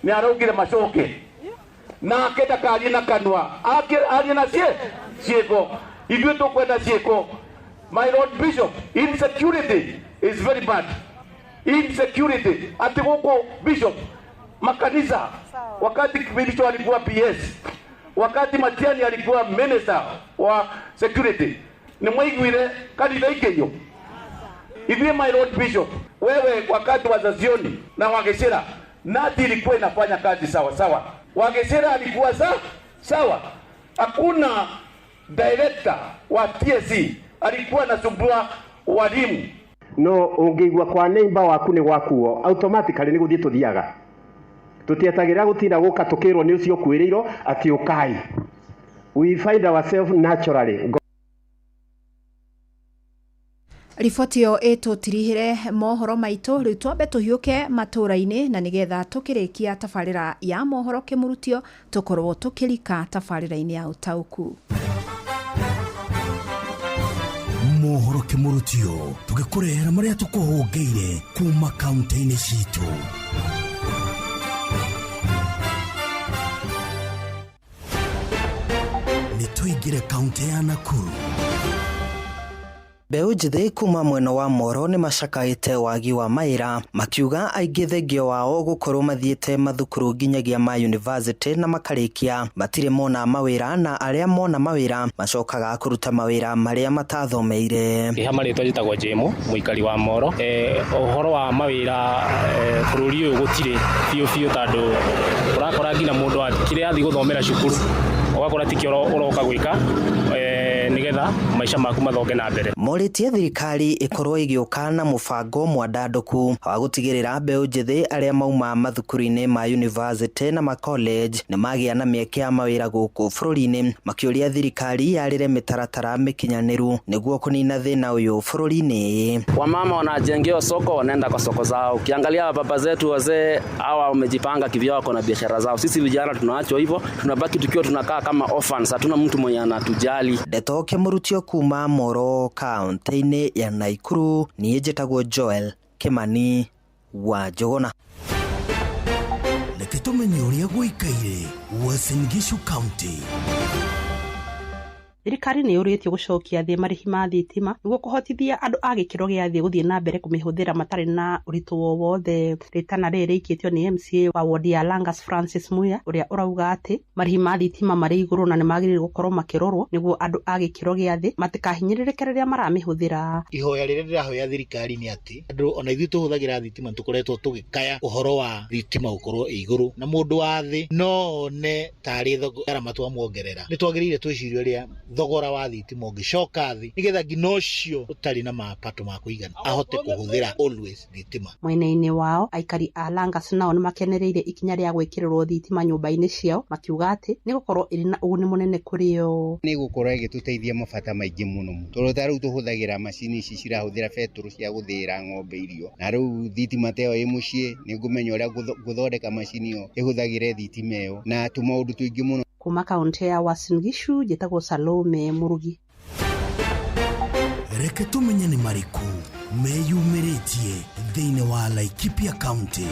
Speaker 1: nĩ araugire macoke nake ndakarie na kanua, arie na ciĩko. Ithuĩ tũkwenda ciĩko. My Lord Bishop, insecurity is very bad. Insecurity ati gũkũ Bishop makanisa, wakati Kibiricho alikuwa PS, wakati Matiani alikuwa minister wa security, ni mwaiguire kanitha ikĩiywo. Ithuĩ my Lord Bishop, wewe wakati wa Zazioni na Wagecera, Nati ilikuwa inafanya kazi sawa sawa. Wagecera alikuwa sawa. Hakuna director wa TSC alikuwa anasumbua walimu.
Speaker 2: No ũngĩigua kwa neighbor waku nĩ gwakuo automatically nĩ gũthiĩ tũthiaga. Tũtietagĩrĩra gũtinda gũka tũkĩrwo nĩ ũcio ũkuĩrĩirwo atĩ ũkai. We find ourselves naturally.
Speaker 11: Riboti ĩyo ĩtũtirihĩre mohoro maitũ. Rĩu twambe tũhiũke matũra-inĩ na nĩgetha tũkĩrĩkia tabarĩra ya mohoro kĩmũrutio tũkorwo tũkĩrika tabarĩra-inĩ ya ũtaũku.
Speaker 4: Mohoro kĩmũrutio tũgĩkũrehera marĩa tũkũhũngĩire kuma kaunti-inĩ citũ. Nĩ tũingĩre kaunti ya Nakuru.
Speaker 6: Mbeũ njĩthĩ kuma mwena wa Moro nĩ macakaĩte wagi wa mawĩra makiuga aingĩ thengio wao gũkorwo mathiĩte mathukuru nginyagia ma university na makarĩkia matirĩ mona mawĩra na arĩa mona mawĩra macokaga kũruta mawĩra marĩa matathomeire.
Speaker 7: Ĩha marĩtwa njĩtagwo Jemo mũikari wa Moro. Ũhoro wa mawĩra bũrũri ũyũ gũtirĩ biũ biũ tondũ ũrakora nginya mũndũ kĩrĩa athiĩ gũthomera cukuru ũgakora tikĩo ũroka gwĩka nigetha maisha maku mathonge na mbere.
Speaker 6: Morĩtie thirikari ĩkorwo ĩgĩũka na mũbango mwandandũku wa gũtigĩrĩra mbeũ njĩthĩ arĩa mauma mathukuru-inĩ ma university na ma college nĩ magĩa na mĩeke ya mawĩra gũkũ bũrũri-inĩ, makĩũria thirikari yarĩre mĩtaratara mĩkinyanĩru nĩguo kũnina thĩna ũyũ bũrũri-inĩ.
Speaker 10: Wamama wanajengewa soko, wanaenda kwa soko zao. Ukiangalia baba zetu wazee hawa wamejipanga kivyao, wako na biashara zao. Sisi vijana tunaachwa hivyo, tunabaki tukiwa tunakaa kama orphans, hatuna mtu mwenye anatujali.
Speaker 6: Ndeto kĩmũrutio kuma Moro kaunti-inĩ ya Nakuru, niĩ njĩtagwo Joel Kimani wa Njũgũna.
Speaker 4: Reke tũmenye ũrĩa gũikaire Uasin Gishu County.
Speaker 9: Thirikari nĩ yũrĩtio gũcokia thĩ marĩhi ma thitima nĩguo kũhotithia andũ a gĩkĩro gĩa thĩ gũthiĩ na mbere kũmĩhũthĩra matarĩ na ũritũ o wothe. Rĩtana rĩrĩ rĩikĩtio nĩ MCA wa wodi ya Langas Francis Muya ũrĩa ũrauga atĩ marĩhi ma thitima marĩ igũrũ na nĩmagĩrĩire gũkorwo makĩrorwo nĩguo andũ a gĩkĩro gĩa thĩ matikahinyĩrĩrĩke rĩrĩa maramĩhũthĩra.
Speaker 13: Ihoya rĩrĩa ndĩrahoya thirikari nĩ atĩ andũ ona ithuĩ tũhũthagĩra thitima tũkoretwo tũgĩkaya ũhoro wa thitima gũkorwo ĩ igũrũ, na mũndũ wa thĩ no one tarĩ gharama twamuongerera. Nĩ twagĩrĩire twĩcirie ũrĩa thogora wa thitima ũngĩcoka thĩ nĩgetha nginya ũcio ũtarĩ na mapato ma kũigana ahote kũhũthĩra always thitima.
Speaker 9: Mwena-inĩ wao, aikari a Langas nao nĩmakenereire ikinya rĩa gwĩkĩrĩrwo thitima nyũmba-inĩ ciao makiuga atĩ nĩ gũkorwo ĩrĩ na ũguni mũnene kũrĩ o.
Speaker 15: Nĩ gũkorwo ĩgĩtũteithia mabata maingĩ mũno tondũ ta rĩu tũhũthagĩra macini ici cirahũthĩra betũrũ cia gũthĩĩra ng'ombe irio, na rĩu thitima ta ĩyo ĩ mũciĩ nĩ ngũmenya ũrĩa ngũthondeka macini ĩyo ĩhũthagĩre thitima ĩyo na tũmaũndũ tũingĩ mũno.
Speaker 9: Kuma kaunti ya Uasin Gishu njĩtagwo Salome Murugi.
Speaker 4: Reke tũmenye nĩ marĩkũ meyumĩrĩtie thĩinĩ wa Laikipia County.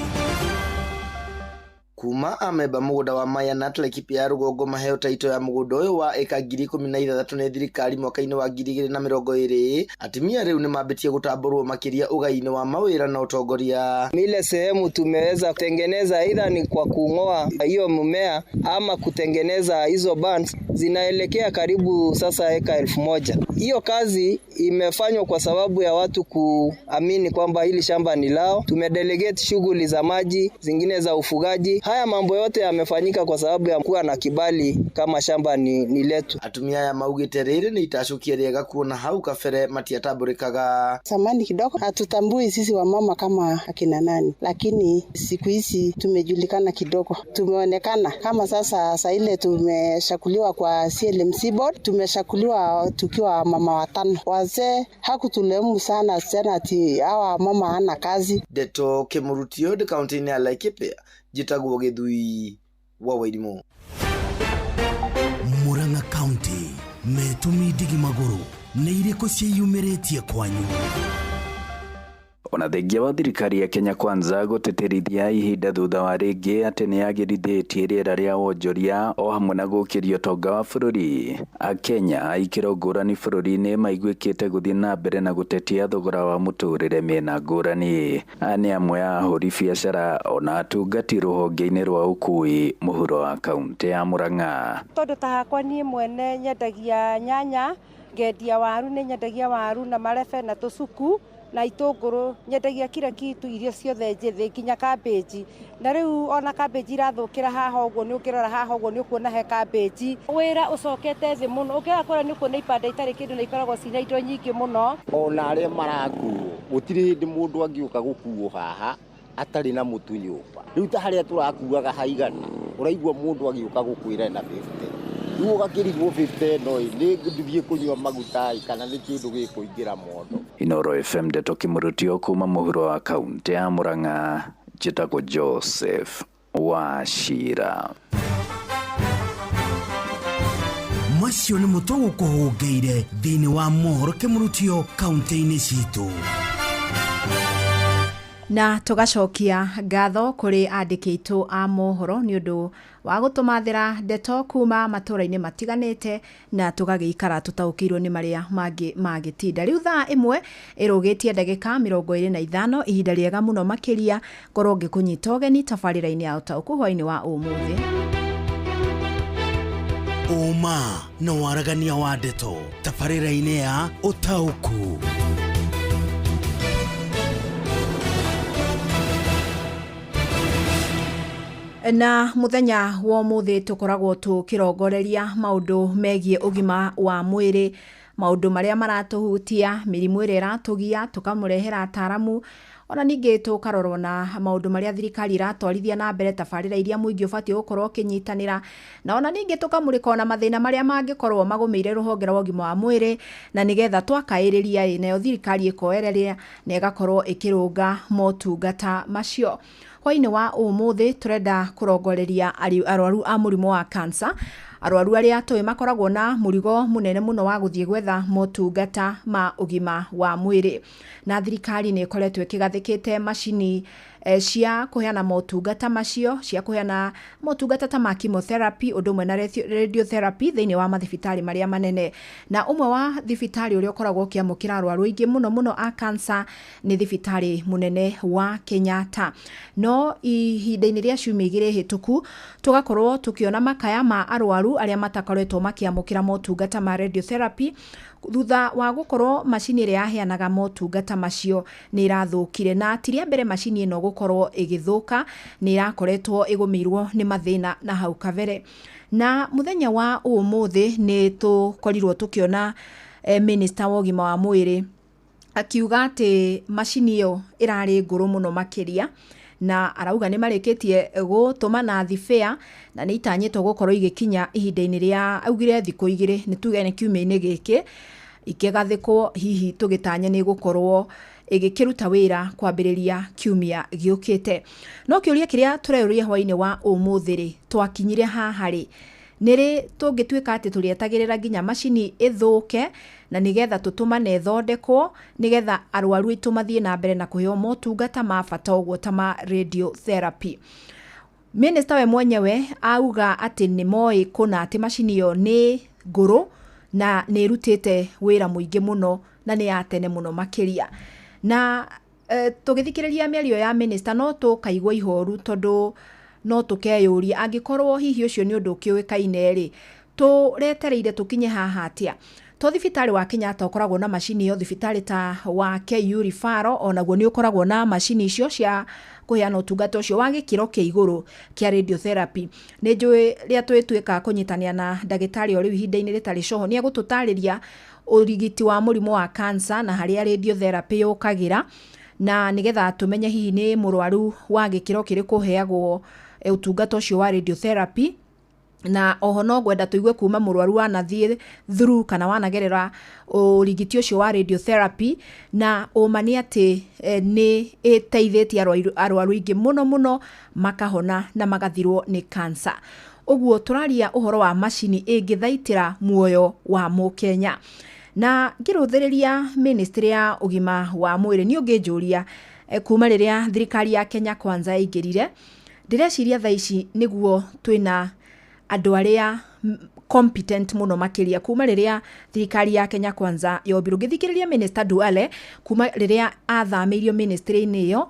Speaker 16: Kuma amemba mũgũnda wa Mayanat Laikipia ya rũgongo maheo taito ya mũgũnda ũyũ wa ĩka 16,000 nĩ thirikari mwaka-inĩ wa 2020, atumia rĩu nĩmambĩtie gũtambũrwo makĩria ũgai-inĩ wa mawĩra na ũtongoria.
Speaker 18: Ile sehemu tumeweza kutengeneza aidha ni kwa kung'oa hiyo mmea ama kutengeneza hizo bands zinaelekea karibu sasa eka 1000. Hiyo kazi imefanywa kwa sababu ya watu kuamini kwamba hili shamba ni lao. Tumedelegate shughuli za maji, zingine za ufugaji. Haya mambo yote yamefanyika kwa sababu ya kuwa na kibali kama shamba ni letu.
Speaker 16: Atumia aya maugĩte rĩrĩ nĩ itacũkia rĩega kuona hau kabere matiatambũrĩkaga.
Speaker 23: Zamani kidogo hatutambui sisi wamama kama akina nani, lakini siku hizi tumejulikana kidogo, tumeonekana kama sasa. Saa ile tumeshakuliwa kwa CLMC board, tumeshakuliwa tukiwa mama watano. Wazee hakutulemu sana sana ati hawa mama hana kazi.
Speaker 16: Ndeto Kĩmũrutio ndĩ kaunti-inĩ ya Laikipia, njĩtagwo Gĩthui wa Wairimu.
Speaker 4: Murang'a County metũmi ndigi magũrũ nĩ irĩkũ ciĩyumĩrĩtie kwanyu?
Speaker 24: Ona thengia wa thirikari ya Kenya Kwanza gũtĩtĩrithia ihinda thutha wa rĩngĩ atĩ nĩyagĩrithĩtie rĩera rĩa wonjoria o hamwe na gũkĩria ũtonga wa bũrũri, Akenya a ikĩro ngũrani bũrũri-inĩ maiguĩkĩte gũthiĩ na mbere na gũtetia thogora wa mũtũrĩre mĩena ngũrani. Aya nĩ amwe a ahũri biacara ona atungati rũhonge-inĩ rwa ũkui mũhuro wa kaunti ya Murang'a.
Speaker 28: Tondũ ta hakwa niĩ mwene nyendagia nyanya, ngendia waru, nĩ nyendagia waru na marebe na tũcuku na itũngũrũ, nyendagia kila kitu, irio ciothe njĩthĩ nginya cabbage. Na rĩu ona cabbage irathũkĩra haha ũguo, nĩ ũngĩrora haha ũguo nĩ ũkuona he cabbage. Wĩra ũcokete thĩ mũno, ũngĩrora kũrĩa nĩ ũkuona ibanda itarĩ kĩndũ na ikoragwo cina indo nyingĩ mũno.
Speaker 29: Ona arĩa marakuo gũtirĩ hĩndĩ mũndũ angĩũka gũkuo haha atarĩ na mũtu nyũmba. Rĩu ta harĩa tũrakuaga haigana, ũraigua mũndũ agĩũka gũkwĩra na 50. Rĩu ũgakĩrigwo 50 no nĩ ngũthiĩ kũnyua maguta kana nĩ kĩndũ gĩkũingĩra mondo.
Speaker 24: Inoro FM ndeto Kĩmũrutio kuma mũhuro wa kaunti ya Murang'a, njĩtagwo Joseph Wachira.
Speaker 4: Macio nĩ mũtwe gũkũhũngĩire thĩinĩ wa mohoro Kĩmũrutio kaunti-inĩ citũ.
Speaker 11: Na tũgacokia ngatho kũrĩ andĩki aitũ a mohoro nĩ ũndũ wa gũtũmathĩra ndeto kuma matũra-inĩ matiganĩte, na tũgagĩikara tũtaũkĩirwo nĩ marĩa mangĩ magĩtinda. Rĩu thaa 1 ĩrũgĩtie ndagĩka 25, ihinda rĩega mũno makĩria ngorwo ngĩkũnyita ũgeni tabarĩra-inĩ ya ũtaũku hwaĩ-inĩ wa ũmũthĩ.
Speaker 4: Ũma na waragania wa ndeto tabarĩra-inĩ ya ũtaũku.
Speaker 11: Na muthenya wa ũmũthĩ tũkoragwo tũkĩrongoreria maũndũ megiĩ ũgima wa mwĩrĩ, maũndũ marĩa maratũhutia, mĩrimũ ĩrĩa ĩratũgia, tũkamũrehera ataramu, ona ningĩ tũkarorwo na maũndũ marĩa thirikari ĩratwarithia na mbere, tabarĩra iria mũingĩ ũbatiĩ gũkorwo ũkĩnyitanĩra, na ona ningĩ tũkamũrĩka ona mathĩna marĩa mangĩkorwo magũmĩire rũhonge rwa ũgima wa mwĩrĩ, na nĩgetha twakaĩrĩria ĩ nayo thirikari ĩkoereria na ĩgakorwo ĩkĩrũnga motungata macio. Hwaĩ-inĩ wa ũmũthĩ tũrenda kũrongoreria arwaru a mũrimũ wa cancer, arwaru arĩa tũĩ makoragwo na mũrigo mũnene mũno wa gũthiĩ gwetha motungata ma ũgima wa mwĩrĩ. Na thirikari nĩ ĩkoretwo ĩkĩgathĩkĩte macini cia kũheana motungata macio, cia kũheana motungata ta ma chemotherapy ũndũ ũmwe na radiotherapy thĩinĩ wa mathibitarĩ marĩa manene. Na ũmwe wa thibitarĩ ũrĩa ũkoragwo ũkĩamũkĩra arwaru aingĩ mũno mũno a cancer nĩ thibitarĩ mũnene wa Kenyatta. No ihinda-inĩ rĩa ciumia 2 hĩtũku tũgakorwo tũkĩona makaya ma arwaru arĩa matakoretwo makĩamũkĩra motungata ma radiotherapy thutha wa gũkorwo macini ĩrĩa yaheanaga motungata macio nĩ ĩrathũkire. Na ti rĩa mbere macini ĩno gũkorwo ĩgĩthũka, nĩ ĩrakoretwo ĩgũmĩirwo nĩ mathĩna na hau kabere. Na mũthenya wa ũmũthĩ nĩ tũkorirwo tũkĩona minister wa ũgima wa mwĩrĩ akiuga atĩ macini ĩyo ĩrarĩ ngũrũ mũno makĩria, na arauga nĩ marĩkĩtie gũtũma thibĩa na nĩ itanyĩtwo gũkorwo igĩkinya ihinda-inĩ rĩa augire thikũ 2, nĩ tuge nĩ kiumia-inĩ gĩkĩ ikĩgathĩkwo, hihi tũgĩtanya nĩ gũkorwo ĩgĩkĩruta wĩra kwambĩrĩria kiumia gĩũkĩte. No kĩũria kĩrĩa tũreyũria hwaĩ-inĩ wa ũmũthĩ rĩ, twakinyire haha rĩ, nĩ rĩ tũngĩtuĩka atĩ tũrĩetagĩrĩra nginya macini ĩthũke na nĩgetha tũtũmane ĩthondekwo nĩgetha arwaru aitũ mathiĩ na mbere na kũheo motungata ma bata ũguo ta ma radiotherapy. Minister we mwenyewe auga atĩ nĩ moĩ kũna atĩ macini ĩyo nĩ ngũrũ na nĩ ĩrutĩte wĩra mũingĩ mũno na nĩ ya tene mũno makĩria. Na tũgĩthikĩrĩria mĩario ya minister no tũkaigua ihoru tondũ no tũkeyũria angĩkorwo hihi ũcio nĩ ũndũ ũkĩũĩkaine rĩ, tũretereire tũkinye haha atĩa? To thibitarĩ wa Kenyatta ũkoragwo na macini ĩyo, thibitarĩ ta wa KU Referral onaguo nĩ ũkoragwo na macini icio cia kũheana ũtungata ũcio wa gĩkĩro kĩa igũrũ kĩa radiotherapy. Nĩ njũĩ rĩrĩa twĩtuĩka kũnyitanĩra na ndagĩtarĩ o rĩu ihinda-inĩ rĩtarĩ coho nĩ egũtũtarĩria ũrigiti wa mũrimũ wa cancer na harĩa radiotherapy yũkagĩra, na nĩgetha tũmenye hihi nĩ mũrwaru wa gĩkĩro kĩrĩkũ ũheagwo ũtungata ũcio wa radiotherapy. Na oho no ngwenda tũigue kuma mũrwaru wanathiĩ through kana wanagerera ũrigiti ũcio wa radiotherapy, na ũma nĩ atĩ nĩ ĩteithĩtie arwaru aingĩ mũno mũno makahona na magathirwo nĩ cancer. Ũguo tũraria ũhoro wa macini ĩngĩthaitĩra muoyo wa mũkenya. Na ngĩrũthĩrĩria ministry ya ũgima wa mwĩrĩ nĩ ũngĩnjũria kuma rĩrĩa thirikari ya Kenya Kwanza yaingĩrire, ndĩreciria thaa ici nĩguo twĩna andũ arĩa competent mũno makĩria kuma rĩrĩa thirikari ya Kenya Kwanza yombirwo. Ngĩthikĩrĩria Minister Duale kuma rĩrĩa athamĩirio ministry-inĩ ĩyo,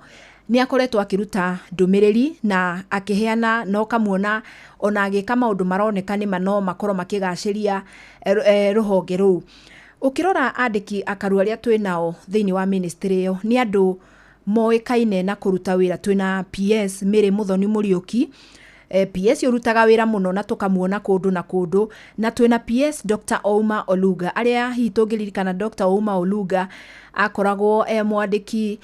Speaker 11: nĩ akoretwo akĩruta ndũmĩrĩri na akĩheana na ũkamuona ona agĩka maũndũ maroneka nĩma no makorwo makĩgacĩria rũhonge rũu. Ũkĩrora andĩki akaru arĩa twĩ nao thĩinĩ wa ministry ĩyo nĩ andũ moĩkaine na kũruta wĩra. Twĩna PS Mary Muthoni Mũriũki, PS ũrutaga wĩra mũno na tũkamuona kũndũ na kũndũ, na twĩna PS Dr. Ouma Oluga, arĩa hihi tũngĩririkana Dr. Ouma Oluga akoragwo mwandĩki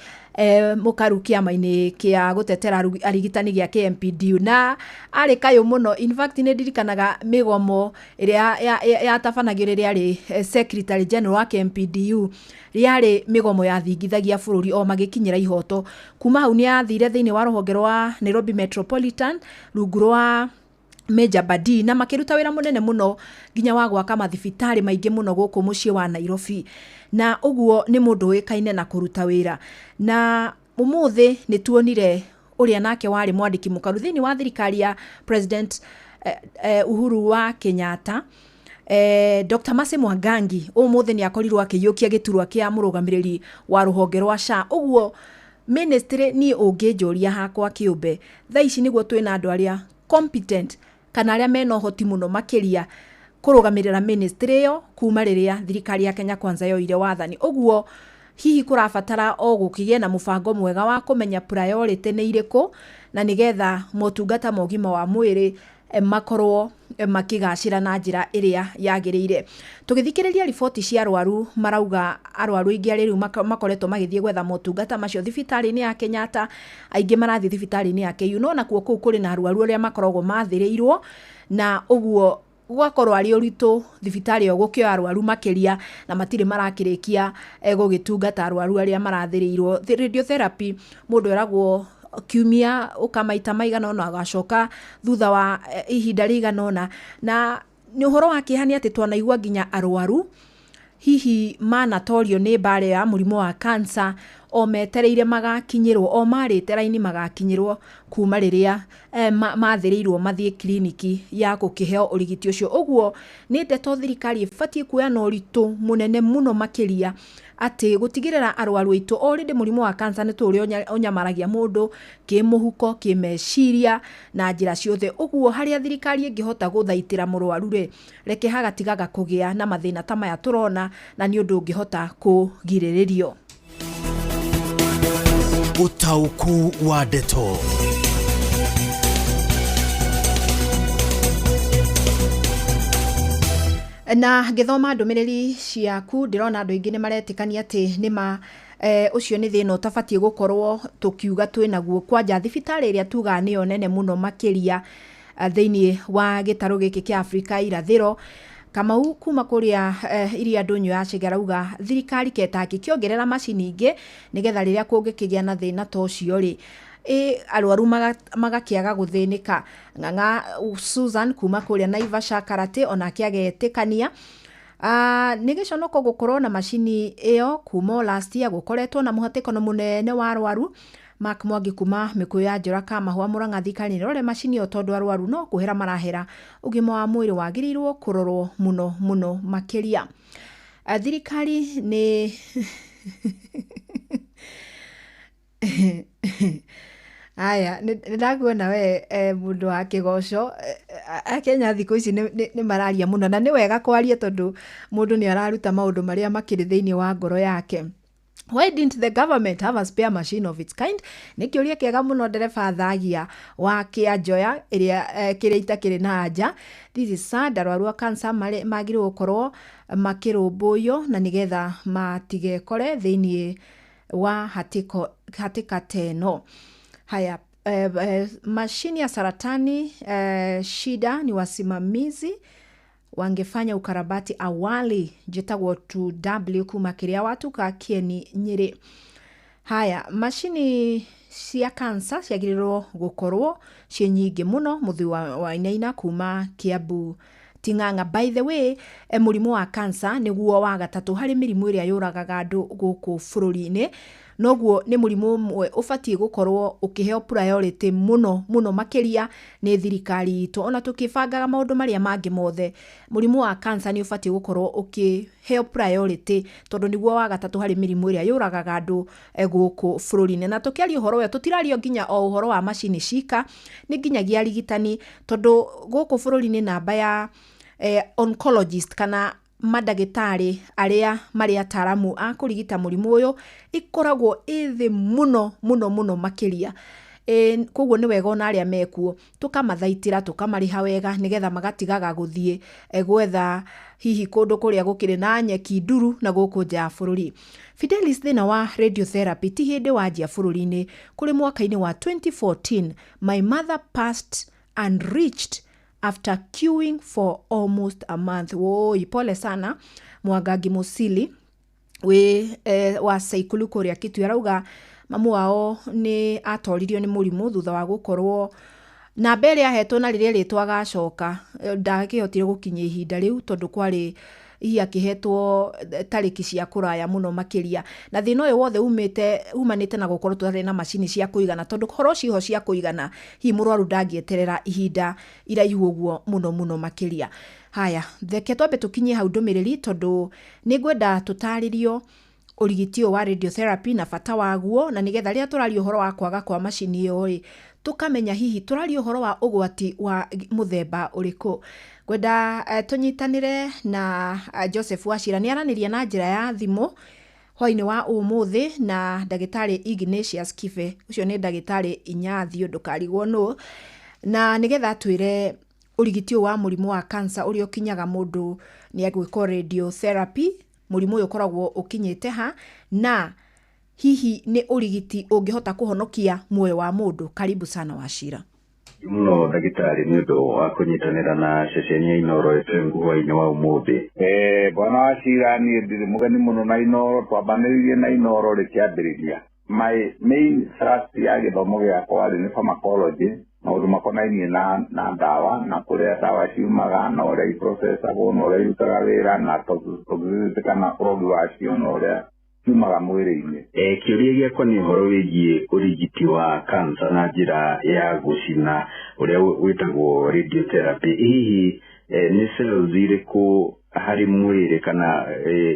Speaker 11: mũkaru kĩama-inĩ kĩa gũtetera arigitani gĩa KMPDU, na arĩ kayũ mũno. In fact nĩ ndirikanaga mĩgomo ĩrĩa yatabanagio rĩrĩa arĩ secretary general wa KMPDU, rĩarĩ mĩgomo yathingithagia bũrũri o magĩkinyĩra ihoto. Kuma hau nĩ athire thĩinĩ wa rũhonge rwa Nairobi Metropolitan rungu rwa Major Badi, na makĩruta wĩra mũnene mũno nginya wa gwaka mathibitarĩ maingĩ mũno gũkũ mũciĩ wa Nairobi. Na ũguo nĩ mũndũ ũĩkaine na kũruta wĩra. Na ũmũthĩ nĩ tuonire ũrĩa nake warĩ mwandĩki mũkaru thĩinĩ wa thirikari ya President Uhuru wa Kenyatta, Dr. Mercy Mwangangi, ũmũthĩ nĩ akorirwo akĩiyũkia gĩturwa kĩa mũrũgamĩrĩri wa rũhonge rwa SHA. Ũguo ministry niĩ ũngĩnjũria hakwa kĩũmbe, thaa ici nĩguo twĩna andũ arĩa competent kana arĩa mena ũhoti mũno makĩria kũrũgamĩrĩra ministry ĩyo kuma rĩrĩa thirikari ya Kenya Kwanza yoire wathani. Ũguo hihi kũrabatara o gũkĩgĩe na mũbango mwega wa kũmenya priority nĩ irĩkũ, na nĩgetha motungata ma ũgima wa mwĩrĩ makorwo makĩgacĩra na njĩra ĩrĩa yagĩrĩire. Tũgĩthikĩrĩria riboti cia arwaru, marauga arwaru aingĩ arĩa rĩu makoretwo magĩthiĩ gwetha motungata macio thibitarĩ-inĩ ya Kenyatta, aingĩ marathiĩ thibitarĩ-inĩ ya KU, no nakuo kũu kũrĩ na arwaru arĩa makoragwo mathĩrĩirwo, na ũguo gwakorwo arĩ ũritũ thibitarĩ ĩyo gũkĩoya arwaru makĩria, na matirĩ marakĩrĩkia gũgĩtungata arwaru arĩa marathĩrĩirwo. Radiotherapy mũndũ eragwo kiumia ũkamaita maigana ũna, agacoka thutha wa ihinda rĩigana ũna. Na nĩ ũhoro wa kĩeha nĩ atĩ twanaigua nginya arwaru hihi manatorio nĩ mbara ya mũrimũ wa cancer, o metereire magakinyĩrwo, o marĩte raini magakinyĩrwo kuma rĩrĩa mathĩrĩirwo mathiĩ kiriniki ya gũkĩheo ũrigiti ũcio. Ũguo nĩ ndeto thirikari ĩbatiĩ kuoya na ũritũ mũnene mũno makĩria, atĩ gũtigĩrĩra arwaru aitũ already mũrimũ wa cancer nĩ tũũrĩa ũnyamaragia mũndũ kĩmũhuko, kĩmeciria na njĩra ciothe. Ũguo harĩa thirikari ĩngĩhota gũthaitĩra mũrwaru rĩ, reke hagatigaga kũgĩa na mathĩna ta maya tũrona, na nĩ ũndũ ũngĩhota kũgirĩrĩrio.
Speaker 4: Ũtaũku wa ndeto.
Speaker 11: Na ngĩthoma ndũmĩrĩri ciaku ndĩrona andũ aingĩ nĩ maretĩkania atĩ nĩma ũcio nĩ thĩna ũtabatiĩ gũkorwo tũkiuga twĩ naguo, kwanja thibitarĩ ĩrĩa tugaga nĩyo nene mũno makĩria thĩinĩ wa gĩtarũ gĩkĩ kĩa Afrika irathĩro. Kamau kuma kũrĩa iria ndũnyũ ya Chege arauga thirikari ketangĩkĩongerera macini ingĩ nĩgetha rĩrĩa kũngĩkĩgĩa na thĩna ta ũcio rĩ, arwaru magakĩaga gũthĩnĩka. Ng'ang'a Susan kuma kũrĩa Naivasha Karate onake agetĩkania. Nĩ gĩconoko gũkorwo na macini ĩyo kuma o last year gũkoretwo na mũhatĩkano mũnene wa arwaru. Mark Mwangi kuma Mĩkũyũ ya Njora Kamahũa Mũrang'a thirikari nĩrore macini ĩyo tondũ arwaru no kũhera marahera, ũgima wa mwĩrĩ wagĩrĩirwo kũrorwo mũno mũno makĩria. Thirikari nĩ aya nĩ ndakuona we mũndũ wa kĩgoco. Akenya thikũ ici nĩ mararia mũno, na nĩ wega kwaria tondũ mũndũ nĩ araruta maũndũ marĩa makĩrĩ thĩinĩ wa ngoro yake. Why didn't the government have a spare machine of its kind? Nĩ kĩũria kĩega mũno ndereba Thagia wa Kĩanjoya ĩrĩa kĩrĩa itakĩrĩ na anja. This is sad, arwaru a cancer magĩrĩirwo gũkorwo makĩrũmbũiyo na nĩgetha matigekore thĩinĩ wa hatĩka ta ĩno. Haya, mashini ya saratani shida ni wasimamizi wangefanya ukarabati awali. Njĩtagwo 2W kuma kĩrĩa watuka Kieni Nyĩrĩ. Haya, macini cia cancer ciagĩrĩirwo gũkorwo ciĩ nyingĩ mũno. Mũthuri wa Inaina kuma Kiambu Ting'ang'a. By the way, mũrimũ wa cancer nĩguo wa gatatũ harĩ mĩrimũ ĩrĩa yũragaga andũ gũkũ bũrũri-inĩ, noguo nĩ mũrimũ ũmwe ũbatiĩ gũkorwo ũkĩheo priority mũno mũno makĩria nĩ thirikari itũ. Ona tũkĩbangaga maũndũ marĩa mangĩ mothe, mũrimũ wa cancer nĩ ũbatiĩ gũkorwo ũkĩheo priority tondũ nĩguo wa gatatũ harĩ mĩrimũ ĩrĩa yũragaga andũ gũkũ bũrũri-inĩ. Na tũkĩaria ũhoro ũyũ tũtiraria nginya o ũhoro wa macini cika, nĩ nginyagia arigitani, tondũ gũkũ bũrũri-inĩ namba ya oncologist kana mandagĩtarĩ arĩa marĩ ataramu a kũrigita mũrimũ ũyũ ĩkoragwo ĩ thĩ mũno mũno mũno makĩria. Koguo nĩ wega ona arĩa mekuo tũkamathaitĩra, tũkamarĩha wega nĩgetha magatigaga gũthiĩ gwetha hihi kũndũ kũrĩa gũkĩrĩ na nyeki nduru na gũkũ nja ya bũrũri. Fidelis, thĩna wa radiotherapy ti hĩndĩ wanjia bũrũri-inĩ, kũrĩ mwaka-inĩ wa 2014 my mother passed and reached after queuing for almost a month. Woi, pole sana Mwangangi Musili wĩ wa Saikulu kũrĩa Kitui, arauga mamu wao nĩ atoririo nĩ mũrimũ thutha wa gũkorwo namba ĩrĩa ahetwo na rĩrĩa rĩtwa agacoka ndakĩhotire gũkinyia ihinda rĩu tondũ kwarĩ hihi akĩhetwo tarĩki cia kũraya mũno makĩria. Na thĩna ũyũ wothe umanĩte na gũkorwo tũtarĩ na macini cia kũigana, tondũ korwo ciho cia kũigana hihi mũrwaru ndangĩeterera ihinda iraihu ũguo mũno mũno makĩria. Haya, reke twambe tũkinyie hau ndũmĩrĩri tondũ nĩngwenda tũtarĩrio ũrigiti ũyũ wa radiotherapy na bata waguo, na nĩgetha rĩrĩa tũraria ũhoro wa kwaga kwa macini ĩyo rĩ, tũkamenya hihi tũraria ũhoro wa ũgwati wa mũthemba ũrĩkũ. Ngwenda tũnyitanĩre na Joseph Wachira, nĩ aranĩria na njĩra ya thimũ hwainĩ wa ũmũthĩ na ndagĩtarĩ Ignatius Kibe, ũcio nĩ ndagĩtarĩ Inyathio ndũkarigwo nũ, na nĩgetha atwĩre ũrigiti ũyũ wa mũrimũ wa cancer ũrĩa ũkinyaga mũndũ nĩ agwĩkwo radiotherapy, mũrimũ ũyũ ũkoragwo ũkinyĩte ha, na hihi nĩ ũrigiti ũngĩhota kũhonokia muoyo wa mũndũ. Karibu sana Wachira.
Speaker 5: Mũno ndagĩtarĩ nĩ ũndũ wa kũnyitanĩra na ceceni ya Inooro FM hwainĩ wa ũmũthĩ.
Speaker 8: Bwana Wachira, niĩ ndirĩ mũgeni mũno na Inooro, twambanĩrĩirie na Inooro rĩkĩambĩrĩria. My main thrust ya gĩthomo gĩakwa rĩ nĩ pharmacology, maũndũ makonainie na ndawa na kũrĩa ndawa ciumaga na ũrĩa iprocessagwo na ũrĩa irutaga wĩra na toxicity kana ũrogi wacio na ũrĩa Kiumaga mwĩrĩ-inĩ.
Speaker 5: Kĩũria gĩakwa nĩ ũhoro wĩgiĩ ũrigiti wa kansa na njĩra ya gũcina ũrĩa wĩtagwo radiotherapy. Hihi nĩ cells irĩkũ harĩ mwĩrĩ kana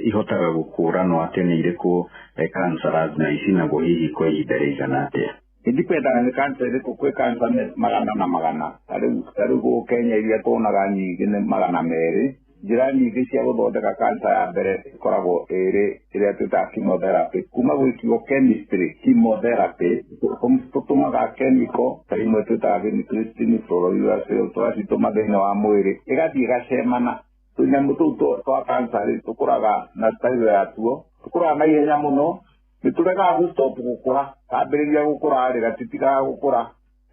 Speaker 5: ihotaga gũkũranwo atĩ nĩ irĩkũ cancerous na icinagwo hihi kwa ihinda rĩigana atĩa?
Speaker 8: Ĩdipendaga nĩ cancer ĩrĩkũ. Kwĩ cancer nĩ magana na magana. Ta rĩu gũkũ Kenya iria tuonaga nyingĩ nĩ 200. Njĩra nyingĩ cia gũthondeka cancer ya mbere ĩkoragwo ĩrĩ ĩrĩa twĩtaga chemotherapy. Kuma gwĩ kiugo chemistry, chemotherapy, tũtũmaga chemical ta imwe twĩtaga vincristine, fluorouracil, tũgacitũma thĩinĩ wa mwĩrĩ, ĩgathiĩ ĩgacemana. Tũnyamũ tũu twa cancer rĩ, tũkũraga na style yatuo, tũkũraga na ihenya mũno, nĩ tũregaga gũ-stop gũkũra. Kambĩrĩria gũkũra rĩ, gatitigaga gũkũra.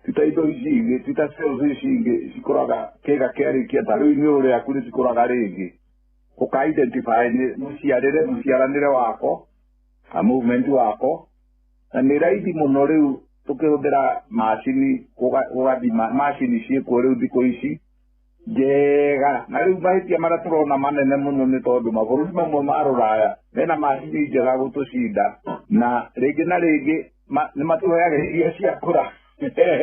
Speaker 8: Ti ta indo ici ingĩ, ti ta cells ici ingĩ cikũraga kĩga kĩarĩkia, ta rĩu iniũrũ rĩaku nĩ cikũraga rĩngĩ. Ũka identify nĩ mũciarĩre, mũciaranĩre wako na movement wako, na nĩ raithi mũno rĩu tũkĩhũthĩra macini gũgathima. Macini ciĩkuo rĩu thikũ ici njega, na rĩu mahĩtia marĩa tũrona manene mũno nĩ tondũ mabũrũri mamwe ma rũraya mena macini njega gũtũcinda, na rĩngĩ na rĩngĩ nĩ matũheaga irio cia kũra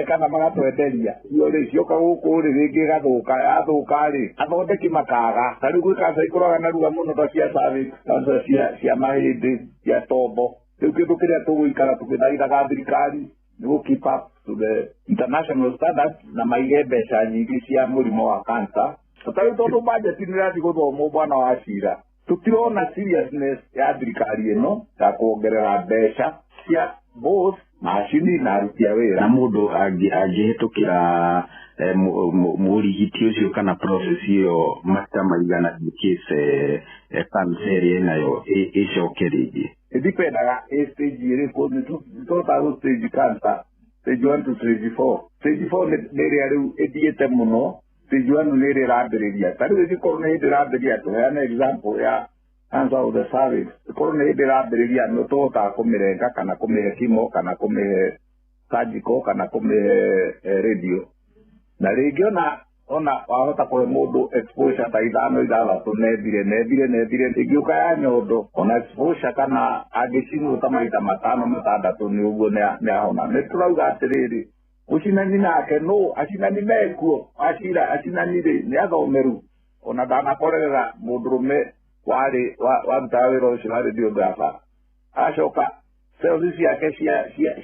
Speaker 8: kana magatwenderia. Irio rĩ cioka gũkũ rĩ, rĩngĩ ĩgathũka, yathũka rĩ, athondeki makaga. Ta rĩu gwĩ cancer ikũraga narua mũno ta cia cervix, cancer cia mahĩndĩ, cia tombo. Rĩu kĩndũ kĩrĩa tũgũikara tũgĩthaithaga thirikari nĩ gũ keep up to the international standards na maige mbeca nyingĩ cia mũrimũ wa cancer. Ta rĩu tondũ budget nĩ ĩrathiĩ gũthomwo, bwana wa cira, tũtirona seriousness ya thirikari ĩno ya kuongerera mbeca cia both macini na aruti a wĩra.
Speaker 5: Na mũndũ angĩhĩtũkĩra mũrigiti ũcio kana process ĩyo maita maigana in case cancer ĩrĩa ĩnayo ĩcoke rĩngĩ?
Speaker 8: Ĩdipendaga ĩ stage ĩrĩkũ. Nĩ tũhotaga gũ stage cancer stage 1 to stage 4. Stage 4 nĩ ĩrĩa rĩu ĩthiĩte mũno. Stage 1 nĩ ĩrĩa ĩrambĩrĩria. Ta rĩu ĩngĩkorwo nĩ hĩndĩ ĩrambĩrĩria, tũheane example ya cancer of the cervix, ĩkorwo nĩ hĩndĩ ĩrambĩrĩria, nĩ tũhotaga kũmĩrenga kana kũmĩhe chemo kana kũmĩhe surgical kana kũmĩhe radio. Na rĩngĩ ona wahota kũhe mũndũ exposure ta 5, 6, nethire nethire nethire, ĩngĩũka ya nyondo, ona exposure kana angĩcinwo ta maita 5, 6, nĩ ũguo nĩ ahona. Nĩ tũrauga atĩrĩrĩ, mũcinani nake no acinani mekuo acira, acinani rĩ nĩ athomeru. Ona ndanakorerera mũndũrũme warĩ warutaga wĩra ũcio wa radiographer, acoka cells ciake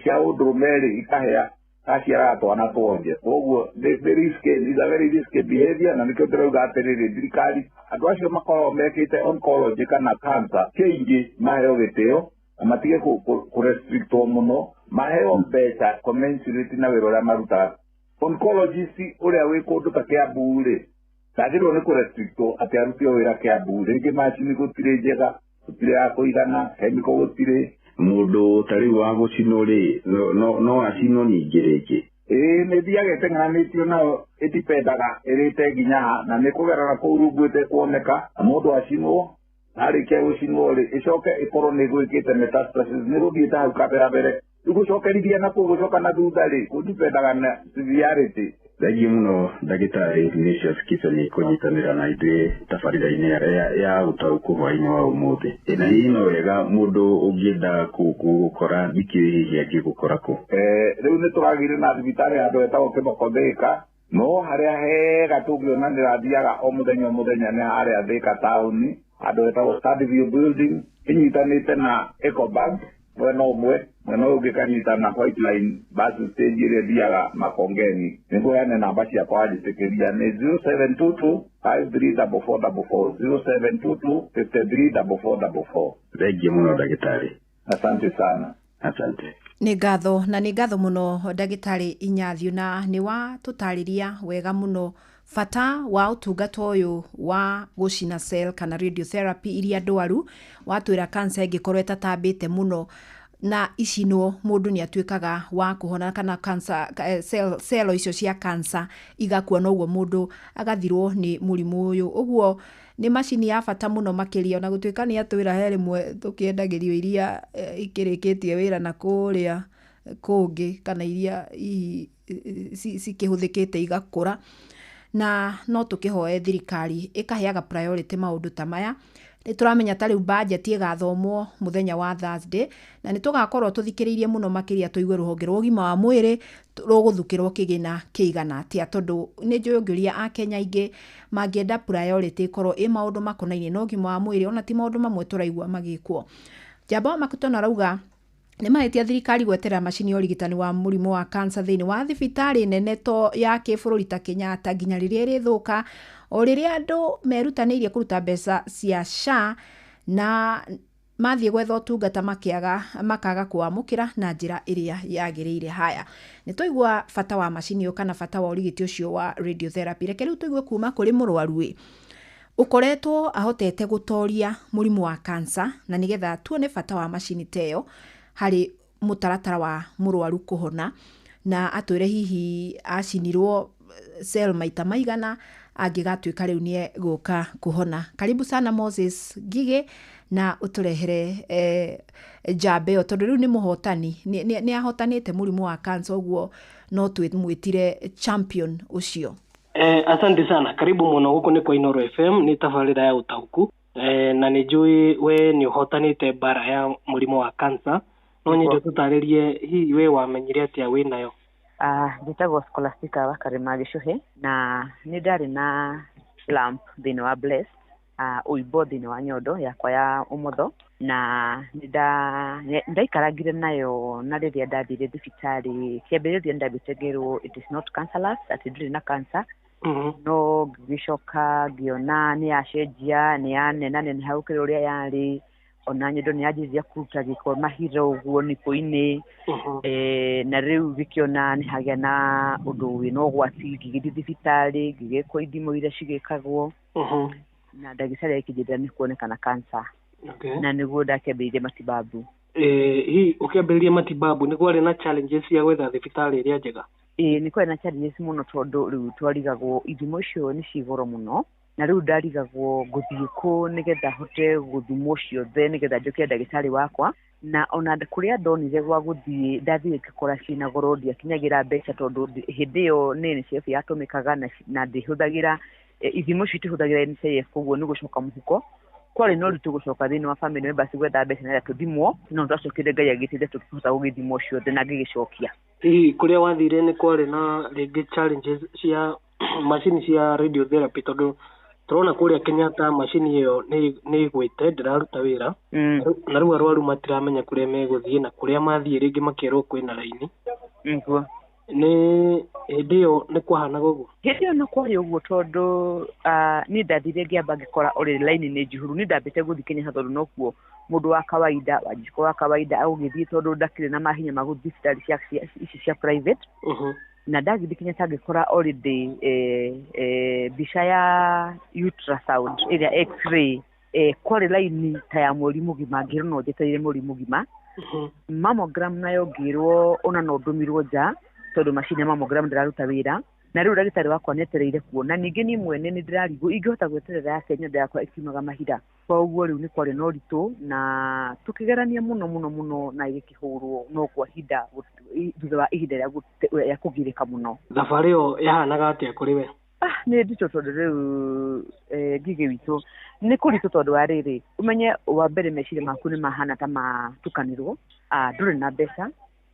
Speaker 8: cia ũndũrũme rĩ ikahĩa, aciaraga twana twonje. Koguo nĩ risky, is a very risky behavior. Na nĩkĩo ndĩrauga atĩrĩrĩ, thirikari, andũ acio makoragwo mekĩte oncology kana cancer kĩingĩ maheo gĩtĩo na matige kũrestrictwo mũno, maheo mbeca commensurate na wĩra ũrĩa marutaga. Oncologist ũrĩa wĩ kũndũ ta Kiambu rĩ, ndagĩrĩirwo nĩ kũrestrictwo atĩ arute wĩra Kiambu. Rĩngĩ macini gũtirĩ njega, gũtirĩ ya kũigana, chemical gũtirĩ.
Speaker 5: Mũndũ ta rĩu wa gũcinwo rĩ, no acinwo ningĩ rĩngĩ?
Speaker 8: Ĩĩ, nĩ ĩthiaga ĩteng'eranĩtio nayo, ĩdipendaga ĩrĩte nginya ha, na nĩ kũgerera kũu rungu ĩtekuoneka. Na mũndũ acinwo, arĩkia gũcinwo rĩ, ĩcoke ĩkorwo nĩ ĩgwĩkĩte metastasis, nĩ gũthiĩte hau kabera mbere, rĩu gũcokerithia na kũu gũcoka na thutha rĩ, kũdipendaga na severity.
Speaker 5: Thengiũ mũno ndagĩtarĩ Ignatius Kisoni kũnyitanĩra na ithuĩ tabarĩra-inĩ ya ũtaũku hwaĩ-inĩ wa ũmũthĩ. Na hihi no wega mũndũ ũngĩenda gũgũkora ndikĩũĩ hihi angĩgũkora kũ?
Speaker 8: Rĩu nĩ tũragĩire na thibitarĩ handũ hetagwo Kĩboko Thĩka, no harĩa hega tũngĩona ndĩrathiaga o mũthenya o mũthenya nĩ harĩa Thĩka taũni, handũ hetagwo Stadview Building, ĩnyitanĩte na Ecobank mwena ũmwe, mwena ũyũ ũngĩ kanyita na White Line bus stage ĩrĩa ĩthiaga Makongeni. Nĩngũheane namba ciakwa wanjĩtĩkĩria, nĩ 0722 534444, 0722 534444.
Speaker 5: Thengiũ mũno ndagĩtarĩ.
Speaker 8: Asante sana.
Speaker 5: Asante.
Speaker 11: Nĩ ngatho, na nĩ ngatho mũno ndagĩtarĩ Inyathiũ, na nĩ watũtarĩria wega mũno bata wa ũtungata ũyũ wa gũcina cell kana radiotherapy iria ndwaru. Watwĩra cancer ĩngĩkorwo ĩtatambĩte mũno na icinwo, mũndũ nĩ atuĩkaga wa kũhona, kana cancer cell icio cia cancer igakua, noguo mũndũ agathirwo nĩ mũrimũ ũyũ. Ũguo nĩ macini ya bata mũno makĩria, ona gũtuĩka nĩ atwĩra he rĩmwe tũkĩendagĩrio iria ikĩrĩkĩtie wĩra na kũrĩa kũngĩ, kana iria hihi cikĩhũthĩkĩte igakũra. Na no tũkĩhoe thirikari ĩkaheaga priority maũndũ ta maya. Nĩ tũramenya ta rĩu budget ĩgathomwo mũthenya wa Thursday, na nĩ tũgakorwo tũthikĩrĩirie mũno makĩria tũigue rũhonge rwa ũgima wa mwĩrĩ rũgũthukĩrwo kĩgĩna kĩigana atĩa, tondũ nĩ njũĩ ũngĩũria Akenya aingĩ mangĩenda priority ĩkorwo ĩ maũndũ makonainie na ũgima wa mwĩrĩ, ona ti maũndũ mamwe tũraigua magĩkwo. Njamba wa Makutano arauga nĩ mahĩtia thirikari gweterera macini ya ũrigitani wa mũrimũ wa cancer thĩinĩ wa thibitarĩ nene to ya kĩbũrũri ta Kenyatta nginya rĩrĩa ĩrĩthũka, o rĩrĩa andũ merutanĩirie kũruta mbeca cia SHA na mathiĩ gwetha ũtungata makĩaga makaga kũwamũkĩra na njĩra ĩrĩa yagĩrĩire. Haya, nĩ twaigua bata wa macini ĩyo kana bata wa ũrigiti ũcio wa radiotherapy. Reke rĩu tũigue kuma kũrĩ mũrwaru ĩ ũkoretwo ahotete gũtoria mũrimũ wa cancer, na nĩgetha tuone bata wa macini ta ĩyo harĩ mũtaratara wa mũrwaru kũhona, na atwĩre hihi acinirwo cell maita maigana angĩgatuĩka rĩu nĩ egũka kũhona. Karibu sana Moses Ngigĩ, na ũtũrehere njamba ĩyo, tondũ rĩu nĩ mũhotani, nĩ ahotanĩte mũrimũ wa cancer, ũguo no twĩmwĩtire champion ũcio.
Speaker 3: Asante sana, karibu mũno gũkũ nĩ kwa Inooro FM, nĩ tabarĩra ya ũtaũku, na nĩ njũĩ we nĩ ũhotanĩte mbara ya mũrimũ wa cancer. No nyende ũtũtarĩrie hihi we wamenyire atĩa wĩ nayo?
Speaker 12: Njĩtagwo Scholastica wa Karĩma Gĩcũhĩ, na nĩ ndarĩ na lump thĩinĩ wa breast, ũimbo thĩinĩ wa nyondo yakwa ya ũmotho, na nĩ ndaikarangire nayo, na rĩrĩa ndathire thibitarĩ kĩambĩrĩria ndambĩte ngĩrwo it is not cancerous, atĩ ndirĩ na cancer. No ngĩgĩcoka ngĩona nĩ yacenjia, nĩ yanenaneneha gũkĩra ũrĩa yarĩ, ona nyondo nĩ yanjĩrĩria kũruta gĩko mahira ũguo nĩkũ-inĩ, na rĩu ngĩkĩona nĩ hagĩa na ũndũ wĩna ũgwati, ngĩgĩthiĩ thibitarĩ ngĩgĩkwo ithimo iria cigĩkagwo, na ndagĩtarĩ akĩnjĩra nĩ kuonekana cancer. Na nĩguo ndakĩambĩrĩirie matibabu.
Speaker 3: Hihi ũkĩambĩrĩria matibabu nĩ kwarĩ na challenges cia gwetha thibitarĩ ĩrĩa njega?
Speaker 12: Ĩĩ, nĩ kwarĩ na challenges mũno, tondũ rĩu twarigagwo ithimo icio nĩ ci goro mũno, na rĩu ndarigagwo ngũthiĩ kũ nĩgetha hote gũthimwo ciothe nĩgetha njũke ndagĩtarĩ wakwa, na ona kũrĩa ndonire gwa gũthiĩ ndathire ngĩkora ciĩna goro, ndiakinyagĩra mbeca tondũ hĩndĩ ĩyo nĩ NHIF yatũmĩkaga, na ndĩhũthagĩra ithimo icio itihũthagĩra NHIF, koguo nĩ gũcoka mũhuko. Kwarĩ na ũritũ gũcoka thĩinĩ wa family members gwetha mbeca nĩgetha tũthimwo, no twacokire Ngai agĩteithia tũkĩhota gũgĩthimwo ciothe na ngĩgĩcokia.
Speaker 3: Hihi kũrĩa wathire nĩ kwarĩ na rĩngĩ challenges cia macini cia radiotherapy, tondũ tũrona kũrĩa Kenyatta macini ĩyo nĩ ĩgwĩte ndĩraruta wĩra, na rĩu arwaru matiramenya kũrĩa megũthiĩ, na kũrĩa mathiĩ rĩngĩ makerwo kwĩna raini.
Speaker 12: Nĩguo.
Speaker 3: Nĩ hĩndĩ ĩyo nĩ kwahanaga ũguo?
Speaker 12: Hĩndĩ ĩyo no kwarĩ ũguo, tondũ niĩ ndathire ngĩamba ngĩkora already laini nĩ njihũru. Niĩ ndambĩte gũthiĩ Kenyatta tondũ nokuo mũndũ wa kawaida Wanjikũ wa kawaida agũgĩthiĩ, tondũ ndakĩrĩ na mahinya ma gũthiĩ thibitarĩ ici cia private. Na ndagĩthiĩ Kenyatta ngĩkora already mbica ya ultrasound ĩrĩa x-ray, kwarĩ laini ta ya mweri mũgima, ngĩrwo no njetereire mweri mũgima. Mammogram nayo ngĩrwo ona no ndũmirwo nja tondũ macini ya mammogram ndĩraruta wĩra, na rĩu ndagĩtarĩ wakwa nĩetereire kuona. Ningĩ niĩ mwene nĩ ndĩrarigwo ingĩhota gweterera yake nyondo yakwa ĩkiumaga mahira. Koguo rĩu nĩ kwarĩ na ũritũ, na tũkĩgerania mũno mũno mũno, na ĩgĩkĩhũrwo no kwa ihinda thutha wa ihinda rĩa kũgirĩka mũno.
Speaker 3: Thabarĩ ĩyo yahanaga atĩa kũrĩ we?
Speaker 12: Nĩ nditũ tondũ rĩu Ngigĩ witũ nĩ kũritũ, tondũ wa rĩrĩ ũmenye wa mbere meciria maku nĩ mahana ta matukanĩrwo, ndũrĩ na mbeca,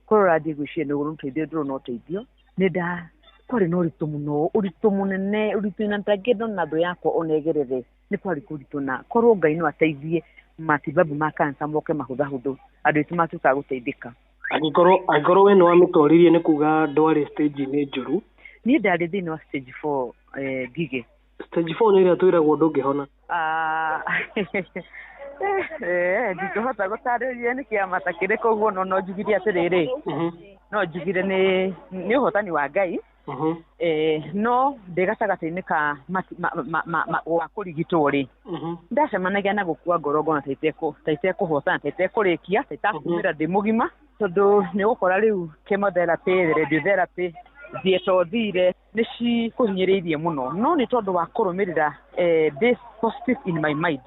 Speaker 12: korwo ũrathiĩ gwĩciria nĩ ũteithio ndũrĩ na ũteithio. Nĩ nda kwarĩ na ũritũ mũno, ũritũ mũnene, ũritũ na ndangĩenda ona thũ yakwa ona ĩgerere, nĩ kwarĩ kũritũ, na korwo Ngai no ateithie matibabu ma cancer moke mahũthahũthũ, andũ aitũ matuĩkaga gũteithĩka.
Speaker 3: Angĩkorwo we nĩ wamĩtoririe nĩ kuga ndwarĩ stage-inĩ njũru?
Speaker 12: Niĩ ndarĩ thĩinĩ wa stage 4, Ngigĩ.
Speaker 3: Stage 4 nĩ ĩrĩa twĩragwo ndũngĩhona?
Speaker 12: Ndingĩhota gũtarĩria nĩ kĩama ta kĩrĩkũ ũguo, no njugire atĩrĩrĩ, no njugire nĩ ũhotani wa Ngai, no ndĩ gatagatĩ-inĩ ka wa kũrigitwo rĩ, ndacemanagia na gũkua ngoro ngona ta itekũhotana, ta itekũrĩkia, ta itakumĩra ndĩ mũgima, tondũ nĩ ũgũkora rĩu chemotherapy, radiotherapy, thieta ũthire nĩ cikũhinyĩrĩirie mũno, no nĩ tondũ wa kũrũmĩrĩra this positive in my mind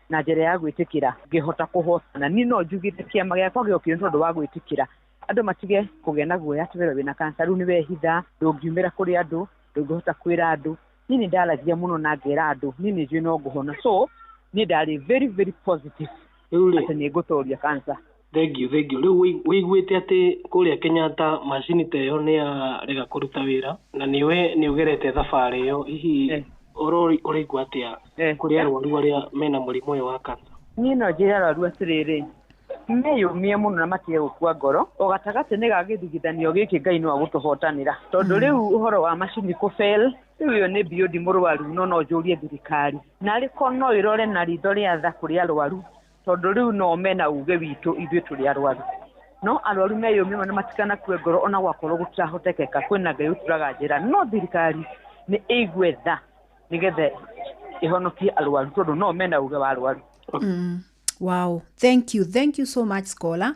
Speaker 12: na njĩra ya gwĩtĩkĩra ngĩhota kũhotana. Niĩ no njugire kĩama gĩakwa gĩokire nĩ tondũ wa gwĩtĩkĩra, andũ matige kũgĩa na guoya atĩ we wĩna cancer, rĩu nĩ wehitha, ndũngiumĩra kũrĩ andũ, ndũngĩhota kwĩra andũ. Niĩ nĩ ndaragia mũno na ngera andũ, niĩ nĩ njũĩ no ngũhona. So Niĩ ndarĩ very very positive atĩ nĩ ngũtoria cancer.
Speaker 3: Thank you, thank you. Rĩu wĩiguĩte atĩ kũrĩa Kenyatta macini ta ĩyo nĩ yarega kũruta wĩra na nĩwe nĩ ũgerete thabarĩ ĩyo, hihi ũraigua atĩa kũrĩ arwaru arĩa mena mũrimũ ũyũ wa cancer?
Speaker 12: Niĩ no njĩre arwaru atĩrĩrĩ, meyũmie mũno na matige gũkua ngoro. O gatagatĩ-inĩ ga gĩthigithanio gĩkĩ Ngai no agũtũhotanĩra, tondũ rĩu ũhoro wa macini kũ fail rĩu ĩyo nĩ beyond mũrwaru, no no njũrie thirikari narĩ ko no ĩrore na ritho rĩa tha kũrĩ arwaru, tondũ rĩu no mena uge witũ ithuĩ tũrĩ arwaru. No arwaru meyũmie mũno na matikanakue ngoro ona gwakorwo gũtirahotekeka, kwĩna Ngai ũturaga njĩra, no thirikari nĩ ĩigue tha nĩgetha ĩhonokie arwaru, tondũ no mena uge wa arwaru.
Speaker 11: Wow, thank you, thank you so much Scholar.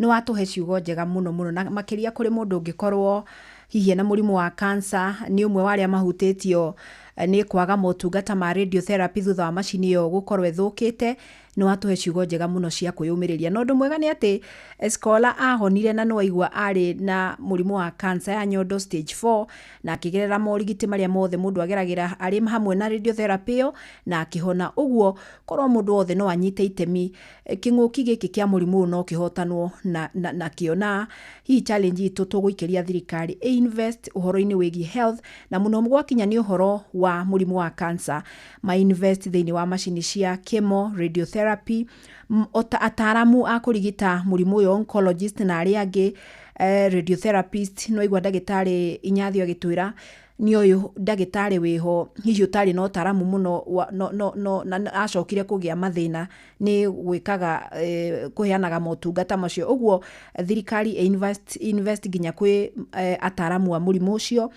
Speaker 11: Nĩ watũhe ciugo njega mũno mũno, na makĩria kũrĩ mũndũ ũngĩkorwo hihi ena mũrimũ wa cancer, nĩ ũmwe wa arĩa mahutĩtio nĩ kwaga motungata ma radiotherapy thutha wa macini ĩyo gũkorwo ĩthũkĩte. Nĩ watũhe ciugo njega mũno cia kwĩyũmĩrĩria. Na ũndũ mwega nĩ atĩ Scholar ahonire na nĩwaigua arĩ na mũrimũ wa cancer ya nyondo stage 4, na akĩgerera morigiti marĩa mothe mũndũ ageragĩra arĩ hamwe na radiotherapy ĩyo na akĩhona. Ũguo korwo mũndũ wothe no anyite itemi, kĩng'ũki gĩkĩ kĩa mũrimũ ũyũ no kĩhotanwo nakĩo. Na hihi challenge itũ tũgũikĩria thirikari ĩ-invest ũhoro-inĩ wĩgiĩ health, na mũno gwakinya nĩ ũhoro wa mũrimũ wa cancer, ma invest thĩinĩ wa macini cia chemo, radiotherapy, ataaramu a kũrigita mũrimũ ũyũ, oncologist na arĩa angĩ, radiotherapist. No igua ndagĩtarĩ Inyathio agĩtwĩra nĩ ũyũ ndagĩtarĩ wĩho hihi ũtarĩ na ũtaaramu mũno no na acokire kũgĩa mathĩna nĩ gwĩkaga kũheanaga motungata macio. Ũguo thirikari invest nginya kwĩ ataaramu a mũrimũ ũcio.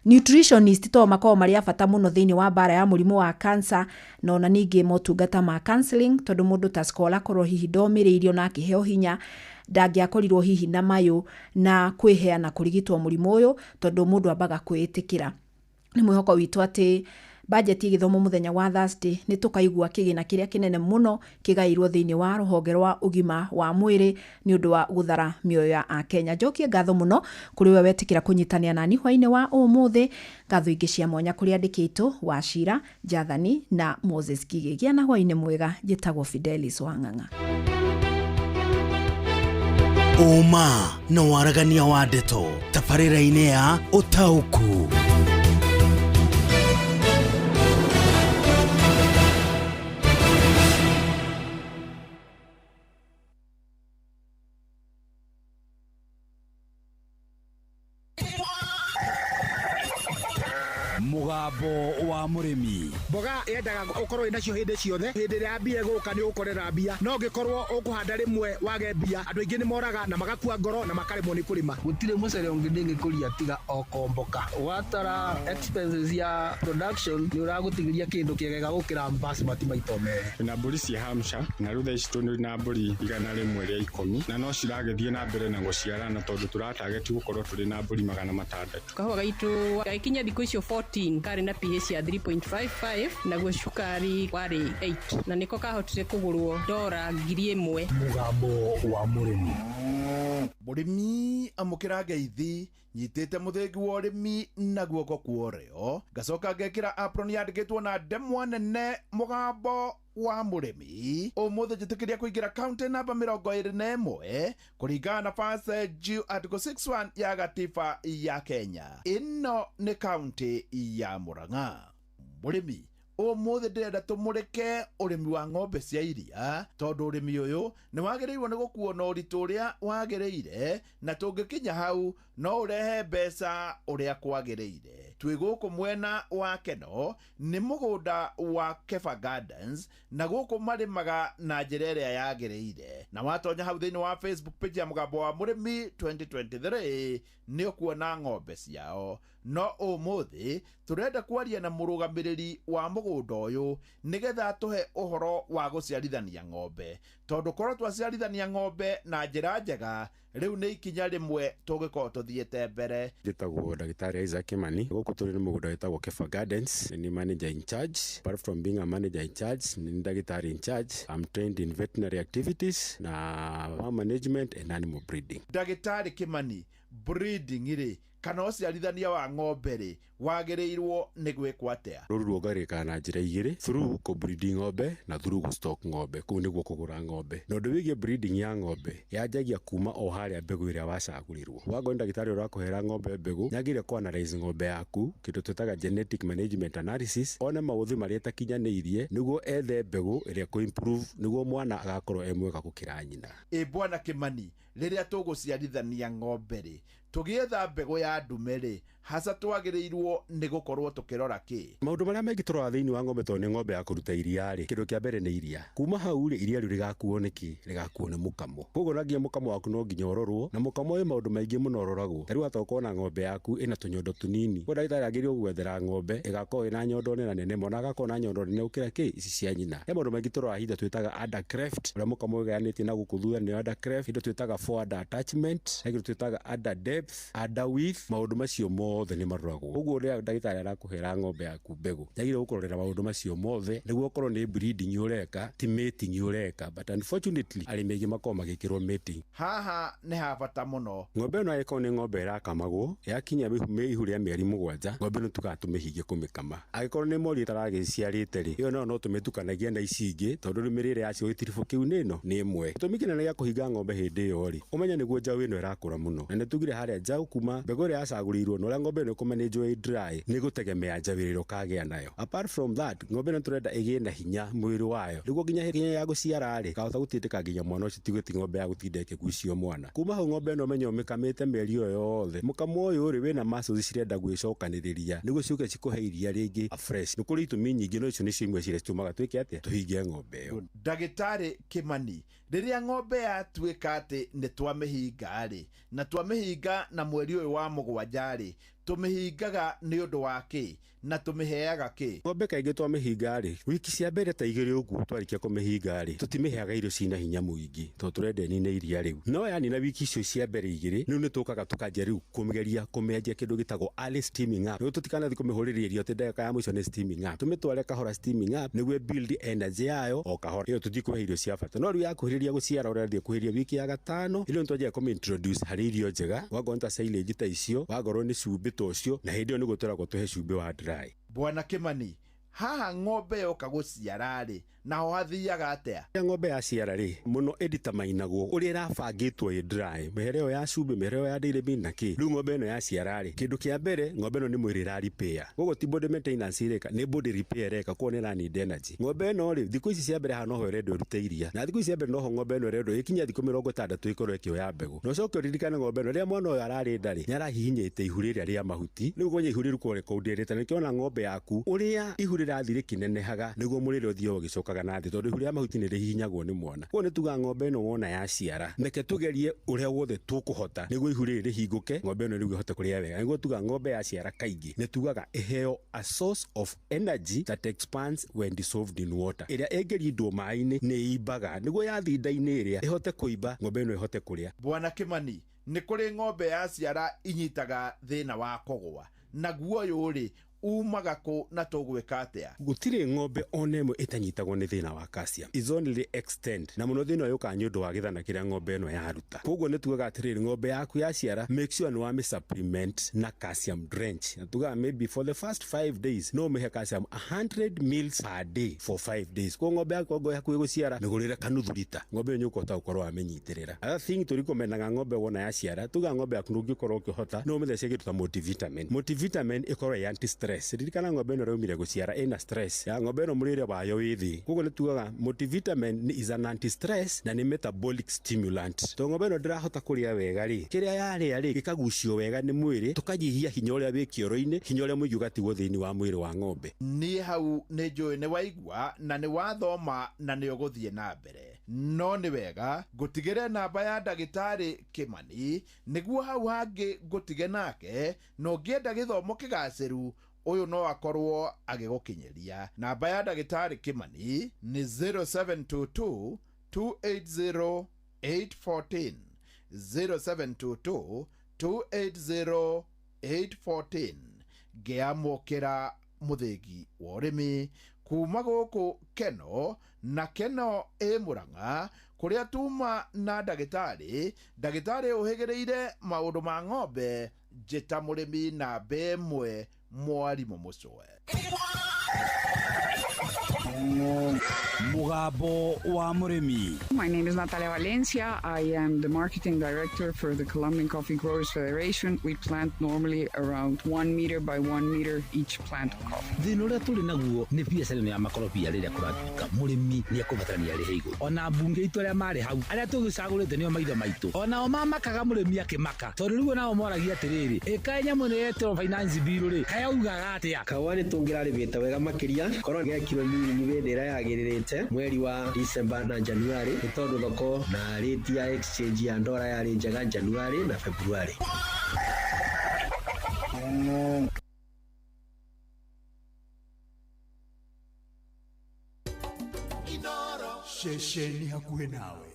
Speaker 11: Nutritionist to makoragwo marĩ a bata mũno thĩinĩ wa mbara ya mũrimũ wa cancer, na ona ningĩ motungata ma counseling, tondũ mũndũ ta Scholar korwo hihi ndomĩrĩirio na akĩheo hinya, ndangĩakorirwo hihi na mayũ na kwĩheana kũrigitwo mũrimũ ũyũ, tondũ mũndũ ambaga kwĩĩtĩkĩra. Nĩ mwĩhoko witũ atĩ bajeti ĩgĩthomwo mũthenya wa Thursday nĩ tũkaigua kĩgĩna kĩrĩa kĩnene mũno kĩgairwo thĩinĩ wa rũhonge rwa ũgima wa mwĩrĩ nĩ ũndũ wa gũthara mĩoyo ya Akenya. Njokie ngatho mũno kũrĩ we wetĩkĩra kũnyitanĩra nani hwainĩ wa ũmũthĩ. Ngatho ingĩ cia mwanya kũrĩ andĩki aitũ Wachira, Jathani na Moses Ngigĩ. Gĩa na hwainĩ mwega. Njĩtagwo Fidelis Wang'ang'a.
Speaker 4: Ũma na waragania wa ndeto tabarĩra-inĩ ya Ũtaũku. Mũgambo wa mũrĩmi.
Speaker 14: Mboga yendaga ũkorwo wĩnacio hĩndĩ ciothe, hĩndĩ ĩrĩa mbia ĩgũka nĩ ũgũkorera mbia, no ũngĩkorwo ũkũhanda rĩmwe wage mbia, andũ aingĩ nĩ moraga na magakua ngoro na makaremwo nĩ kũrĩma.
Speaker 17: Gũtirĩ mũcere ũngĩ ndĩngĩkũria tiga o komboka. Watara expenses ya production nĩ ũragũtigĩria kĩndũ kĩega gũkĩra basmati maita merĩ.
Speaker 19: Twĩna mbũri cia Hampshire na rĩu thaa ici tũrĩ na mbũri 110 na no ciragĩthiĩ na mbere na gũciarana tondũ tũratageti gũkorwo tũrĩ na mbũri 600.
Speaker 20: Kahũa gaitũ gagĩkinya thikũ icio 14 karĩ na pH ya 3.55 naguo cukari warĩ 8 na nĩko kahotire kũgũrwo $1,000.
Speaker 4: Mũgambo wa mũrĩmi. Mũrĩmi amũkĩra ngeithi nyitĩte mũthĩgi wa ũrĩmi na guoko kwa ũrĩo, ngacoka ngekĩra apron yandĩkĩtwo na ndemwa nene mũgambo wa mũrĩmi. Ũmũthĩ njĩtĩkĩria kũingĩra kaunti namba 21 kũringana na First G Article 61 ya gatiba ya Kenya. Ĩno nĩ kaunti ya Murang'a. Mũrĩmi, ũmũthĩ ndĩrenda tũmũrĩke ũrĩmi wa ng'ombe cia iria, tondũ ũrĩmi ũyũ nĩ wagĩrĩirwo nĩ gũkuo na ũritũ ũrĩa wagĩrĩire, na tũngĩkinya hau no ũrehe mbeca ũrĩa kwagĩrĩire. Twĩ gũkũ mwena wa Keno nĩ mũgũnda wa Kefa Gardens, na gũkũ marĩmaga na njĩra ĩrĩa yagĩrĩire. Na watonya hau thĩinĩ wa Facebook page ya Mũgambo wa Mũrĩmi 2023 nĩ ũkuona ng'ombe ciao. No ũmũthĩ tũrenda kwaria na mũrũgamĩrĩri wa mũgũnda ũyũ nĩgetha tũhe ũhoro wa gũciarithania ng'ombe, tondũ korwo twaciarithania ng'ombe na njĩra njega rĩu nĩ ikinya rĩmwe tũngĩkorwo tũthiĩte mbere.
Speaker 23: Njĩtagwo Ndagĩtarĩ Isaac Kimani. Gũkũ tũrĩ nĩ mũgũnda wĩtagwo Kefa Gardens. Ni manager in charge. Apart from being a manager in charge, ni ndagĩtarĩ in charge. I'm trained in veterinary activities na farm management and animal breeding.
Speaker 4: Ndagĩtarĩ Kimani, breeding rĩ Kana ũciarithania wa ng'ombe rĩ wagĩrĩirwo nĩ gwĩkwo atĩa?
Speaker 1: Rũru ruongererekaga na njĩra igĩrĩ, through kũ-breed ng'ombe na through gũ-stock ng'ombe. Kũu nĩguo kũgũra ng'ombe. Na ũndũ wĩgiĩ breeding ya ng'ombe yanjagia kuma o harĩa mbegũ ĩrĩa wacagũrĩrwo. Wangorwo nĩ ndagĩtarĩ ũrakũhera ng'ombe mbegũ, nĩagĩrĩire kũ-analyze ng'ombe yaku, kĩndũ twĩtaga genetic management analysis, one maũthĩ marĩa ĩtakinyanĩirie nĩguo ethe mbegũ ĩrĩa ĩkũ-improve nĩguo mwana agakorwo e mwega gũkĩra nyina.
Speaker 4: Ĩ bwana Kimani, rĩrĩa tũgũciarithania ng'ombe rĩ, tũgĩetha mbegũ ya ndume rĩ, haca twagĩrĩirwo nĩ gũkorwo tũkĩrora kĩ?
Speaker 1: Maũndũ marĩa maingĩ tũroraga thĩinĩ wa ng'ombe tondũ nĩ ng'ombe ya kũruta iria rĩ, kĩndũ kĩa mbere nĩ iria. Kuma hau rĩ, iria rĩu rĩgakuo nĩ kĩ? Rĩgakuo nĩ mũkamo. Koguo no nginya mũkamo waku no nginya ũrorwo, na mũkamo wĩ maũndũ maingĩ mũno ũroragwo. Ta rĩu wahota gũkorwo na ng'ombe yaku ĩna tũnyondo tũnini. Koguo ndagĩtarĩ agĩrĩirwo gwethera ng'ombe ĩgakorwo ĩna nyondo nene mwana agakorwo na nyondo nene gũkĩra kĩ? Ici cia nyina. He maũndũ maingĩ tũroraga hinda twĩtaga udder cleft, ũrĩa mũkamo wĩgayanĩtie na gũkũ thutha nĩyo udder cleft, indo twĩtaga forward attachment, he kĩndũ twĩtaga udder depth, udder width, maũndũ macio mothe nĩ maroragwo. Koguo rĩrĩa ndagĩtarĩ arakũhera ng'ombe yaku mbegũ, nĩagĩrĩirwo gũkũrorera maũndũ macio mothe nĩguo okorwo nĩ breeding ũreka, ti mating ũreka. But unfortunately arĩmi aingĩ makoragwo magĩkĩrwo mating.
Speaker 4: Haha nĩ ha bata mũno.
Speaker 1: Ng'ombe ĩno angĩkorwo nĩ ng'ombe ĩrakamagwo, yakinya ihu rĩa mĩeri 7, ng'ombe ĩno tugaga tũmĩhinge kũmĩkama. Angĩkorwo nĩ mori ĩtaragĩciarĩte rĩ, ĩyo nayo no tũmĩtukanagie na ici ingĩ, tondũ rĩu mĩrĩre yacio gĩtiribũ kĩu nĩ ĩno nĩ ĩmwe. Gĩtũmi kĩnene gĩa kũhinga ng'ombe hĩndĩ ĩyo rĩ, ũmenye nĩguo njaũ ĩno ĩrakũra mũno. Na nĩ tugire harĩa njaũ kuma mbegũ ĩrĩa yacagũrĩirwo na ũrĩa ng'ombe ĩno ĩkũmanĩnjwo ĩ dry, nĩ gũtegemea njaũ ĩrĩa ũkagĩa nayo. Apart from that, ng'ombe ĩno tũrenda ĩgĩe na hinya mwĩrĩ wayo nĩguo nginya hĩndĩ ya gũciara rĩ, kahota gũtindĩka nginya mwana ũcio, ti ng'ombe ya gũtinda ĩkĩgucio mwana. Kuma hau ng'ombe ĩno ũmenye ũmĩkamĩte mĩeri ĩyo yothe, mũkamo ũyũ rĩ wĩna muscles cirenda gwĩcokanĩrĩria nĩguo ciũke cikũhe iria rĩngĩ afresh. Nĩ kũrĩ itũmi nyingĩ, no icio nĩcio imwe ciria citũmaga twĩke atĩa, tũhinge ng'ombe ĩyo.
Speaker 4: Ndagĩtarĩ Kimani, rĩrĩa ng'ombe yatuĩka atĩ nĩ twamĩhinga rĩ, na twamĩhinga na mweri ũyũ wa 7 rĩ, tũmĩhingaga nĩ ũndũ wa kĩ na tũmĩheaga kĩ?
Speaker 1: Ng'ombe kaingĩ twamĩhinga rĩ, wiki cia mbere ta 2 ũguo twarĩkia kũmĩhinga rĩ, tũtimĩheaga irio cina hinya mũingĩ tondũ tũrenda ĩnine iria rĩu. No yanina wiki icio cia mbere 2, rĩu nĩ tũkaga tũkanjia rĩu kũmĩgeria kũmĩanjia kĩndũ gĩtagwo early steaming up. Nĩguo tũtikanathiĩ kũmĩhũrĩria irio atĩ ndagĩka ya mũico nĩ steaming up. Tũmĩtware kahora steaming up nĩguo build energy yayo o kahora. Ĩyo tũtikũhe irio cia bata. No rĩu yakuhĩrĩria gũciara ũrĩa ĩrathiĩ kuhĩrĩria wiki ya 5, ĩrĩa nĩtwanjia kũmĩ-introduce harĩ irio njega, wangorwo nĩ ta silage ta icio, wangorwo nĩ cumbĩ ta ũcio, na hĩndĩ ĩyo nĩguo tũragwo tũhe cumbĩ wa dry.
Speaker 4: Bwana Kimani, haha ng'ombe yoka gũciara rĩ, naho hathiaga atĩa?
Speaker 1: Rĩrĩa ng'ombe yaciara rĩ, mũno ĩditamainagwo ũrĩa ĩrabangĩtwo ĩ dry, mĩhere ĩyo ya cumbĩ, mĩhere ĩyo ya dairy meal na kĩ. Rĩu ng'ombe ĩno yaciara rĩ, kĩndũ kĩa mbere ng'ombe ĩno nĩ mwĩrĩ ĩra repair. Koguo ti body maintenance ĩreka, nĩ body repair ĩreka, koguo nĩ ĩra need energy. Ng'ombe ĩno rĩ, thikũ ici cia mbere haha noho ĩrendwo ĩrute iria, na thikũ ici cia mbere noho ng'ombe ĩno ĩrendwo ĩkinye thikũ 60 ĩkorwo ĩkĩoya mbegũ. Na ũcoke ũririkane ng'ombe ĩno rĩrĩa mwana ũyũ ararĩ nda rĩ, nĩ arahihinyĩte ihu rĩrĩa rĩa mahuti. Rĩu kwenye ihu rĩu rĩkoragwo rĩkũndĩrĩte, na nĩkĩo ona ng'ombe yaku ũrĩa ihu rĩrathiĩ rĩkĩnenehaga nĩguo mũrĩre ũthiaga ũgĩcokaga na thĩ, tondũ ihu rĩa mahuti nĩ rĩhihinyagwo nĩ mwana. Koguo nĩ tugaga ng'ombe ĩno wona yaciara, reke tũgerie ũrĩa wothe tũkũhota nĩguo ihu rĩrĩ rĩhingũke, ng'ombe ĩno rĩu ĩhote kũrĩa wega. Nĩguo tugaga ng'ombe yaciara kaingĩ nĩ tugaga ĩheo a source of energy that expands when dissolved in water, ĩrĩa ĩngĩrindwo maĩ-inĩ nĩ imbaga, nĩguo yathiĩ nda-inĩ ĩrĩa ĩhote kũimba, ng'ombe ĩno ĩhote kũrĩa.
Speaker 4: Bwana Kimani, nĩ kũrĩ ng'ombe yaciara inyitaga thĩna wa kũgũa, naguo ũyũ rĩ umaga kũ na tũgwĩka atĩa?
Speaker 1: Gũtirĩ ng'ombe ona ĩmwe ĩtanyitagwo nĩ thĩna wa calcium. Is only extend. Na mũno thĩna ũyũ ũkaga nĩ ũndũ wa gĩthana kĩrĩa ng'ombe ĩno yaruta. Koguo nĩ tugaga atĩrĩrĩ, ng'ombe yaku yaciara, make sure nĩ wamĩ supplement na calcium drench. Na tugaga maybe for the first 5 days no ũmĩhe calcium 100 mils per day for 5 days. Koguo ng'ombe yaku ongorwo ĩhakuhĩ gũciara, mĩgũrĩre kanuthu rita. Ng'ombe ĩyo nĩ ũkũhota gũkorwo wamĩnyitĩrĩra. Other thing tũrikomendaga ng'ombe wona yaciara, tugaga ng'ombe yaku ndũngĩkorwo ũkĩhota, no ũmĩthece kĩndũ ta multivitamin. Multivitamin ĩkorwo ĩ anti stress. Ririkana ng'ombe ĩno ĩraumire gũciara ĩna stress ya ng'ombe ĩno mũrĩre wayo wĩ thĩ. Koguo nĩ tugaga multivitamin is an anti stress na nĩ metabolic stimulant. Tondũ ng'ombe ĩno ndĩrahota kũrĩa wega rĩ, kĩrĩa yarĩa rĩ gĩkagucio wega nĩ mwĩrĩ, tũkanyihia hinya ũrĩa wĩ kĩoro-inĩ, hinya ũrĩa mũingĩ ũgatigwo thĩinĩ wa mwĩrĩ wa ng'ombe.
Speaker 4: Niĩ hau nĩ njũĩ nĩ waigua na nĩ wathoma na nĩ ũgũthiĩ na mbere, no nĩ wega ngũtigĩre namba ya ndagĩtarĩ Kimani nĩguo hau hangĩ ngũtige nake, na ũngĩenda gĩthomo kĩgacĩru ũyũ no akorwo agĩgũkinyĩria. Namba ya ndagĩtarĩ Kimani nĩ 0722 280 814, 0722 280 814. Ngĩamũkĩra mũthĩgi wa ũrĩmi kuma gũkũ Keno na Keno ĩ Murang'a. Kũrĩa tuma na ndagĩtarĩ, ndagĩtarĩ ũhĩgĩrĩire maũndũ ma ng'ombe, njĩta mũrĩmi namba ĩmwe mwarimũ mũcwe.
Speaker 2: Mugambo wa Mũrĩmi.
Speaker 6: My name is Natalia Valencia. I am the marketing director for the Colombian Coffee Growers Federation. We plant normally around 1 meter by 1 meter each plant of coffee.
Speaker 7: Thĩna ũrĩa tũrĩ naguo nĩ biacara ĩno ya makorobia. Rĩrĩa kũratuĩka mũrĩmi nĩ ekũbatarania arĩhe igũrũ, ona mbunge itũ arĩa marĩ hau, arĩa tũgĩcagũrĩte nĩo maitho maitũ, onao mamakaga mũrĩmi akĩmaka, tondũ rĩu onao moragia atĩrĩrĩ, ĩkaĩ nyamũ ĩno yetĩrwo finance bill rĩ, kayaugaga atĩa?
Speaker 10: Kahũa nĩ tũngĩrarĩmĩte wega makĩria korwo gekirwo mĩrĩmi hĩndĩ ĩrĩa yagĩrĩrĩte, mweri wa December na January, nĩ tondũ thoko na rate ya exchange ya ndora yarĩ njega January na February.
Speaker 2: Ceceni hakuhĩ nawe.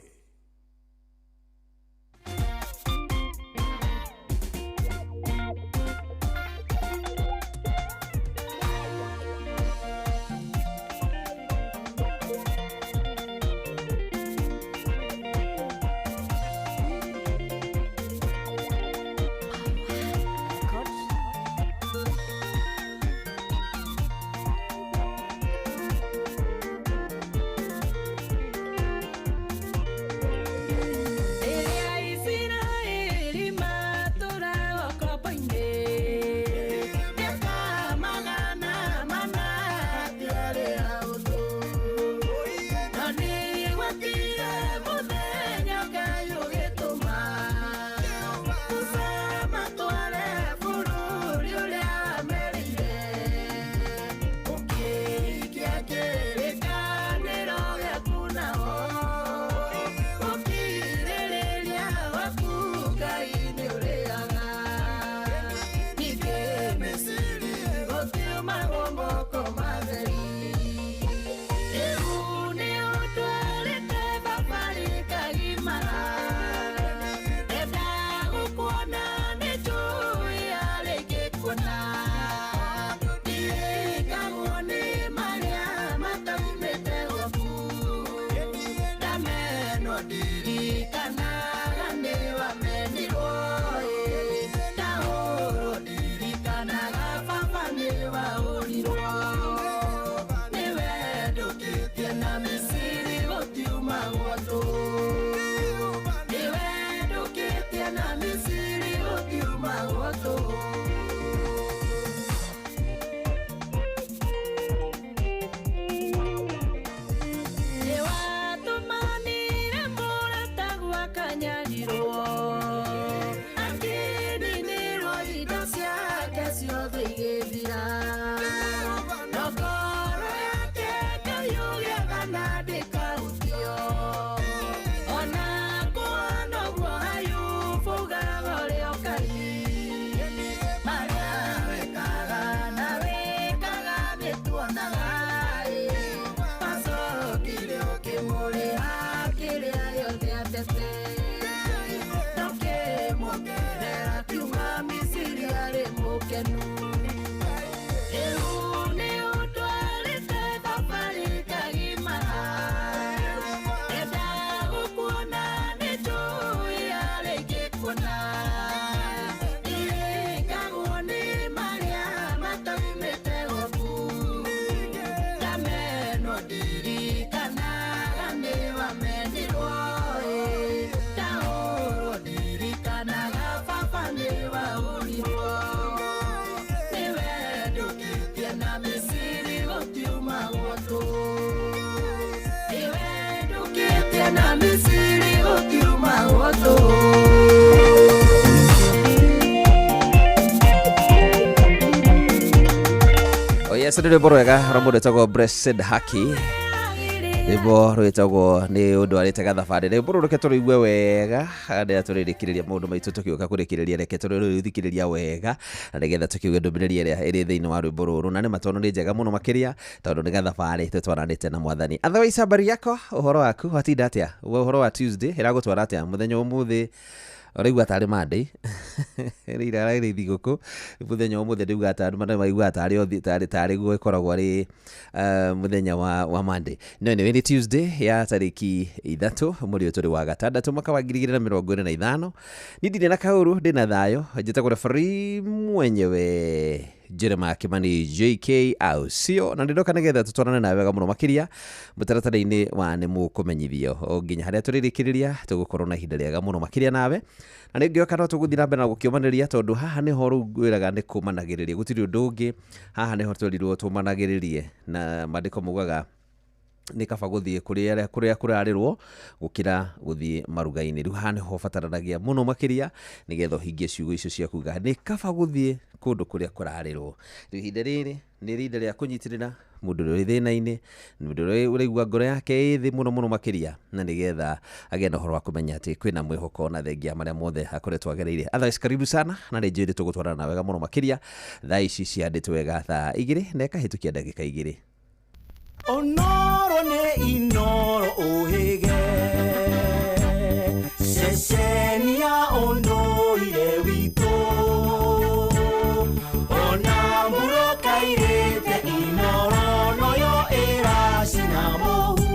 Speaker 21: Rĩrĩa Isiraeli matũũraga ũkombo-inĩ, mĩaka 400 hatiarĩ ũndũ. No nĩgwokire mũthenya Ngai ũgĩtũma Musa amatware bũrũri ũrĩa wamerĩire, ũkĩhingia kĩrĩkanĩro gĩaku nao. Ũkirĩrĩria waku Ngai nĩũrĩaga. Ningĩ Misiri gũtiumagwo moko matheri. Rĩu nĩũtwarĩte thabarĩ ngagimara, ndenda gũkuona, nĩnjũĩ arĩ kuona. Ndirikagwo nĩ marĩa mataumĩte gwaku, ndamenwo ndirikanaga nĩ wamenirwo ĩ, ndahũrwo ndirikanaga baba nĩ wahũrirwo. Nĩwe ndũkĩtie na Misiri gũtiumagwo andũ, nĩwe ndũkĩtie na Misiri gũtiumagwo andũ. Nĩwatũmanire mũrata gwakanyarirwo, akĩninĩrwo indo ciake ciothe igĩthira, no ngoro yake Ngai ũgĩathana ndĩkahutio. Ona kũhana ũguo Ayubu ugaga ũrĩa ũkari, marĩa wĩkaga na wĩkaga nĩtuonaga ĩ, wacokire ũkĩmũrĩha kĩrĩa gĩothe atete, ndũkĩmuongerera kiuma Misiri arĩ mũkenu. Rĩu nĩũtwarĩte thabarĩ ngagimara, ndenda gũkuona, nĩnjũĩ arĩ ngĩkuona. Ndirikagwo nĩ marĩa mataumĩte gwaku, ndamenwo ndirikanaga nĩ wamenirwo ĩ, ndahũrwo ndirikanaga baba nĩ wahũrirwo. Nĩwe ndũkĩtie na Misiri gũtiumagwo andũ, nĩwe ndũkĩtie na Misiri gũtiumagwo andũ.
Speaker 22: Oh yes, nĩ rwĩmbo rwega rwa mũndũ wĩtagwo Blessed Haki, rwĩmbo rwĩtagwo nĩ ũndũ arĩte gathabarĩ. Rwĩmbo rũrũ reke tũrũigue wega rĩrĩa tũrĩrĩkĩrĩria maũndũ maitũ tũkĩũka kũrĩkĩrĩria. Reke tũrĩthikĩrĩria wega na nĩgetha tũkiuge ndũmĩrĩri ĩrĩa ĩrĩ thĩinĩ wa rwĩmbo rũrũ, na nĩ matono nĩ njega mũno makĩria tondũ nĩ gathabarĩ tũtwaranĩte na Mwathani. Otherwise, habari yako? Ũhoro waku watinda atĩa? Ũhoro wa Tuesday ĩragũtwara atĩa mũthenya ũmũthĩ? Ũraigua tarĩ Monday rĩrĩ thigũkũ mũthenya wa ũmũthĩ, ndĩuga ta andũ maiguaga tarĩ tarĩ guo ĩkoragwo arĩ mũthenya wa Monday, no anyway nĩ Tuesday ya tarĩki 3 mweri ũyũ tũrĩ wa gatandatũ mwaka wa 2025. Niĩ ndirĩ na kaũru, ndĩna thayũ. Njĩtagwo referee mwenyewe Jeremiah Kimani JK au sio, na ndĩroka nĩgetha tũtwarane nawe wega mũno makĩria mũtaratara-inĩ wa nĩ mũkũmenyithio o nginya harĩa tũrĩrĩkĩrĩria. Tũgũkorwo na ihinda rĩega mũno makĩria nawe, na nĩngĩoka no tũgũthiĩ na mbere na gũkĩũmanĩria, tondũ haha nĩho rĩu ngwĩraga nĩ kũmanagĩrĩria, gũtirĩ ũndũ ũngĩ. Haha nĩho twerirwo tũmanagĩrĩrie, na maandĩko maugaga nĩ kaba gũthiĩ kũrĩa kũrĩa kũrarĩrwo gũkĩra gũthiĩ maruga-inĩ. Rĩu haha nĩho ũbataranagia mũno makĩria nĩgetha ũhingie ciugo icio cia kuga nĩ kaba gũthiĩ kũndũ kũrĩa kũrarĩrwo. Rĩu ihinda rĩrĩ nĩ ihinda rĩa kũnyitĩrĩra mũndũ ũrĩa ũrĩ thĩna-inĩ, mũndũ ũrĩa ũraigua ngoro yake ĩ thĩ mũno mũno makĩria, na nĩgetha agĩe na ũhoro wa kũmenya atĩ kwĩna mwĩhoko na thengia marĩa mothe akoretwo agereire. Otherwise, karibu sana, na nĩ njũĩ nĩ tũgũtwarana na wega mũno makĩria. Thaa ici ciandĩtwo wega thaa 2 na ĩkahĩtũkia ndagĩka 2.
Speaker 9: Onoro nĩ Inoro ũhĩge ceceni ya ũndũire witũ, ona mbura kairĩte Inoro noyo ĩracina mũhu,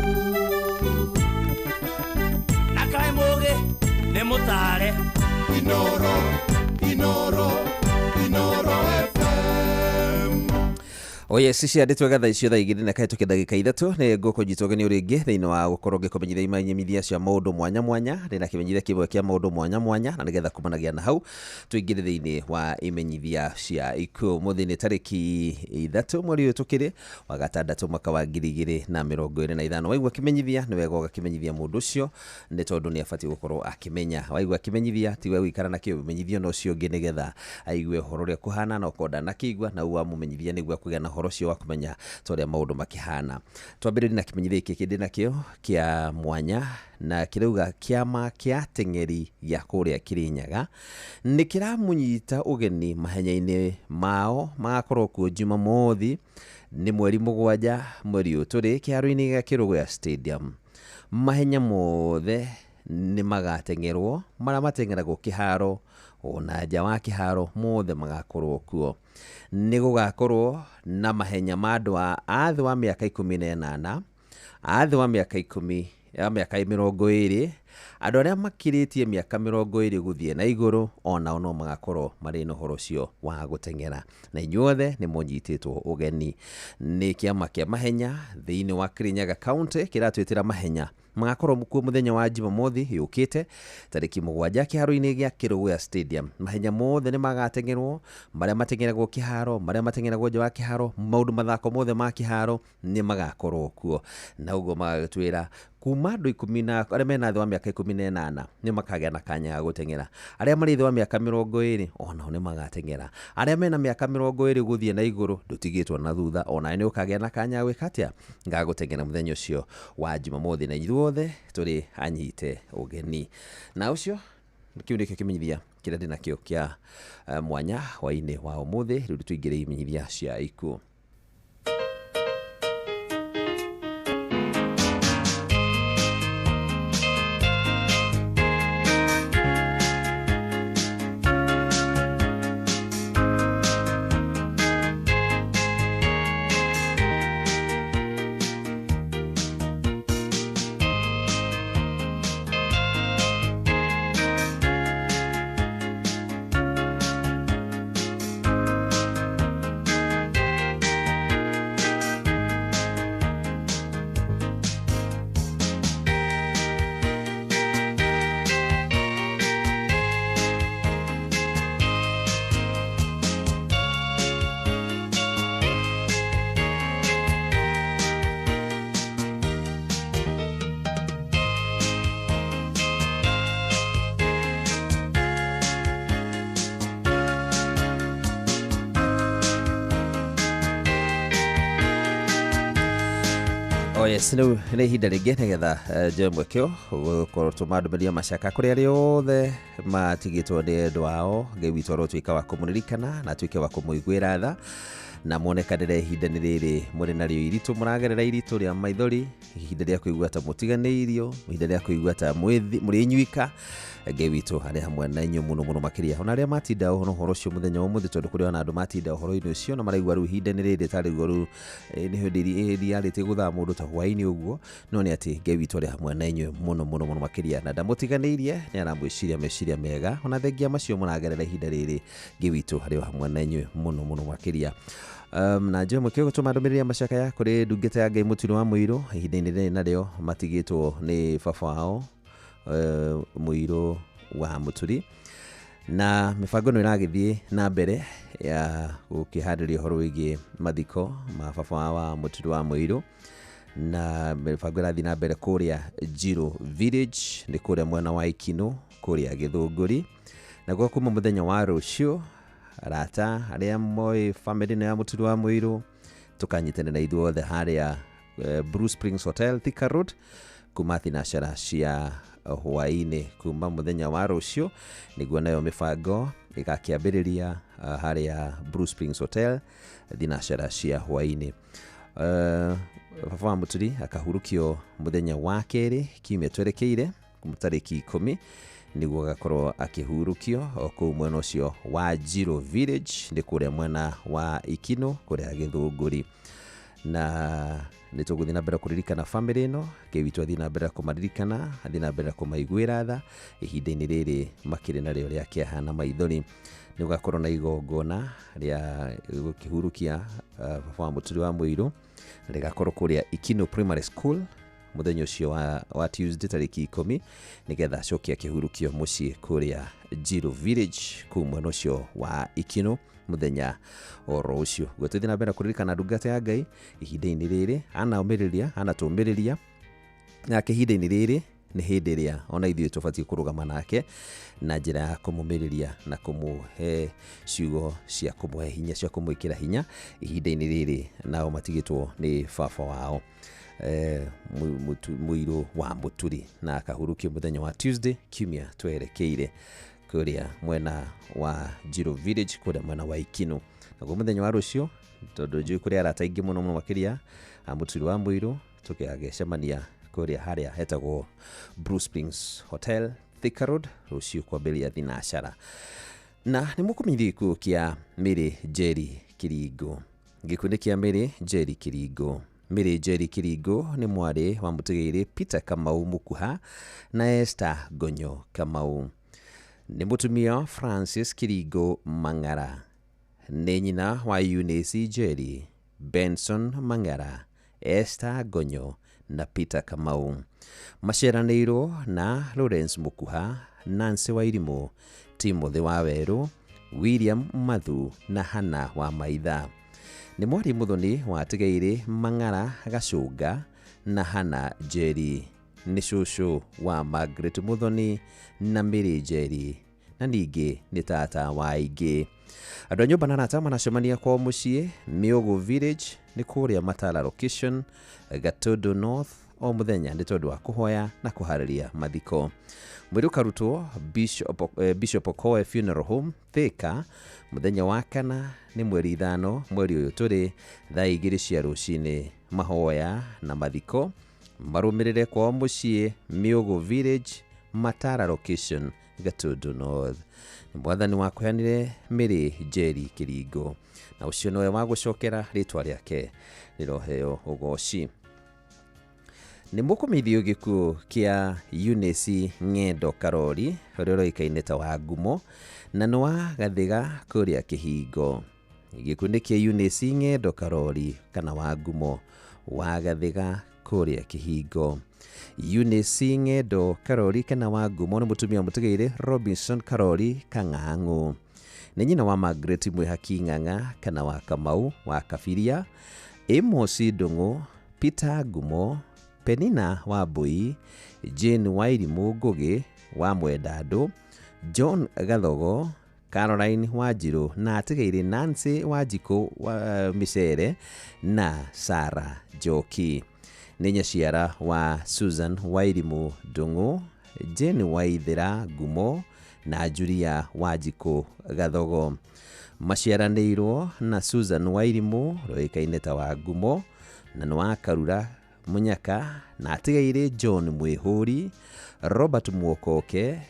Speaker 9: na kaĩ mũgĩ nĩ mũtare.
Speaker 4: Inoro, Inoro, Inoro FM.
Speaker 22: Oye, ciandĩtwo wega thaa icio thaa 2 na kahĩtũkia ndagĩka 3. Nĩ ngũkũnyitwo ũgeni rĩngĩ thĩinĩ wa gũkorwo ngĩkũmenyithia imenyithia cia maũndũ mwanya mwanya. Ndĩna kĩmenyithia kĩmwe kĩa maũndũ mwanya mwanya, na nĩgetha kumanagia na hau tũingĩre thĩinĩ wa imenyithia cia ikuũ. Ũmũthĩ nĩ tarĩki 3 mweri ũyũ tũkĩrĩ wa gatandatũ mwaka wa 2025. Waigua kĩmenyithia nĩ wega ũgakĩmenyithia mũndũ ũcio, nĩ tondũ nĩ abatiĩ gũkorwo akĩmenya. Waigua kĩmenyithia tiwe gũikara nakĩo, menyithio na ũcio ũngĩ nĩgetha aigue ũhoro ũrĩa kũhana, na okorwo ndanakĩigua na wamũmenyithia nĩguo akũgĩa na ũhoro ũcio wa kũmenya ta ũrĩa maũndũ makĩhana. Twambĩrĩrie na kĩmenyithia gĩkĩ ndĩ nakĩo kĩa mwanya, na kĩrauga kĩama kĩa ateng'eri gĩa kũrĩa Kĩrĩnyaga nĩ kĩramũnyita ũgeni mahenya-inĩ mao magakorwo kuo Jumamothi nĩ mweri 7 mweri ũyũ tũrĩ kĩharo-inĩ gĩa Kĩrũgũya Stadium. Mahenya mothe nĩ magateng'erwo, marĩa mateng'eragwo kĩharo ona nja wa kĩharo mothe magakorwo kuo. Nĩ gũgakorwo na mahenya ma andũ a thĩ wa mĩaka 18, a thĩ wa mĩaka 10, ya mĩaka 20, andũ arĩa makĩrĩtie mĩaka 20 gũthiĩ na igũrũ onao no magakorwo marĩ na ũhoro ũcio wa gũteng'era, na inyuothe nĩ mũnyitĩtwo ũgeni. Nĩ kĩama kĩa mahenya thĩinĩ wa Kirinyaga County kĩratwĩtĩra mahenya magakorwo kuo mũthenya wa Jumamothi yũkĩte tarĩki 7 kĩharo-inĩ gĩa Kĩrũgũya Stadium. Mahenya mothe nĩ magateng'erwo, marĩa mateng'eragwo kĩharo, marĩa mateng'eragwo nja wa kĩharo, maũndũ mathako mothe ma kĩharo nĩ magakorwo kuo, na ũguo magagĩtwĩra kuma andũ 10 na arĩa mena thĩ wa mĩaka 18 nĩ makagĩa na kanya ga gũteng'era, arĩa marĩ thĩ wa mĩaka 20 onao nĩ magateng'era, arĩa mena mĩaka 20 gũthiĩ na igũrũ ndũtigĩtwo na thutha, onawe nĩ ũkagĩa na kanya ga gwĩka atĩa ga gũteng'era mũthenya ũcio wa Jumamothi, na ithuothe tũrĩ anyite ũgeni. Na ũcio kĩu nĩkĩo kĩmenyithia kĩrĩa ndĩnakĩo kĩa mwanya hwaĩ-inĩ wa ũmũthĩ. Rĩu tũingĩre imenyithia cia ikuũ. Oh yes, rĩu nĩ ihinda rĩngĩ nĩgetha njoe mweke gũkorwo tũma ndũmĩrĩri ya macaka kũrĩ arĩa othe matigĩtwo nĩ endwa ao. Ngai witũ arotuĩka wa kũmũririkana na atuĩke wa kũmũiguĩra tha na muonekanĩre ihinda-inĩ rĩrĩ mũrĩ narĩo iritũ, mũragerera iritũ rĩa maithori, ihinda rĩa kũigua ta mũtiganĩirio, ihinda rĩa kũigua ta mũrĩ inyuika. Ngai witũ arĩ hamwe na inyuĩ mũno mũno makĩria, ona arĩa matinda ũhoro ũcio mũthenya wa ũmũthĩ, tondũ kũrĩ ona andũ matinda ũhoro-inĩ ũcio na maraigua rĩu ihinda-inĩ rĩrĩ tarĩ ruo rĩu nĩ hĩndĩ ĩrĩa gũthaa mũndũ ta hwaĩ-inĩ ũguo, no nĩ atĩ Ngai witũ arĩ hamwe na inyuĩ mũno mũno mũno makĩria na ndamũtiganĩirie, nĩ aramwĩciria meciria mega, ona thengia macio mũragerera ihinda rĩrĩ, Ngai witũ arĩ hamwe na inyuĩ mũno mũno makĩria. Na njoe mweke gũtũma ndũmĩrĩri ya macakaya kũrĩ ndungata ya Ngai Mũturi wa Mũirũ, ihinda-inĩ rĩrĩ narĩo matigĩtwo nĩ baba wao Mũirũ wa Mũturi, na mĩbango ĩno ĩragĩthiĩ na mbere ya gũkĩharĩria ũhoro wĩgiĩ mathiko ma baba wao wa Mũturi wa Mũirũ, na mĩbango ĩrathiĩ na mbere kũrĩa Njirũ Village, nĩ kũrĩa mwena wa Ikinũ kũrĩa Gĩthũngũri, naguo kuma mũthenya wa rũciũ arata arĩa moĩ famĩlĩ ĩno ya Mũturi wa Mũirũ tũkanyitanĩra ithuothe harĩa Blue Springs Hotel, Thika Road, kuma thinacara cia hwaĩ-inĩ kuma mũthenya wa rũciũ, nĩguo nayo mĩbango ĩgakĩambĩrĩria harĩa Blue Springs Hotel thinacara cia hwaĩ-inĩ. Baba wa Mũturi akahurũkio mũthenya wa kerĩ kiumia twerekeire tarĩki 10, nĩguo agakorwo akĩhurũkio o kũu mwena ũcio wa Njirũ Village, nĩ kũrĩa mwena wa Ikinũ kũrĩa Gĩthũngũri. Na nĩ tũgũthiĩ na mbere kũririkana famĩlĩ ĩno, Ngai witũ athiĩ na mbere kũmaririkana, athiĩ na mbere kũmaiguĩra tha ihinda-inĩ rĩrĩ makĩrĩ narĩo rĩa kĩeha na maithori. Nĩ gũgakorwo na igongona rĩa gũkĩhurũkia baba wa Mũturi wa Mũirũ, rĩgakorwo kũrĩa Ikinũ Primary School mũthenya ũcio wa Tuesday tarĩki 10, nĩgetha acoke akĩhurũkio mũciĩ kũrĩa Njirũ Village kũu mwena ũcio wa Ikinũ mũthenya oro ũcio. Gũtũthiĩ na mbere kũririkana ndungata ya Ngai ihinda-inĩ rĩrĩ, anaũmĩrĩria, anatũmĩrĩria, nake ihinda-inĩ rĩrĩ nĩ hĩndĩ ĩrĩa ona ithuĩ tũbatiĩ kũrũgama nake na njĩra ya kũmũmĩrĩria na kũmũhe ciugo cia kũmũhe hinya, cia kũmwĩkĩra hinya ihinda-inĩ rĩrĩ nao matigĩtwo nĩ baba wao Mũirũ wa Mũturi, na akahurũkio mũthenya wa Tuesday kiumia twerekeire kũrĩa mwena wa Njirũ Village kũrĩa mwena wa Ikinũ. Naguo mũthenya wa rũciũ, tondũ njũĩ kũrĩ arata aingĩ mũno mũno makĩria a Mũturi wa Mũirũ, tũkĩgecemania kũrĩa harĩa hetagwo Blue Springs Hotel, Thika Road, rũciũ kwambĩrĩria thinacara. Na nĩ mũkũmenyithio gĩkuũ kĩa Mary Njeri Kĩringũ. Gĩkuũ nĩ kĩa Mary Njeri Kĩringũ. Mary Njeri Kĩringũ nĩ mwarĩ wa mũtigĩrĩ Peter Kamau Mũkuha na Esther Gonyo Kamau. Nĩ mũtumia Francis Kĩringũ Mang'ara. Nĩ nyina wa Eunice Njeri, Benson Mang'ara, Esther Gonyo na Peter Kamau. Maciaranĩirwo na Lawrence Mũkuha, Nancy Wairimũ, Timothy Wawerũ, William Mathu na Hannah wa Maitha. Nĩ mwarĩ mũthoni wa Tigairĩ Mang'ara Gacũnga na Hannah Njeri. Nĩ cũcũ wa Margaret Mũthoni na Mary Njeri, na ningĩ nĩ tata wa aingĩ. Andũ a nyũmba na arata maracemania kwao mũciĩ Mĩũgũ Village, nĩ kũrĩa Matala Location, Gatũndũ North, o mũthenya nĩ tondũ wa kũhoya na kũharĩria mathiko. Mwĩrĩ ũkarutwo Bishop Okoe Funeral Home, Thika, mũthenya wa kana nĩ mweri 5 mweri ũyũ tũrĩ, thaa 2 cia rũcinĩ. Mahoya na mathiko marũmĩrĩre kwao mũciĩ Mĩũgũ Village, Matara Location, Gatũndũ North. Nĩ mwathani wakũheanire Mary Njeri Kĩringũ, na ũcio nĩwe wa gũcokera rĩtwa rĩake rĩroheo ũgoci. Nĩ mũkũmenyithio gĩkuũ kĩa Eunice Ng'endo Karori, ũrĩa ũroĩkaine ta wa Ngumo, na nĩ wa Gathiga kũrĩa Kĩhingo. Gĩkuũ nĩ kĩa Eunice Ng'endo Karori kana wa Ngumo wa Gathiga kũrĩa Kĩhingo. Eunice Ng'endo Karori kana wa Ngumo nĩ mũtumia mũtigĩrĩ Robinson Karori Kang'ang'ũ. Nĩ nyina wa Margaret Mwĩhaki Ng'ang'a kana wa Kamau wa Kabiria, Amos Ndung'u, Peter Ngumo, Penina wa Mbui, Jane Wairimũ Ngũgĩ wa Mwendandũ, John Gathogo, Caroline Wanjiru na atigĩrĩ Nancy Wanjikũ wa Micere na Sarah Njoki. Nĩ nyaciara wa Susan Wairimu Ndung'u, Jane Waithera Ngumo na Julia Wanjikũ Gathogo. Maciaranĩirwo na Susan Wairimu rũĩkaine ta wa Ngumo na nĩ wa Karura Mũnyaka na atigaire John Mwĩhũri, Robert Muokoke,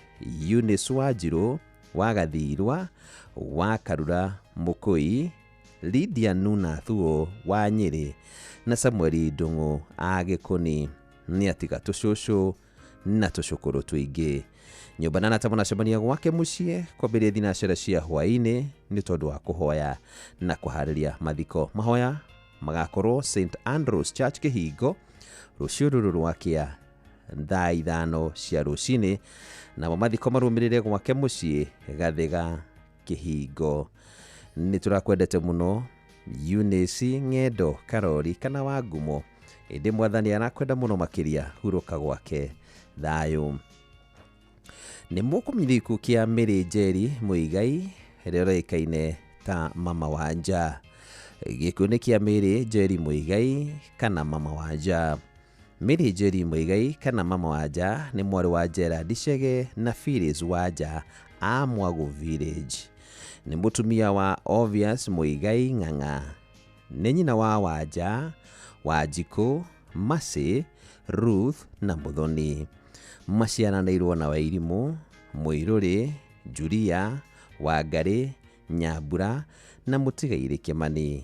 Speaker 22: Eunice Wanjirũ wa Gathirwa wa Karura Mũkũi, Lydia Nuna Thuo wa Nyĩrĩ na Samuel Ndung'u a Gĩkũni. Nĩ atiga tũcũcũ na tũcũkũrũ tũingĩ. Nyũmba na arata manacemania gwake mũciĩ kwambĩrĩria thinacara cia hwaĩ-inĩ nĩ tondũ wa kũhoya na kũharĩria mathiko. Mahoya magakorwo St Andrews Church Kĩhingo rũciũ rũrũ rwakĩa thaa 5 cia rũcinĩ, namo mathiko marũmĩrĩre gwake mũciĩ Gathĩga Kĩhingo. Nĩ tũrakwendete mũno Eunice Ng'endo Karori kana wa Ngumo, ĩndĩ mwathani arakwenda mũno makĩria, hurũka gwake thayũ. Nĩ mũkũmenya gĩkuũ kĩa Mary Njeri Mũigai ĩrĩa ũrĩkaine ta Mama Wanja. Gĩkuũ nĩ kĩa Mary Njeri Mũigai kana Mama Wanja. Mary Njeri Mũigai kana Mama Wanja nĩ mwarĩ wa Gerald Chege na Phyllis Wanja a Mwago Village. Nĩ mũtumia wa Obvious Mũigai Ng'ang'a. Nĩ nyina wa Wanja, Wanjikũ, Mercy, Ruth na Muthoni. Maciaranĩirwo na Wairimũ, Mũirũrĩ, Julia, Wangarĩ, Nyambura na mũtigairĩ Kĩmani.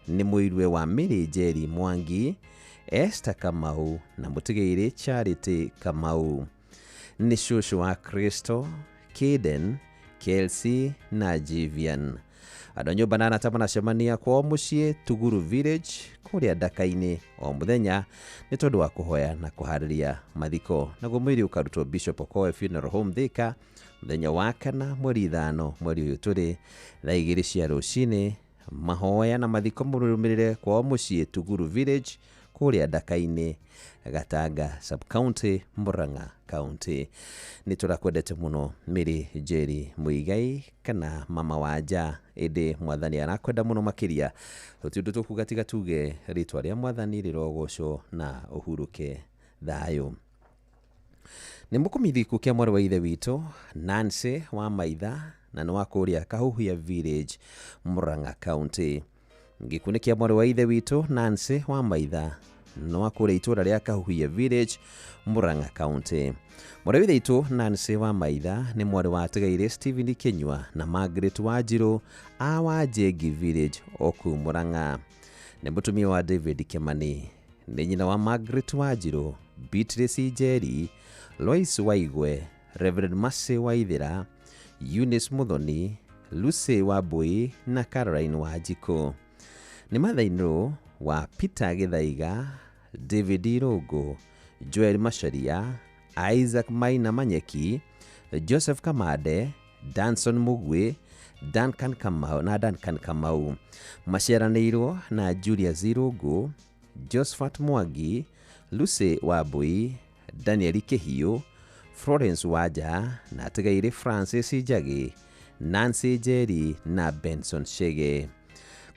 Speaker 22: Nĩ mũirwe wa Mary Njeri Mwangi, Esther Kamau na mũtigairĩ Charity Kamau. Nĩ cũcũ wa Crystal, Kaden, Kelsey na Jivian. Andũ a nyũmba na arata manacemania kwao mũciĩ Tuguru Village kũrĩa Ndaka-inĩ o mũthenya nĩ tondũ wa kũhoya na kũharĩria mathiko. Naguo mwĩrĩ ũkarutwo Bishop Okoe Funeral Home Thika mũthenya wa kana mweri 5 mweri ũyũ tũrĩ thaa 2 cia rũcinĩ. Mahoya na mathiko mũrũmĩrĩre kwao mũciĩ Tuguru Village kũrĩa Ndaka-inĩ, Gatanga Sub-County, Murang'a County. Nĩ tũrakwendete mũno Mary Njeri Mũigai kana Mama Wanja, ĩndĩ mwathani arakwenda mũno makĩria. Tũtirĩ ũndũ tũkuga tiga tuge rĩtwa rĩa mwathani rĩrogocwo na ũhurũke thayũ. Nĩ mũkũmenya gĩkuũ kĩa mwarĩ wa ithe witũ Nancy wa Maitha na nĩ wa kũrĩa Kahuhia Village, Murang'a County. Gĩkuũ nĩ kĩa mwarĩ wa ithe witũ Nancy wa Maitha na wa kũrĩa itũũra rĩa Kahuhia Village, Murang'a County. Mwarĩ wa ithe witũ Nancy wa Maitha nĩ mwarĩ wa atigaire Stephen Kinyua na Margaret Wanjirũ a Wanjengi Village o kũu Murang'a. Nĩ mũtumia wa David Kĩmani. Nĩ nyina wa Margaret Wanjirũ, Beatrice Njeri, Lois Waigwe, Reverend Mercy Waithera, Eunice Muthoni, Lucy Wambui na Caroline Wanjikũ. Nĩ mother-in-law wa Peter Gĩthaiga, David Irũngũ, Joel Macharia, Isaac Maina Manyeki, Joseph Kamande, Danson Mugwe, Duncan Kamau na Duncan Kamau. Maciaranĩirwo na Julius Irũngũ, Josephat Mwangi, Lucy Wambui, Daniel Kĩhiũ, Florence Wanja na atigaire Francis Njagi, Nancy Njeri na Benson Chege.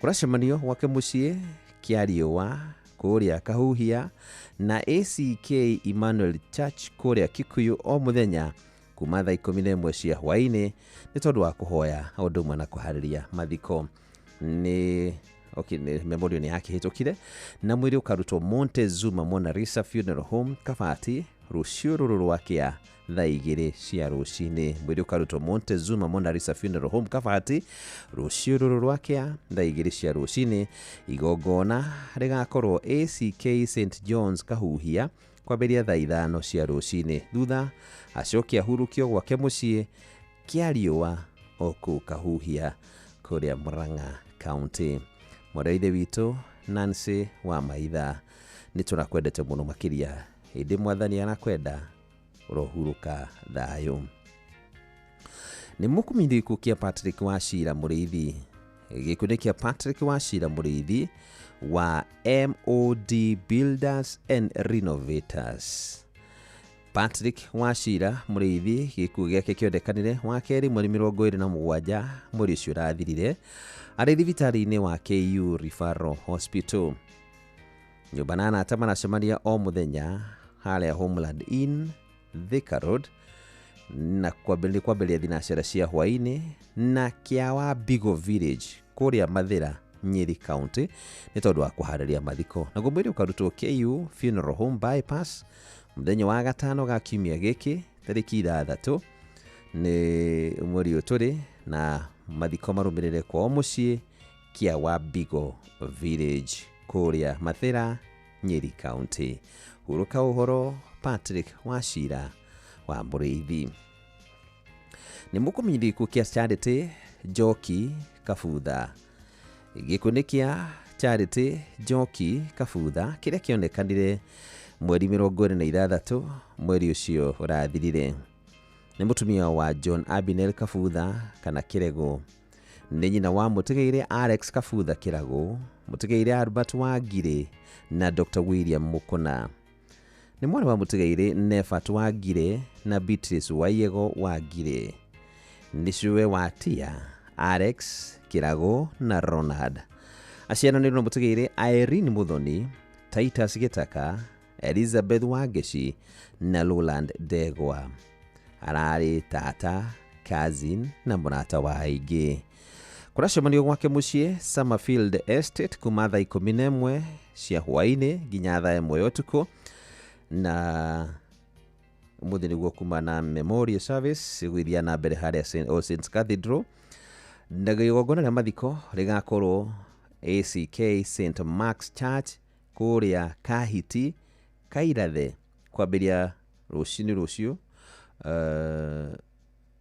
Speaker 22: Kũracemanio gwake mũciĩ kĩa Riũa kũrĩa Kahuhia na ACK Emmanuel Church kũrĩa Kikuyu o mũthenya kuma thaa 11 cia hwaĩ-inĩ nĩ tondũ wa kũhoya o ũndũ ũmwe na kũharĩria mathiko. Nĩ okay, memorial nĩ yakĩhĩtũkire na mwĩrĩ ũkarutwo Montezuma Mona Lisa Funeral Home Kabati rũciũ rũrũ rwakĩa thaa 2 cia rũcinĩ. Mwĩrĩ ũkarutwo Montezuma Mona Lisa Funeral Home Kabati rũciũ rũrũ rwakĩa thaa 2 cia rũcinĩ. Igongona rĩgakorwo ACK St John's Kahuhia kwambĩrĩria thaa 5 cia rũcinĩ. Thutha acoke ahurũkio gwake mũciĩ kĩa Riũa o kũu Kahuhia kũrĩa Murang'a County. Mwarĩ wa ithe witũ Nancy wa Maitha, nĩ tũrakwendete mũno makĩria, ĩndĩ mwathani arakwenda ũrohurũka thayũ. Nĩ mũkũmenya gĩkuũ kĩa Patrick Wachira Mũrĩithi. Gĩkuũ nĩ kĩa Patrick Wachira Mũrĩithi wa MOD Builders and Renovators. Patrick Wachira Mũrĩithi gĩkuũ gĩake kĩonekanire wa kerĩ mweri 27 mweri ũcio ũrathirire arĩ thibitarĩ-inĩ wa KU Referral Hospital. Nyũmba na arata maracemania o mũthenya harĩa Homeland Inn, Thika Road, na kwambĩrĩria kwambĩrĩria thinacara cia hwaĩ-inĩ na Kĩawa Bigo Village kũrĩa Mathĩra, Nyeri County, nĩ tondũ wa kũharĩria mathiko. Naguo mwĩrĩ ũkarutwo KU Funeral Home Bypass mũthenya wa gatano ga kiumia gĩkĩ tarĩki 6 nĩ mweri ũyũ tũrĩ, na mathiko marũmĩrĩre kwao mũciĩ Kĩawa Bigo Village kũrĩa Mathĩra, Nyeri County. Hurũka ũhoro Patrick Wachira wa Mũrĩithi. Nĩ mũkũmenyithia gĩkuũ kĩa Charity Njoki Kabutha. Gĩkuũ nĩ kĩa Charity Njoki Kabutha kĩrĩa kĩonekanire mweri 26 mweri ũcio ũrathirire. Nĩ mũtumia wa John Abinel Kabutha kana Kĩrego. Nĩ nyina wa mũtigaire Alex Kabutha Kĩrago, mũtigaire Albert Wangirĩ na Dr. William Mũkũna. Nĩ mwana wa mũtigaire Nefat Wangirĩ na Beatrice Waiyego Wangirĩ. Nĩ cũwe wa Tia, Alex Kĩrago na Ronald. Aciaranĩirwo na mũtigaire Irene Muthoni, Titus Gĩtaka, Elizabeth Wangeci na Roland Ndegwa. Ararĩ tata, cousin na mũrata wa aingĩ. Kũracemanio gwake mũciĩ Summerfield Estate kuma thaa 11 cia hwaĩ-inĩ nginya thaa 1 ya ũtukũ, na ũmũthĩ nĩguo kuma na memorial service ĩgũthiĩ na mbere harĩa All Saints Cathedral, na igongona rĩa mathiko rĩgakorwo ACK St Mark's Church kũrĩa Kahiti Kairathe kwambĩrĩria rũcinĩ rũciũ.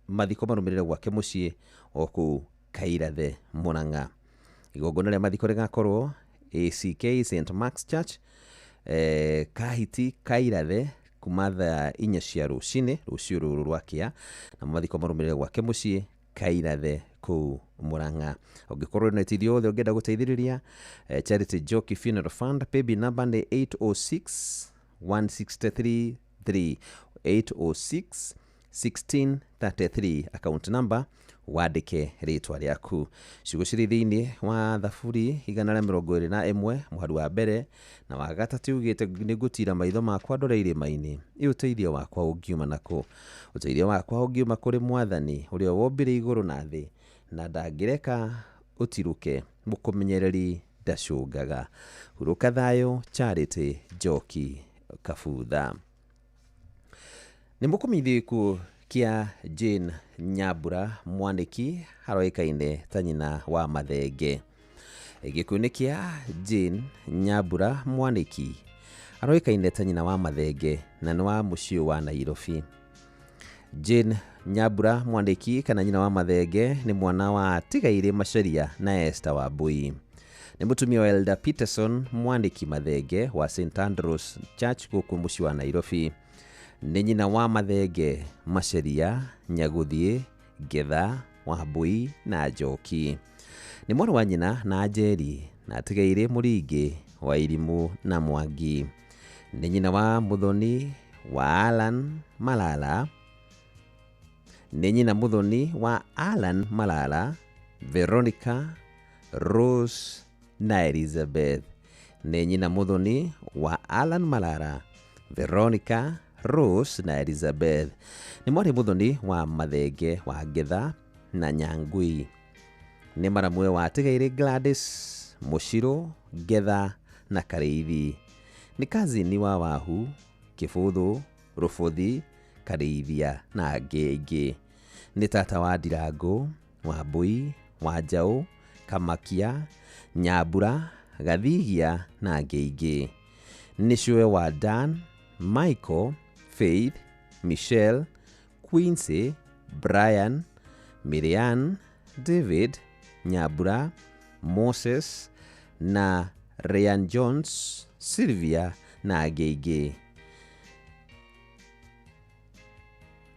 Speaker 22: Mathiko marũmĩrĩre gwake mũciĩ o kũu Kairathe Murang'a. Igongona rĩa mathiko rĩgakorwo ACK St Mark's Church, Kahiti Kairathe kuma thaa 4 cia rũcinĩ rũciũ rũrũ rwakĩa, na mathiko marũmĩrĩre gwake mũciĩ Kairathe kũu Murang'a. Ũngĩkorwo na ũteithio wothe ũngĩenda gũteithĩrĩria, Charity Njoki Funeral Fund paybill number nĩ 806 163 3 806 1633, account number wandĩke rĩtwa rĩaku. Ciugo cirĩ thĩinĩ wa Thaburi 121 mũhari wa mbere na wa gatatũ ugĩte, nĩ ngũtiira maitho makwa ndore irĩma-inĩ, ĩ ũteithio wakwa ũngiuma nakũ? Ũteithio wakwa ũngiuma kũrĩ Mwathani ũrĩa wombire igũrũ na thĩ, na ndangĩreka ũtirũke, mũkũmenyereri ndacũngaga. Hurũka thayũ Charity Njoki Kabutha. Nĩ mũkũmenyithia gĩkuũ kĩa Jane Nyambura Mwanĩki haroĩkaine ta nyina wa Mathenge. Gĩkuũ nĩ kĩa Jane Nyambura Mwanĩki aroĩkaine ta nyina wa Mathenge na nĩ wa mũciĩ wa Nairobi. Jane Nyambura Mwanĩki kana nyina wa Mathenge nĩ mwana wa Tigaire Macharia na Esther Wambui. Nĩ mũtumia wa Elder Peterson Mwanĩki Mathenge wa St Andrews Church gũkũ mũciĩ wa Nairobi. Nĩ nyina wa Mathenge Macharia, Nyagũthiĩ, Ngetha, Wambui na Njoki. Nĩ mwarĩ wa nyina na Njeri na atigaire Mũringĩ wa Irimũ na Mwangi. Nĩ nyina wa Mũthoni wa Alan Malala. Nĩ nyina Mũthoni wa Alan Malala, Veronica, Rose na Elizabeth. Nĩ nyina Mũthoni wa Alan Malala, Veronica, Rose na Elizabeth. Nĩ mwarĩ Mũthoni wa Mathenge wa Ngetha na Nyangui. Nĩ maramwe wa Tigaire Gladys, Mũcirũ, Ngetha na Karĩithi. Nĩ kazini wa Wahu, Kĩbũthũ, Rũbũthi, Karĩithia na angĩ aingĩ. Nĩ tata wa Ndirangũ, Wambui, Wanjaũ, Kamakia, Nyambura, Gathigia na angĩ aingĩ. Nĩ cũwe wa Dan, Michael, Faith, Michelle, Quincy, Brian, Miriam, David, Nyambura, Moses na Ryan Jones, Sylvia na angĩ aingĩ.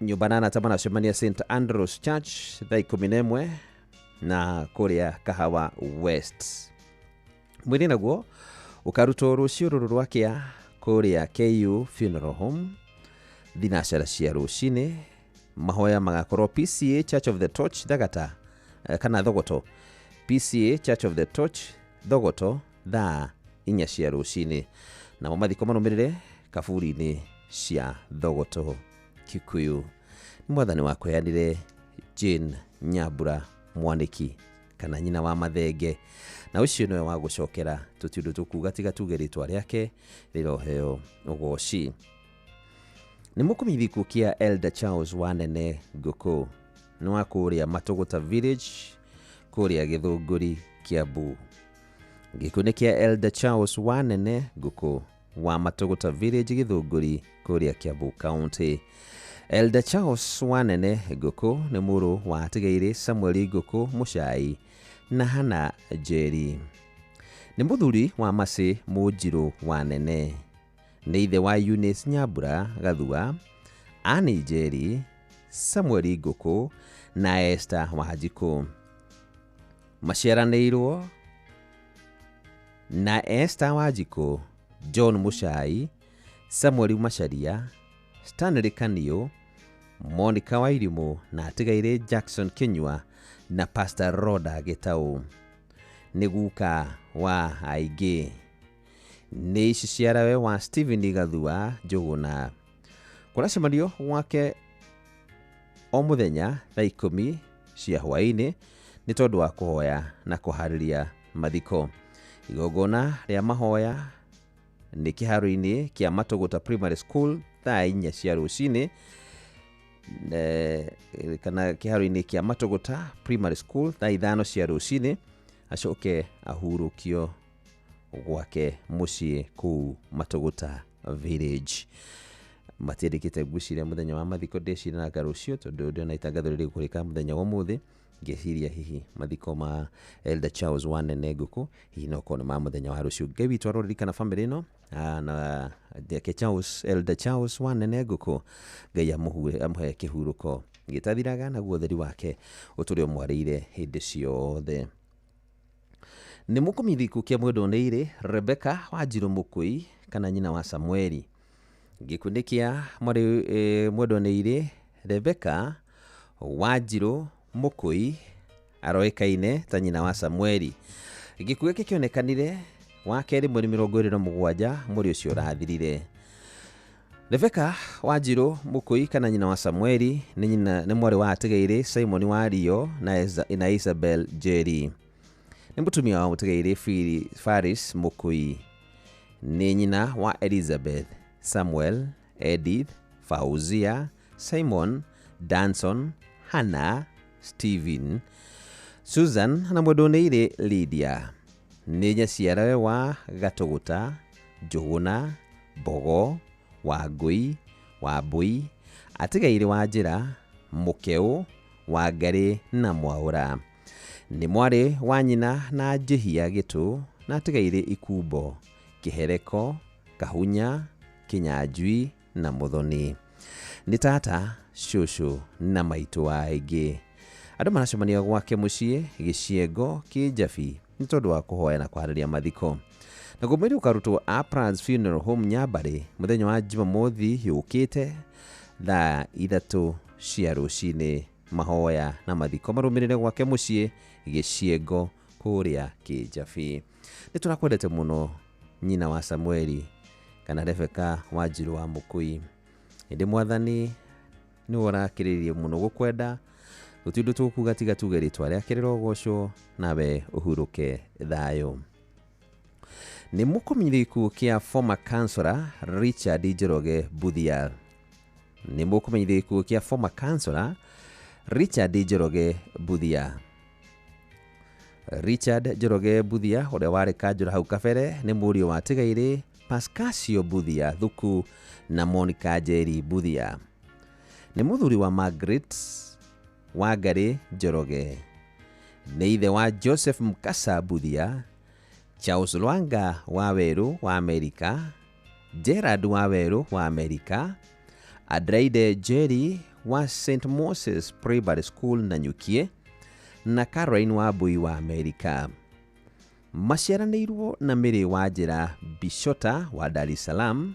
Speaker 22: Nyũmba na arata maracemania St Andrews Church thaa 11 na kũrĩa Kahawa West. Mwĩrĩ naguo ũkarutwo rũciũ rũrũ rwakĩa kũrĩa KU Funeral Home thinacara cia rũcinĩ. Mahoya magakorwo PCA Church of the Torch Thagata, kana Thogoto, PCA Church of the Torch Thogoto thaa 4 cia rũcinĩ. Namo mathiko marũmĩrĩre kaburi-inĩ cia Thogoto Kikuyu. Nĩ mwathani wakweanire Jane Nyambura Mwaniki kana nyina wa Mathenge, na ũcio nĩwe wa gũcokera tũti ũndũ tũkuga tiga tuge rĩtwa rĩake rĩroheo ũgoci. Nĩ mũkũmenyithia gĩkuũ kĩa Elder Charles Wanene Ngũkũ, nĩ wa kũrĩa Matũgũta Village kũrĩa Gĩthũngũri Kiambu. Gĩkuũ nĩ kĩa Elder Charles Wanene Ngũkũ wa Matũgũta Village Gĩthũngũri kũrĩa Kiambu County. Elder Charles Wanene Ngũkũ nĩ mũrũ wa Atigaire Samuel Ngũkũ Mũcai na Hana Njeri. Nĩ mũthuri wa Macĩ Mũnjirũ Wanene. Nĩ ithe wa Eunice Nyambura Gathua, Annie Njeri, Samuel Ngũkũ na Esther Wanjikũ. Maciaranĩirwo na Esther Wanjikũ, John Mũcai, Samuel Macharia, Stanley Kaniũ, Monica Wairimũ na Atigaire Jackson Kinyua na Pastor Rhoda Gĩtaũ. Nĩ guka wa aingĩ. Nĩ iciciarawe wa Stephen Gathua Njũgũna. Kũracemanio gwake o mũthenya thaa 10 cia hwaĩ-inĩ nĩ tondũ wa kũhoya na kũharĩria mathiko. Igongona rĩa mahoya nĩ kĩharo-inĩ kĩa Matũgũta Primary School thaa 4 cia rũcinĩ, kana kĩharo-inĩ kĩa Matũgũta Primary School thaa 5 cia rũcinĩ, acoke ahurũkio gwake mũciĩ kũu Matũgũta Village. Matiandĩkĩte ngwĩciria mũthenya wa mathiko ndĩciranaga rũciũ tondũ ndĩrona itangatho rĩrĩ gũkũrĩka mũthenya wa ũmũthĩ. Ngĩciria hihi mathiko ma Elder Charles Wanene Ngũkũ hihi no korwo nĩ ma mũthenya wa rũciũ. Ngai witũ aroririkana bamĩrĩ ĩno na ake Charles, Elder Charles Wanene Ngũkũ, Ngai amũhe kĩhurũko gĩtathiraga naguo ũtheri wake ũtũre ũmwarĩire hĩndĩ ciothe. Nĩ mũkũmenyithia gĩkuũ kĩa mwendwa nĩ Rebecca Wanjirũ Mũkũi kana nyina wa Samueli. Gĩkuũ nĩ kĩa mwarĩ mwendwa nĩ Rebecca Wanjirũ Mũkũi aroĩkaine ta nyina wa Samueli. Gĩkuũ gĩkĩ kĩonekanire wa kerĩ mweri 27 mweri ũcio ũrathirire. Rebecca Wanjirũ Mũkũi kana nyina wa Samueli nĩ mwarĩ wa Atigaire Simon Wario na Isabel Njeri. Nĩ mũtumia wa Mũtigaire Faris Mũkũi. Nĩ nyina wa Elizabeth, Samuel, Edith, Fauzia, Simon, Danson, Hannah, Stephen, Susan na mwendwa nĩ Lydia. Nĩ nyaciarawe wa Gatũgũta, Njũgũna, Mbogo, Wangũi, Wambũi, Atigaire wa Njĩra, Mũkeũ, Wangarĩ na Mwaũra. Nĩ mwarĩ wa nyina na Njĩhia Gĩtũ na Atigaire Ikumbo, Kĩhereko, Kahunya, Kĩnyanjui na Mũthoni. Nĩ tata, cũcũ na maitũ wa aingĩ. Andũ maracemania gwake mũciĩ Gĩciengo Kĩnjabi nĩ tondũ wa kũhoya na kũharĩria mathiko. Naguo mwĩrĩ ũkarutwo Aprans Funeral Home Nyambarĩ mũthenya wa Jumamothi yũkĩte thaa 3 cia rũcinĩ. Mahoya na mathiko marũmĩrĩre gwake mũciĩ Gĩciengo kũrĩa Kĩnjabi. Nĩ tũrakwendete mũno nyina wa Samueli kana Rebecca Wanjirũ wa Mũkũi. Ĩndĩ mwathani nĩwe ũrakĩrĩrĩria mũno gũkwenda, gũtirĩ ũndũ tũkuga tiga tuge rĩtwa rĩake rĩrogocwo nawe ũhurũke thayũ. Nĩ mũkũmenyithia gĩkuũ kĩa former councillor Richard Njoroge Mbuthia. Nĩ mũkũmenyithia gĩkuũ kĩa former councillor Richard Njoroge Mbuthia. Richard Njoroge Mbuthia ũrĩa warĩ kanjũra hau kabere nĩ mũriũ wa Atigaire Pascasio Mbuthia Thuku na Monica Njeri Mbuthia. Nĩ mũthuri wa Margaret Wangarĩ Njoroge. Nĩ ithe wa Joseph Mukasa Mbuthia, Charles Lwanga wa Werũ wa Amerika, Gerard wa Werũ wa Amerika, Adelaide Njeri wa St Moses Primary School Nanyukie na Caroline Wambui wa Amerika. Maciaranĩirwo na Mary wa Njĩra Bishota wa Dar es Salaam,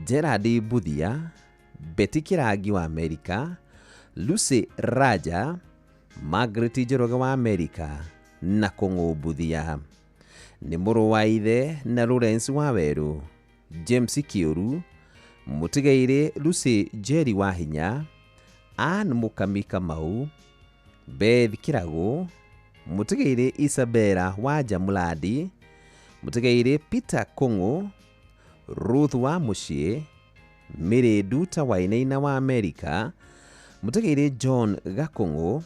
Speaker 22: Gerard Mbuthia, Betty Kĩrangi wa Amerika, Lucy Raja, Margaret Njoroge wa Amerika na Kũng'ũ Mbuthia. Nĩ mũrũ wa ithe na Lawrence Waweru, James Kĩũru, Mũtigairĩ Lucy Njeri Wahinya, Ann Mũkami Kamau, Beth Kĩragũ, Mũtigairĩ Isabella Wanja Mũlandi, Mũtigairĩ Peter Kũng'ũ, Ruth wa Mũciĩ, Mary Nduta Wainaina wa Amerika, Mũtigairĩ John Gakũng'ũ,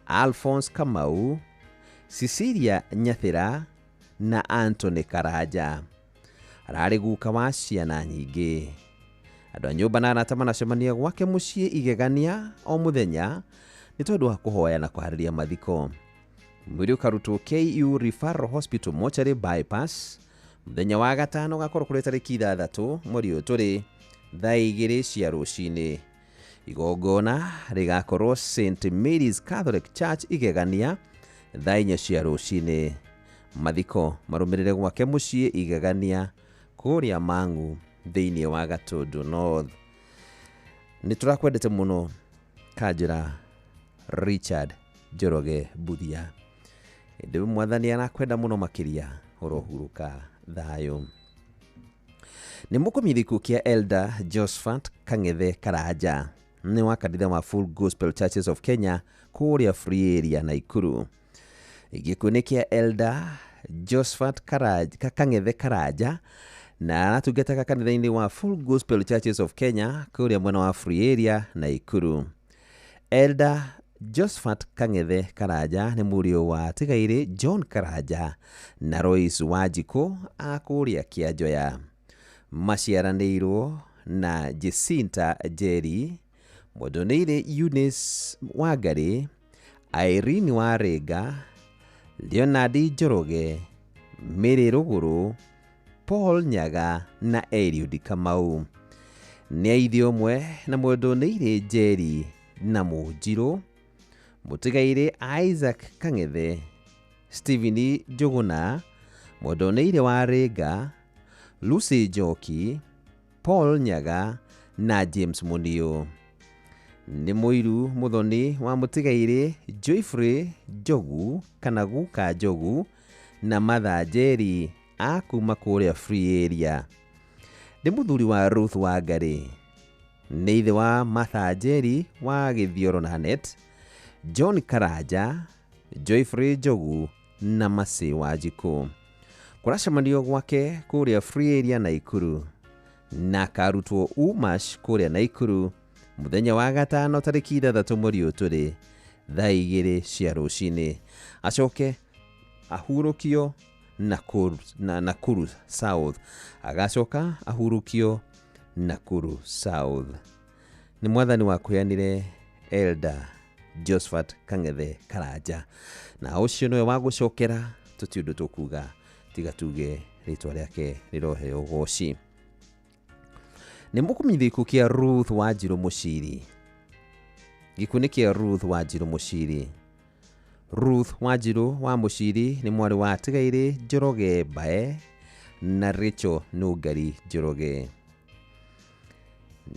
Speaker 22: Alphonse Kamau, Cecilia Nyathĩra na Anthony Karanja. Ararĩ guka wa ciana nyingĩ. Andũ a nyũmba na arata manacemania gwake mũciĩ igegania o mũthenya nĩ tondũ wa kũhoya na kũharĩria mathiko. Mwĩrĩ ũkarutwo KU Referral Hospital Mortuary Bypass mũthenya wa gatano gakorwo kũrĩ tarĩki 6 mweri ũyũ tũrĩ thaa 2 cia rũcinĩ. Igongona rĩgakorwo St Mary's Catholic Church Igegania thaa 4 cia rũcinĩ. Mathiko marũmĩrĩre gwake mũciĩ Igegania kũrĩa Mang'u thĩinĩ wa Gatundu North. Nĩ tũrakwendete mũno Kanjĩra Richard Njoroge Mbuthia. Ĩndĩ mwathani arakwenda mũno makĩria, ũrohurũka thayũ. Nĩ mũkũmithia gĩkuũ kĩa Elder Josephat Kang'ethe Karanja nĩ wa kanitha wa Full Gospel Churches of Kenya kũrĩa Free Area Naikuru. Gĩkuũ nĩ kĩa Elder Josephat Kang'ethe Karanja na aratungataga kanitha-inĩ wa Full Gospel Churches of Kenya kũrĩa mwena wa Free Area Naikuru. Elder Josephat Kang'ethe Karanja nĩ mũriũ wa Tigairĩ John Karanja na Royce Wanjikũ a kũrĩa Kĩanjoya. Maciaranĩirwo na Jacinta Njeri, Mwendonĩire Eunice Wangarĩ, Irene Warĩnga, Leonard Njoroge, Mary Rũgũrũ, Paul Nyaga na Eliud Kamau. Nĩ aithe ũmwe na Mwendonĩire Njeri na Mũnjirũ, Mũtigairĩ Isaac Kang'ethe, Stephen Njũgũna, Mwendonĩire Warĩnga, Lucy Njoki, Paul Nyaga na James Muniu. Nĩ mũiru mũthoni wa Mũtigairĩ Joyfrey Njogu kana Guka Njogu na Martha Njeri a kuma kũrĩa Free Area. Nĩ mũthuri wa Ruth Wangarĩ. Nĩ ithe wa Martha Njeri wa Gĩthioro na Net, John Karanja, Joyfrey Njogu na Mercy Wanjikũ. Kũracemanio gwake kũrĩa Free Area Naikuru na akarutwo Umash kũrĩa Naikuru mũthenya wa gatano tarĩki 6 mweri ũyũ tũrĩ thaa 2 cia rũcinĩ. Acoke ahurũkio Nakuru South. Agacoka ahurũkio Nakuru South. Nĩ mwathani wakũheanire Elder Josephat Kang'ethe Karanja. Na ũcio nĩwe wa gũcokera, tũti ũndũ tũkuga tiga tuge rĩtwa rĩake rĩroheo ũgoci. Nĩ mũkũmenyithia gĩkuũ kĩa Ruth Wanjirũ Mũciri. Gĩkuũ nĩ kĩa Ruth Wanjirũ Mũciri. Ruth Wanjirũ wa Mũciri nĩ mwarĩ wa Tigairĩ Njoroge Mbae na Rachel Nũngari Njoroge.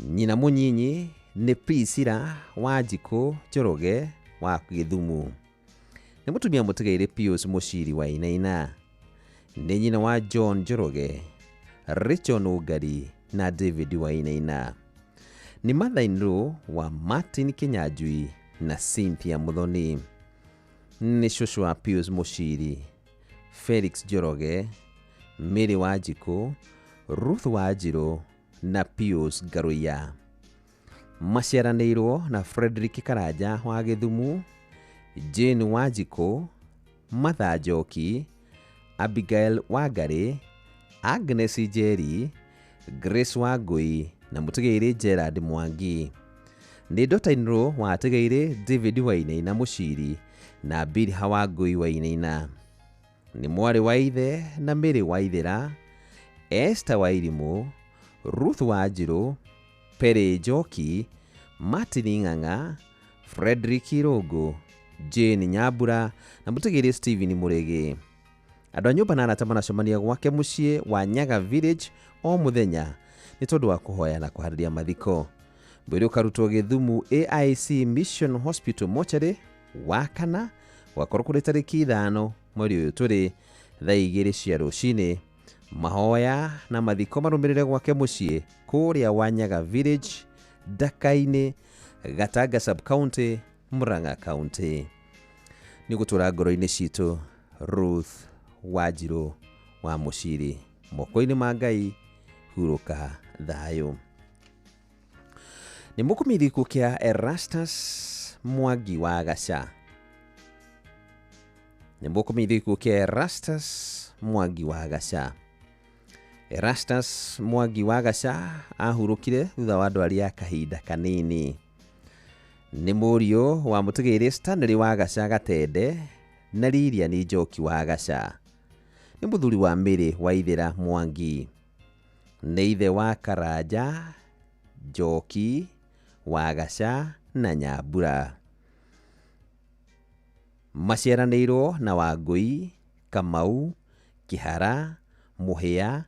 Speaker 22: Nyina mũnyinyi nĩ Priscilla Wanjikũ Njoroge wa Gĩthumu. Nĩ mũtumia mũtigairĩ Pius Mũciri wa Inaina. Nĩ nyina wa John Njoroge, Rachel Nũngari na David Wainaina. Nĩ mother-in-law wa Martin Kinyanjui na Cynthia Muthoni. Nĩ cũcũ wa Pius Mũciri, Felix Njoroge, Mary Wanjikũ, Ruth Wanjirũ na Pius Ngaruiya. Maciaranĩirwo na Frederick Karanja wa Gĩthumu, Jane Wanjikũ, Martha Njoki, Abigail Wangarĩ, Agnes Njeri, Grace Wangui na mũtigairĩ Gerard Mwangi. Nĩ daughter-in-law wa atigairĩ David Wainaina Mũciri na Bilha Wangui Wainaina. Nĩ mwarĩ wa ithe na Mary Waithera, Esther Wairimũ, Ruth Wanjirũ, Perry Njoki, Martin Ng'ang'a, Frederick Irũngũ, Jane Nyambura na mũtigairĩ Stephen Mũrĩgĩ. Andũ a nyũmba na arata manacemania gwake mũciĩ wa Nyaga Village o mũthenya nĩ tondũ wa kũhoya na kũharĩria mathiko. Mwĩrĩ ũkarutwo Gĩthumu AIC Mission Hospital Mortuary wa kana gwakorwo kũrĩ tarĩki 5 mweri ũyũ tũrĩ Thaa 2 cia rũcinĩ. Mahoya na mathiko marũmĩrĩre gwake mũciĩ kũrĩa Wanyaga Village, Ndaka-inĩ, Gatanga Sub-County, Murang'a County. Nĩ gũtũra ngoro-inĩ citũ Ruth Wanjirũ wa Mũciri, moko-inĩ ma Ngai, hurũka thayũ. Nĩ mũkũmithia gĩkuũ kĩa Erastus Mwangi wa Gaca. Nĩ mũkũmithia gĩkuũ kĩa Erastus Mwangi wa Gaca. Erastus Mwangi wa Gaca ahurũkire thutha wa ndwari ya kahinda kanini. Nĩ mũriũ wa mũtigĩrĩ Stanley wa Gaca Gatende na Lilian Njoki wa Gaca. Nĩ mũthuri wa Mary Waithera Mwangi. Nĩ ithe wa Karanja Njoki wa Gaca na Nyambura. Maciaranĩirwo na Wangũi, Kamau, Kĩhara, Mũhĩa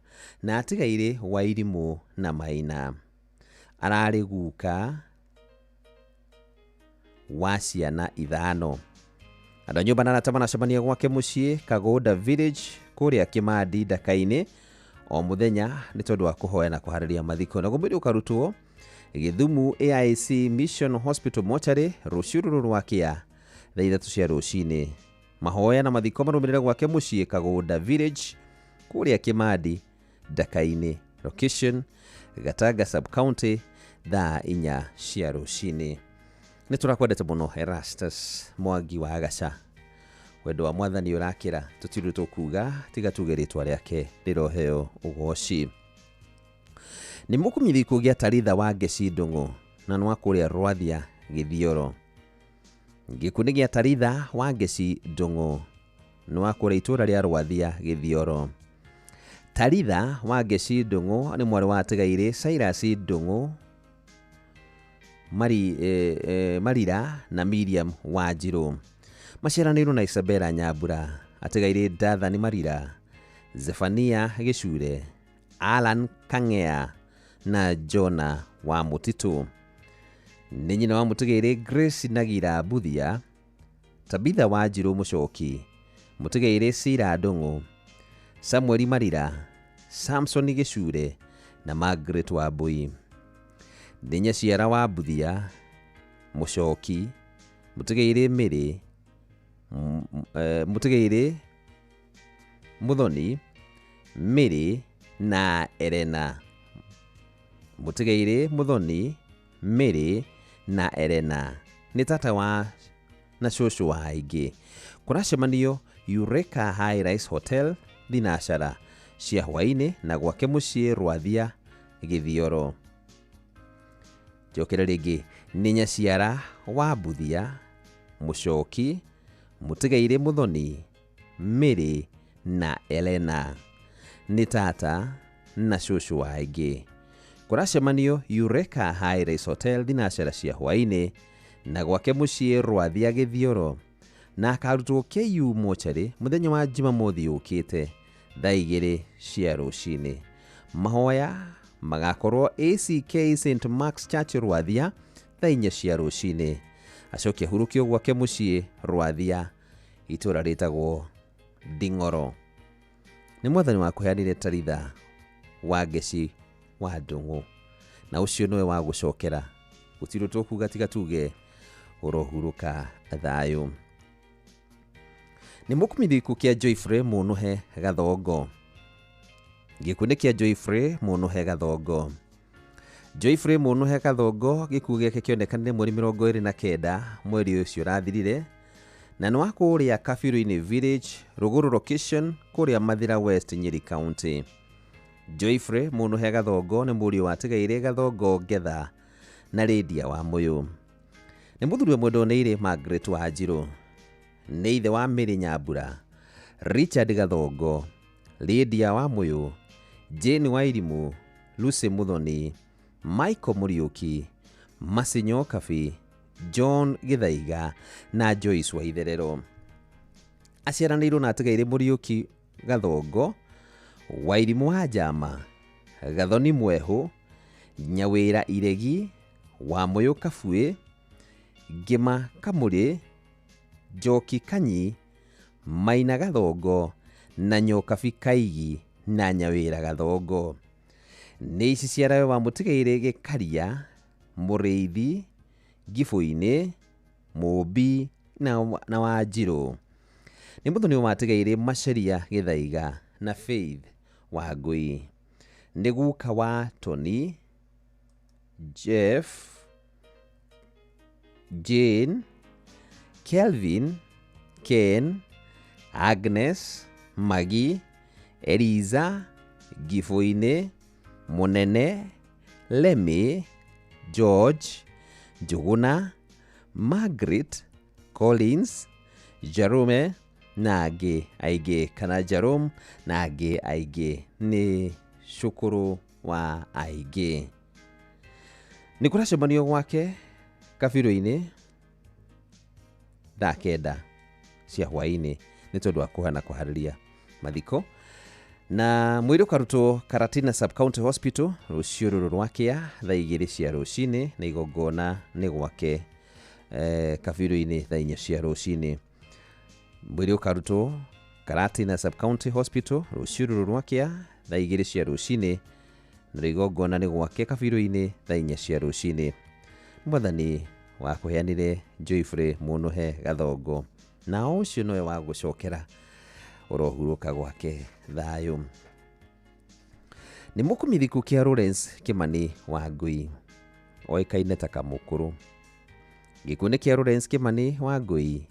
Speaker 22: na atigairĩ Wairimũ na Maina. Ararĩ guka wa ciana 5. Andũ a nyũmba na arata maracemania gwake mũciĩ Kagũnda Village kũrĩa Kĩmandi Ndaka-inĩ o mũthenya nĩ tondũ wa kũhoya na kũharĩria mathiko. Naguo mwĩrĩ ũkarutwo Gĩthumu AIC Mission Hospital Mortuary rũciũ rũrũ rwa kĩa thaa 3 cia rũcinĩ. Mahoya na mathiko marũmĩrĩre gwake mũciĩ Kagũnda Village kũrĩa Kĩmandi Ndaka-inĩ, location Gatanga Sub-County, thaa 4 cia rũcinĩ. Nĩ tũrakwendete mũno Erastus Mwangi wa Gaca. Wendo wa mwathani ũrakĩra tũtirĩ tũkuga tiga tuge rĩtwa rĩake rĩroheo ũgoci. Nĩ mũkũmithia gĩkuũ gĩa Taritha wa Ngeci Ndũng'ũ na nĩ wa kũrĩa Rwathia Gĩthioro. Gĩkuũ nĩ gĩa Taritha wa Ngeci Ndũng'ũ nĩ wa kũrĩa itũũra rĩa Rwathia Gĩthioro. Taritha wa Ngeci Ndũng'ũ nĩ mwarĩ wa atigairĩ Cyrus Ndũng'ũ Marira na Miriam Wanjirũ. Maciaranĩirwo na Isabella Nyambura, atigairĩ Dathani Marira, Zephania Gĩcure, Alan Kang'ea na Jona wa Mũtitũ. Nĩ nyina wa mũtigĩrĩ Grace Nagira Mbuthia, Tabitha Wanjirũ Mũcoki, mũtigĩrĩ Sira Ndũng'ũ, Samuel Marira, Samson Gĩcure na Margaret Wambui. Nĩ nyaciara wa Mbuthia, Mũcoki, mũtigĩrĩ Mĩrĩ, mũtigĩrĩ Mũthoni, Mĩrĩ na Elena. Mũtigĩrĩ Mũthoni, Mĩrĩ na Elena nĩ tata wa na cũcũ wa aingĩ. Kũracemanio Eureka High Rise Hotel thinacara cia hwaĩ-inĩ na gwake mũciĩ Rwathia Gĩthioro. Njokere rĩngĩ, nĩ nyaciara wa Mbuthia, Mũcoki, mũtigairĩ Mũthoni, Mĩrĩ na Elena. Nĩ tata na cũcũ wa aingĩ. Kũracemanio Eureka High Rise Hotel thinacara cia hwaĩ-inĩ na gwake mũciĩ Rwathia Gĩthioro, na akarutwo KU Mortuary mũthenya wa Jumamothi yũkĩte thaa 2 cia rũcinĩ. Mahoya magakorwo ACK St Mark's Church Rwathia thaa 4 cia rũcinĩ. Acoke ahurũkio gwake mũciĩ Rwathia itũũra rĩtagwo Nding'oro. Nĩ mwathani wa kũheanire Taritha wa Ngeci wa Ndũng'ũ, na ũcio nĩwe wa gũcokera. Gũtirĩ tũkuga tiga tuge ũrohurũka thayũ. Nĩ mũkũmithia gĩkuũ kĩa Joyfrey Mũnũhe Gathongo. Gĩkuũ nĩ kĩa Joyfrey Mũnũhe Gathongo. Joyfrey Mũnũhe Gathongo gĩkuũ gĩake kĩonekanire mweri 29 mweri ũcio ũrathirire, na nĩ wa kũrĩa Kabiru-inĩ Village, Rũgũrũ Location, kũrĩa Mathira West, Nyeri County. Joyfrey Mũnũhe Gathongo nĩ mũriũ wa atigairĩ Gathongo Ngetha na Lydia wa Mũyũ. Nĩ mũthuri wa mwendwo nĩ Margaret Wanjirũ. Nĩ ithe wa Mary Nyambura, Richard Gathongo, Lydia wa Mũyũ, Jane Wairimũ, Lucy Muthoni, Michael Mũriũki, Masinyo Kabi, John Gĩthaiga na Joyce Waitherero. Aciaranĩirwo na atigairĩ Mũriũki Gathongo, Wairimũ wa Njama, Gathoni Mwehu, Nyawĩra Iregi, Wamũyũ Kabuĩ, Ngĩma Kamũrĩ, Njoki Kanyi, Maina Gathongo na Nyokabi Kaigi na Nyawĩra Gathongo. Nĩ ici ciarawe wa mũtigairĩ Gĩkaria, Mũrĩithi, Ngibũ-inĩ, Mũmbi na Wanjirũ. Nĩ mũthoni wa atigairĩ Macharia Gĩthaiga na Faith Wangũi. Nĩ guka wa Tony, Jeff, Jane, Kelvin, Ken, Agnes, Maggie, Eliza, Ngibũ-inĩ, Mũnene, Lemmy, George, Njũgũna, Margaret, Collins, Jerome na angĩ aingĩ kana Jerome na angĩ aingĩ. Nĩ cũkũrũ wa aingĩ. Nĩ kũracemanio gwake kabirũ-inĩ thaa 9 cia hwaĩ-inĩ nĩ tondũ wa kũhana kũharĩria mathiko. Na mwĩrĩ ũkarutwo Karatina Sub-County Hospital rũciũ rũrũ rwa kĩa thaa 2 cia rũcinĩ na igongona nĩ gwake kabirũ-inĩ thaa 4 cia rũcinĩ. Mwĩrĩ ũkarutwo Karatina Sub-County Hospital rũciũ rũrũ rwa kĩa thaa 2 cia rũcinĩ na igongona nĩ gwake kabirũ-inĩ thaa 4 cia rũcinĩ. Mwathani wakũheanire Joyfrey Mũnũhe Gathongo na ũcio nowe wa gũcokera ũrohurũka gwake thayũ. Nĩ mũkũmithiku kĩa Lawrence Kimani Wangũi oĩkaine ta Kamũkũrũ. Gĩkuũ nĩ kĩa Lawrence Kimani Wangũi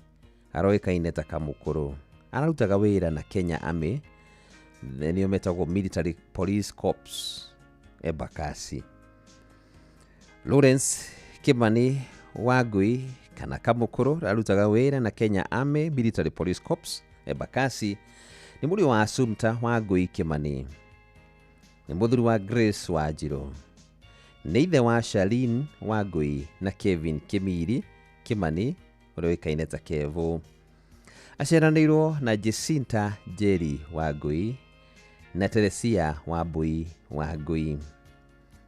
Speaker 22: aroĩkaine ta Kamũkũrũ. Ararutaga wĩra na Kenya Army, nĩo metagwo Military Police Corps Embakasi. Lawrence Kimani Wangũi kana Kamũkũrũ arutaga wĩra na Kenya Army Military Police Corps Embakasi. Nĩ mũriũ wa Assumpta Wangũi Kimani. Nĩ mũthuri wa Grace Wanjirũ. Nĩ ithe wa Charlene Wangũi na Kevin Kimiri Kimani ũrĩa ũĩkaine ta Kevo. Aciaranĩirwo na Jacinta Njeri Wangũi na Teresia Wambui Wangũi.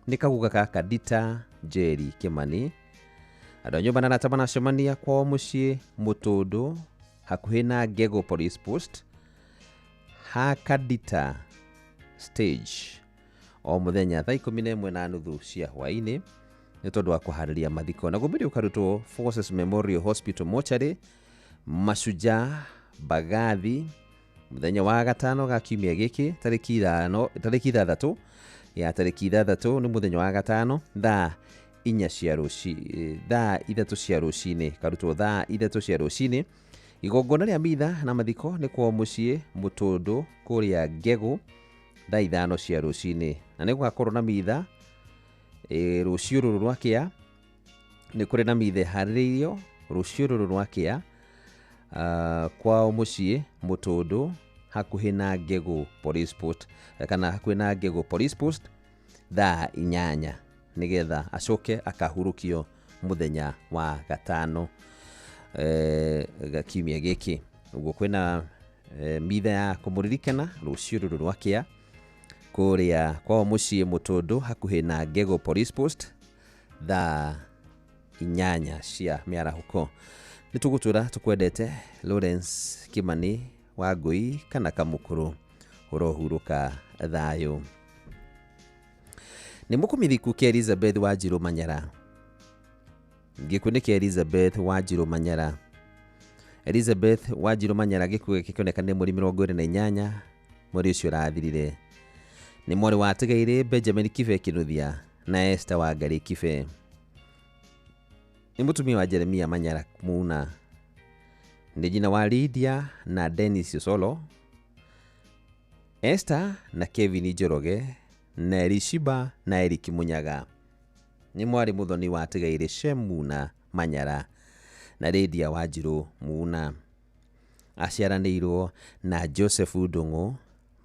Speaker 22: Nĩ kaguka ka Kadita Njeri Kimani. Andũ a nyũmba na arata maracemania kwao mũciĩ Mũtũndũ hakuhĩ na Ngego Police Post ha Kadita Stage o mũthenya thaa 11:30 cia hwaĩ-inĩ nĩ tondũ wa kũharĩria mathiko. Naguo mwĩrĩ ũkarutwo Forces Memorial Hospital Mortuary Mashujaa Mbagathi mũthenya wa gatano ga kiumia gĩkĩ tarĩki 6 ya tarĩki 6 nĩ mũthenya wa gatano thaa 4 cia rũcinĩ, thaa 3 cia rũcinĩ, karutwo thaa 3 cia rũcinĩ. Igongona rĩa mitha na mathiko nĩ kwao mũciĩ Mũtũndũ kũrĩa Ngegũ thaa 5 cia rũcinĩ, na nĩ gũgakorwo na mitha rũciũ rũrũ rwa kĩa. Nĩ kũrĩ na mitha ĩharĩrĩirio rũciũ rũrũ rwa kĩa kwao mũciĩ Mũtũndũ hakuhĩ na Ngegũ Police Post kana hakuhĩ na Ngegũ Police Post thaa 8 nĩgetha acoke akahurũkio mũthenya wa gatano kiumia gĩkĩ. Ũguo kwĩna mitha ya kũmũririkana rũciũ rũrũ rwa kĩa kũrĩa kwao mũciĩ Mũtũndũ hakuhĩ na Ngegũ Police Post thaa 8 cia mĩarahũko. Nĩ tũgũtũra tũkwendete Lawrence Kimani Wangũi kana Kamũkũrũ, ũrohurũka thayũ. Nĩ mũkũmithiku kĩa Elizabeth Wanjirũ Manyara. Gĩkuũ nĩ kĩa Elizabeth Wanjirũ Manyara. Elizabeth Wanjirũ Manyara gĩkuũ gĩkĩ kĩoneka nĩ mweri 28 mweri ũcio ũrathirire. Nĩ mwarĩ wa atigairĩ Benjamin Kibe Kinuthia na Esther Wangari Kibe. Nĩ mũtumia wa Jeremia Manyara Muna. Nĩ nyina wa Lydia na Dennis Osolo, Esther na Kevin Njoroge na Elishiba na Eric Munyaga. Nĩ mwarĩ mũthoni wa atigairĩ Shem Muna Manyara na Lydia Wanjirũ Muna. Aciaranĩirwo na Joseph Ndung'u,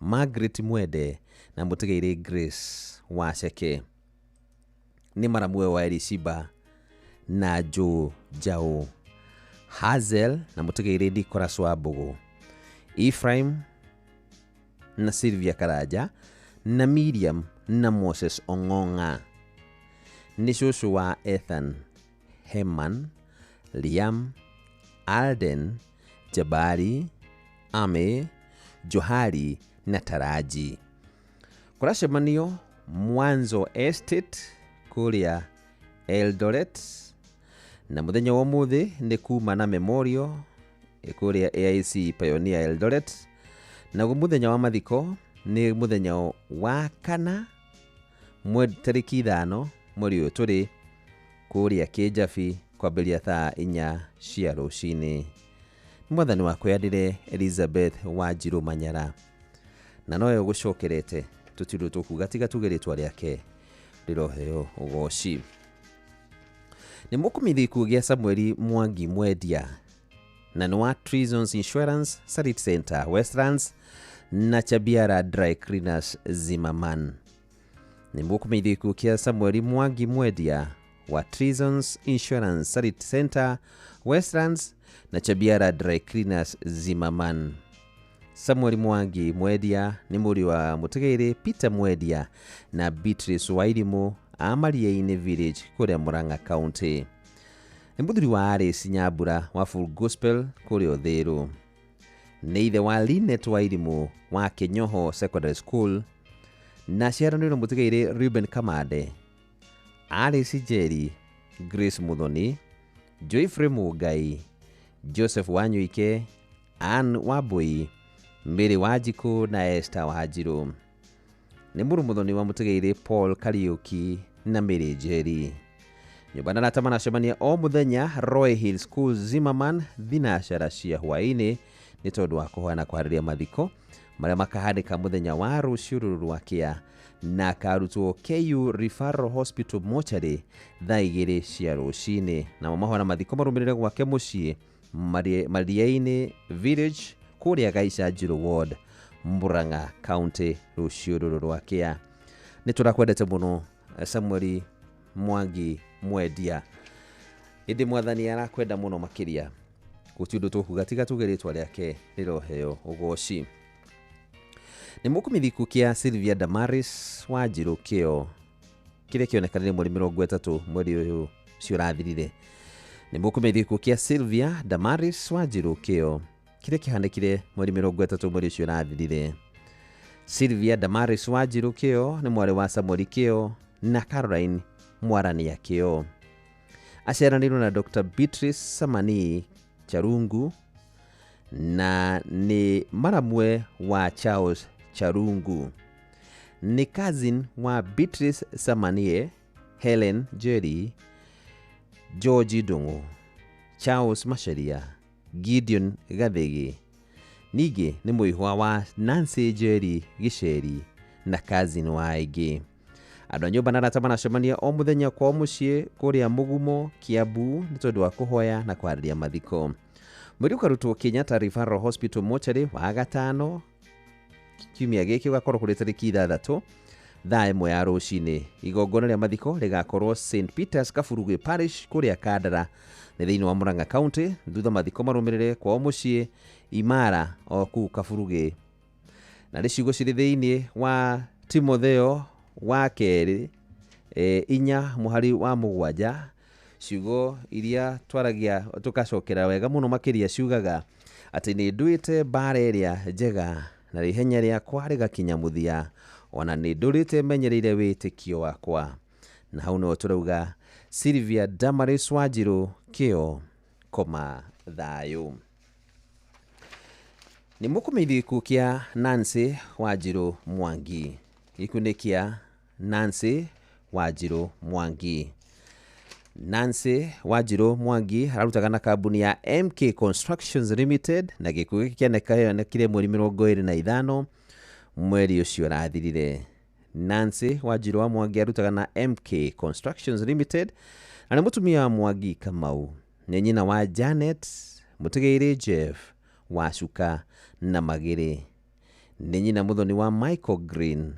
Speaker 22: Margaret Mwende na mũtigairĩ Grace Waceke. Nĩ maramuwe wa Elishiba na Joe Jao, Hazel na mũtigairĩ Nicholas Wambũgũ, Ephraim na Sylvia Karanja na Miriam na Moses Ong'ong'a. Nĩ cũcũ wa Ethan, Heman, Liam, Alden, Jabari, Ame, Johari na Taraji. Kũracemanio Mwanzo Estate kũrĩa Eldoret, na mũthenya wa ũmũthĩ nĩ kuma na Memorial kũrĩa AIC Pioneer Eldoret, naguo mũthenya wa mathiko nĩ mũthenya wa kana tarĩki 5 mweri ũyũ tũrĩ kũrĩa Kĩnjabi kwambĩrĩria thaa 4 cia rũcinĩ. Mwathani wakwendire Elizabeth Wanjiru Manyara, na nowe ũgũcokerete tũtirĩ tũkuga tiga tuge rĩtwa rĩake rĩroheo ũgoci. Nĩ mũkũmithia gĩkuũ gĩa Samueli Mwangi Mwendia, na nĩ wa Treasons Insurance Sarit Center Westlands na Chabiara Dry Cleaners Zimmerman. Nĩ mũkũmithia gĩkuũ kĩa Samueli Mwangi Mwendia wa Treasons Insurance Sarit Center Westlands na Chabiara Dry Cleaners Zimmerman. Samuel Mwangi Mwendia nĩ mũriũ wa Mũtegeire Peter Mwendia na Beatrice Wairimu a Mariaini Village kũrĩa Murang'a County. Nĩ mũthuri wa Alice Nyambura wa Full Gospel kũrĩa Uthiru. Nĩ ithe wa Linet Wairimu wa Kinyoho Secondary School na ciaranĩirwo Mũtegeire Reuben Kamande, Alice Njeri, Grace Muthoni, Joyfrey Mungai, Joseph Wanyuike, Ann Wambui, Mary Wanjikũ na Esther Wanjiru. Nĩ mũrũ mũthoni wa Mũtegeire Paul Kariuki na Mary Njeri. Nyũmba na arata maracemania o mũthenya Roy Hill School Zimmerman thinacara cia hwaĩ-inĩ nĩ tondũ wa kũhoya na kũharĩria mathiko marĩa makahandĩka mũthenya wa rũciũ rũrũ rwa kĩa na akarutwo KU Referral Hospital Mortuary thaa 2 cia rũcinĩ. Namo mahoya na mathiko marũmĩrĩre gwake mũciĩ Mariaini Village kũrĩa Gaica Njiru Ward, Murang'a County rũciũ rũrũ rwa kĩa. Nĩ tũrakwendete mũno Samueli Mwangi Mwendia, ĩndĩ mwathani arakwenda mũno makĩria. Gũtirĩ ũndũ tũkuga tiga tuge rĩtwa rĩake rĩroheo ũgoci. Nĩ mũkũmithia gĩkuũ kĩa Sylvia Damaris Wanjiru kĩo kĩrĩa kĩonekanire mweri 30 mweri ũyũ ũcio ũrathirire. Nĩ mũkũmithia gĩkuũ kĩa Sylvia Damaris Wanjiru kĩo kĩrĩa kĩhanĩkire mweri 30 mweri ũcio ũrathirire. Sylvia Damaris Wanjiru kĩo nĩ mwarĩ wa Samuel kĩo na Caroline Mwarania kĩo. Aciaranĩirwo na Dr. Beatrice Samani Charungu na nĩ maramwe wa Charles Charungu. Nĩ cousin wa Beatrice Samanie, Helen Jerry, George Ndung'u, Charles Macharia, Gideon Gathigi. Ningĩ nĩ mũihwa wa Nancy Njeri Gĩceri na cousin wa aingĩ. Andũ a nyũmba na arata maracemania o mũthenya kwao mũciĩ kũrĩa Mũgumo, Kiambu nĩ tondũ wa kũhoya na kũharĩria mathiko. Mwĩrĩ ũkarutwo Kenyatta Referral Hospital Mortuary wa gatano kiumia gĩkĩ ũgakorwo kũrĩ tarĩki 6 thaa 1 ya rũcinĩ. Igongona rĩa mathiko rĩgakorwo St Peters Kaburugĩ Parish kũrĩa Kandara nĩ thĩinĩ wa Murang'a County, thutha mathiko marũmĩrĩre kwao mũciĩ Imara o kũu Kaburugĩ. Na nĩ ciugo cirĩ thĩinĩ wa Timotheo wa kerĩ 4 mũhari wa 7, ciugo iria twaragia tũkacokera wega mũno makĩria ciugaga atĩ nĩ nduĩte mbara ĩrĩa njega na ihenya rĩakwa rĩgakinya mũthia, ona nĩ ndũrĩte menyereire wĩtĩkio wakwa. Na hau no tũrauga Sylvia Damaris Wanjiru kĩo koma thayũ. Nĩ mũkũmithia gĩkuũ kĩa Nancy Wanjiru Mwangi. Gĩkuũ nĩ kĩa Nancy Wanjiru Mwangi. Nancy Wanjiru Mwangi ararutaga na kambuni ya MK Constructions Limited na gĩkuũ gĩkĩ kĩonekire mweri 25 mweri ũcio ũrathirire. Nancy Wanjiru wa Mwangi arutaga na MK Constructions Limited na nĩ mũtumia wa Mwangi Kamau. Nĩ nyina wa Janet Mũtegeire Jeff Wacuka na Magĩrĩ. Nĩ nyina mũthoni wa Michael Green.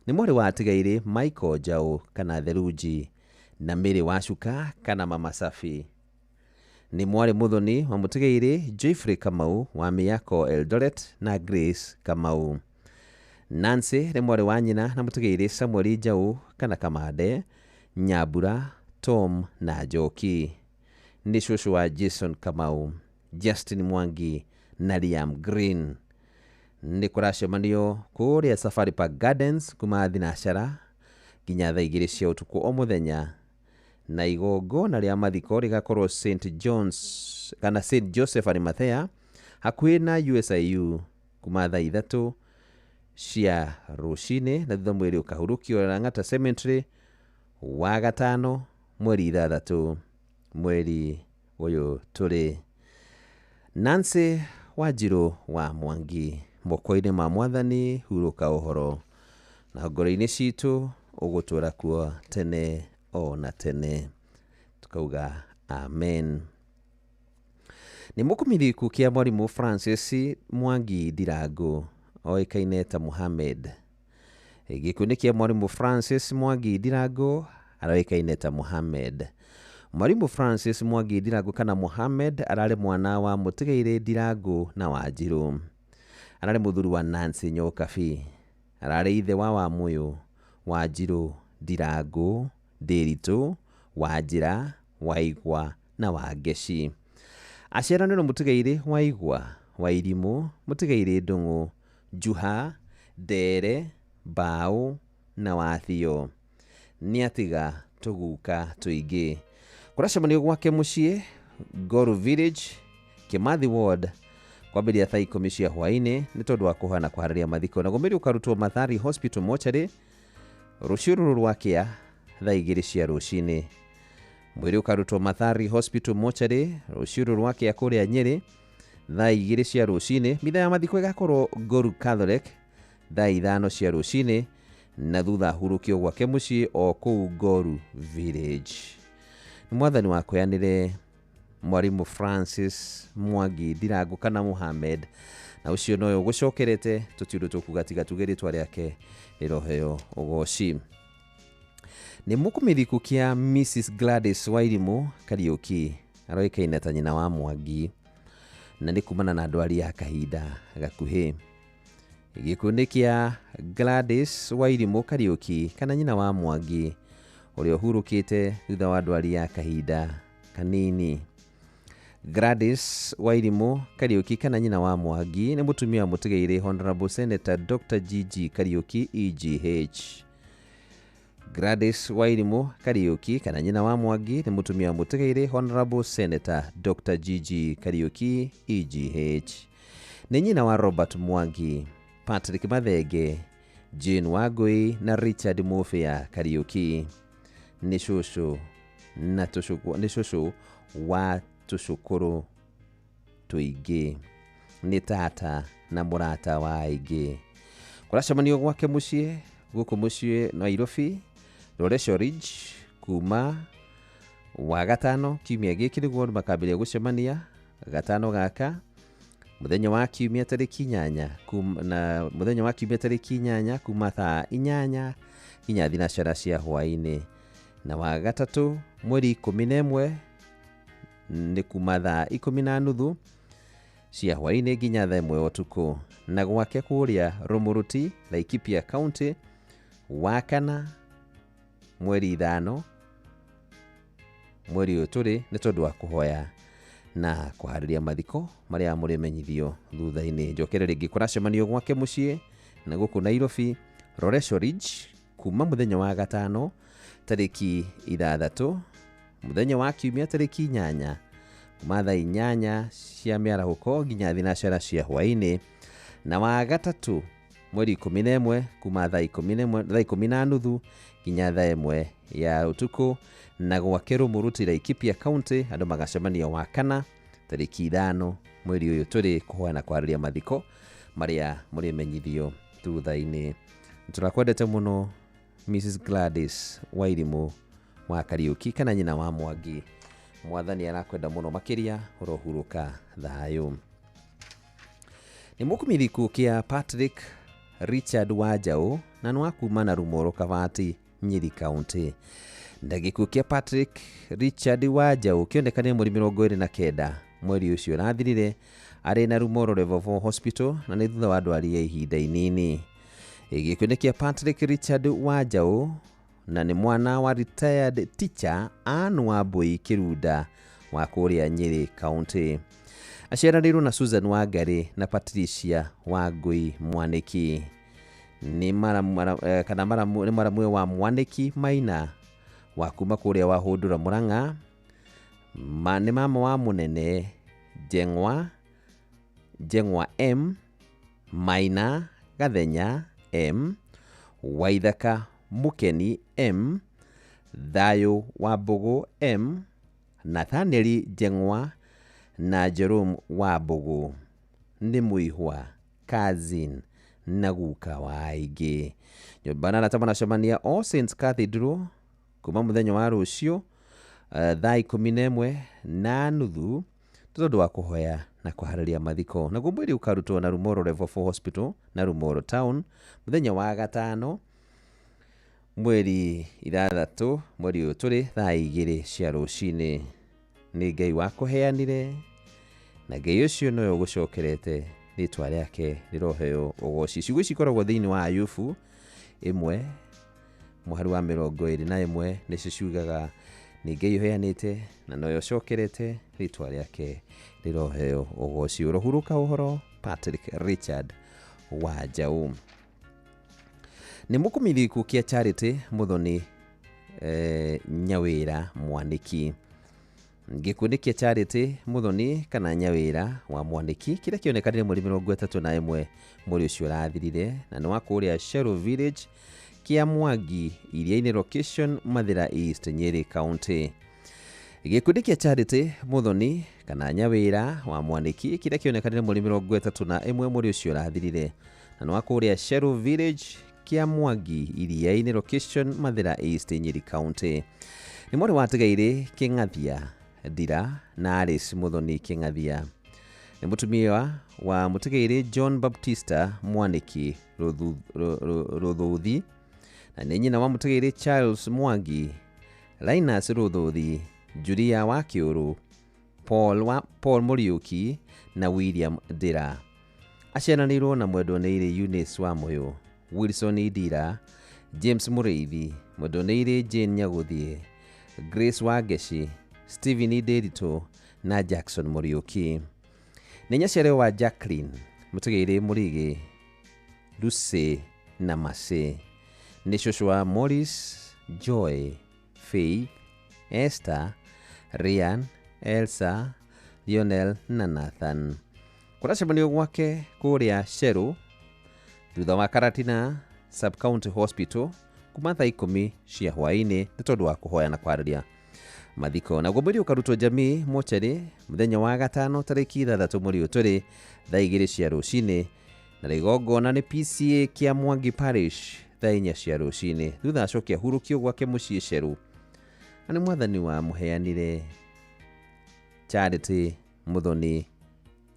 Speaker 22: Nĩ mwarĩ wa Atigaire Michael Njaũ kana Theruji na Mary Wacuka kana Mama Safi. Nĩ mwarĩ mũthoni wa Mũtegeire Jeffrey Kamau wa Mĩako Eldoret na Grace Kamau. Nancy nĩ mwarĩ wa nyina na Mũtegeire Samuel Njaũ kana Kamande, Nyambura, Tom na Njoki. Nĩ cũcũ wa Jason Kamau, Justin Mwangi na Liam Green. Nĩ kũracemanio kũrĩa Safari Park Gardens kuma thinacara nginya thaa 2 cia ũtukũ o mũthenya, na igongona rĩa mathiko rĩgakorwo St John's kana St Joseph Arimathea hakuhĩ na USIU kuma thaa 3 cia rũcinĩ, na thutha mwĩrĩ ũkahurũkio Lang'ata Cemetery wa gatano mweri 6 mweri ũyũ tũrĩ. Nancy Wanjiru wa Mwangi, moko-inĩ ma Mwathani hurũka ũhoro, na ngoro-inĩ citũ ũgũtũra kuo tene o na tene, tukauga amen. Nĩ mũkũmithĩku kĩa mwarimũ Francis Mwangi Ndirangu oĩkaine ta Muhammad. Gĩkuũ nĩ kĩa mwarimũ Francis Mwangi Ndirangu aroĩkaine ta Muhammad. Mwarimũ Francis Mwangi Ndirangu kana Muhammad ararĩ mwana wa Mũtigairĩ Ndirangu na Wanjiru. Ararĩ mũthuri wa Nancy Nyokabi. Ararĩ ithe wa Wamũyũ, Wanjiru, Ndirangu, Ndĩritũ, Wanjĩra, Waigwa na Wangeci. Aciaranĩirwo Mũtigairĩ Waigwa, Wairimũ, Mũtigairĩ Ndũng'ũ, Njuha, Ndere, Mbaũ na Wathio. Nĩatiga tũguka tũingĩ. Kũracemanio gwake mũciĩ Goru Village, Kimathi Ward, kwambĩrĩria thaa 10 cia hwaĩ-inĩ nĩ tondũ wa kũhana kũharĩria mathiko. Naguo mwĩrĩ ũkarutwo Mathari Hospital Mortuary rũciũ rũrũ rwakĩa thaa 2 cia rũcinĩ. Mwĩrĩ ũkarutwo Mathari Hospital Mortuary rũciũ rũrũ rwakĩa kũrĩa Nyĩrĩ thaa 2 cia rũcinĩ. Mitha ya mathiko ĩgakorwo Goru Catholic thaa 5 cia rũcinĩ, na thutha ahurũkio gwake mũciĩ o kũu Goru Village. Nĩ Mwathani wakũyanĩre mwarimũ Francis Mwangi Ndirangu kana Muhammad, na ũcio noyo ũgũcokerete tũtiũndũ tũkuga tiga tuge rĩtwa rĩake rĩroheo ũgoci. Nĩ mũkũmĩthiku kĩa Mrs Gladys Wairimũ Kariũki aroĩkaine ta nyina wa Mwangi, na nĩ kumana na ndwari ya kahinda gakuhĩ. Gĩkuũ nĩ kĩa Gladys Wairimũ Kariũki kana nyina wa Mwangi ũrĩa ũhurũkĩte thutha wa ndwari ya kahinda kanini. Gladys Wairimũ Kariũki kana nyina wa Mwangi nĩ mũtumia wa mũtigairĩ Honorable Senator Dr. GG Kariũki EGH. Gladys Wairimũ Kariũki kana nyina wa Mwangi nĩ mũtumia wa mũtigairĩ Honorable Senator Dr. GG Kariũki EGH. Nĩ nyina wa Robert Mwangi, Patrick Mathenge, Jane Wangui na Richard Mufia Kariũki. Nĩ cũcũ na nĩ cũcũ wa tũcũkũrũ tũingĩ. Nĩ tata na mũrata wa aingĩ. Kũracemanio gwake mũciĩ gũkũ mũciĩ Nairobi, Loresho Ridge, kuma wa gatano kiumia gĩkĩ nĩguo makambĩrĩria gũcemania gatano gaka mũthenya wa kiumia tarĩki 8 na mũthenya wa kiumia tarĩki 8 kuma thaa 8 nginya thinacara cia hwaĩ-inĩ, na wa gatatũ mweri 11 nĩ kuma thaa 10:30 cia hwaĩ-inĩ nginya thaa 1 ũtukũ, na gwake kũrĩa Rumuruti, Laikipia County, wa kana mweri 5 mweri ũyũ tũrĩ nĩ tondũ wa kũhoya na kũharĩria mathiko marĩa mũrĩmenyithio thutha-inĩ. Njokere rĩngĩ kũracemanio gwake mũciĩ na gũkũ Nairobi, Loresho Ridge, kuma mũthenya wa gatano tarĩki 6 mũthenya wa kiumia tarĩki 8 kuma thaa 8 cia mĩarahũko nginya thinacara cia hwaĩ-inĩ, na wa gatatũ mweri 11 kuma thaa 10:30 nginya thaa 1 ya ũtukũ, na gwake Rumuruti Laikipia County andũ magacemania wa kana tarĩki 5 mweri ũyũ tũrĩ kũhoya na kwarĩria mathiko marĩa mũrĩmenyithio thutha-inĩ. Tũrakwendete mũno Mrs Gladys Wairimũ wa Kariũki kana nyina wa Mwangi. Mwathani arakwenda mũno makĩria, ũrohurũka thayũ. Nĩ mũkũmĩthiku kĩa Patrick Richard Wanjaũ na nĩ wa kuma na Rumoro Kabati, Nyeri County. Na gĩkuũ kĩa Patrick Richard Wanjaũ kĩonekanire mweri 29 mweri ũcio ũrathirire arĩ na Rumoro Level 4 Hospital, na nĩ thutha wa ndwari ya ihinda inini. Gĩkuũ nĩ kĩa Patrick Richard Wanjaũ na nĩ mwana wa retired teacher Ann Wambui Kirunda wa kũrĩa Nyeri County. Aciaranĩirwo na Susan Wangari na Patricia Wangui Mwaniki. Nĩ maramu, kana maramu, nĩ maramwe wa Mwaniki Maina wa kuma kũrĩa wa Hũndũra Mũrang'a. Nĩ mama wa Mũnene Njeng'wa, Njeng'wa M, Maina Gathenya M, Waithaka Mũkeni M, Thayũ wa Mbũgũ M, Nathaniel Njeng'wa na Jerome wa Mbũgũ. Nĩ mũihwa, cousin na guka wa aingĩ. Nyũmba na arata maracemania All Saints Cathedral kuma mũthenya wa rũciũ thaa 11:30 tondũ wa kũhoya na kũharĩria mathiko. Naguo mwĩrĩ ũkarutwo na Rumoro Level 4 Hospital na Rumoro Town mũthenya wa gatano mweri 6 mweri ũyũ tũrĩ thaa 2 cia rũcinĩ. Nĩ Ngai wakũheanire na Ngai ũcio nowe ũgũcokerete, rĩtwa rĩake rĩroheo ũgoci. Ciugo ici ikoragwo thĩinĩ wa Ayubu 1 mũhari wa 21, nĩcio ciugaga nĩ Ngai ũheanĩte na nowe ũcokerete, rĩtwa rĩake rĩroheo ũgoci. Ũrohurũka ũhoro Patrick Richard wa Njaũ. Nĩ mũkũmithia gĩkuũ kĩa Charity Muthoni Nyawĩra Mwaniki. Gĩkuũ nĩ kĩa Charity Muthoni kana Nyawĩra wa Mwaniki kĩrĩa kĩonekanire mweri 31 mweri ũcio ũrathirire, na nĩ wa kũrĩa Shero Village kĩa Mwangi Iria-inĩ location Mathira East Nyeri County. Gĩkundi kĩa Charity Muthoni kana Nyawĩra wa Mwaniki kĩrĩa kĩonekanire mweri 31 mweri ũcio ũrathirire, na nĩ wa kũrĩa Shero Village kĩa Mwangi Iria-inĩ location Mathira East Nyeri County. Nĩ mwarĩ wa Tigairĩ Kĩng'athia Ndira na Alice Muthoni Kĩng'athia. Nĩ mũtumia wa Mũtigairĩ John Baptista Mwaniki Rũthũthi, na nĩ nyina wa Mũtigairĩ Charles Mwangi, Linus Rũthũthi, Julia wa Kĩũrũ, Paul Mũriũki na William Ndira. Aciaranĩirwo na mwendwa-nĩirĩ Eunice wa Mũyũ, Wilson Ndira, James Mũrĩithi, mwendwa-nĩirĩ Jane Nyagũthiĩ, Grace Wangeci, Stephen Ndĩritũ na Jackson Mũriũki. Nĩ nyaciare wa Jacqueline Mũtigairĩ Mũrigĩ, Lucy na Macĩ. Nĩ cũcũ wa Morris, Joy, Faith, Esther, Ryan, Elsa, Lionel na Nathan. Kũracemanio gwake kũrĩa Sheru thutha wa Karatina Sub-County Hospital kuma thaa 10 cia hwaĩ-inĩ nĩ tondũ wa kũhoya na kwarĩria mathiko. Naguo mwĩrĩ ũkarutwo Jamii mocarĩ mũthenya wa gatano tarĩki 6 mweri ũyũ tũrĩ thaa 2 cia rũcinĩ, na rĩgongona nĩ PCA kĩa Mwangi Parish thaa 4 cia rũcinĩ. Thutha acoke ahurũkio gwake mũciĩ Sheru. Na nĩ mwathani wa mũheanire Charity Muthoni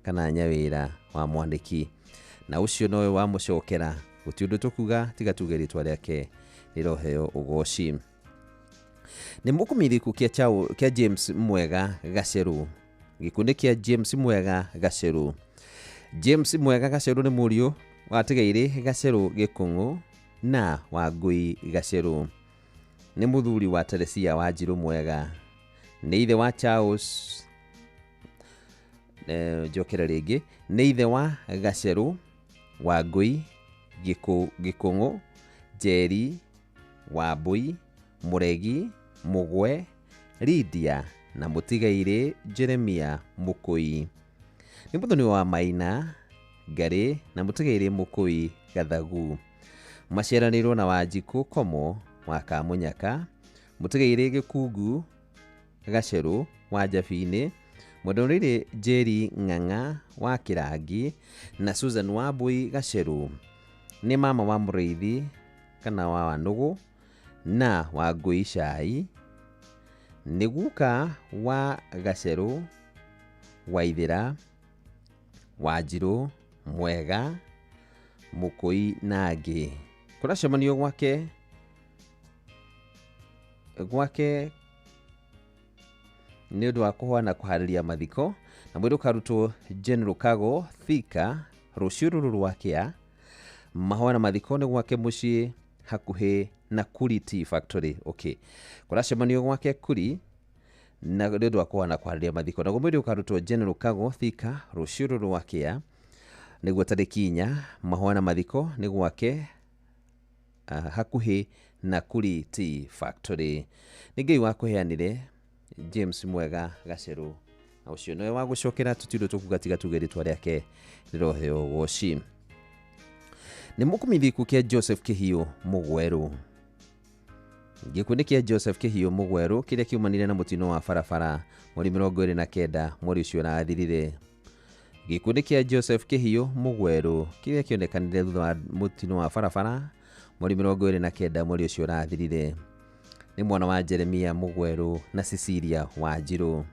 Speaker 22: kana Nyawĩra wa Mwaniki, na ũcio nowe wamũcokera. Gũtirĩ ũndũ tũkuga tiga tuge rĩtwa rĩake rĩroheo ũgoci. Nĩ mũkũmithia gĩkuũ kĩa James Mwega Gaceru. Gĩkuũ nĩ kĩa James Mwega Gaceru. James Mwega Gaceru nĩ mũriũ wa Tigairĩ Gaceru Gĩkũng'ũ na Wangũi Gaceru. Nĩ mũthuri wa Teresia Wanjirũ Mwega. Nĩ ithe wa Charles njokere rĩngĩ. Nĩ ithe wa Gaceru Wangũi Gĩkũng'ũ, Njeri Wambũi, Mũregi Mũgwe, Lydia na Mũtigairĩ Jeremia Mũkũi. Nĩ mũthoni wa Maina Ngarĩ na Mũtigairĩ Mũkũi Gathagu. Maciaranĩirwo na Wanjikũ Komo wa Kamũnyaka, Mũtigairĩ Gĩkungu Gaceru wa Njabinĩ, Mwendwa-nĩirĩ Njeri Ng'ang'a wa Kĩrangi na Susan Wambũi Gaceru. Nĩ mama wa Mũrĩithi kana wa Wanũgũ na Wangũi Cai. Nĩ guka wa Gaceru, Waithĩra, Wanjirũ, Mwega, Mũkũi na angĩ. Kũracemanio gwake nĩ ũndũ wa kũhoa na kũharĩria mathiko, na mwĩrĩ ũkarutwo General Kago Thika rũciũ rũrũ rwa kĩa. Mahoya na mathiko nĩ gwake mũciĩ hakuhĩ na Kuri Tea Factory. Okay. Kũracemanio gwake Kuri Na nĩ ũndũ wa kũhana kwarĩria mathiko, naguo mwĩrĩ ũkarutwo General Kago Thika rũciũ rũrũ rwa kĩa nĩguo tarĩki 4. Mahoya na mathiko nĩ gwake hakuhĩ na Kuri Tea Factory. Nĩ Ngai wa kũheanire James Mwega Gacerũ, na ũcio nĩwe wa gũcokera tũtirũ tũkuga tiga tuge rĩtwa rĩake rĩroheo ũgoci. Nĩ mũkumithi kĩa Joseph Kĩhiũ Mũgwerũ. Gĩkuũ nĩ kĩa Joseph Kĩhiũ Mũgwerũ kĩrĩa kiumanire na mũtino wa barabara mweri 29 mweri ũcio ũrathirire. Gĩkuũ nĩ kĩa Joseph Kĩhiũ Mũgwerũ kĩrĩa kĩonekanire thutha wa mũtino wa barabara mweri 29 mweri ũcio ũrathirire. Nĩ mwana wa Jeremia Mũgwerũ na Cecilia Wanjirũ.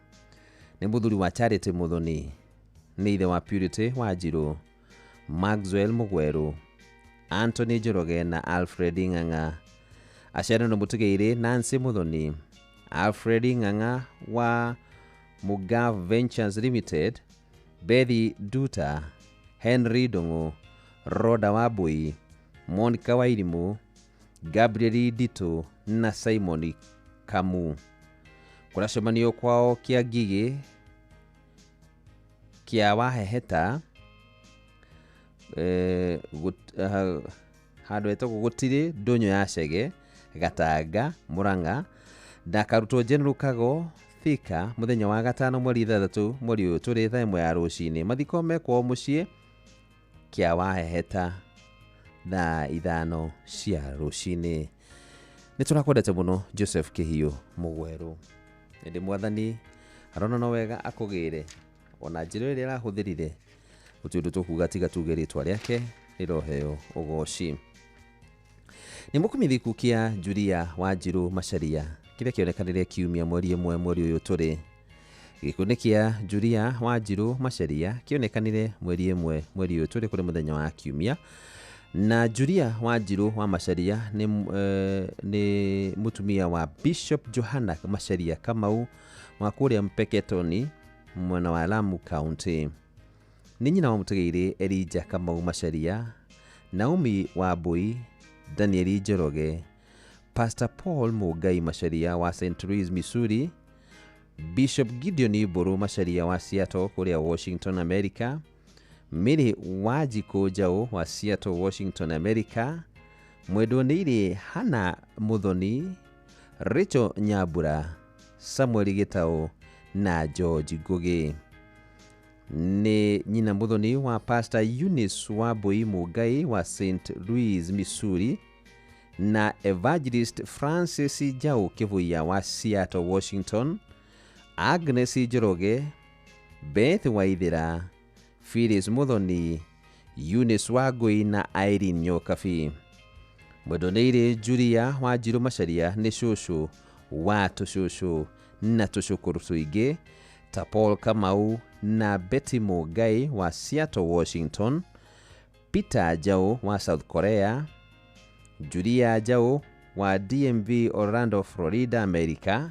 Speaker 22: Nĩ mũthuri wa Charity Mũthoni. Nĩ ithe wa Purity Wanjirũ, Maxwell Mũgwerũ, Anthony Njoroge na Alfred Ng'ang'a. Aciaranwo mũtigairĩ Nancy Mũthoni, Alfred Ng'ang'a wa Mugav Ventures Limited, Bethi Duta, Henry Ndung'u, Rhoda Wambui, Monica Wairimũ, Gabriel Nditũ na Simon Kamu. Kũracemanio kwao kĩa Ngigĩ kĩa Waheheta handũ hetagwo Gũtirĩ Ndũnyũ ya Chege, Gatanga, Murang'a. Ndakarutwo General Kago Thika mũthenya wa gatano mweri 6 mweri ũyũ tũrĩ thaa 1 ya rũcinĩ. Mathiko mekwao mũciĩ kĩa Waheheta thaa 5 cia rũcinĩ. Nĩ tũrakwendete mũno Joseph Kĩhiũ Mũgwerũ. Ĩndĩ mwathani arona no wega akũgĩre ona njĩra ĩrĩa arahũthĩrire gũtirĩ ũndũ tũkuga tiga tuge rĩtwa rĩake rĩroheo ũgoci. Nĩ mũkumithiku kĩa Julia Wanjirũ Macharia kĩrĩa kĩonekanire kiumia mweri 1 mweri ũyũ tũrĩ. Gĩkuũ nĩ kĩa Julia Wanjirũ Macharia kĩonekanire mweri 1 mweri ũyũ tũrĩ kũrĩ mũthenya wa kiumia. Na Julia Wanjirũ wa Macharia nĩ mũtumia wa Bishop Johana Macharia Kamau wa kũrĩa Mpeketoni mwena wa Lamu County. Nĩ nyina wa mũtigairĩ Elijah Kamau Macharia, Naomi Wambui, Daniel Njoroge, Pastor Paul Mugai Macharia wa St. Louis, Missouri, Bishop Gideon Mburu Macharia wa Seattle kũrĩa Washington, America, Mary Wanjikũ Njaũ wa Seattle, Washington, America, mwendwo nĩ irĩ Hannah Muthoni, Rachel Nyambura, Samuel Gĩtaũ na George Ngugi. Nĩ nyina Muthoni wa Pastor Eunice Wambui Mugai wa St. Louis, Missouri, na Evangelist Francis Njaũ Kĩbuia wa Seattle, Washington, Agnes Njoroge, Beth Waithera, Phyllis Muthoni, Eunice Wangui na Irene Nyokabi. Mwendwo nĩ irĩ Julia Wanjirũ Macharia nĩ cũcũ wa tũcũcũ na tũcũkũrũ tũingĩ ta Paul Kamau na Betty Mugai wa Seattle, Washington, Peter Njaũ wa South Korea, Julia Njaũ wa DMV Orlando, Florida, America,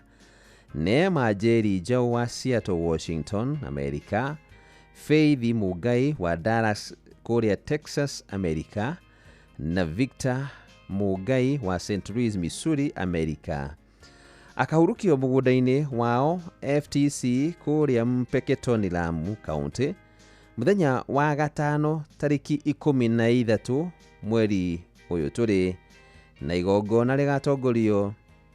Speaker 22: Neema Njeri Njaũ wa Seattle, Washington, America, Faith Mugai wa Dallas kũrĩa Texas, America, na Victor Mugai wa St. Louis, Missouri, America. Akahurukio mũgũnda-inĩ wao FTC kũrĩa Mpeketoni, Lamu County mũthenya wa gatano tarĩki 13 mweri ũyũ tũrĩ, na igongona rĩgatongorio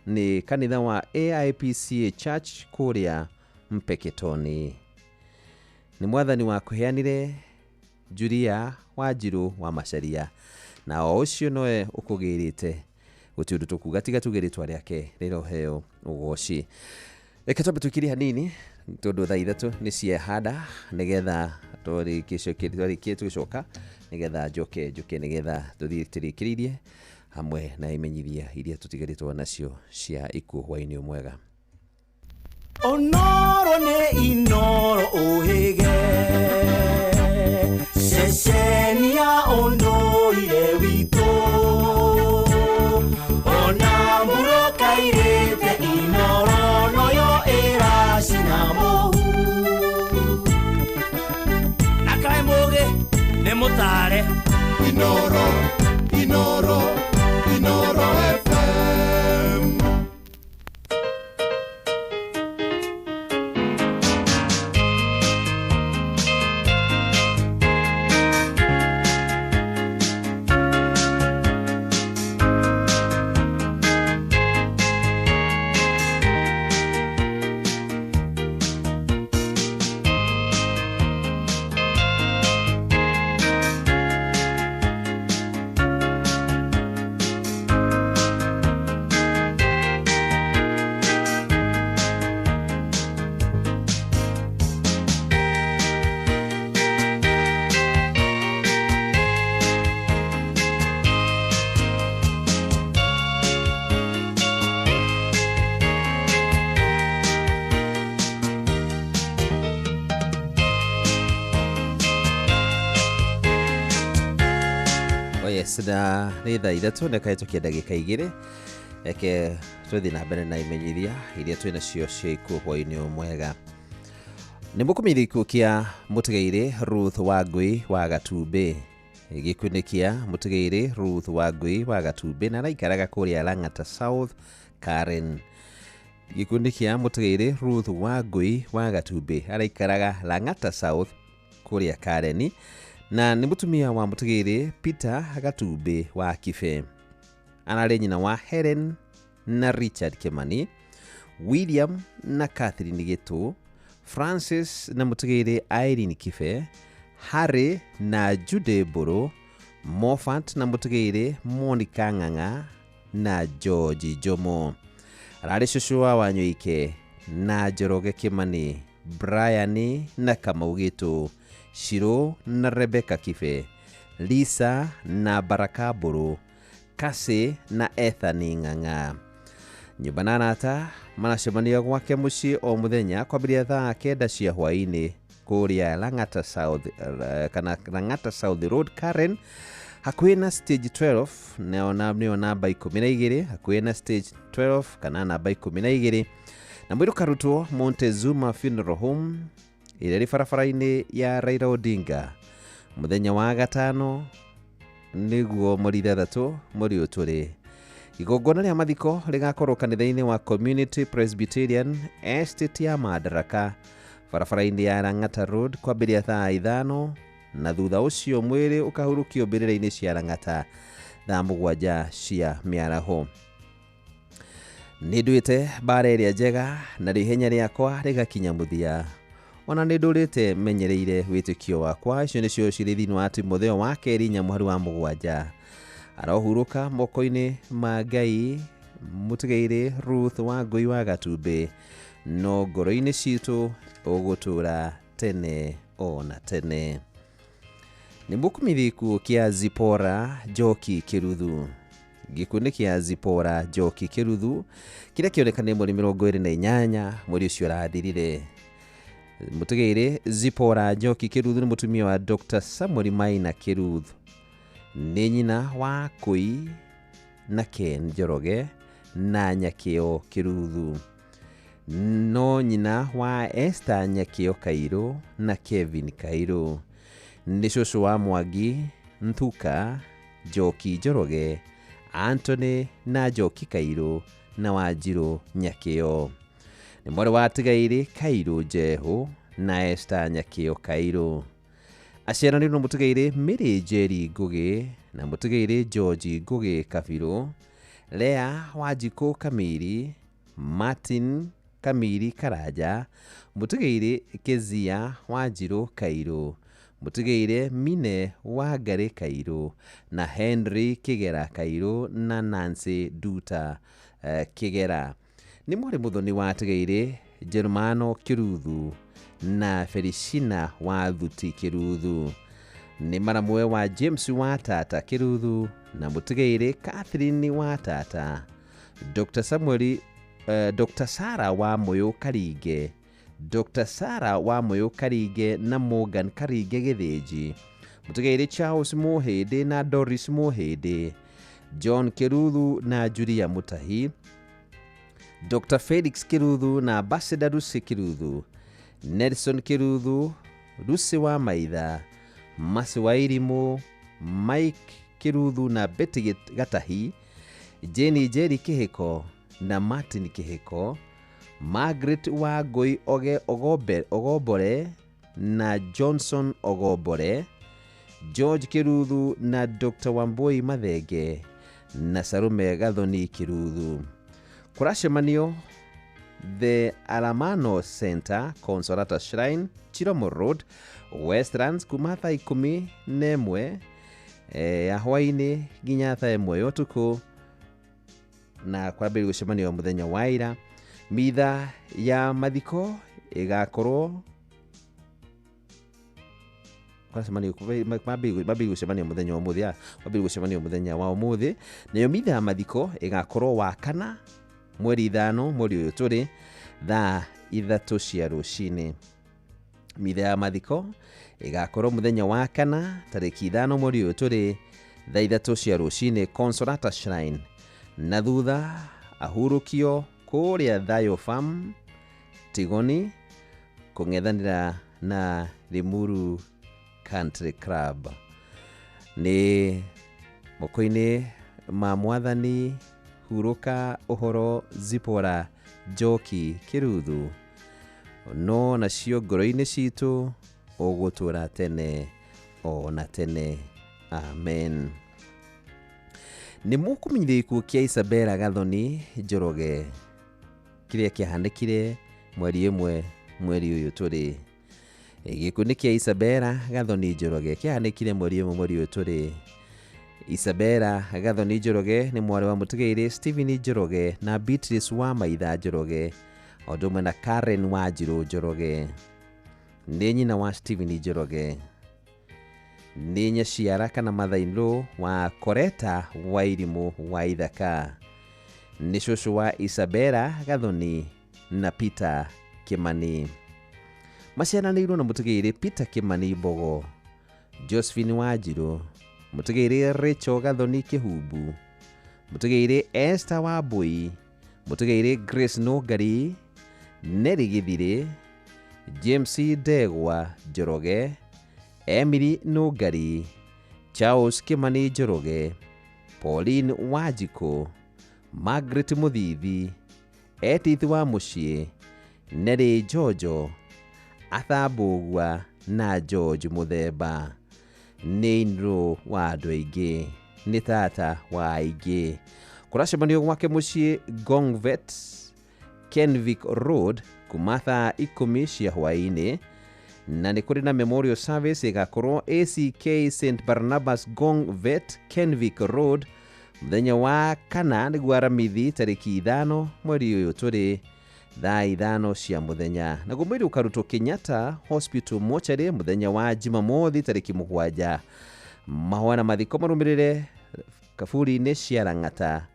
Speaker 22: nĩ kanitha wa AIPCA Church kũrĩa Mpeketoni. Nĩ mwathani wa kũheanire Julia Wanjirũ wa Macharia, na o ũcio nowe ũkũgĩrĩte gũtirĩ ũndũ tũkuga tiga tuge rĩtwa rĩake rĩroheo ũgoci. Reke twambe tũkirie hanini tondũ thaa 3 nĩ ciehanda nĩgetha twarĩkie tũgĩcoka nĩgetha njoke nĩgetha tũthiĩ tũrĩkĩrĩirie hamwe na imenyithia iria tũtigarĩtwo nacio cia ikuũ hwaĩ-inĩ mwega.
Speaker 9: Onoro nĩ Inoro ũhĩge ceceni ya ũndũire witũ ona mũrũkairĩte Inoro noyo ĩracina mũhu na kaĩ mũgĩ nĩ mũtare Inoro Inoro Inoro FM.
Speaker 22: Oh yes, na nĩ thaa 3 na kahĩtũkia ndagĩka 2 reke twĩthiĩ na mbere na imenyithia iria twĩ nacio cia ikuũ hwaĩ-inĩ ũyũ mwega. Nĩ mũkũmenyithia gĩkuũ kĩa mũtigairĩ Ruth Wangui wa Gatumbĩ. Gĩkuũ nĩ kĩa mũtigairĩ Ruth Wangui wa Gatumbĩ na araikaraga kũrĩa Lang'ata South, Karen. Gĩkuũ nĩ kĩa mũtigairĩ Ruth Wangui wa Gatumbĩ araikaraga Lang'ata South kũrĩa Karen, na nĩ mũtumia wa mũtigairĩ Peter Gatumbĩ wa Kibe. Ararĩ nyina wa Helen na Richard Kimani, William na Catherine Gĩtũ, Francis na mũtigairĩ Irene Kibe, Harry na Jude Mbũrũ, Moffat na mũtigairĩ Monica Ng'ang'a na George Njomo. Ararĩ cũcũ wa Wanyoike na Njoroge Kimani, Brian na Kamau Gĩtũ, Shiro na Rebecca Kibe, Lisa na Baraka Mbũrũ, Cassie na Ethan Ng'ang'a. Nyũmba na arata maracemania gwake mũciĩ o mũthenya kwambĩrĩria thaa 9 cia hwaĩ-inĩ kũrĩa Lang'ata South, kana Lang'ata South Road, Karen, hakuhĩ na stage 12, nĩyo namba 12, hakuhĩ na stage 12 kana namba 12, na mwĩrĩ ũkarutwo Montezuma Funeral Home ĩrĩa ĩrĩ barabara-inĩ ya Raila Odinga mũthenya wa gatano nĩguo mweri 6 mweri ũyũ tũrĩ. Igongona rĩa mathiko rĩgakorwo kanitha-inĩ wa Community Presbyterian Estate ya Madaraka barabara-inĩ ya Lang'ata Road kwambĩrĩria thaa 5, na thutha ũcio mwĩrĩ ũkahurũkio mbĩrĩra-inĩ cia Lang'ata thaa 7 cia mĩaraho. Nĩ nduĩte mbara ĩrĩa njega na ihenya rĩakwa rĩgakinya mũthia, ona nĩ ndũrĩte menyereire wĩtĩkio wakwa. Icio nĩcio cirĩ thĩinĩ wa Timotheo wa kerĩ 4 mũhari wa 7. Arohurũka moko-inĩ ma Ngai mũtigairĩ Ruth Wangui wa Gatumbĩ, no ngoro-inĩ citũ ũgũtũũra tene ona tene. Nĩ mũkũmithia gĩkuũ kĩa Zipora Njoki Kĩruthu. Gĩkuũ nĩ kĩa Zipora Njoki Kĩruthu kĩrĩa kĩonekanire mweri 28 mweri ũcio ũrathirire. Mũtigairĩ Zipora Njoki Kĩruthu nĩ mũtumia wa Dr. Samuel Maina Kĩruthu, nĩ nyina wa Kũi na Ken Njoroge na Nyakĩo Kĩruthu, no nyina wa Esther Nyakĩo Kairũ na Kevin Kairũ, nĩ cũcũ wa Mwangi Nthuka, Njoki Njoroge, Anthony na Njoki Kairũ na Wanjirũ Nyakĩo. Nĩ mwarĩ wa Tigairĩ Kairũ Njehu na Esther Nyakĩo Kairũ. Aciaranĩirwo na mũtigairĩ Mary Njeri Ngũgĩ na mũtigairĩ George Ngũgĩ Kabirũ, Lea Wanjikũ Kamiri, Martin Kamiri Karanja, mũtigairĩ Kezia Wanjirũ Kairũ, mũtigairĩ Mine Wangarĩ Kairũ na Henry Kĩgera Kairũ na Nancy Nduta Kĩgera. Nĩ mwarĩ mũthoni wa Tigairĩ Jerumano Kĩruthu na Felicina wa Thuti Kĩruthu. Nĩ maramwe wa James wa Tata Kĩruthu na mũtigairĩ Catherine wa Tata, Dr. Samuel, Dr. Sarah wa Mũyũ Karinge, Dr. Sarah wa Mũyũ Karinge na Morgan Karinge Gĩthĩnji, mũtigairĩ Charles Mũhĩndĩ na Doris Mũhĩndĩ, John Kĩruthu na Julia Mutahi, Dr. Felix Kĩruthu na Ambassador Lucy Kĩruthu, Nelson Kĩruthu, Lucy wa Maitha, Masi wa Irimũ, Mike Kĩruthu na Betty Gatahi, Jane Njeri Kĩhĩko na Martin Kĩhĩko, Margaret Wangui Ogombore na Johnson Ogombore, George Kĩruthu na Dr. Wambui Mathenge na Sarume Gathoni Kĩruthu. Kũracemanio The Alamano Center, Consolata Shrine, Chiromo Road, Westlands kuma thaa 11 ya hwaĩ-inĩ nginya thaa 1 ya ũtukũ, na kwambĩrĩria gũcemanio mũthenya wa ira. Mitha ya mathiko ĩgakorwo mambĩrĩria gũcemanio mũthenya wa ũmũthĩ, mambĩrĩria gũcemanio mũthenya wa ũmũthĩ, nayo mitha ya mathiko ĩgakorwo wa kana mweri 5 mweri ũyũ tũrĩ thaa 3 cia rũcinĩ. Mitha ya mathiko ĩgakorwo mũthenya wa kana tarĩki 5 mweri ũyũ tũrĩ Thaa 3 cia rũcinĩ Consolata Shrine, na thutha ahurũkio kũrĩa Thayo Farm Tigoni kũng'ethanĩra na Limuru Country Club. Nĩ moko-inĩ ma Mwathani. Hurũka ũhoro Zipora Njoki Kĩruthu, no nacio ngoro-inĩ citũ ũgũtũra tene o na tene, amen. Nĩ mũkũmenyithia gĩkuũ kĩa Isabella Gathoni Njoroge kĩrĩa kĩahanĩkire mweri 1 mweri ũyũ tũrĩ. Gĩkuũ nĩ kĩa Isabella Gathoni Njoroge kĩahanĩkire mweri 1 mweri ũyũ tũrĩ. Isabella Gathoni Njoroge nĩ mwarĩ wa mũtigairĩ Stephen Njoroge na Beatrice wa Maitha Njoroge, o ũndũ ũmwe na Karen Wanjirũ Njoroge. Nĩ nyina wa Stephen Njoroge. Nĩ nyaciara kana mother-in-law wa Coretta Wairimũ wa Ithaka. Nĩ cũcũ wa Isabella Gathoni na Peter Kimani. Maciaranĩirwo na mũtigairĩ Peter Kimani Mbogo, Josephine Wanjirũ, mũtigairĩ Rachel Gathoni Kĩhumbu, mũtigairĩ Esther Wambui, mũtigairĩ Grace Nũngari, Nelly Gĩthirĩ, James Ndegwa Njoroge, Emily Nũngari, Charles Kimani Njoroge, Pauline Wanjikũ, Margaret Mũthithi, Edith wa Mũciĩ, Nelly Njonjo, Arthur Mbũgua na George Mũthemba. Nĩ in-law wa andũ aingĩ, nĩ tata wa aingĩ. Kũracemanio gwake mũciĩ Gongvet, Kenvic Road, kuma thaa 10 cia hwaĩ-inĩ, na nĩ kũrĩ na memorial service ĩgakorwo ACK St Barnabas Gongvet, Kenvic Road, mũthenya wa kana nĩguo Aramithi tarĩki 5 mweri ũyũ tũrĩ, thaa 5 cia mũthenya. Naguo mwĩrĩ ũkarutwo Kenyatta Hospital mochari mũthenya wa Jumamothi tarĩki 7. Mahoya na mathiko marũmĩrĩre kaburi-inĩ cia Lang'ata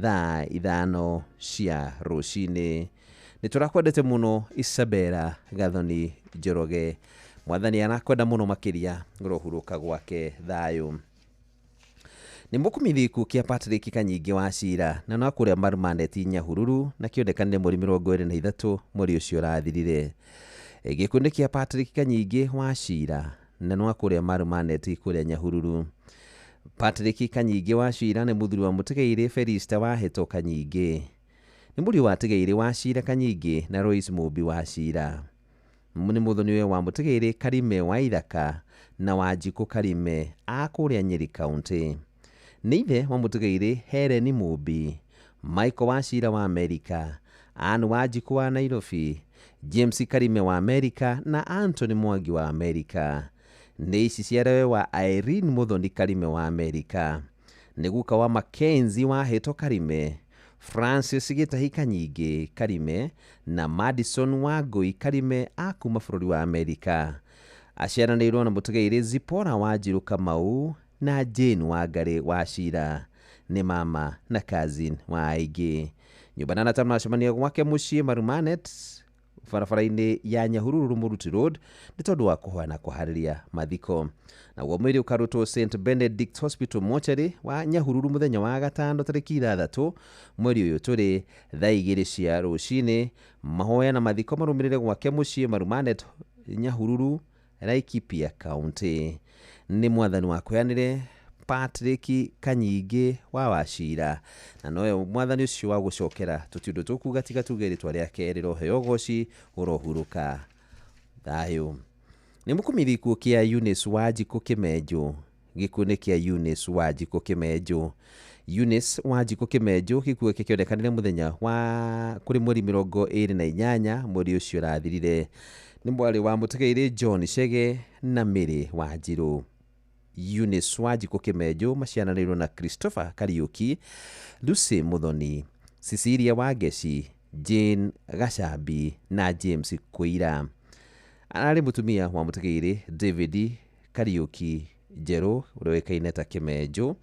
Speaker 22: thaa 5 cia rũcinĩ. Nĩ tũrakwendete mũno Isabella Gathoni Njoroge. Mwathani arakwenda mũno makĩria, ũrohurũka gwake thayũ. Nĩ mũkũmenyithia gĩkuũ kĩa Patrick Kanyingĩ wa Cira, na no kũrĩa Marumaneti Nyahururu, na kĩonekanire mweri 23 mweri ũcio ũrathirire. Gĩkuũ nĩ kĩa Patrick Kanyingĩ wa Cira, na no kũrĩa Marumaneti kũrĩa Nyahururu. Patrick Kanyingĩ wa Cira nĩ mũthuri wa mũtigairĩ Felista wa Hĩto Kanyingĩ. Nĩ mũriũ wa tigairĩ wa Cira Kanyingĩ na Royce Mũmbi wa Cira. Nĩ mũthoniwe wa mũtigairĩ Karime wa Ithaka na Wanjikũ Karime a kũrĩa Nyeri County. Nĩ ithe wa mũtigairĩ Helen Mũmbi, Michael wa Cira wa Amerika, Ann Wanjikũ wa Nairobi, James Karime wa Amerika na Anthony Mwangi wa Amerika. Nĩ ici ciarewe wa Irene Mũthoni Karime wa Amerika. Nĩ guka wa Mackenzie wa Hĩto Karime, Francis Gĩtahi Kanyingĩ Karime na Madison Wangũi Karime a kuma bũrũri wa Amerika. Aciaranĩirwo na mũtigairĩ Zipporah Wanjirũ Kamau na Jane Wangarĩ wa Cira. Nĩ mama na cousin wa aingĩ. Nyũmba na anata maracemania gwake mũciĩ Marumanet barabara-inĩ ya Nyahururu Rumuruti Road nĩ tondũ wa kũhoya na kũharĩria mathiko. Naguo mwĩrĩ ũkarutwo St Benedict Hospital mochari wa Nyahururu mũthenya wa gatano tarĩki 6 mweri ũyũ tũrĩ thaa 2 cia rũcinĩ. Mahoya na mathiko marũmĩrĩre gwake mũciĩ Marumanet Nyahururu, Laikipia County. Nĩ mwathani wa kũheanĩre Patrick Kanyingĩ wa Wacira, na nowe mwathani ũcio wa gũcokera tũtiũndũ tũkuga tiga tuge rĩtwa rĩake rĩroheo ũgoci, ũrohurũka thayũ. Nĩ mũkũmenyithia gĩkuũ kĩa Eunice Wanjikũ Kĩmenjũ. Gĩkuũ nĩ kĩa Eunice Wanjikũ Kĩmenjũ. Eunice Wanjikũ Kĩmenjũ gĩkuũ gĩake kĩonekanire mũthenya wa kũrĩ mweri 28 mweri ũcio ũrathirire. Nĩ mwarĩ wa mũtigairĩ John Chege na Mary Wanjirũ. Eunice Wanjikũ Kĩmenjũ maciaranĩirwo na Christopher Kariuki, Lucy Muthoni, Cecilia Wangeci, Jane Gacambi na James Kũira. Ararĩ mũtumia wa mũtigairĩ David Kariuki Njerũ ũrĩa ũĩkaine ta Kĩmenjũ,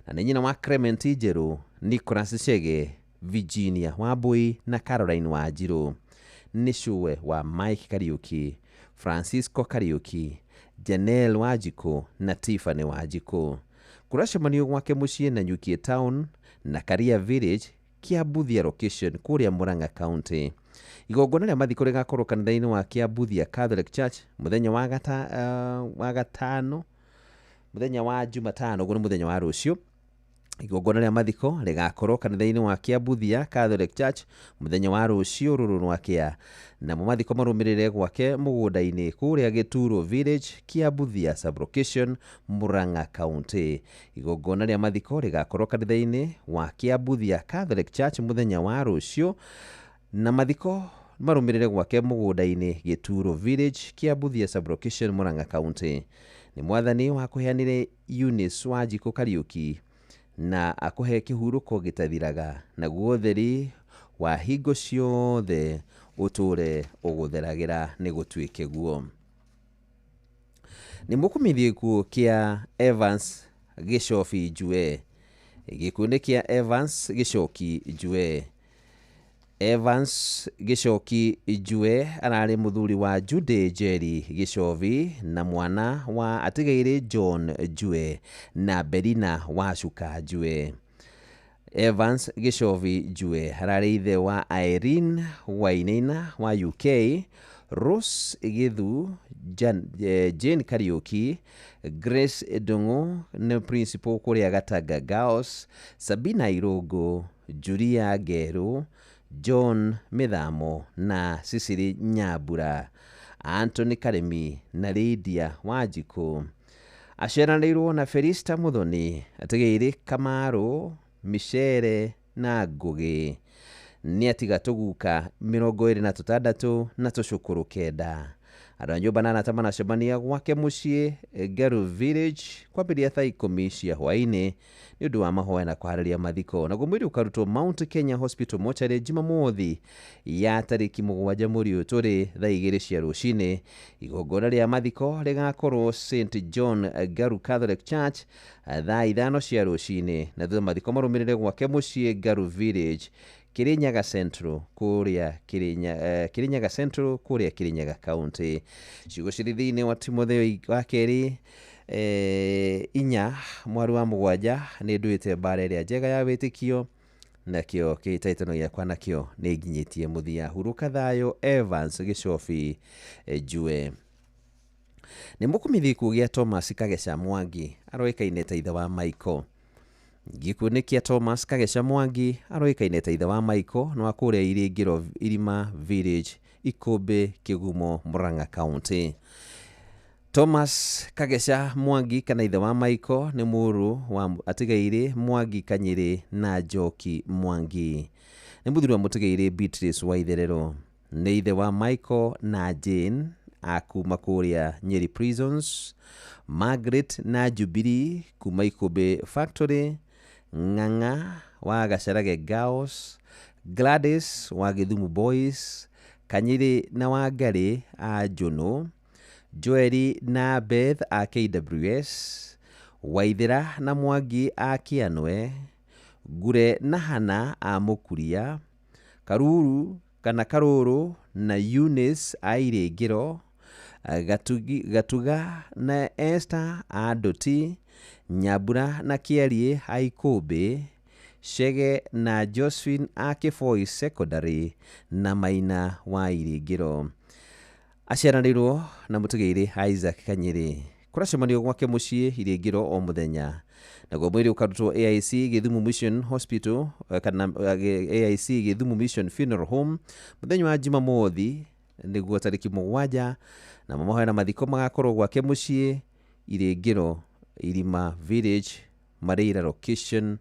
Speaker 22: na nĩ nyina wa Clement Njerũ, Nicholas Chege, Virginia Wambui na Caroline Wanjirũ. Nĩ cũwe wa Mike Kariuki, Francisco Kariuki, Janelle Wanjikũ na Tiffany Wanjikũ. Kũracemanio gwake mũciĩ Nanyuki Town na Karia Village, Kiambuthia location kũrĩa Murang'a County. Igongona rĩa mathiko rĩgakorwo kanitha-inĩ wa Kiambuthia Catholic Church mũthenya wa wa gatano, mũthenya wa Jumatano, ũguo nĩ mũthenya wa rũciũ. Igongona rĩa mathiko rĩgakorwo kanitha-inĩ wa Kiambuthia Catholic Church mũthenya wa rũciũ rũrũ rwakĩa, namo mathiko marũmĩrĩre gwake mũgũnda-inĩ kũrĩa Gĩturo Village, Kiambuthia sublocation, Murang'a County. Igongona rĩa mathiko rĩgakorwo kanitha-inĩ wa Kiambuthia Catholic Church mũthenya wa rũciũ, na mathiko marũmĩrĩre gwake mũgũnda-inĩ Gĩturo Village, Kiambuthia sublocation, Murang'a County. Nĩ mwathani wakũheanire Eunice Wanjikũ Kariũki na akũhe kĩhurũko gĩtathiraga, naguo ũtheri wa hingo ciothe ũtũre ũgũtheragĩra, nĩ gũtuĩke guo. Nĩ mũkũmithie gĩkuũ kĩa Evans Gĩcobi Njue. Gĩkuũ nĩ kĩa Evans Gĩcoki Njue. Evans Gĩcoki Njue ararĩ mũthuri wa Jude Njeri Gĩcobi na mwana wa atigairĩ John Njue na Berina Wacuka Njue. Evans Gĩcobi Njue ararĩ ithe wa Irene Wainaina wa UK, Rose Githu, Jane Kariuki, Grace Ndung'u nĩ principal kũrĩa Gatanga Girls, Sabina Irũngũ, Julia Ngeru, John Mĩthamo na Cecily Nyambura, Anthony Karemi na Lydia Wanjikũ. Aciaranĩirwo na Felista Muthoni, atigĩirĩ Kamaru, Micere na Ngũgĩ. Nĩ atiga tũguka 26 na tũcũkũrũ 9. Andũ a nyũmba na arata maracemania gwake mũciĩ Ngaru Village kwambĩrĩria thaa 10 cia hwaĩ-inĩ nĩ ũndũ wa mahoya na kũharĩria mathiko. Naguo mwĩrĩ ũkarutwo Mount Kenya Hospital mocarĩ Jumamothi ya tarĩki 7 mweri ũyũ tũrĩ thaa 2 cia rũcinĩ. Igongona rĩa mathiko rĩgakorwo St John Ngaru Catholic Church thaa 5 cia rũcinĩ, na thutha mathiko marũmĩrĩre gwake mũciĩ Ngaru Village, Kirinyaga Central kũrĩa Kirinyaga Central kũrĩa Kirinyaga County. Ciugo cirĩ thĩinĩ wa Timotheo wa kerĩ 4 mweri wa 7, nĩ nduĩte mbara ĩrĩa njega ya wĩtĩkio, nakĩo kĩhĩtahĩtano gĩakwa nakĩo nĩ nginyĩtie mũthia. Hurũka thayũ Evans Gĩcobi Njue. Nĩ mũkũmithi gĩkuũ gĩa Thomas Kageca Mwangi aroĩkaine ta ithe wa Michael. Gĩkuũ nĩ kĩa Thomas Kageca Mwangi aroĩkaine ta ithe wa Michael nĩ wa kũrĩa Irĩngĩro Irima Village, Ikũmbĩ, Kĩgumo, Murang'a County. Thomas Kageca Mwangi kana ithe wa Michael nĩ mũrũ wa atigairĩ Mwangi Kanyĩrĩ na Njoki Mwangi. Nĩ mũthuri wa mũtigairĩ Beatrice Waitherero. Nĩ ithe wa Michael na Jane a kuma kũrĩa Nyeri Prisons, Margaret na Jubilee kuma Ikũmbĩ Factory, Ng'ang'a wa Gacarage Girls, Gladys wa Gĩthumo Boys, Kanyĩrĩ na Wangarĩ a Njũnũ, Joeli na Beth a KWS, Waithera na Mwangi a Kĩanwe, Ngure na Hana a Mũkuria, Karuru kana Karũrũ na Eunice a Irĩngĩro, Gatuga na Esther a Ndũti, Nyambura na Kĩariĩ a Ikũmbĩ, Chege na Josephine a Kĩboi Secondary na Maina wa Irĩngĩro. Aciaranĩirwo na mũtigairĩ Isaac Kanyĩrĩ. Kũracemanio gwake mũciĩ Irĩngĩro o mũthenya. Naguo mwĩrĩ ũkarutwo AIC Gĩthumo Mission Hospital kana AIC Gĩthumo Mission Funeral Home mũthenya wa Jumamothi nĩguo tarĩki 7, namo mahoya na mathiko magakorwo gwake mũciĩ Irĩngĩro Irima Village, Mareira location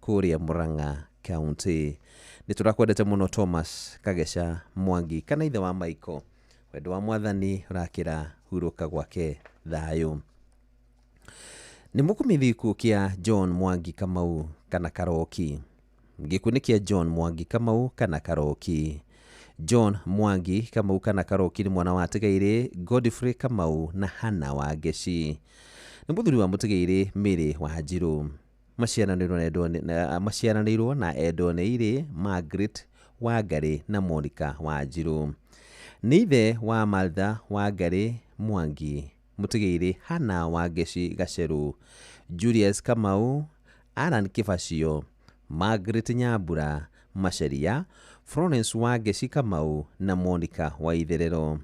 Speaker 22: kũrĩa Murang'a County. Nĩ tũrakwendete mũno Thomas Kageca Mwangi kana ithe wa Michael. Wendo wa mwathani ũrakĩra hurũka gwake thayũ. Nĩ mũkũmithi gĩkuũ kĩa John Mwangi Kamau kana Karoki. Gĩkuũ nĩ kĩa John Mwangi Kamau kana Karoki. John Mwangi Kamau kana Karoki nĩ mwana wa atigairĩ Godfrey Kamau na Hannah Wangeci. Nĩ mũthuri wa mũtigairĩ Mary Wanjirũ. Maciaranĩirwo na endwa nĩ irĩ Margaret Wangarĩ na Monica Wanjirũ. Nĩ ithe wa Martha Wangarĩ Mwangi, mũtigairĩ Hannah Wangeci Gacerũ, Julius Kamau, Alan Kibacio, Margaret Nyambura Macharia, Florence Wangeci Kamau na Monica Waitherero.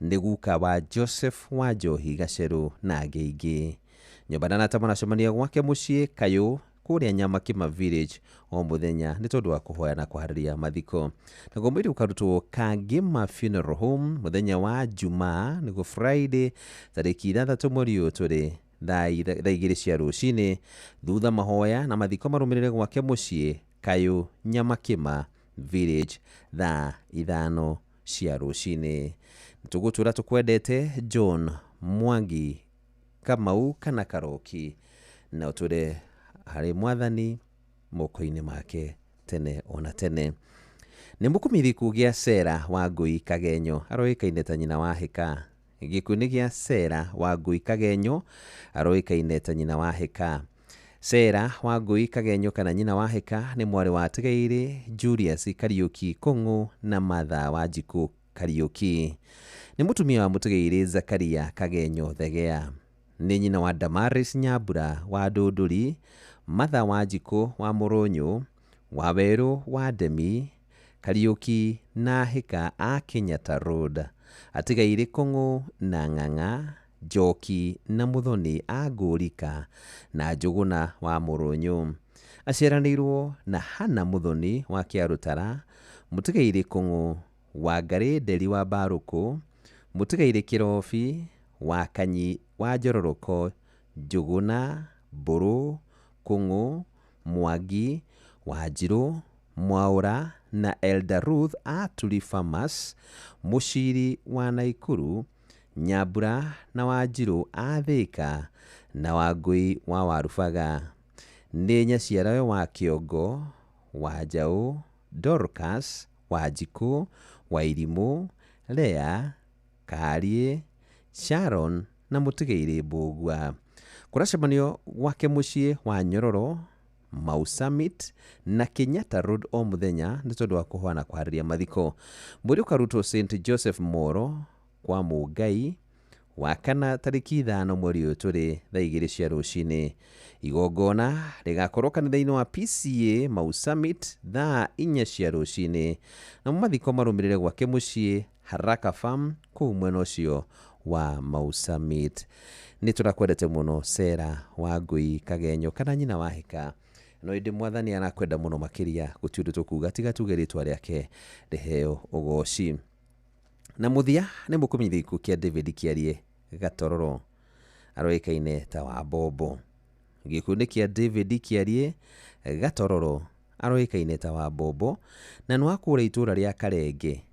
Speaker 22: Nĩ guka wa Joseph Wanjohi Gacerũ na angĩ aingĩ. Nyũmba ndanatama nacemania gwake mũciĩ Kayũ kũrĩa Nyamakima Village o mũthenya nĩ tondũ wa kũhoya na kũharĩria mathiko. Naguo mwĩrĩ ũkarutwo Kangima Funeral Home mũthenya wa Jumaa nĩguo Friday tarĩki 6 mweri ũyũ tũrĩ thaa 2 cia rũcinĩ, thutha mahoya na mathiko marũmĩrĩre gwake mũciĩ Kayũ Nyamakima Village thaa 5 cia rũcinĩ. Tũgũtũra tũkwendete John Mwangi Kamau kana Karoki, na ũtũre harĩ mwathani moko-inĩ make tene ona tene. Nĩ mũkumithĩku gĩa Sera Wangũi Kagenyo aroĩkaine ta nyina wa Hĩka. Gĩkuũ nĩ gĩa Sera Wangũi Kagenyo aroĩkaine ta nyina wa Hĩka. Sera Wangũi Kagenyo kana nyina wa Hĩka nĩ mwarĩ wa Tigairĩ Julius Kariũki Kũng'ũ na Martha Wanjikũ Kariũki. Nĩ mũtumia wa Mũtigairĩ Zakaria Kagenyo Thegea. Nĩ nyina wa Damaris Nyambura wa Ndũndũri, Martha Wanjikũ wa Mũrũnyũ, Wawerũ wa Ndemi, Kariũki na Hĩka a Kenyatta Road. Atigairĩ Kũng'ũ na Ng'ang'a, Njoki na Mũthoni a Ngũrika na Njũgũna wa Mũrũnyũ. Aciaranĩirwo na Hannah Mũthoni wa Kĩarũtara, Mũtigairĩ Kũng'ũ, Wangarĩ Nderi wa Mbarũkũ, Mũtigairĩ Kĩrobi wa Kanyi wa Njororoko, Njũgũna, Mbũrũ, Kũng'ũ, Mwangi, Wanjirũ, Mwaũra na Elder Ruth a Turi Farmers, Mũciri wa Naikuru, Nyambura na Wanjirũ a Thĩka na Wangũi wa Warubaga. Nĩ nyaciarawe wa Kĩongo, Wanjaũ, Dorcas, Wanjikũ, Wairimũ, Lea, Kariĩ, Sharon na Mũtigairĩ Mbũgua. Kũracemanio gwake mũciĩ wa Nyororo, Mau Summit na Kenyatta Road o mũthenya nĩ tondũ wa kũhoya na kũharĩria mathiko. Mwĩrĩ ũkarutwo St Joseph Moro kwa Mũngai wa kana tarĩki 5 mweri ũyũ tũrĩ thaa 2 cia rũcinĩ. Igongona rĩgakorwo kanitha-inĩ wa PCA Mau Summit thaa 4 cia rũcinĩ, namo mathiko marũmĩrĩre gwake mũciĩ Haraka Farm kũu mwena ũcio wa Mau Summit. Nĩ tũrakwendete mũno Sera Wangũi Kagenyo kana nyina wa Hĩka, no ĩndĩ mwathani arakwenda mũno makĩria, gũtirĩ ũndũ tũkuga tiga tuge rĩtwa rĩake rĩheo ũgoci. Na mũthia nĩ mũkũmenyithia gĩkuũ kĩa David Kĩarie Gatororo aroĩkaine ta wa Mbombo. Gĩkuũ nĩ kĩa David Kĩarie Gatororo aroĩkaine ta wa Mbombo na nĩ wa kũrĩa itũũra rĩa Karenge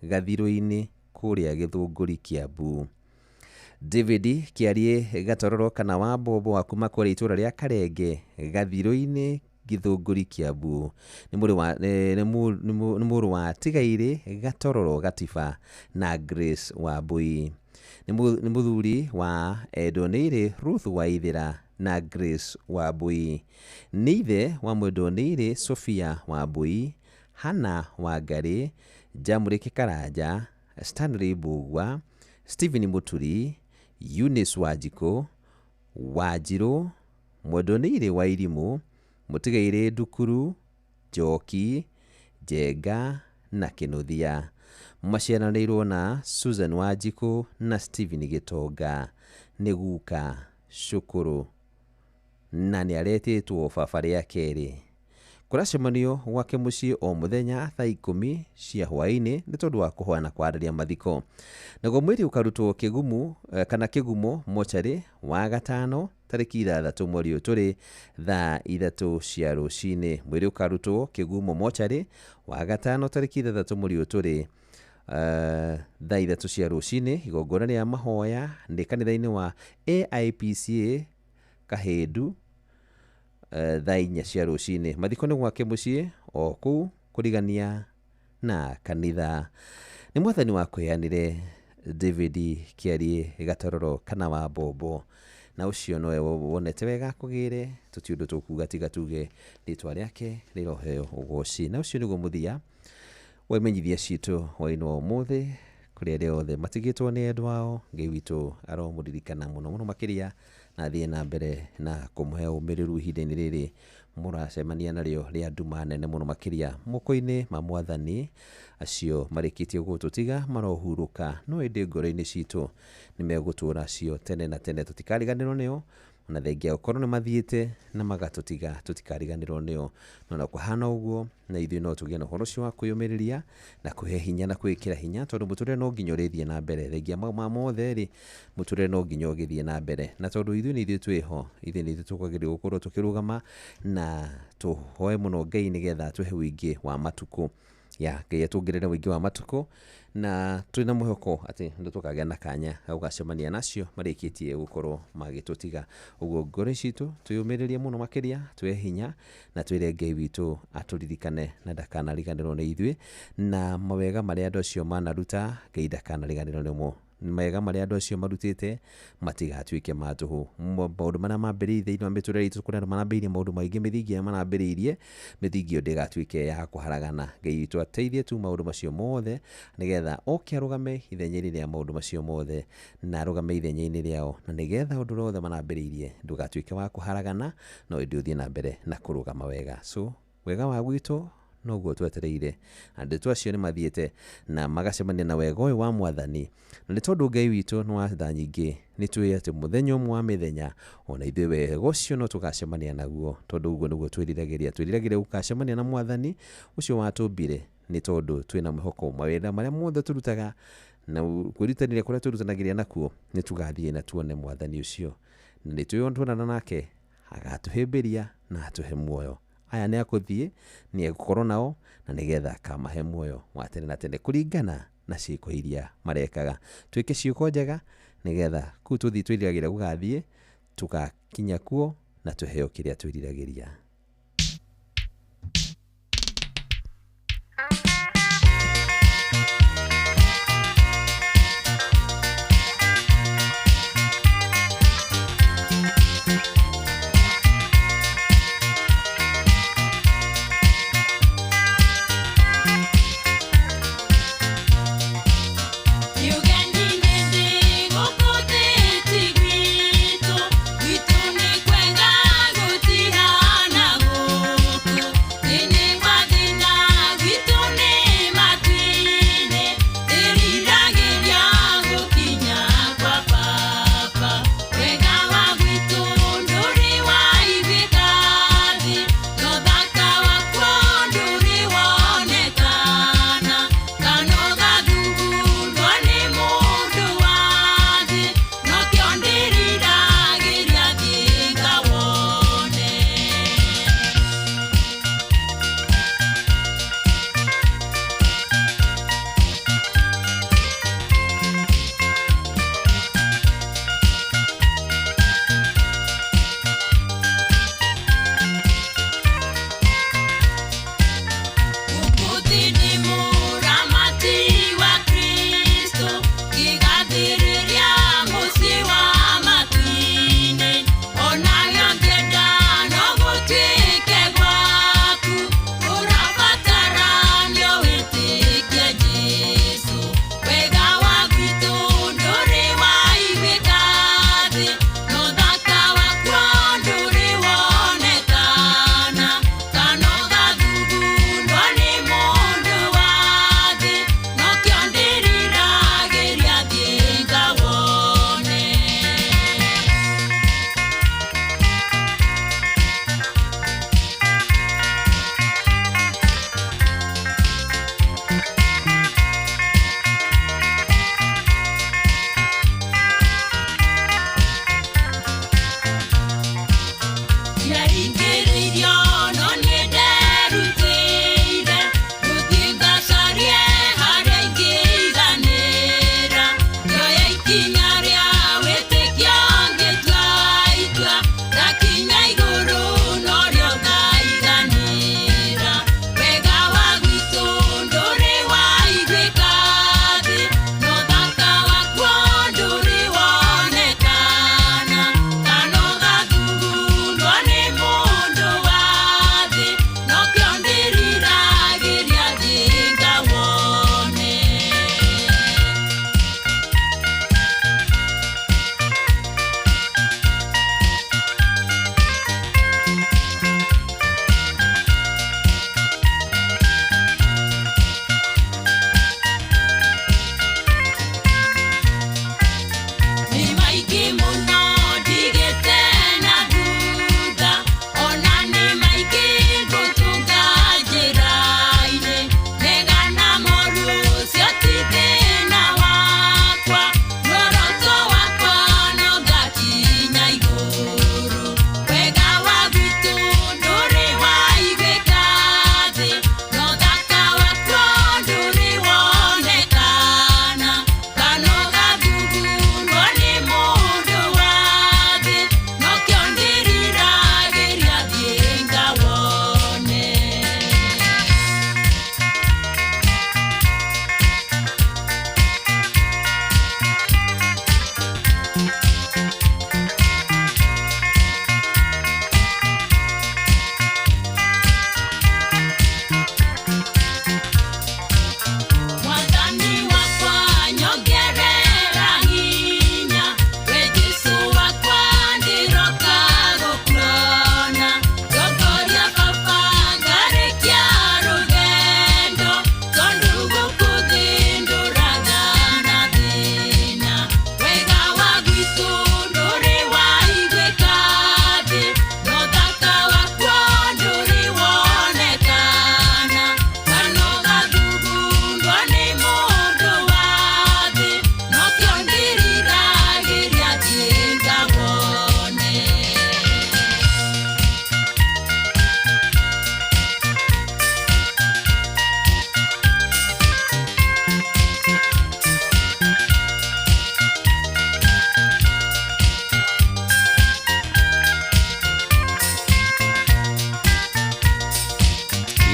Speaker 22: Gathirũ-inĩ kũrĩa Gĩthũngũri Kĩambu. David Kĩarie Gatororo kana wa Mbombo wa kuma kũrĩa itũũra rĩa Karenge Gathirũ-inĩ Gĩthũngũri Kĩambu nĩ mũrũ wa Tigairĩ Gatororo Gatiba na Grace Wambui. Nĩ mũthuri wa Endonĩirĩ Ruth Waithĩra na Grace Wambui. Nĩ ithe wa Mwendonĩirĩ Sophia Wambui, Hannah Wangarĩ, Jamũrĩke Karanja, Stanley Mbũgua, Stephen Mũturi, Eunice Wanjikũ, Wanjirũ, Mwendonĩirĩ Wairimũ, Mũtigairĩ Ndukuru, Njoki, Njenga na Kĩnũthia. Maciaranĩirwo na Susan Wanjikũ na Stephen Gĩtonga. Nĩ guka cũkũrũ na nĩ aretĩtwo baba rĩa kerĩ. Kũracemanio gwake mũciĩ o mũthenya thaa 10 cia hwaĩ-inĩ nĩ tondũ wa kũhoya na kwarĩria mathiko. Naguo mwĩrĩ ũkarutwo kĩgumu kana kĩgumo mocarĩ wa gatano tarĩki 6 mweri ũyũ tũrĩ thaa 3 cia rũcinĩ. Mwĩrĩ ũkarutwo kĩgumo mocarĩ wa gatano tarĩki 6 mweri ũyũ tũrĩ thaa 3 cia rũcinĩ. Igongona rĩa mahoya nĩ kanitha-inĩ wa AIPCA Kahĩndu thaa 4 cia rũcinĩ. Mathiko nĩ gwake mũciĩ o kũu kũrigania na kanitha. Nĩ mwathani wa kwĩyanĩre David Kĩarie Gatororo kana wa Mbombo, na ũcio nowe wonete wega kũgĩre tũti ũndũ tũkuga tiga tuge rĩtwa rĩake rĩroheo ũgoci. Na ũcio nĩguo mũthia wa imenyithia citũ hwaĩ-inĩ wa ũmũthĩ kũrĩ arĩa othe matigĩtwo nĩ endwa ao. Ngai witũ aromũririkana mũno mũno makĩria Na athiĩ na mbere na kũmũhe ũmĩrĩru ihinda-inĩ rĩrĩ mũracemania narĩo rĩa nduma nene mũno makĩria. Moko-inĩ ma Mwathani, acio marĩkĩtie gũtũtiga marohurũka, no ĩndĩ ngoro-inĩ citũ nĩ megũtũũra cio tene na tene. Tũtikariganĩrwo nĩo, ona thengia gũkorwo nĩ mathiĩte na magatũtiga, tũtikariganĩrwo nĩo. No na kũhana ũguo, na ithuĩ no tũgĩe na ũhoro ũcio wa kwĩyũmĩrĩria na kwĩhe hinya na kwĩĩkĩra hinya, tondũ mũtũrĩre no nginya ũrĩthiĩ na mbere. Thengia mau ma mothe rĩ, mũtũrĩre no nginya ũgĩthiĩ na mbere, na tondũ ithuĩ nĩ ithuĩ twĩho, ithuĩ nĩ ithuĩ tũkwagĩrĩirwo gũkorwo tũkĩrũgama na tũhoe mũno Ngai nĩgetha atũhe ũingĩ wa matukũ. Ya Ngai atwongerere ũingĩ wa matukũ, na twĩna mwĩhoko atĩ nĩ tũkagĩa na kanya ga gũgacemania nacio marĩkĩtie gũkorwo magĩtũtiga. Ũguo ngoro citũ twĩyũmĩrĩrie mũno makĩria, twĩhe hinya na twĩre Ngai witũ atũririkane na ndakanariganĩrwo nĩ ithuĩ, na mawega marĩa andũ acio manaruta Ngai ndakanariganĩrwo nĩmo. Mawega marĩa andũ acio marutĩte matigatuĩke ma tũhũ. Maũndũ marĩa mambĩrĩirie thĩinĩ wa mĩtũrĩre itũ, kũrĩ andũ marambĩrĩirie maũndũ maingĩ, mĩthingi ĩrĩa marambĩrĩirie, mĩthingi ĩyo ndĩgatuĩke ya kũharagana. Ngai witũ ateithie tu maũndũ macio mothe, nĩgetha oke arũgame ithenya-inĩ rĩa maũndũ macio mothe, na arũgame ithenya-inĩ rĩao, na nĩgetha ũndũ ũrĩa wothe marambĩrĩirie ndũgatuĩke wa kũharagana, no ĩndĩ ũthiĩ na mbere na kũrũgama wega. So wega wa gwitũ noguo twetereire. Andũ acio nĩ mathiĩte na magacemania na wega ũyũ wa Mwathani, na nĩ tondũ Ngai witũ nĩ wa tha nyingĩ, nĩ tũĩ atĩ mũthenya ũmwe wa mĩthenya ona ithuĩ wega ũcio no tũgacemania naguo, tondũ ũguo nĩguo twĩriragĩria. Twĩriragĩria gũgacemania na Mwathani ũcio watũmbire, nĩ tondũ twĩna mwĩhoko mawĩra marĩa mothe tũrutaga na kwĩrutanĩria kũrĩa twĩrutanagĩria nakuo, nĩ tũgathiĩ na tuone Mwathani ũcio, na nĩ tũĩ tuonana nake agatũhĩmbĩria na atũhe muoyo. Aya nĩ akũthiĩ, nĩ egũkorwo nao, na nĩgetha akamahe muoyo wa tene na tene kũringana na ciĩko iria marekaga. Twĩke ciĩko njega nĩgetha kũu tũthiĩ twĩriragĩria gũgathiĩ, tũgakinya kuo na tũheo kĩrĩa twĩriragĩria.
Speaker 13: Gwitũ nĩ kwega gũtihana.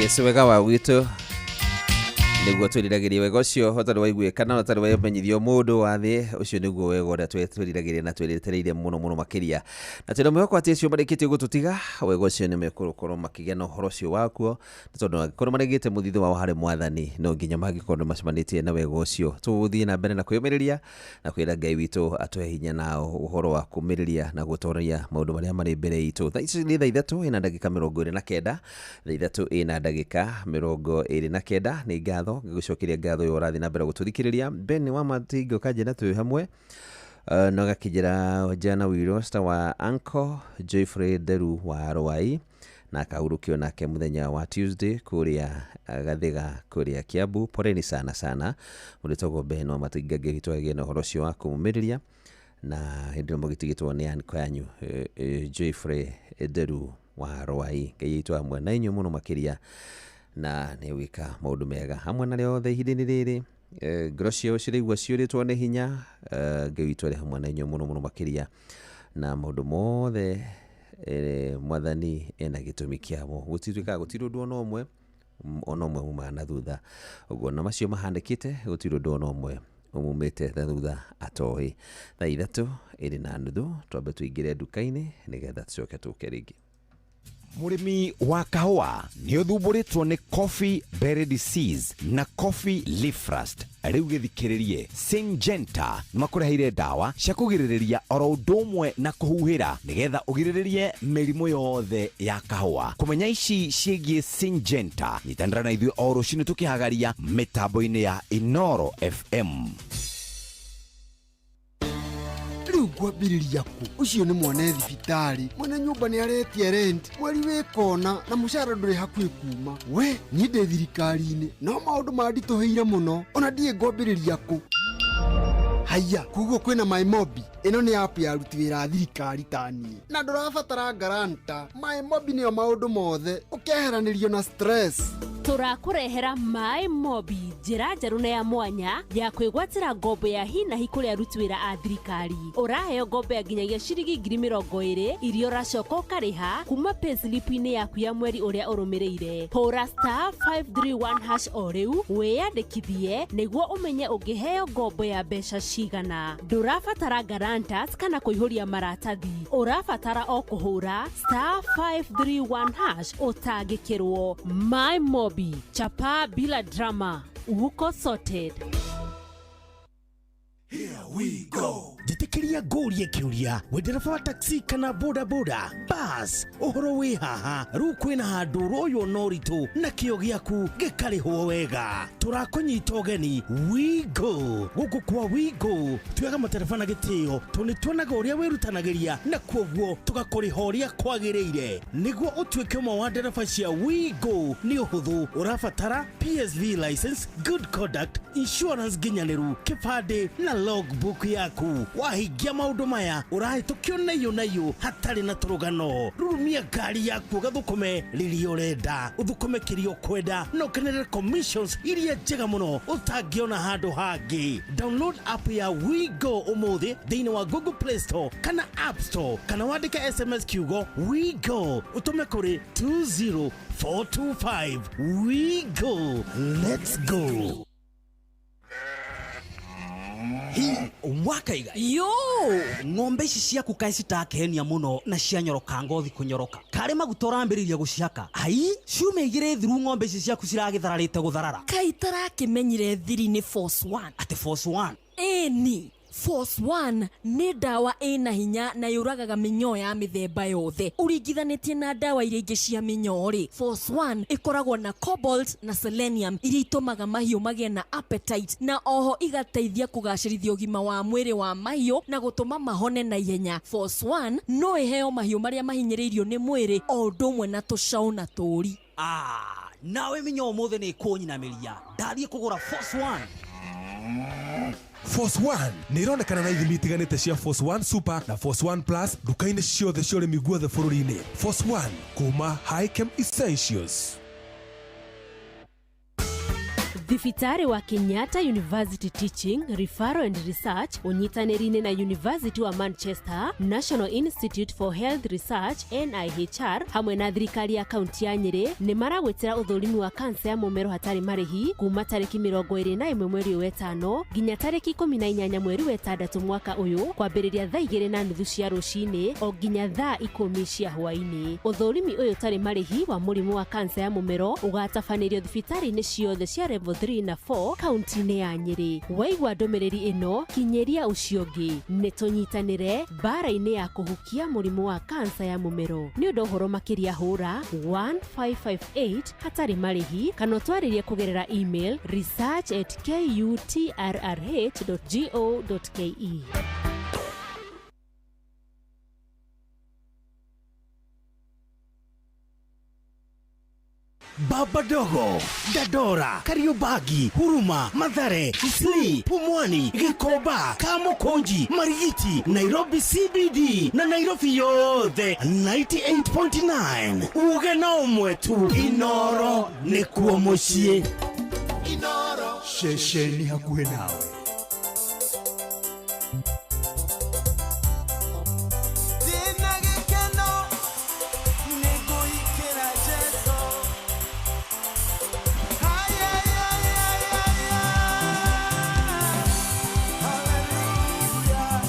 Speaker 22: Yes, wega wa gwitũ nĩguo twĩriragĩria wega ũcio ũtarĩ waiguĩka na ũtarĩ wamenyithio mũndũ wa thĩ ũcio nĩguo wega ũrĩa twĩriragĩria na twĩretereire mũno mũno makĩria na twĩna mwĩhoko atĩ acio marĩkĩtie gũtũtiga wega ũcio nĩ mekũkorwo makĩgĩa na ũhoro ũcio wakuo nĩ tondũ angĩkorwo maregete mũthithũ wao harĩ mwathani no nginya mangĩkorwo nĩ macemanĩtie na wega ũcio. Tũgũthiĩ na mbere na kwĩyũmĩrĩria na kwĩra Ngai witũ atũhe hinya na ũhoro wa kũmĩrĩria na gũtoria maũndũ marĩa marĩ mbere itũ. Thaa ici nĩ thaa 3:29, thaa 3:29. Nĩ ngatho ngĩgũcokeria ngatho ũyũ ũrathiĩ na mbere gũtũthikĩrĩria. Ben wa Matingo kanjĩra twĩ hamwe na gakĩnjĩra jana wiro star wa Uncle Joyfrey Nderu wa Rwai na akahurũkio nake mũthenya wa Tuesday kũrĩa Gathiga kũrĩa Kiambu. Poleni sana sana mũrĩtagwo Ben wa Matinga, Ngai witũ agĩe na ũhoro ũcio wa kũmũmĩrĩria na hĩndĩ ĩyo mũgĩtigĩtwo nĩ anko yanyu Joyfrey Nderu wa Rwai. Ngai witũ hamwe na inyuĩ mũno makĩria na nĩ gwĩka maũndũ mega hamwe na arĩa othe ihinda-inĩ rĩrĩ ngoro ciao ciraigua ciũrĩtwo nĩ hinya. Ngai witũ arĩ hamwe na inyuĩ mũno mũno makĩria na maũndũ mothe mwathani ena gĩtũmi kĩamo, gũtituĩkaga gũtirĩ ũndũ ona ũmwe ona ũmwe umaga na thutha ũguo na macio mahanĩkĩte gũtirĩ ũndũ ona ũmwe umumĩte na thutha atoĩ. Thaa 3:15 twambe tũingĩre nduka-inĩ nĩgetha tũcoke tũke rĩngĩ.
Speaker 2: Mũrĩmi wa kahũa nĩ ũthumbũrĩtwo nĩ coffee berry disease na coffee leaf rust. Rĩu gĩthikĩrĩrie, Syngenta nĩmakũreheire ndawa cia kũgirĩrĩria oro ũndũ ũmwe na kũhuhĩra nĩgetha ũgirĩrĩrie mĩrimũ yothe ya kahũa. Kũmenya ici ciĩgiĩ Syngenta, nyitanĩra na ithuĩ o rũcinĩ tũkĩhagaria mĩtambo-inĩ ya Inoro FM.
Speaker 13: Rĩu ngwambĩrĩria kũ? Ũcio nĩ mwana thibitarĩ, mwene nyũmba nĩ aretia rent, mweri wĩ kona na mũcara ndũrĩ hakuhĩ kuma. We niĩ ndĩ thirikari-inĩ no maũndũ manditũhĩire mũno, ona ndiĩ ngwambĩrĩria kũ. Haiya, koguo kwĩna MyMobi. Ĩno nĩ app ya aruti wĩra a thirikari ta niĩ, na ndũrabatara guarantor. MyMobi nĩyo maũndũ mothe, ũkeheranĩrio na stress.
Speaker 15: Tũrakũrehera MyMobi, njĩra njerũ na ya mwanya ya kwĩgwatĩra ngombo ya hi na hi kũrĩ aruti wĩra a thirikari. Ũraheo ngombo ya nginyagia ciringi 20,000 iria ũracoka ũkarĩha kuma payslip-inĩ yaku ya mweri ũrĩa ũrũmĩrĩire. Hũra *531# o rĩu wĩyandĩkithie nĩguo ũmenye ũngĩheo ngombo ya mbeca cigana. Ndũrabatara guarantors kana kũihũria maratathi, ũrabatara o kũhũra *531# ũtangĩkĩrwo. MyMobi, chapa bila drama, uko sorted.
Speaker 2: Here we go.
Speaker 16: Njĩtĩkĩria ngũrie kĩũria, wĩ ndereba wa taxi kana boda boda bas, ũhoro wĩ haha rĩu kwĩna handũ ũroywo na ũritũ na kĩo gĩaku gĩkarĩhwo wega. Tũrakũnyita ũgeni WeGo. Gũkũ kwa WeGo tuoyaga matereba na gĩtĩo tondũ nĩ tuonaga ũrĩa wĩrutanagĩria na kuoguo tũgakũrĩha ũrĩa kwagĩrĩire. Nĩguo ũtuĩke ũmwe wa ndereba cia WeGo nĩ ũhũthũ, ũrabatara PSV license, good conduct, insurance nginyanĩru, kĩbandĩ na logbook yaku. Wahingia maũndũ maya ũrahĩtũkio naiyũ naiyũ hatarĩ na tũrũgano. Rurumia ngari yaku ũgathũkũme rĩrĩa ũrenda, ũthũkũme kĩrĩa ũkwenda na ũkenerere commissions iria njega mũno ũtangĩona handũ hangĩ. Download app ya WeGo ũmũthĩ thĩinĩ wa Google Play Store kana App Store, kana wandĩke SMS kiugo WeGo ũtũme kũrĩ 20425. WeGo, let's go.
Speaker 18: Hi wakaiga
Speaker 9: yo
Speaker 18: ng'ombe ici ciaku kaĩ citakenia mũno na cianyoroka ngothi kũnyoroka karĩ maguta ũrambĩrĩria gũcihaka ai ciumia igĩrĩ thiru ng'ombe ici ciaku ciragĩthararĩte gũtharara
Speaker 9: Kaĩ tarakĩmenyire thiri nĩ Force One.
Speaker 18: Atĩ Force One?
Speaker 9: Ĩni, Force One nĩ ndawa ĩna hinya na yũragaga mĩnyoo ya mĩthemba yothe. Ũringithanĩtie na ndawa iria ingĩ cia mĩnyoo rĩ, Force One ĩkoragwo na cobalt na selenium iria itũmaga mahiũ magĩe na appetite na oho igateithia kũgacĩrithia ũgima wa mwĩrĩ wa mahiũ na gũtũma mahone na ihenya. Force One no ĩheo mahiũ marĩa mahinyĩrĩirio nĩ mwĩrĩ o ũndũ ũmwe na tũcaũ na tũũri.
Speaker 18: Ah, nawe mĩnyoo ũmũthĩ nĩ ĩkũnyinamĩria, ndathiĩ kũgũra Force One.
Speaker 25: Force One nĩ ironekana na ithimi itiganĩte cia Force One Super na Force One Plus nduka-inĩ ciothe cia ũrĩmi guothe bũrũri-inĩ. Force One kuma Hikem Essentials.
Speaker 15: Thibitarĩ wa Kenyatta University Teaching, Referral and Research ũnyitanĩri-inĩ na University wa Manchester, National Institute for Health Research NIHR hamwe na thirikari ya kaunti ya Nyĩrĩ nĩ maragwĩtĩra ũthũrimi wa kansa ya mũmero hatarĩ marĩhi kuma tarĩki 21 mweri ũyũ wetano nginya tarĩki 18 mweri wetandatũ mwaka ũyũ kwambĩrĩria thaa 2:30 cia rũcinĩ o nginya thaa 10 cia hwaĩ-inĩ. Ũthũrimi ũyũ ũtarĩ marĩhi wa mũrimũ wa kansa ya mũmero ũgatabanĩrio thibitarĩ-inĩ ciothe cia level 3 na 4 kaunti-inĩ ya Nyĩrĩ. Waigua ndũmĩrĩri ĩno kinyĩria ũcio ũngĩ. Nĩ tũnyitanĩre mbara-inĩ ya kũhukia mũrimũ wa kansa ya mũmero. Nĩ ũndũ ũhoro makĩria hũra 1558 hatarĩ marĩhi kana ũtwarĩrie kũgerera email research@kutrrh.go.ke.
Speaker 16: Baba Dogo, Dandora, Kariobangi, Huruma, Mathare, Isli, Pumwani, Gikomba, Kamukunji, Marigiti, Nairobi CBD na Nairobi yothe 98.9. Uge na ũmwe tu, Inoro nĩkuo mũciĩ.
Speaker 4: Inoro
Speaker 25: ceceni hakuhĩ nawe.
Speaker 21: Ndĩna gĩkeno nĩ kũhikĩra Jesũ. Hallelujah,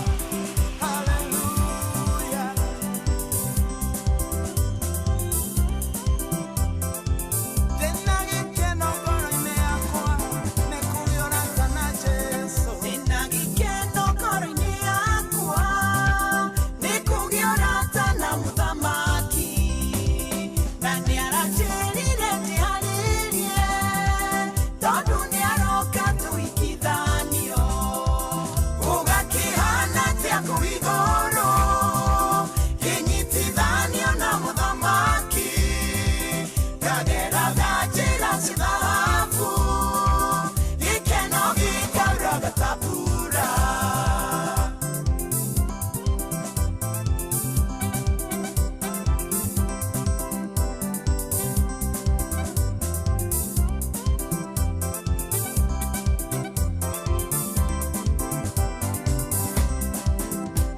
Speaker 21: hallelujah. Ndĩna gĩkeno ngoro-inĩ yakwa nĩ kũgĩa ũrata na Jesũ.
Speaker 3: Ndĩna gĩkeno ngoro-inĩ yakwa nĩ kũgĩa ũrata na Mũthamaki, na nĩaranjĩrire ndĩharĩrie tondũ nĩaroka tũhikithanio. Gũgakĩhana atĩa kũu igũrũ ngĩnyitithanio na Mũthamaki, ngageraga njĩra cia thahabu, gĩkeno gĩkauraga ta mbura.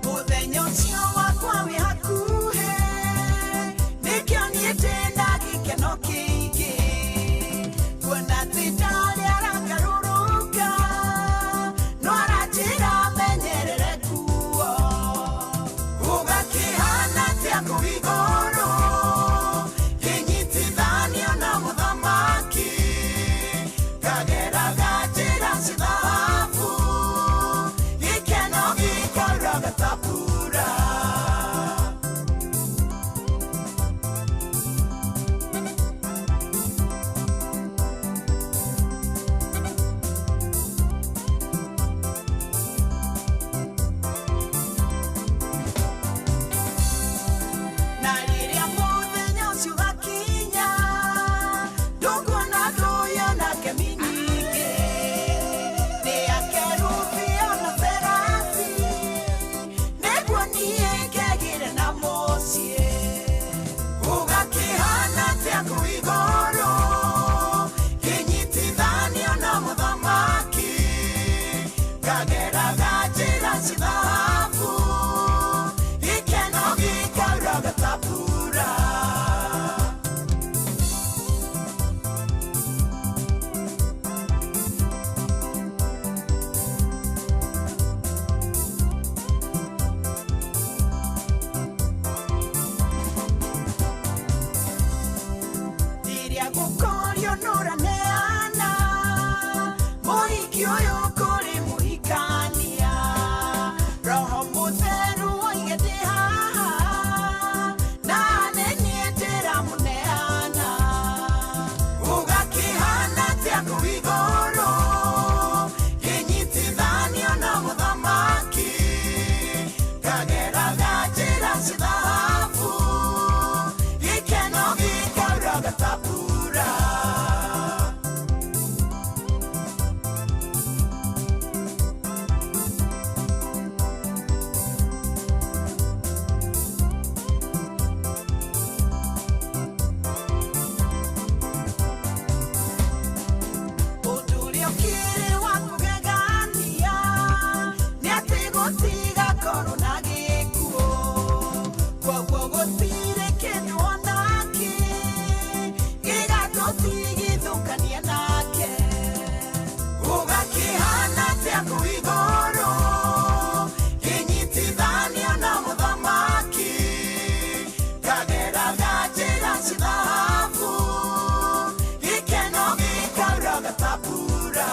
Speaker 3: Mũthenya ũcio wakwa wĩ hakuhĩ, nĩkĩo niĩ ndĩna gĩkeno kĩingĩ, kuona atĩ ndarĩ aragarũrũka, no aranjĩra menyerere kuo. Gũgakĩhana atĩa kũu igũrũ ngĩnyitithanio na Mũthamaki, ngageraga njĩra cia thahabu, gĩkeno gĩkauraga ta mbura. Na rĩrĩa mũthenya ũcio ũgakinya, ndũkuona ndũyũ na kemi nyingĩ, nĩ akerubi ona serafi, nĩguo niĩ ngegĩre na mũciĩ. Gũgakĩhana atĩa kũu igũrũ ngĩnyitithanio na Mũthamaki, ngageraga njĩra cia thahabu, gĩkeno gĩkauraga ta mbura. Rĩrĩa gũkorio nũraneana mũhiki ũyũ kũrĩ mũhikania, Roho Mũtheru oige ndĩ haha, na nĩ niĩ ndĩramũneana. Gũgakĩhana atĩa kũu igũrũ ngĩnyitithanio na Mũthamaki, ngageraga njĩra cia thahabu, gĩkeno gĩkauraga ta mbura. Tũtigithũkania nake. Gũgakĩhana atĩa kũu igũrũ, ngĩnyitithanio na mũthamaki, ngageraga njĩra cia thahabu, gĩkeno gĩkauraga ta mbura.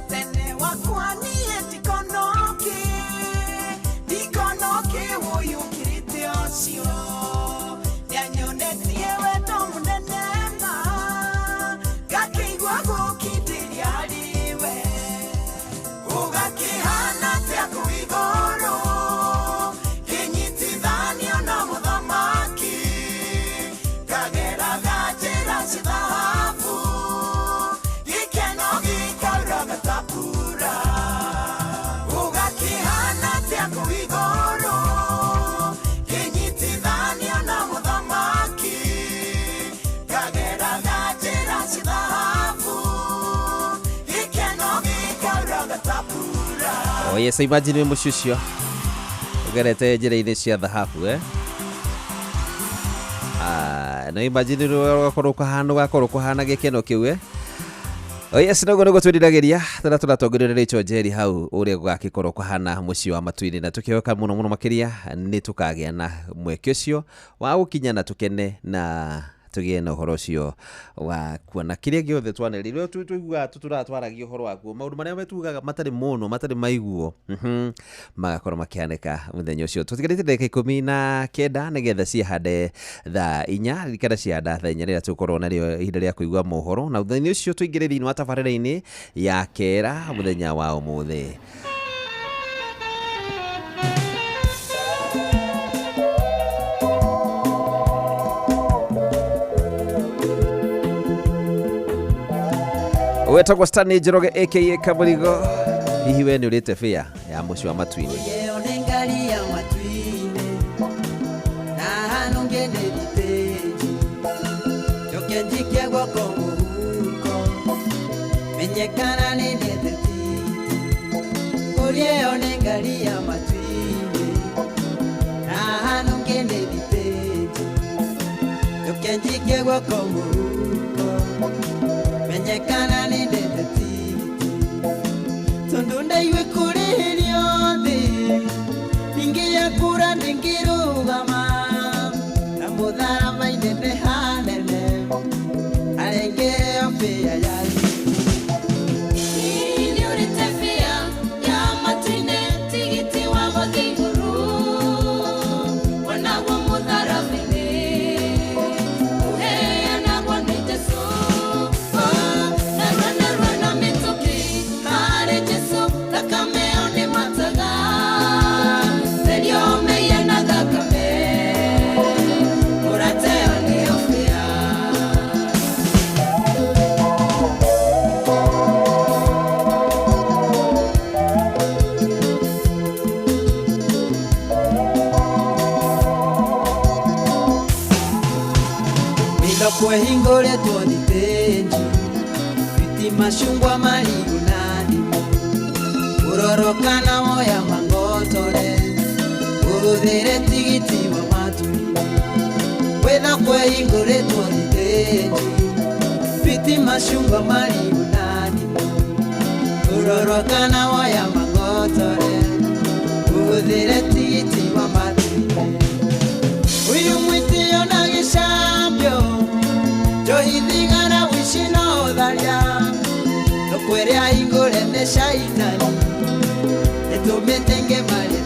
Speaker 3: Tene wakwa niĩ ndikonoke, ndikonoke ũyũkĩrĩte ũcio. Nĩanyonetie wendo mũnene ma, ngakĩigua gũkindĩria harĩ we. Gũgakĩhana atĩa kũu igũrũ, ngĩnyitithanio na mũthamaki, ngageraga njĩra cia thahabu, gĩkeno gĩkauraga ta mbura. Gũgakĩhana atĩa kũu igũrũ, ngĩnyitithanio na mũthamaki, ngageraga njĩra cia thahabu, gĩkeno gĩkauraga ta mbura.
Speaker 22: Oh yes, imagine wĩ mũciĩ ũcio ũgerete njĩra-inĩ cia thahabu, eh? Ah, no imagine rũgakorwo kũhana, ũgakorwo kũhana gĩkeno kĩu, eh? Oh yes, noguo nĩguo twĩriragĩria tũrĩa tũratongorio nĩ Rachel Njeri hau ũrĩa gũgakĩkorwo kũhana mũciĩ wa matu-inĩ, na tũkĩhoka mũno mũno makĩria nĩ tũkagĩa na mweke ũcio wa gũkinya na tũkene na tũgĩe na ũhoro ũcio wa kuona kĩrĩa gĩothe twanerire tũiguaga tũratwaragia ũhoro waguo, maũndũ marĩa metugaga matarĩ mũno matarĩ maiguo, magakorwo makĩhanĩka mũthenya ũcio. Tũtigarĩte ndagĩka 19 nĩgetha ciĩhande thaa 4. Ririkana ciahanda thaa 4 rĩrĩa tũgũkorwo narĩo ihinda rĩa kũigua mohoro, na thutha-inĩ ũcio tũingĩre thĩinĩ wa tabarĩra-inĩ ya kera mũthenya wa ũmũthĩ. Wetagwo Stanley Njoroge aka Kamũrigo, hihi we nĩ ũrĩte bĩa ya mũciĩ wa matu-inĩ?
Speaker 5: Ĩyo nĩ ngari ya matu-inĩ, na hano ngene thitĩnji, njoke njikie guoko mũhuko, menye kana nĩ ndete titi. Kũrĩa ĩyo nĩ ngari ya matu-inĩ, na hano ngene thitĩnji, njoke njikie guoko mũhuko, menye kana nĩ ndete titi. Tondu ndaigue kũrĩhĩrio thĩ, ndingĩakũra ndingĩrũgama, na mũtharaba inene hanene, arengeo bĩa ya
Speaker 8: Nĩũrĩte bĩa ya matu-inĩ, tigiti wa gũthiĩ igũrũ, wonaguo mũtharaba-inĩ, ũheanagwo nĩ Jesũ. Oh, narua narua na mĩtũkĩ harĩ Jesũ, thakame ĩyo nĩ mataga, therio mehia na thakame, ũrata ĩyo nĩyo bĩa.
Speaker 5: Wĩtho kwĩhingũrĩtwo thitĩnji, biti macungwa marigũ na ndimũ, ũroroka na woya mangotore, ũhũthĩre tigiti wa matu-inĩ. Wĩtho kwĩhingũrĩtwo thitĩnji, biti macungwa marigũ na ndimũ, ũroroka na woya mangotore, ũhũthĩre tigiti wa matu-inĩ. Uyu mwitio na gĩcambio, njohi thigara ũici na ũtharia, thoko ĩrĩa hingũre nĩ caitani, ĩtũmĩte ngĩmarie.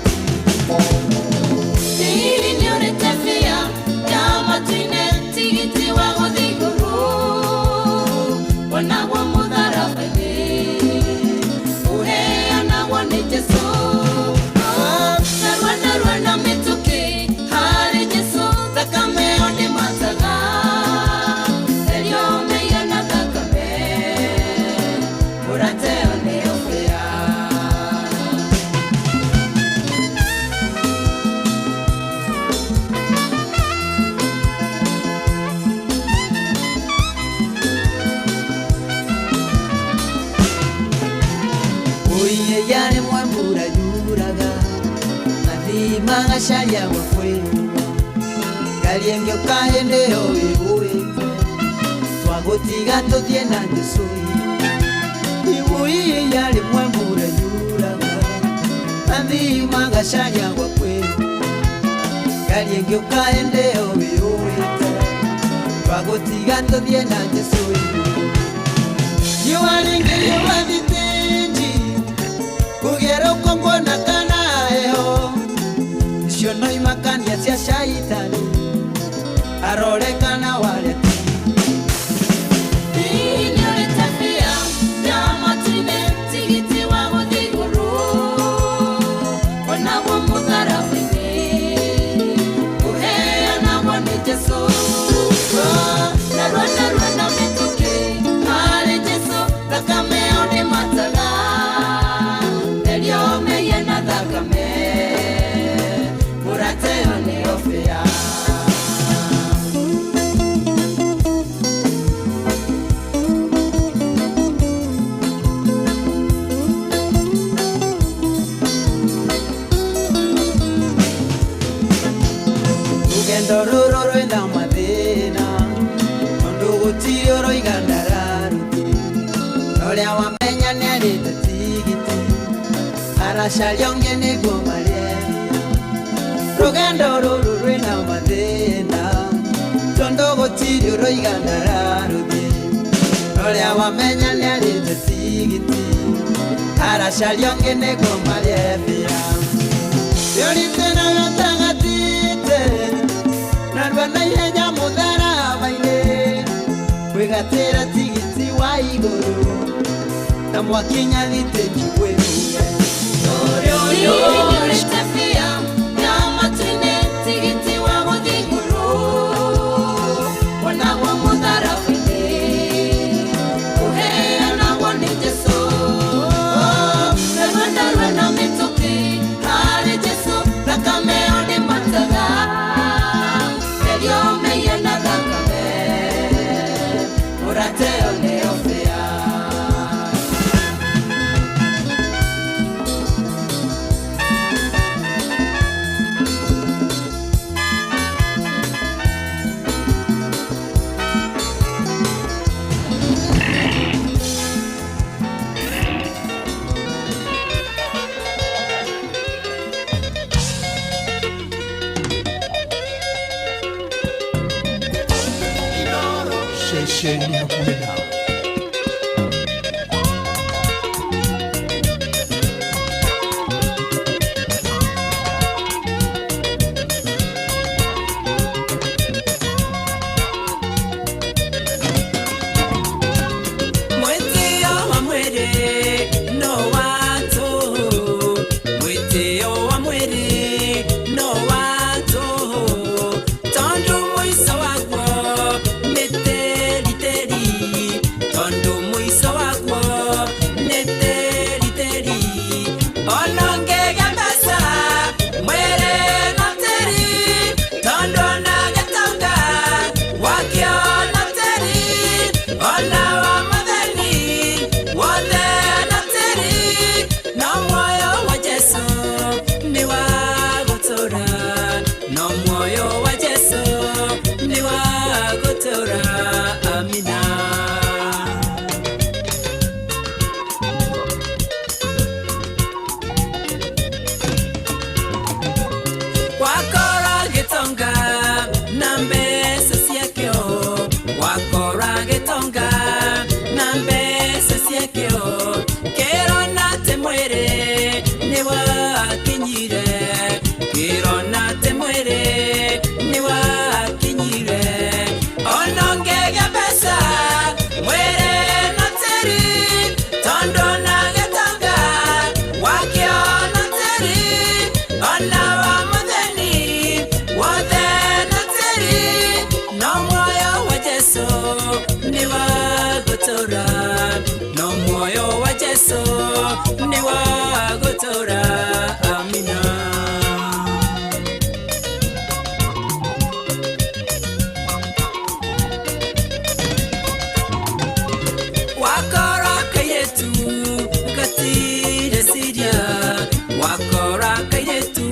Speaker 8: Hihi nĩũrĩte bĩa ya matu-inĩ, tigiti wa gũthiĩ igũrũ, wonagwo mũtharaba-inĩ, ũheanagwo nĩ Jesũ. Oh, narua
Speaker 5: magacaria gwa kwĩyũa ngari ĩngĩũka hĩndĩ ĩyo wĩgũĩte twagũtiga tũthiĩ na Jesũ ibuiya rĩmwe mbura yuraga athii magacaria gwa kwĩyũa ngari ĩngĩũka hĩndĩ ĩyo wĩyũĩte twagũtiga tũthiĩ na Jesũ riũa rĩngĩhiũha thitĩnji kũgĩa rũkũngũ na kana heho icio no imakania cia caitani arore kana ware Rugendo rũrũ rwĩna mathĩna tondũ gũtirĩ ũroiga ndararuti ũrĩa wamenya nĩarĩte tigiti aracaria ũngĩ nĩguo marĩendia rũgendo rũrũ rwĩna mathĩna tondũ gũtirĩ ũroiga ndararuti ũrĩa wamenya nĩarĩte tigiti aracaria ũngĩ nĩguo marĩendia Yũrĩte na gatagatĩte narua na ihenya mũtharaba-inĩ kwĩgatĩra tigiti wa igũrũ na mwakinya thitĩnji gwĩruge
Speaker 8: Nĩũrĩte bia ya matu-inĩ tigiti wa gũthiĩ igũrũ wonagwo mũtharaba-inĩ ũheanagwo nĩ Jesũ narua narua na mĩtũkĩ harĩ Jesũ thakame ĩyo nĩmataga therio mehia na thakame mũrate ĩyo nĩyo bĩa.
Speaker 11: Ceceni hakuhĩ nawe.
Speaker 12: Mwĩtĩo wa mwĩrĩ no wa tũhũ, mwĩtĩo wa mwĩrĩ no wa tũhũ, tondũ mũico waguo nĩ tĩri tĩri, tondũ mũico waguo nĩ tĩri tĩri. Ona ũngĩgĩa mbeca mwĩrĩ no tĩri, tondũ ona gĩtonga wakĩo no tĩri, ona wa mũthĩni wothe no tĩri, no muoyo wa Jesũ nĩ wa gũtũũra, no muoyo wa Jesũ nĩ wa gũtũũra. Amina. Wakora gĩtonga na mbeca ciakĩo, wakora gĩtonga na mbeca ciakĩo, kĩrona atĩ mwĩrĩ nĩ wakinyire, kĩrona atĩ mwĩrĩ nĩ wakinyire. Ona ũngĩgĩa mbeca mwĩrĩ no tĩri, tondũ ona gĩtonga wakĩo no tĩri, ona wa mũthĩni wothe no tĩri, no muoyo wa Jesũ nĩ wa gũtũũra, no muoyo wa Jesũ nĩ wa gũtũũra. Amina. Wakora kairĩtu gatirĩ ciria, wakora kairĩtu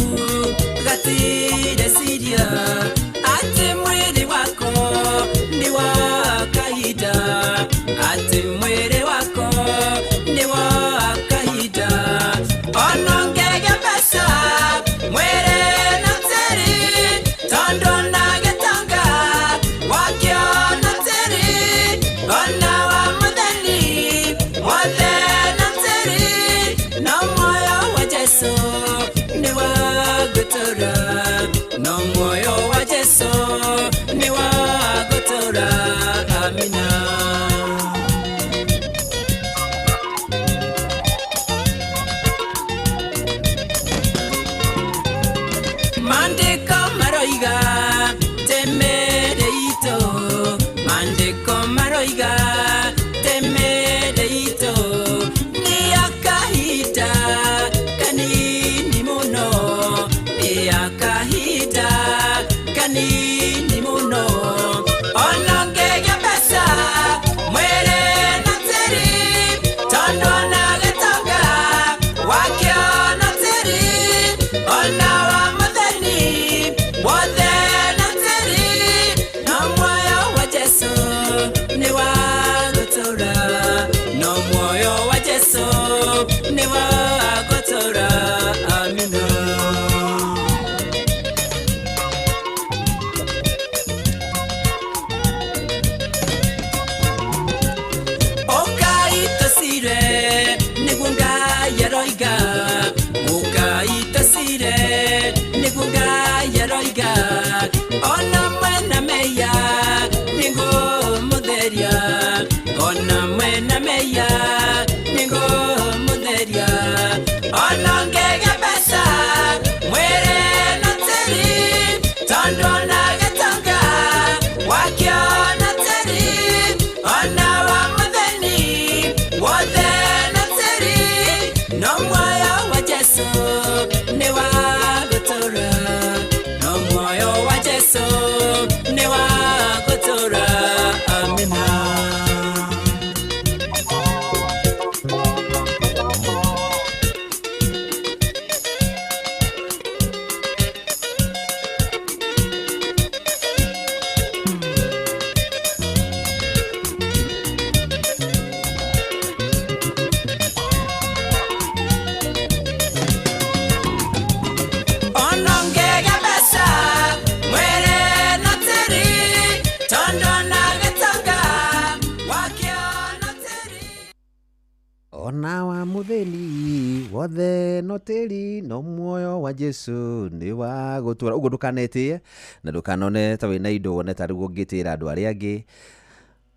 Speaker 12: Tondũ na gĩtonga wakĩona tĩri.
Speaker 22: Ona wa muthĩni wothe no tĩri, no muoyo wa Jesu nĩ wa gũtũra. Ũguo ndũkanetĩe na ndũkanone ta wĩna indo wone tarĩ guo ũngĩtĩra andũ arĩa angĩ.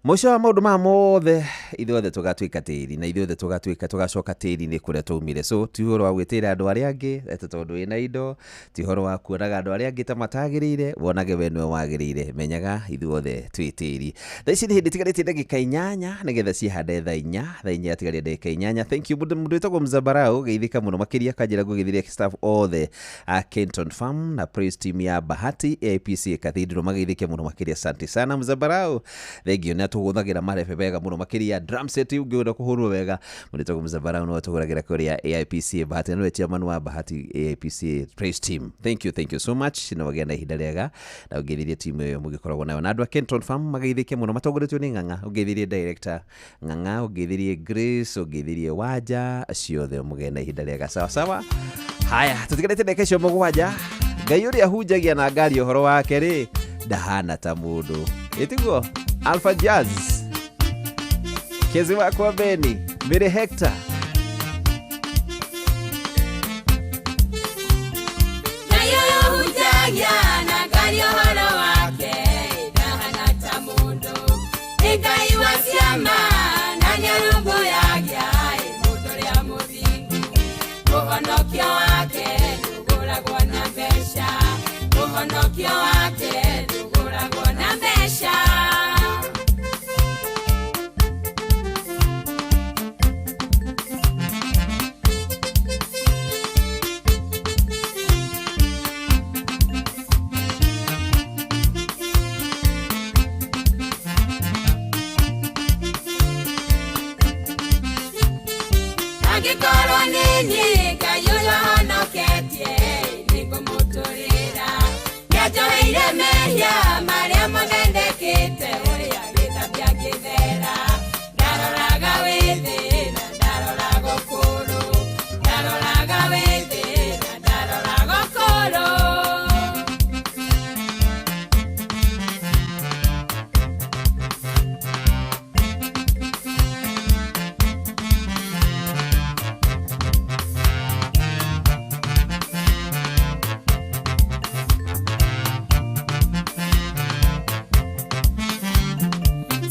Speaker 22: Mũico wa maũndũ maya mothe, ithuothe tũgatuĩka tĩri, na ithuothe tũgatuĩka tũgacoka tĩri-inĩ kũrĩa twaumire. So ti ũhoro wa gwĩtĩra andũ arĩa angĩ atĩ tondũ wĩna indo, ti ũhoro wa kuonaga andũ arĩa angĩ ta matagĩrĩire, wonage we nĩwe wagĩrĩire. Menyaga ithuothe twĩ tĩri. Thaa ici nĩ hĩndĩ itigarĩtie ndagĩka 8 nĩgetha ciĩhande thaa 4, thaa 4 yatigaria ndagĩka 8. Thank you mũndũ wĩtagwo Mzabarau, geithĩka mũno makĩria, kanjĩra ngũgeithĩria staff othe a Kenton Farm na praise team ya Bahati APC Cathedral, mageithĩke mũno makĩria. Asante sana Mzabarau, thengiũ nĩ atũgũthagĩra marebe wega mũno makĩria. Drum set ũngĩenda kũhũrwo wega, mũndũ wĩtagwo Mzabarau nĩwe ũtũgũragĩra kũrĩa AIPC Bahati, na nĩwe chairman wa Bahati AIPC praise team. Thank you, thank you so much, na ũgĩe na ihinda rĩega na ũngeithirie timu ĩyo mũgĩkoragwo nayo. Na andũ a Kenton Farm mageithĩke mũno matongoretio nĩ Ng'ang'a, ũngeithirie director Ng'ang'a, ũngeithirie Grace, ũngeithirie Wanja, ciothe mũgĩe na ihinda rĩega. Sawa sawa. Haya, tũtigarĩte ndagĩka icio 7. Ngai ũrĩa hunjagia na ngari ũhoro wake rĩ, ndahana ta mũndũ. Ĩtiguo? Alpha Jazz, Kezi wakwa Beni, Mary Hector.
Speaker 8: Ngai ũyũ hunjagia na ngari ũhoro wake ndahana ta mũndũ. Nĩ Ngai wa ciama na nĩarũmbũyagia mũndũ ũrĩa mũthingu. Ũhonokio wake ndũgũragwo na mbeca, ũhonokio wake ndũgũragwo na mbeca. Angĩkorwo nĩ niĩ Ngai ũyũ ahonoketie, nĩngũmũtũrĩra. Nĩanjoheire mehia marĩa mothe ndekĩte, ũrĩa agĩthambia ngĩthera. Ndaroraga wĩthĩ na ndaroraga ũkũrũ, ndaroraga wĩthĩ na ndaroraga ũkũrũ.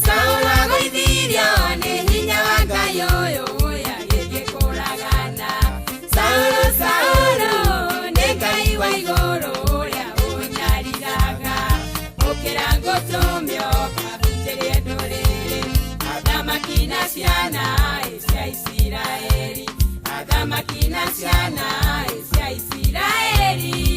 Speaker 8: Saũlũ agũithirio nĩ hinya wa Ngai ũyũ, agĩthiĩ kũũragana. Saũlũ, Saũlũ, nĩ Ngai wa igũrũ ũrĩa ũnyariraga. Ũkĩra ngũtũme ũkahunjĩrie ndũrĩrĩ, athamaki na ciana cia Isiraeli, athamaki na ciana cia Isiraeli.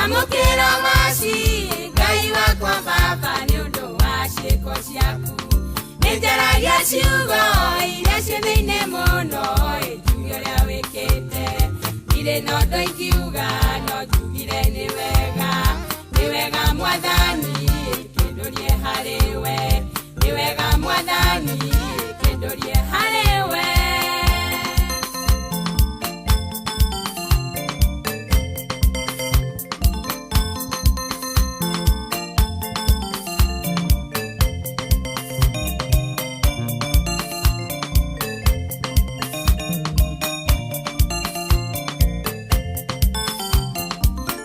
Speaker 8: Amũkĩra waci Ngai wakwa Baba nĩ ũndũ wa ciĩko ciaku. Nĩnjaragia ciugo iria ciĩ thĩinĩ mũno, njuge ũrĩa wĩkĩte. Ndirĩ na ũndũ ingiuga, no njugire nĩ wega. Nĩ wega Mwathani, kĩndũrie harĩ we. Nĩ wega Mwathani, kĩndũrie harĩ we.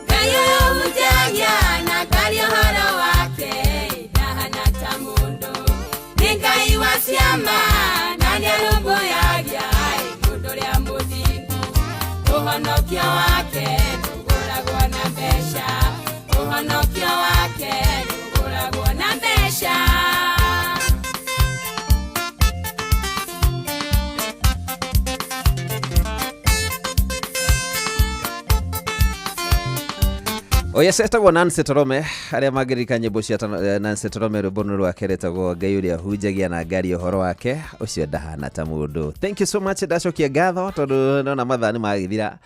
Speaker 8: Ngai ũyũ hunjagia na ngari ũhoro wake ndahana ta mũndũ. Nĩ Ngai wa ciama na nĩarũmbũyagia mũndũ ũrĩa mũthingu. Ũhonokio wake ndũgũragwo na mbeca, ũhonokio wake ndũgũragwo na mbeca.
Speaker 22: Oya etagwo Nancy Torome, arĩa mangĩririkana nyĩmbo cia Nancy Torome, rwĩmbo nĩ rwake rwĩtagwo Ngai ũrĩa hunjagia na ngari ũhoro wake, ũcio ndahana ta mũndũ. Thank you so much, ndacokia ngatho tondũ ndona mathaa nĩ magĩthira.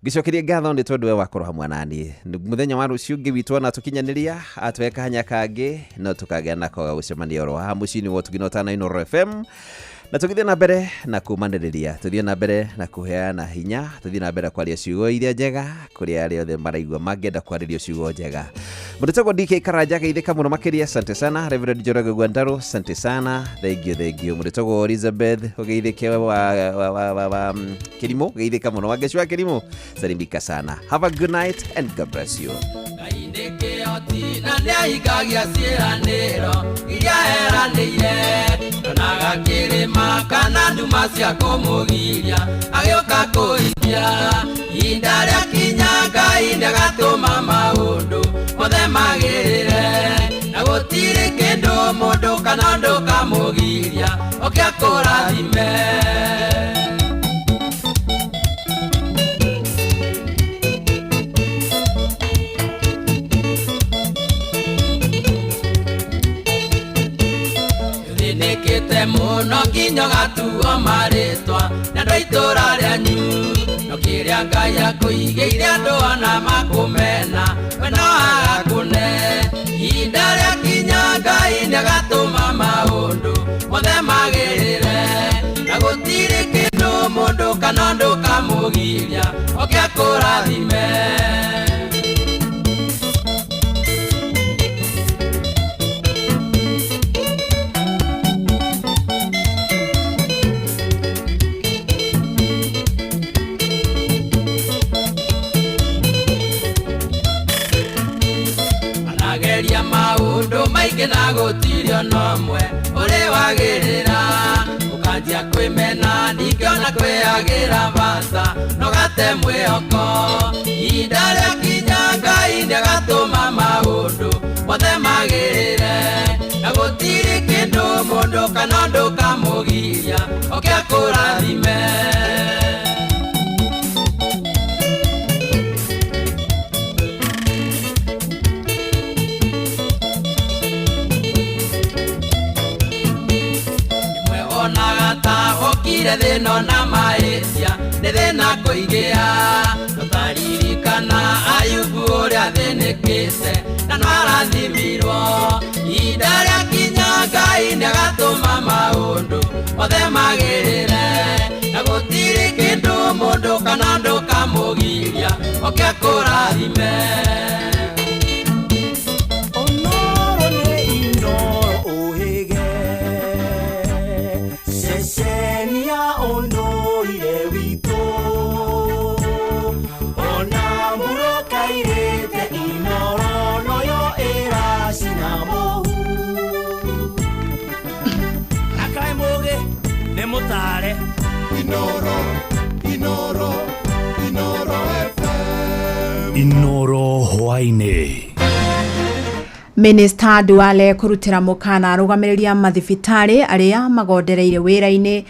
Speaker 22: Ngĩcokeria ngatho nĩ tondũ we wakorwo hamwe naniĩ mũthenya wa rũciũ ũngĩ witũ ona tũkinyanĩria atũhe kanya kangĩ no tũkagĩa nako ga gũcemania oro haha mũciĩ-inĩ wa ũtugi na ũtana Inooro FM na tũgĩthiĩ na mbere na kũmanĩrĩria, tũthiĩ na mbere na kũheana hinya, tũthiĩ na mbere kwaria ciugo iria njega kũrĩ arĩa othe maraigua mangĩenda kwarĩrio ciugo njega. Mũndũ tagwo DK Karanja geithĩka mũno makĩria, asante sana. Reverend Njoroge Gwandaru, asante sana, thank you, thank you. Mũndũ tagwo Elizabeth ũgeithĩke wa Kĩrimũ, geithĩka mũno, Wangeci wa Kĩrimũ, salimika sana. Have a good night and God bless you.
Speaker 12: Na nĩahingagia ciĩranĩro iria eranĩire, ndonaga kĩrĩma kana nduma cia kũmũgiria agĩũka kũhingia. Ihinda rĩakinya Ngai nĩagatũma maũndũ mothe magĩrĩre, na gũtirĩ kĩndũ mũndũ kana ũndũ kamũgiria oke akũrathime. Nĩkĩte mũno nginya ũgatuo marĩtwa nĩ andũ a itũũra rĩanyu, no kĩrĩa Ngai akũigĩire andũ ona makũmena we no agakũne. Ihinda rĩakinya Ngai nĩagatũma maũndũ mothe magĩrĩre, na gũtirĩ kĩndũ mũndũ kana ũndũ kamũgiria oke akũrathime. Maingĩ na gũtirĩ ona ũmwe ũrĩ wagĩrĩra, ũkanjia kwĩmena ningĩ ona kwĩagĩra bata no gate mwĩhoko. Ihinda rĩakinya Ngai nĩagatũma maũndũ mothe magĩrĩre, na gũtirĩ kĩndũ mũndũ kana ũndũ kamũgiria oke akũrathime. Okire thĩna ona mahĩtia nĩ thĩna kũigĩa, tũtaririkana Ayubu ũrĩa athĩnĩkĩte na no arathimirwo. Ihinda rĩakinya Ngai nĩagatũma maũndũ mothe magĩrĩre, na gũtirĩ kĩndũ mũndũ kana ũndũ kamũgiria oke akũrathime.
Speaker 3: Onoro nĩ Inooro ũhĩge, ceceni ya ũndũire witũ, ona mũrũkairĩte Inooro noyo ĩracina mũhu.
Speaker 16: Akaĩ mũgĩ nĩ mũtare.
Speaker 11: Inooro, Inooro, Inooro FM.
Speaker 16: Inooro hwaĩ-inĩ.
Speaker 14: Minister Duale kũrutĩra mũkana arũgamĩrĩri a mathibitarĩ arĩa magondereire wĩra-inĩ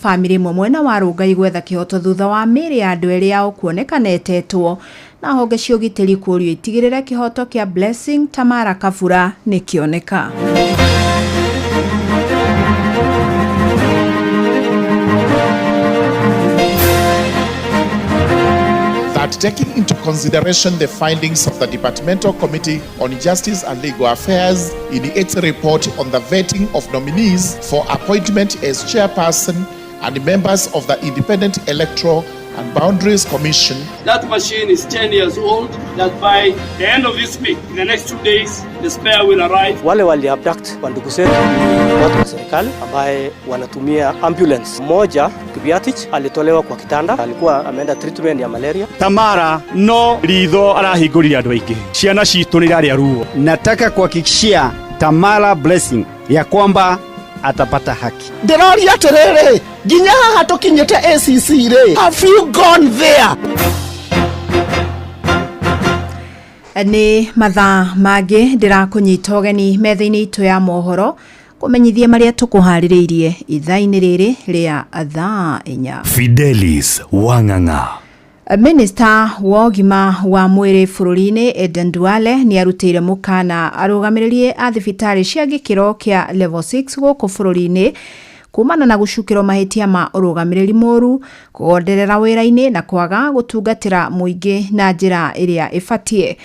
Speaker 14: bamĩrĩ ĩmwe mwena wa Rũngai gwetha kĩhoto thutha wa mĩĩrĩ ya andũ erĩ ao kuonekana ĩtetwo, na honge cia ũgitĩri kũũrio itigĩrĩre kĩhoto kĩa Blessing Tamara Kabura nĩkĩoneka.
Speaker 17: That taking into consideration the findings of the Departmental Committee on Justice and Legal Affairs in its report on the vetting of nominees for appointment as chairperson and members of the Independent Electoral and Boundaries Commission.
Speaker 19: That machine is 10 years old, that by the end of this week, in the next 2 days, the spare will arrive.
Speaker 24: Wale wali abduct wa ndugu zetu ni watu wa serikali ambaye wanatumia ambulance. Mmoja Kibiatich alitolewa kwa kitanda, alikuwa ameenda treatment ya malaria.
Speaker 26: Tamara no ritho arahingũrire andũ aingĩ, ciana citũ nĩ irarĩa ruo.
Speaker 27: Nataka kuhakikishia Tamara Blessing ya kwamba atapata haki.
Speaker 28: Ndĩroria atĩrĩrĩ, nginya haha tũkinyĩte ACC rĩ, have you gone there?
Speaker 14: Nĩ mathaa mangĩ ndĩrakũnyita ũgeni metha-inĩ itũ ya mohoro kũmenyithia marĩa tũkũharĩrĩirie ithaa-inĩ rĩrĩ rĩa thaa 4.
Speaker 16: Fidelis Wang'ang'a.
Speaker 14: Minista wa ũgima wa mwĩrĩ bũrũri-inĩ Aden Duale nĩ arutĩire mũkana arũgamĩrĩri a thibitarĩ cia gĩkĩro kĩa level 6 gũkũ bũrũri-inĩ kumana na gucukĩrwo mahĩtia ma ũrũgamĩrĩri mũru, kũgonderera wĩra-inĩ na kwaga gũtungatĩra mũingĩ na njĩra ĩrĩa ĩbatiĩ.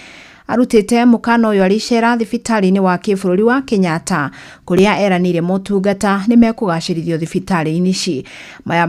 Speaker 14: Arutĩte mũkana ũyũ arĩ icera thibitarĩ-inĩ wa kĩbũrũri wa Kenyatta kũrĩa eranĩire motungata nĩ mekũgacĩrithio thibitarĩ-inĩ ici. Maya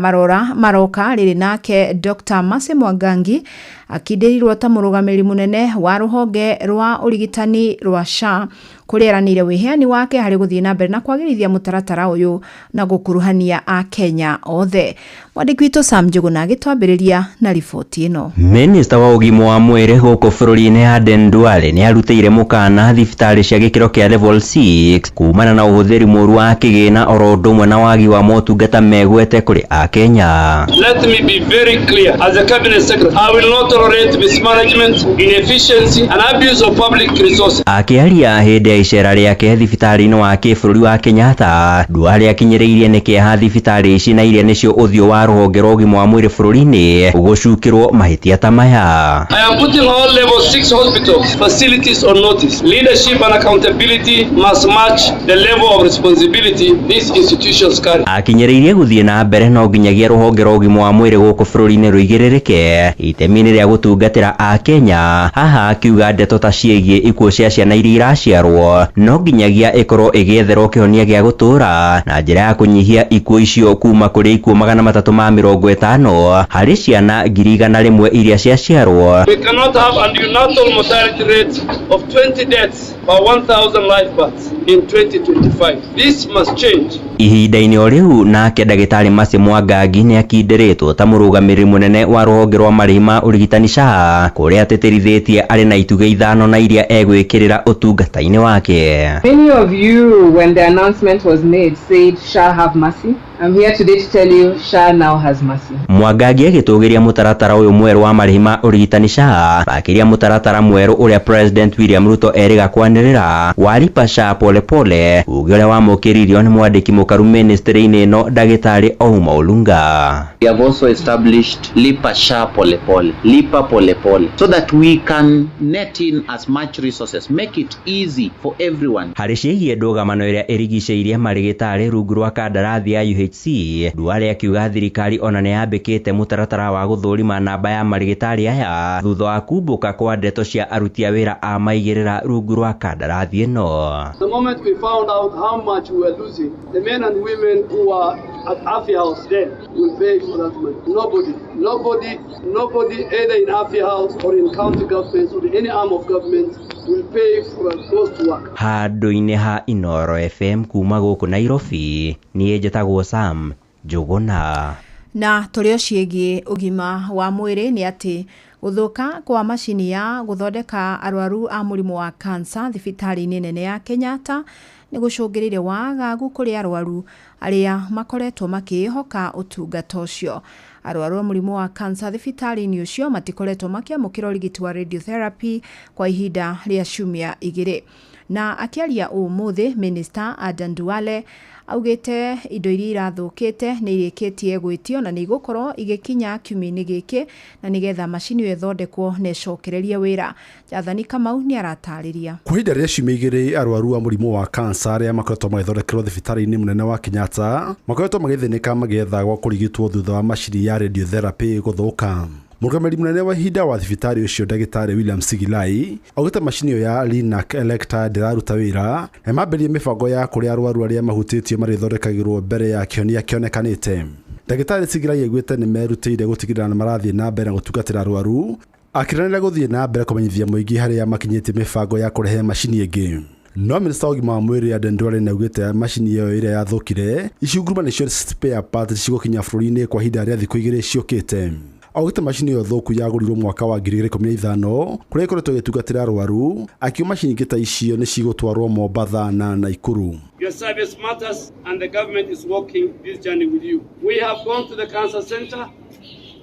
Speaker 14: maroka rĩrĩ nake Dr. Mercy Mwangangi akindĩrirwo ta mũrũgamĩrĩri mũnene wa rũhonge rwa ũrigitani rwa SHA kũrĩa eranĩire wĩheani wake harĩ gũthiĩ na mbere na kwagĩrithia mũtaratara ũyũ na gũkuruhania Akenya othe. Mwandĩki witũ Sam Njuguna agĩtwambĩrĩria na riboti ĩno.
Speaker 1: Minista wa ũgima wa mwĩrĩ gũkũ bũrũri-inĩ Aden Duale nĩ arutĩire mũkana thibitarĩ cia gĩkĩro kĩa level 6 kumana na ũhũthĩri mũru wa kĩgĩna oro ũndũ ũmwe na wagi wa motungata megwete kũrĩ Akenya.
Speaker 19: Let me be very clear as a cabinet secretary, I will not tolerate mismanagement, inefficiency and abuse of public resources.
Speaker 1: Akĩaria hĩndĩ ya icera rĩake thibitarĩ-inĩ wa kĩbũrũri wa Kenyatta, Duale akinyĩrĩirie nĩ kĩeha thibitarĩ ici na iria nĩcio ũthiũ wa rũhonge rwa ũgima wa mwĩrĩ bũrũri-inĩ gũcukĩrwo mahĩtia ta maya.
Speaker 19: I am putting all level 6 hospitals facilities on notice. Leadership and accountability must match the level of responsibility these institutions carry.
Speaker 1: Akinyĩrĩirie gũthiĩ na mbere no nginyagia rũhonge rwa ũgima wa mwĩrĩ gũkũ bũrũri-inĩ rũigĩrĩrĩke itemi-inĩ rĩa gũtungatĩra Akenya. Haha akiuga ndeto ta ciĩgiĩ ikuũ cia ciana iria iraciarwo no nginyagia ĩkorwo ĩgĩetherwo kĩhonia gĩa gũtũũra na njĩra ya kũnyihia ikuũ icio kuma kũrĩ ikuũ 350 harĩ ciana 100,000 iria ciaciarwo.
Speaker 19: We cannot have a neonatal mortality rate of 20 deaths per 1,000 live births in 2025. This must change.
Speaker 1: Ihinda-inĩ o rĩu nake ndagĩtarĩ Mercy Mwangangi nĩ akindĩrĩtwo ta mũrũgamĩrĩri mũnene wa rũhonge rwa marĩhi ma ũrigitani SHA kũrĩa atĩtĩrithĩtie arĩ na itugĩ ithano na iria egwĩkĩrĩra ũtungata-inĩ wake.
Speaker 2: Many of you, when the announcement was made, said SHA have mercy. I'm here today to tell you SHA now has mercy.
Speaker 1: Mwangangi agĩtũgĩria mũtaratara ũyũ mwerũ wa marĩhi ma ũrigitani SHA makĩria mũtaratara mwerũ ũrĩa President William Ruto erĩga kwanĩrĩra wa lipa SHA pole pole, uge ũrĩa wamũkĩririo nĩ mwandĩki mũkaru ministry-inĩ ĩno ndagĩtarĩ Ouma Olunga.
Speaker 6: We have also established lipa SHA pole pole, lipa pole pole, so that we can net in as much resources, make it easy for everyone.
Speaker 1: Harĩ ciĩgiĩ ndũgamano ĩrĩa ĩrigicĩirie marĩgĩtarĩ rungu rwa kandarathi ya UHC, Duale akiuga thirikari ona nĩ yambĩkĩte mũtaratara wa gũthũrima namba ya marĩgĩtarĩ aya thutha wa kumbũka kwa ndeto cia aruti a wĩra a maigĩrĩra rungu rwa kandarathi ĩno.
Speaker 19: The moment we found out how much we were losing, the men and women who were at Afia House then will pay for that money. Nobody either in Afia House or in county governments or in any arm of government will pay for a ghost work.
Speaker 1: Handũ-inĩ ha Inoro FM kuma gũkũ Nairobi, niĩ njĩtagwo Sam Njuguna.
Speaker 14: Na tũrĩ o ciĩgiĩ ũgima wa mwĩrĩ nĩ atĩ gũthũka kwa macini ya gũthondeka arwaru a mũrimũ wa kansa thibitarĩ-inĩ nene ya Kenyatta nĩ gũcũngĩrĩire wagagu kũrĩ arwaru arĩa makoretwo makĩĩhoka ũtungata ũcio. Arwaru a mũrimũ wa kansa thibitarĩ-inĩ ũcio matikoretwo makĩamũkĩra ũrigiti wa radiotherapy kwa ihinda rĩa ciumia 2. Na akĩaria ũmũthĩ, Minister Aden Duale augĩte indo iria irathũkĩte nĩ irĩkĩtie gwĩtio na nĩ igũkorwo igĩkinya kiumia-inĩ gĩkĩ na nĩgetha macini ĩyo ĩthondekwo na ĩcokererie wĩra. Jathani Kamau nĩ aratarĩria.
Speaker 7: Kwa ihinda rĩa ciumia 2 arwaru a mũrimũ wa kansa arĩa makoretwo magĩthondekerwo thibitarĩ-inĩ mũnene wa Kenyatta makoretwo magĩthĩnĩka magĩetha gwa kũrigitwo thutha wa macini ya radiotherapy gũthũka. Mũrũgamĩrĩri mũnene wa ihinda wa thibitarĩ ũcio ndagĩtarĩ William Sigilai augĩte macini ĩyo ya Linac Electa ndĩraruta wĩra na mambĩrĩrie mĩbango ya kũrĩa arwaru arĩa mahutĩtio marĩthondekagĩrwo mbere ya kĩhonia kĩonekanĩte. Ndagĩtarĩ Sigilai augĩte nĩ merutĩire gũtigĩrĩra nĩ marathiĩ na mbere na gũtungatĩra arwaru, akĩranĩra gũthiĩ na mbere kũmenyithia mũingĩ harĩa makinyĩtie mĩbango ya kũrehe macini ĩngĩ. No minista wa ũgima wa mwĩrĩ Aden Duale nĩaugĩte macini ĩyo ĩrĩa yathũkire icunguruma nĩcio spare parts cigũkinya bũrũri-inĩ kwa ihinda rĩa thikũ 2 ciũkĩte. Augĩte macini ĩyo thũku yagũrirwo mwaka wa 2015 kũrĩa ĩkoretwo ĩgĩtungatĩra arwaru, akiuga macini ingĩ ta icio nĩ cigũtwarwo Mombatha na Naikuru.
Speaker 19: Your service matters and the government is walking this journey with you. We have gone to the cancer center.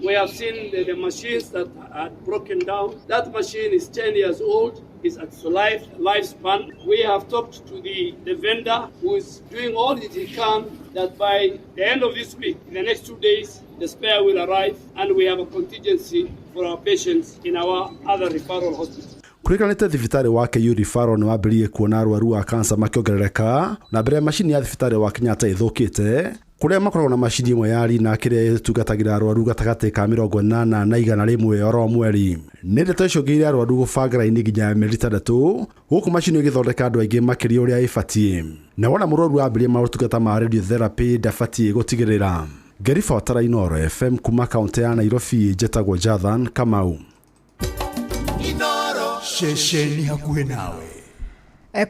Speaker 19: We have seen the machines that are broken down. That machine is 10 years old. It's at its lifespan. We have talked to the vendor who is doing all that he can that by the end of this week, in the next 2 days, the spare will arrive and we have a contingency for our patients in our other referral hospitals.
Speaker 7: Kũrĩkanĩte thibitarĩ wa KU Referral nĩ wambĩrĩirie kuona arwaru a kansa makĩongerereka na mbere ya macini ya thibitarĩ wa Kenyatta ĩthũkĩte. Kũrĩa makoragwo na macini ĩmwe ya Linac ĩrĩa ĩtungatagĩra arwaru gatagatĩ ka 80 na 100 oro mweri. Nĩ ndeto icũngĩrĩirie arwaru gũbanga raini nginya mĩeri 6 gũkũ macini ĩgĩthondeka andũ aingĩ makĩria ũrĩa ĩbatiĩ. Na wona mũrwaru ambĩrĩria maũtungata ma radiotherapy ndabatiĩ gũtigĩrĩra. Ngĩribotera Inooro FM kuma kaũntĩ ya Nairobi, njĩtagwo Jathan Kamau.
Speaker 25: Ceceni hakuhĩ nawe.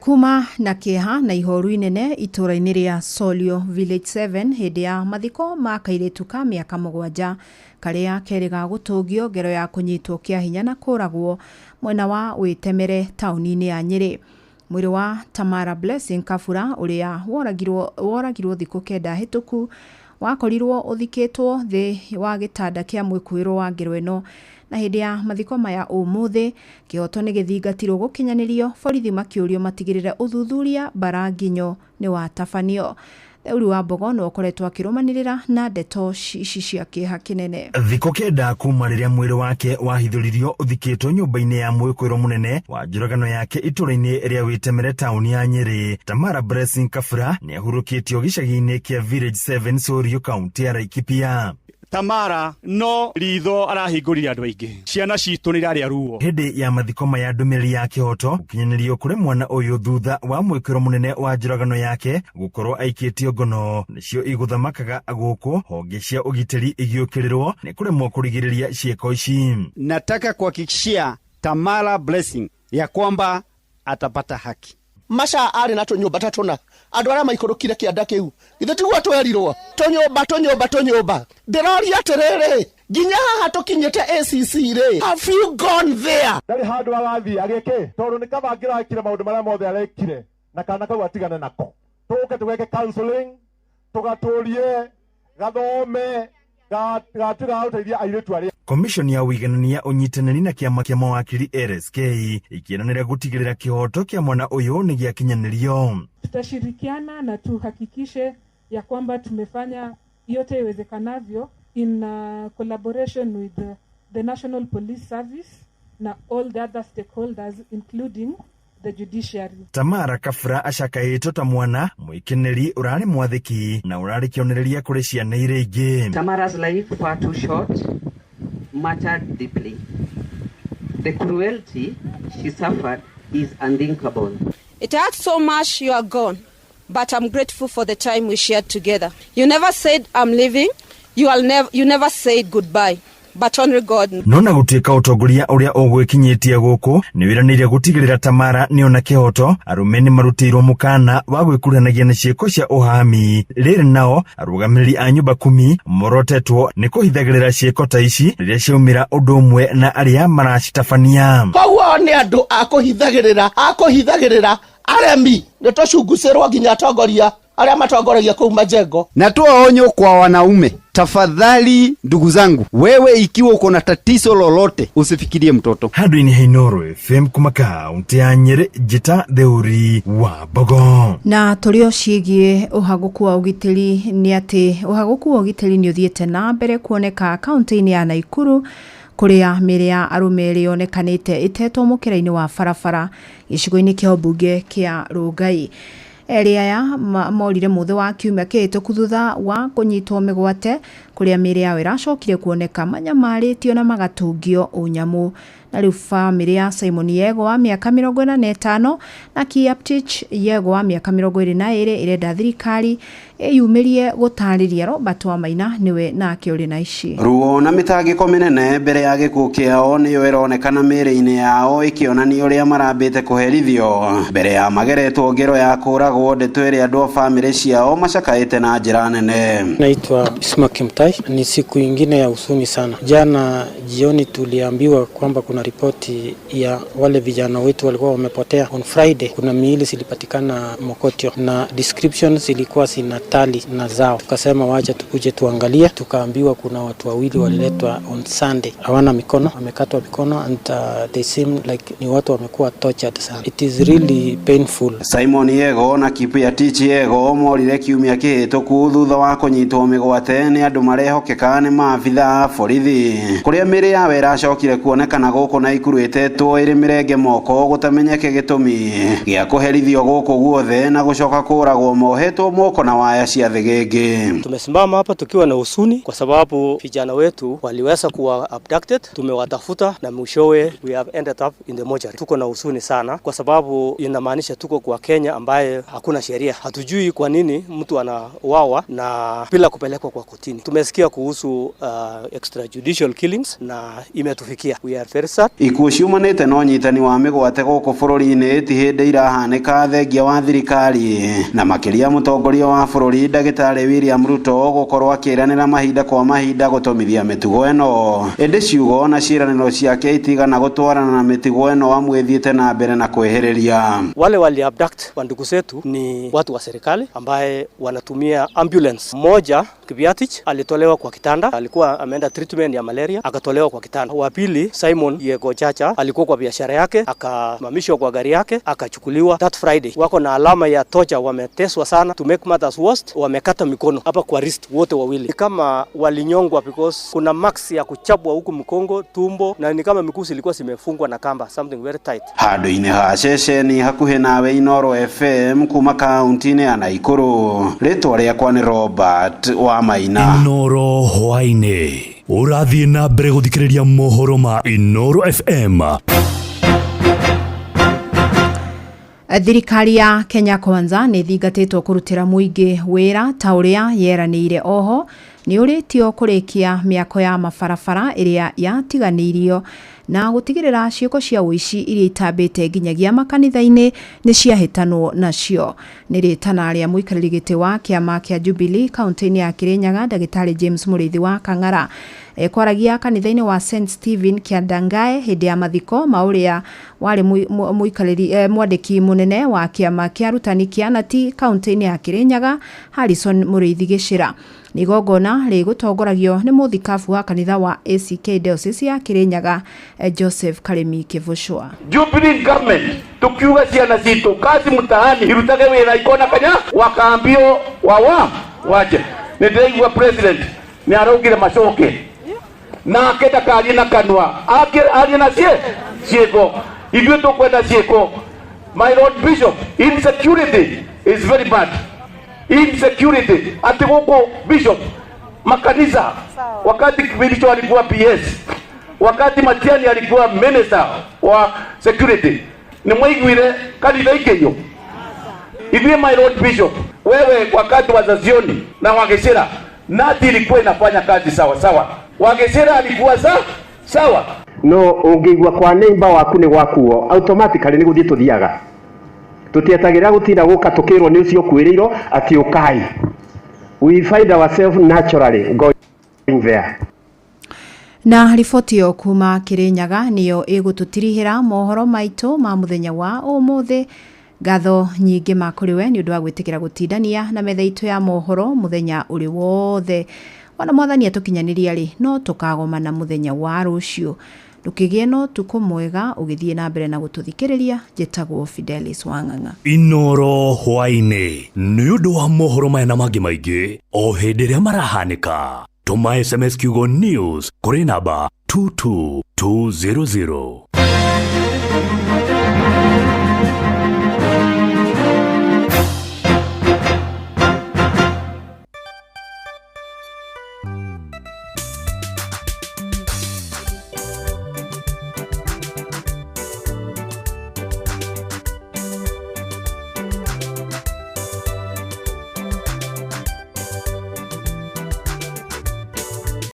Speaker 14: Kuma na kĩeha na ihoru inene itũũra-inĩ rĩa Solio Village 7 hĩndĩ ya mathiko ma kairĩtu ka mĩaka 7 karĩa kerĩga gũtũngio ngero ya kũnyitwo kĩa hinya na kũragwo mwena wa Wĩtemere taũni-inĩ ya Nyĩrĩ. Mwĩrĩ wa Tamara Blessing Kabura ũrĩa woragirwo thikũ 9 hĩtũku wakorirwo ũthikĩtwo thĩ wa gĩtanda kĩa mwĩkuĩrwo wa ngero ĩno. Na hĩndĩ ya mathiko maya ũmũthĩ kĩhoto nĩ gĩthingatirwo gũkinyanĩrio, borithi makĩũrio matigĩrĩre ũthuthuria Mbaranginyo nĩ watabanio. Theuri wa Mbogo no ũkoretwo akĩrũmanĩrĩra na ndeto ici cia kĩeha kĩnene.
Speaker 4: Thikũ 9 kuma rĩrĩa mwĩrĩ wake wahithũririo ũthikĩtwo nyũmba-inĩ ya mwĩkwĩrwo mũnene wa njũragano yake itũũra-inĩ rĩa Wĩtemere taũni ya Nyĩrĩ, Tamara Blessing Kabura nĩ ahurũkĩtio gĩcagi-inĩ kĩa Village 7 Sorio kaũntĩ ya Laikipia.
Speaker 26: Tamara no ritho arahingũrire andũ aingĩ, ciana citũ nĩ irarĩa ruo.
Speaker 4: Hĩndĩ ya mathiko maya ndũmĩrĩri ya kĩhoto gũkinyanĩrio kũrĩ mwana ũyũ thutha wa mwĩkĩro mũnene wa njũragano yake gũkorwo aikĩtio ngono nĩcio igũthamakaga gũkũ honge cia ũgitĩri igĩũkĩrĩrwo nĩ kũremwo kũrigĩrĩria ciĩko ici.
Speaker 27: Nataka kuhakikishia Tamara Blessing ya kwamba atapata haki.
Speaker 28: Maca arĩ na tũnyũmba ta tũna, andũ arĩa maikũrũkire kĩanda kĩu githĩ tiguo twerirwo tũnyũmba tũnyũmba tũnyũmba. Ndĩroria atĩrĩrĩ, nginya haha tũkinyĩte ACC rĩ, have you gone there?
Speaker 9: Ndarĩ handũ arathiĩ agĩke tondũ nĩ kaba angĩrakire maũndũ marĩa mothe arekire na kana kau atigane nako. Tũke tũgeke counseling, tũgatũrie gathome gatuĩka ga gũteithia airĩtu arĩa.
Speaker 4: Commission ya ũiganania ũnyitanĩri na kĩama kĩa mawakiri LSK ikĩranĩra gũtigĩrĩra kĩhoto kĩa mwana ũyũ nĩ gĩakinyanĩrio.
Speaker 10: Tutashirikiana na tuhakikishe ya kwamba tumefanya yote iwezekanavyo in collaboration with the National Police Service na all the other stakeholders including the judiciary.
Speaker 4: Tamara Kabura acakaĩtwo ta mwana mwĩkeneri ũrarĩ mwathĩki na ũrarĩ kĩonereria kũrĩ ciana iria ingĩ.
Speaker 13: Tamara's life far too short mattered deeply. The cruelty she suffered is unthinkable.
Speaker 15: It hurts so much you are gone, but I'm grateful for the time we shared together. You never said I'm leaving. You never said goodbye. But only God.
Speaker 4: Nona gũtuĩka ũtongoria ũrĩa ũgwĩkinyĩtie gũkũ nĩ wĩranĩire gũtigĩrĩra Tamara nĩona kĩhoto, arũme nĩ marutĩirwo mũkana wa gwĩkuruhanagia na ciĩko cia ũhami. Rĩrĩ nao arũgamĩrĩri a nyũmba kumi morotetwo nĩ kũhithagĩrĩra ciĩko ta ici rĩrĩa ciaumĩra ũndũ ũmwe na arĩa maracitabania.
Speaker 28: Koguo nĩ andũ a kũhithagĩrĩra aremi nĩ tũcungucĩrwo nginya atongoria arĩa matongoragia kũu majengo.
Speaker 27: Natoa onyo kwa wanaume, tafadhali ndugu zangu, wewe ikiwa uko na tatizo lolote usifikirie mtoto.
Speaker 4: Handũ-inĩ ha Inooro FM kuma kaunti ya Nyĩrĩ, njĩta Theuri wa Mbogo.
Speaker 14: Na tũrĩ o ciĩgiĩ ũhagũku wa ũgitĩri nĩ atĩ ũhagũku wa ũgitĩri nĩ ũthiĩte na mbere kuoneka kaunti-inĩ ya Naikuru kũrĩa mĩĩrĩ ya arũme ĩrĩ yonekanĩte ĩtetwo mũkĩra-inĩ wa barabara gĩcigo-inĩ kĩa ũmbunge kĩa Rongai. Erĩ aya morire mũthĩ wa kiumia kĩhĩtũku thutha wa kũnyitwo mĩgwate kũrĩa mĩĩrĩ yao ĩracokire kuoneka manyamarĩtio na magatũngio ũnyamũ. Na rĩu bamĩrĩ ya Simon Yego wa mĩaka 45 na Kiaptich Yego wa mĩaka 22 ĩrenda thirikari ĩyumĩrie gũtarĩria Robert Wamaina nĩwe nake ũrĩ na ici.
Speaker 18: Ruo na mĩtangĩko mĩnene mbere ya gĩkuũ kĩao nĩyo ĩronekana mĩĩrĩ-inĩ yao ĩkĩonania ũrĩa marambĩte kũherithio mbere ya mageretwo ngero ya kũragwo, ndeto ĩrĩa andũ a bamĩrĩ ciao macakaĩte na njĩra nene.
Speaker 20: Naitwa Isma Kimtai. Ni siku ingine ya huzuni sana. Jana jioni tuliambiwa kwamba kuna ripoti ya wale vijana wetu walikuwa wamepotea. On Friday kuna miili zilipatikana Mokotio na descriptions zilikuwa zinatali na zao. Tukasema wacha tukuje tuangalie, tukaambiwa kuna watu wawili waliletwa on Sunday. Hawana mikono, wamekatwa mikono and they seem like ni watu wamekuwa tortured sana. It is really painful.
Speaker 18: Simon Yego na Kipiatich Yego morire kiumia kĩhĩtũku thutha wa kũnyitwo mĩgwate nĩ andũ marehokeka nĩ maabitha a borithi kũrĩa mĩĩrĩ yao ĩracokire kuonekana gũkũ Gũkũ Naikuru ĩtetwo ĩrĩ mĩrenge moko gũtamenyeke gĩtũmi gĩa kũherithio gũkũ guothe na gũcoka kũragwo mohetwo moko na waya cia thĩgĩngĩ.
Speaker 24: Tumesimama hapa tukiwa na huzuni kwa sababu vijana wetu waliweza kuwa abducted, tumewatafuta na mwishowe we have ended up in the mortuary. Tuko na huzuni sana kwa sababu inamaanisha tuko kwa Kenya ambaye hakuna sheria. Hatujui kwa nini mtu anauawa na bila kupelekwa kwa kotini. Tumesikia kuhusu extrajudicial killings na imetufikia. We are very sad.
Speaker 18: Ikuũ ciumanĩte na ũnyitani wa mĩgwate gũkũ bũrũri-inĩ ti hĩndĩ irahanĩka thengia wa thirikari na makĩria mũtongoria wa bũrũri ndagĩtarĩ William Ruto gũkorwo akĩranĩra mahinda kwa mahinda gũtũmithia mĩtugo ĩno, ĩndĩ ciugo na ciĩranĩro ciake itigana gũtwarana na mĩtugo ĩno amu ĩthiĩte na mbere na kwĩhĩrĩria.
Speaker 24: Wale wali abduct wa ndugu zetu ni watu wa serikali ambaye wanatumia ambulance. Mmoja Kibiatich alitolewa kwa kitanda, alikuwa ameenda treatment ya malaria akatolewa kwa kitanda. Wa pili Simon Yego Chacha alikuwa kwa biashara yake akasimamishwa kwa gari yake akachukuliwa that Friday. Wako na alama ya tocha, wameteswa sana. To make matters worse, wamekata mikono hapa kwa wrist wote wawili. Ni kama walinyongwa because kuna marks ya kuchapwa huku mkongo, tumbo, na ni kama mikusi ilikuwa zimefungwa na kamba, something very tight.
Speaker 18: Handũ-inĩ ha ceceni hakuhĩ nawe Inooro FM kuma kaunti-inĩ ya Naikuru, rĩtwa rĩakwa nĩ Robert wa Maina.
Speaker 3: Inooro hwaĩ-inĩ ũrathiĩ na mbere gũthikĩrĩria mohoro ma Inooro FM.
Speaker 14: Thirikari ya Kenya Kwanza nĩ ĩthingatĩtwo kũrutĩra mũingĩ wĩra ta ũrĩa yeranĩire. Oho nĩ ũrĩtio kũrĩkia mĩako ya mabarabara ĩrĩa yatiganĩirio na gũtigĩrĩra ciĩko cia ũici iria itambĩte nginyagia makanitha-inĩ nĩ ciahĩtanwo nacio. Nĩ rĩtana rĩa mũikarĩri gĩtĩ wa kĩama kĩa Jubilee kaunti-inĩ ya Kirinyaga ndagĩtarĩ James Mũrĩithi wa Kang'ara kwaragia kanitha-inĩ wa St Stephen Kĩandangae hĩndĩ ya mathiko ma ũrĩa warĩ mũikarĩri mwandĩki mũnene wa kĩama kĩa arutani kĩa Nati kaunti-inĩ ya Kirinyaga Harrison Mũrĩithi Gĩcĩra. Nĩ igongona rĩgũtongoragio nĩ mũthikabu wa kanitha wa ACK Diocese ya Kirinyaga Joseph Karimi Kĩvũcũa.
Speaker 5: Jubilee government tukiuga ciana citũ kazi mtaani irutage wĩra ikona kanya wakaambio wawa wache. Nĩ ndĩraigua president nĩ araugire macoke nake ndakarie na kanua, arie na ciĩko. Ithuĩ tũkwenda ciĩko. My Lord Bishop, insecurity is very bad. Insecurity ati gũkũ Bishop makanisa, wakati Kibiricho alikuwa PS, wakati Matiang'i alikuwa minister wa security, ni mwaiguire kanitha ikĩiywo. Ithuĩ my Lord Bishop, wewe wakati wa Zazioni na Wagĩcĩra, nati ilikuwa inafanya kazi sawa sawa. Wagĩcĩra alikuwa sawa.
Speaker 8: No ũngĩigua kwa neighbor waku nĩ gwakuo automatically nĩ gũthiĩ tũthiaga, tũtietagĩrĩra gũtinda gũka tũkĩrwo nĩ ũcio ũkuĩrĩirwo atĩ ũkai. We find ourselves naturally going there.
Speaker 14: Na riboti ĩyo kuma Kirinyaga nĩyo ĩgũtũtirihĩra mohoro maitũ ma mũthenya wa ũmũthĩ. Ngatho nyingĩ ma kũrĩ we nĩ ũndũ wa gwĩtĩkĩra gũtindania na metha itũ ya mohoro mũthenya ũrĩ wothe. Wona mwathani atũkinyanĩria rĩ, no tũkagomana mũthenya wa rũciũ. Ndũkĩgĩe na ũtukũ mwega ũgĩthiĩ na mbere na gũtũthikĩrĩria. Njĩtagwo Fidelis Wang'ang'a.
Speaker 3: Inooro hwaĩ-inĩ nĩ ũndũ wa mohoro maya na mangĩ maingĩ o hĩndĩ ĩrĩa marahanĩka. Tũma SMS kiugo news kũrĩ namba 22200.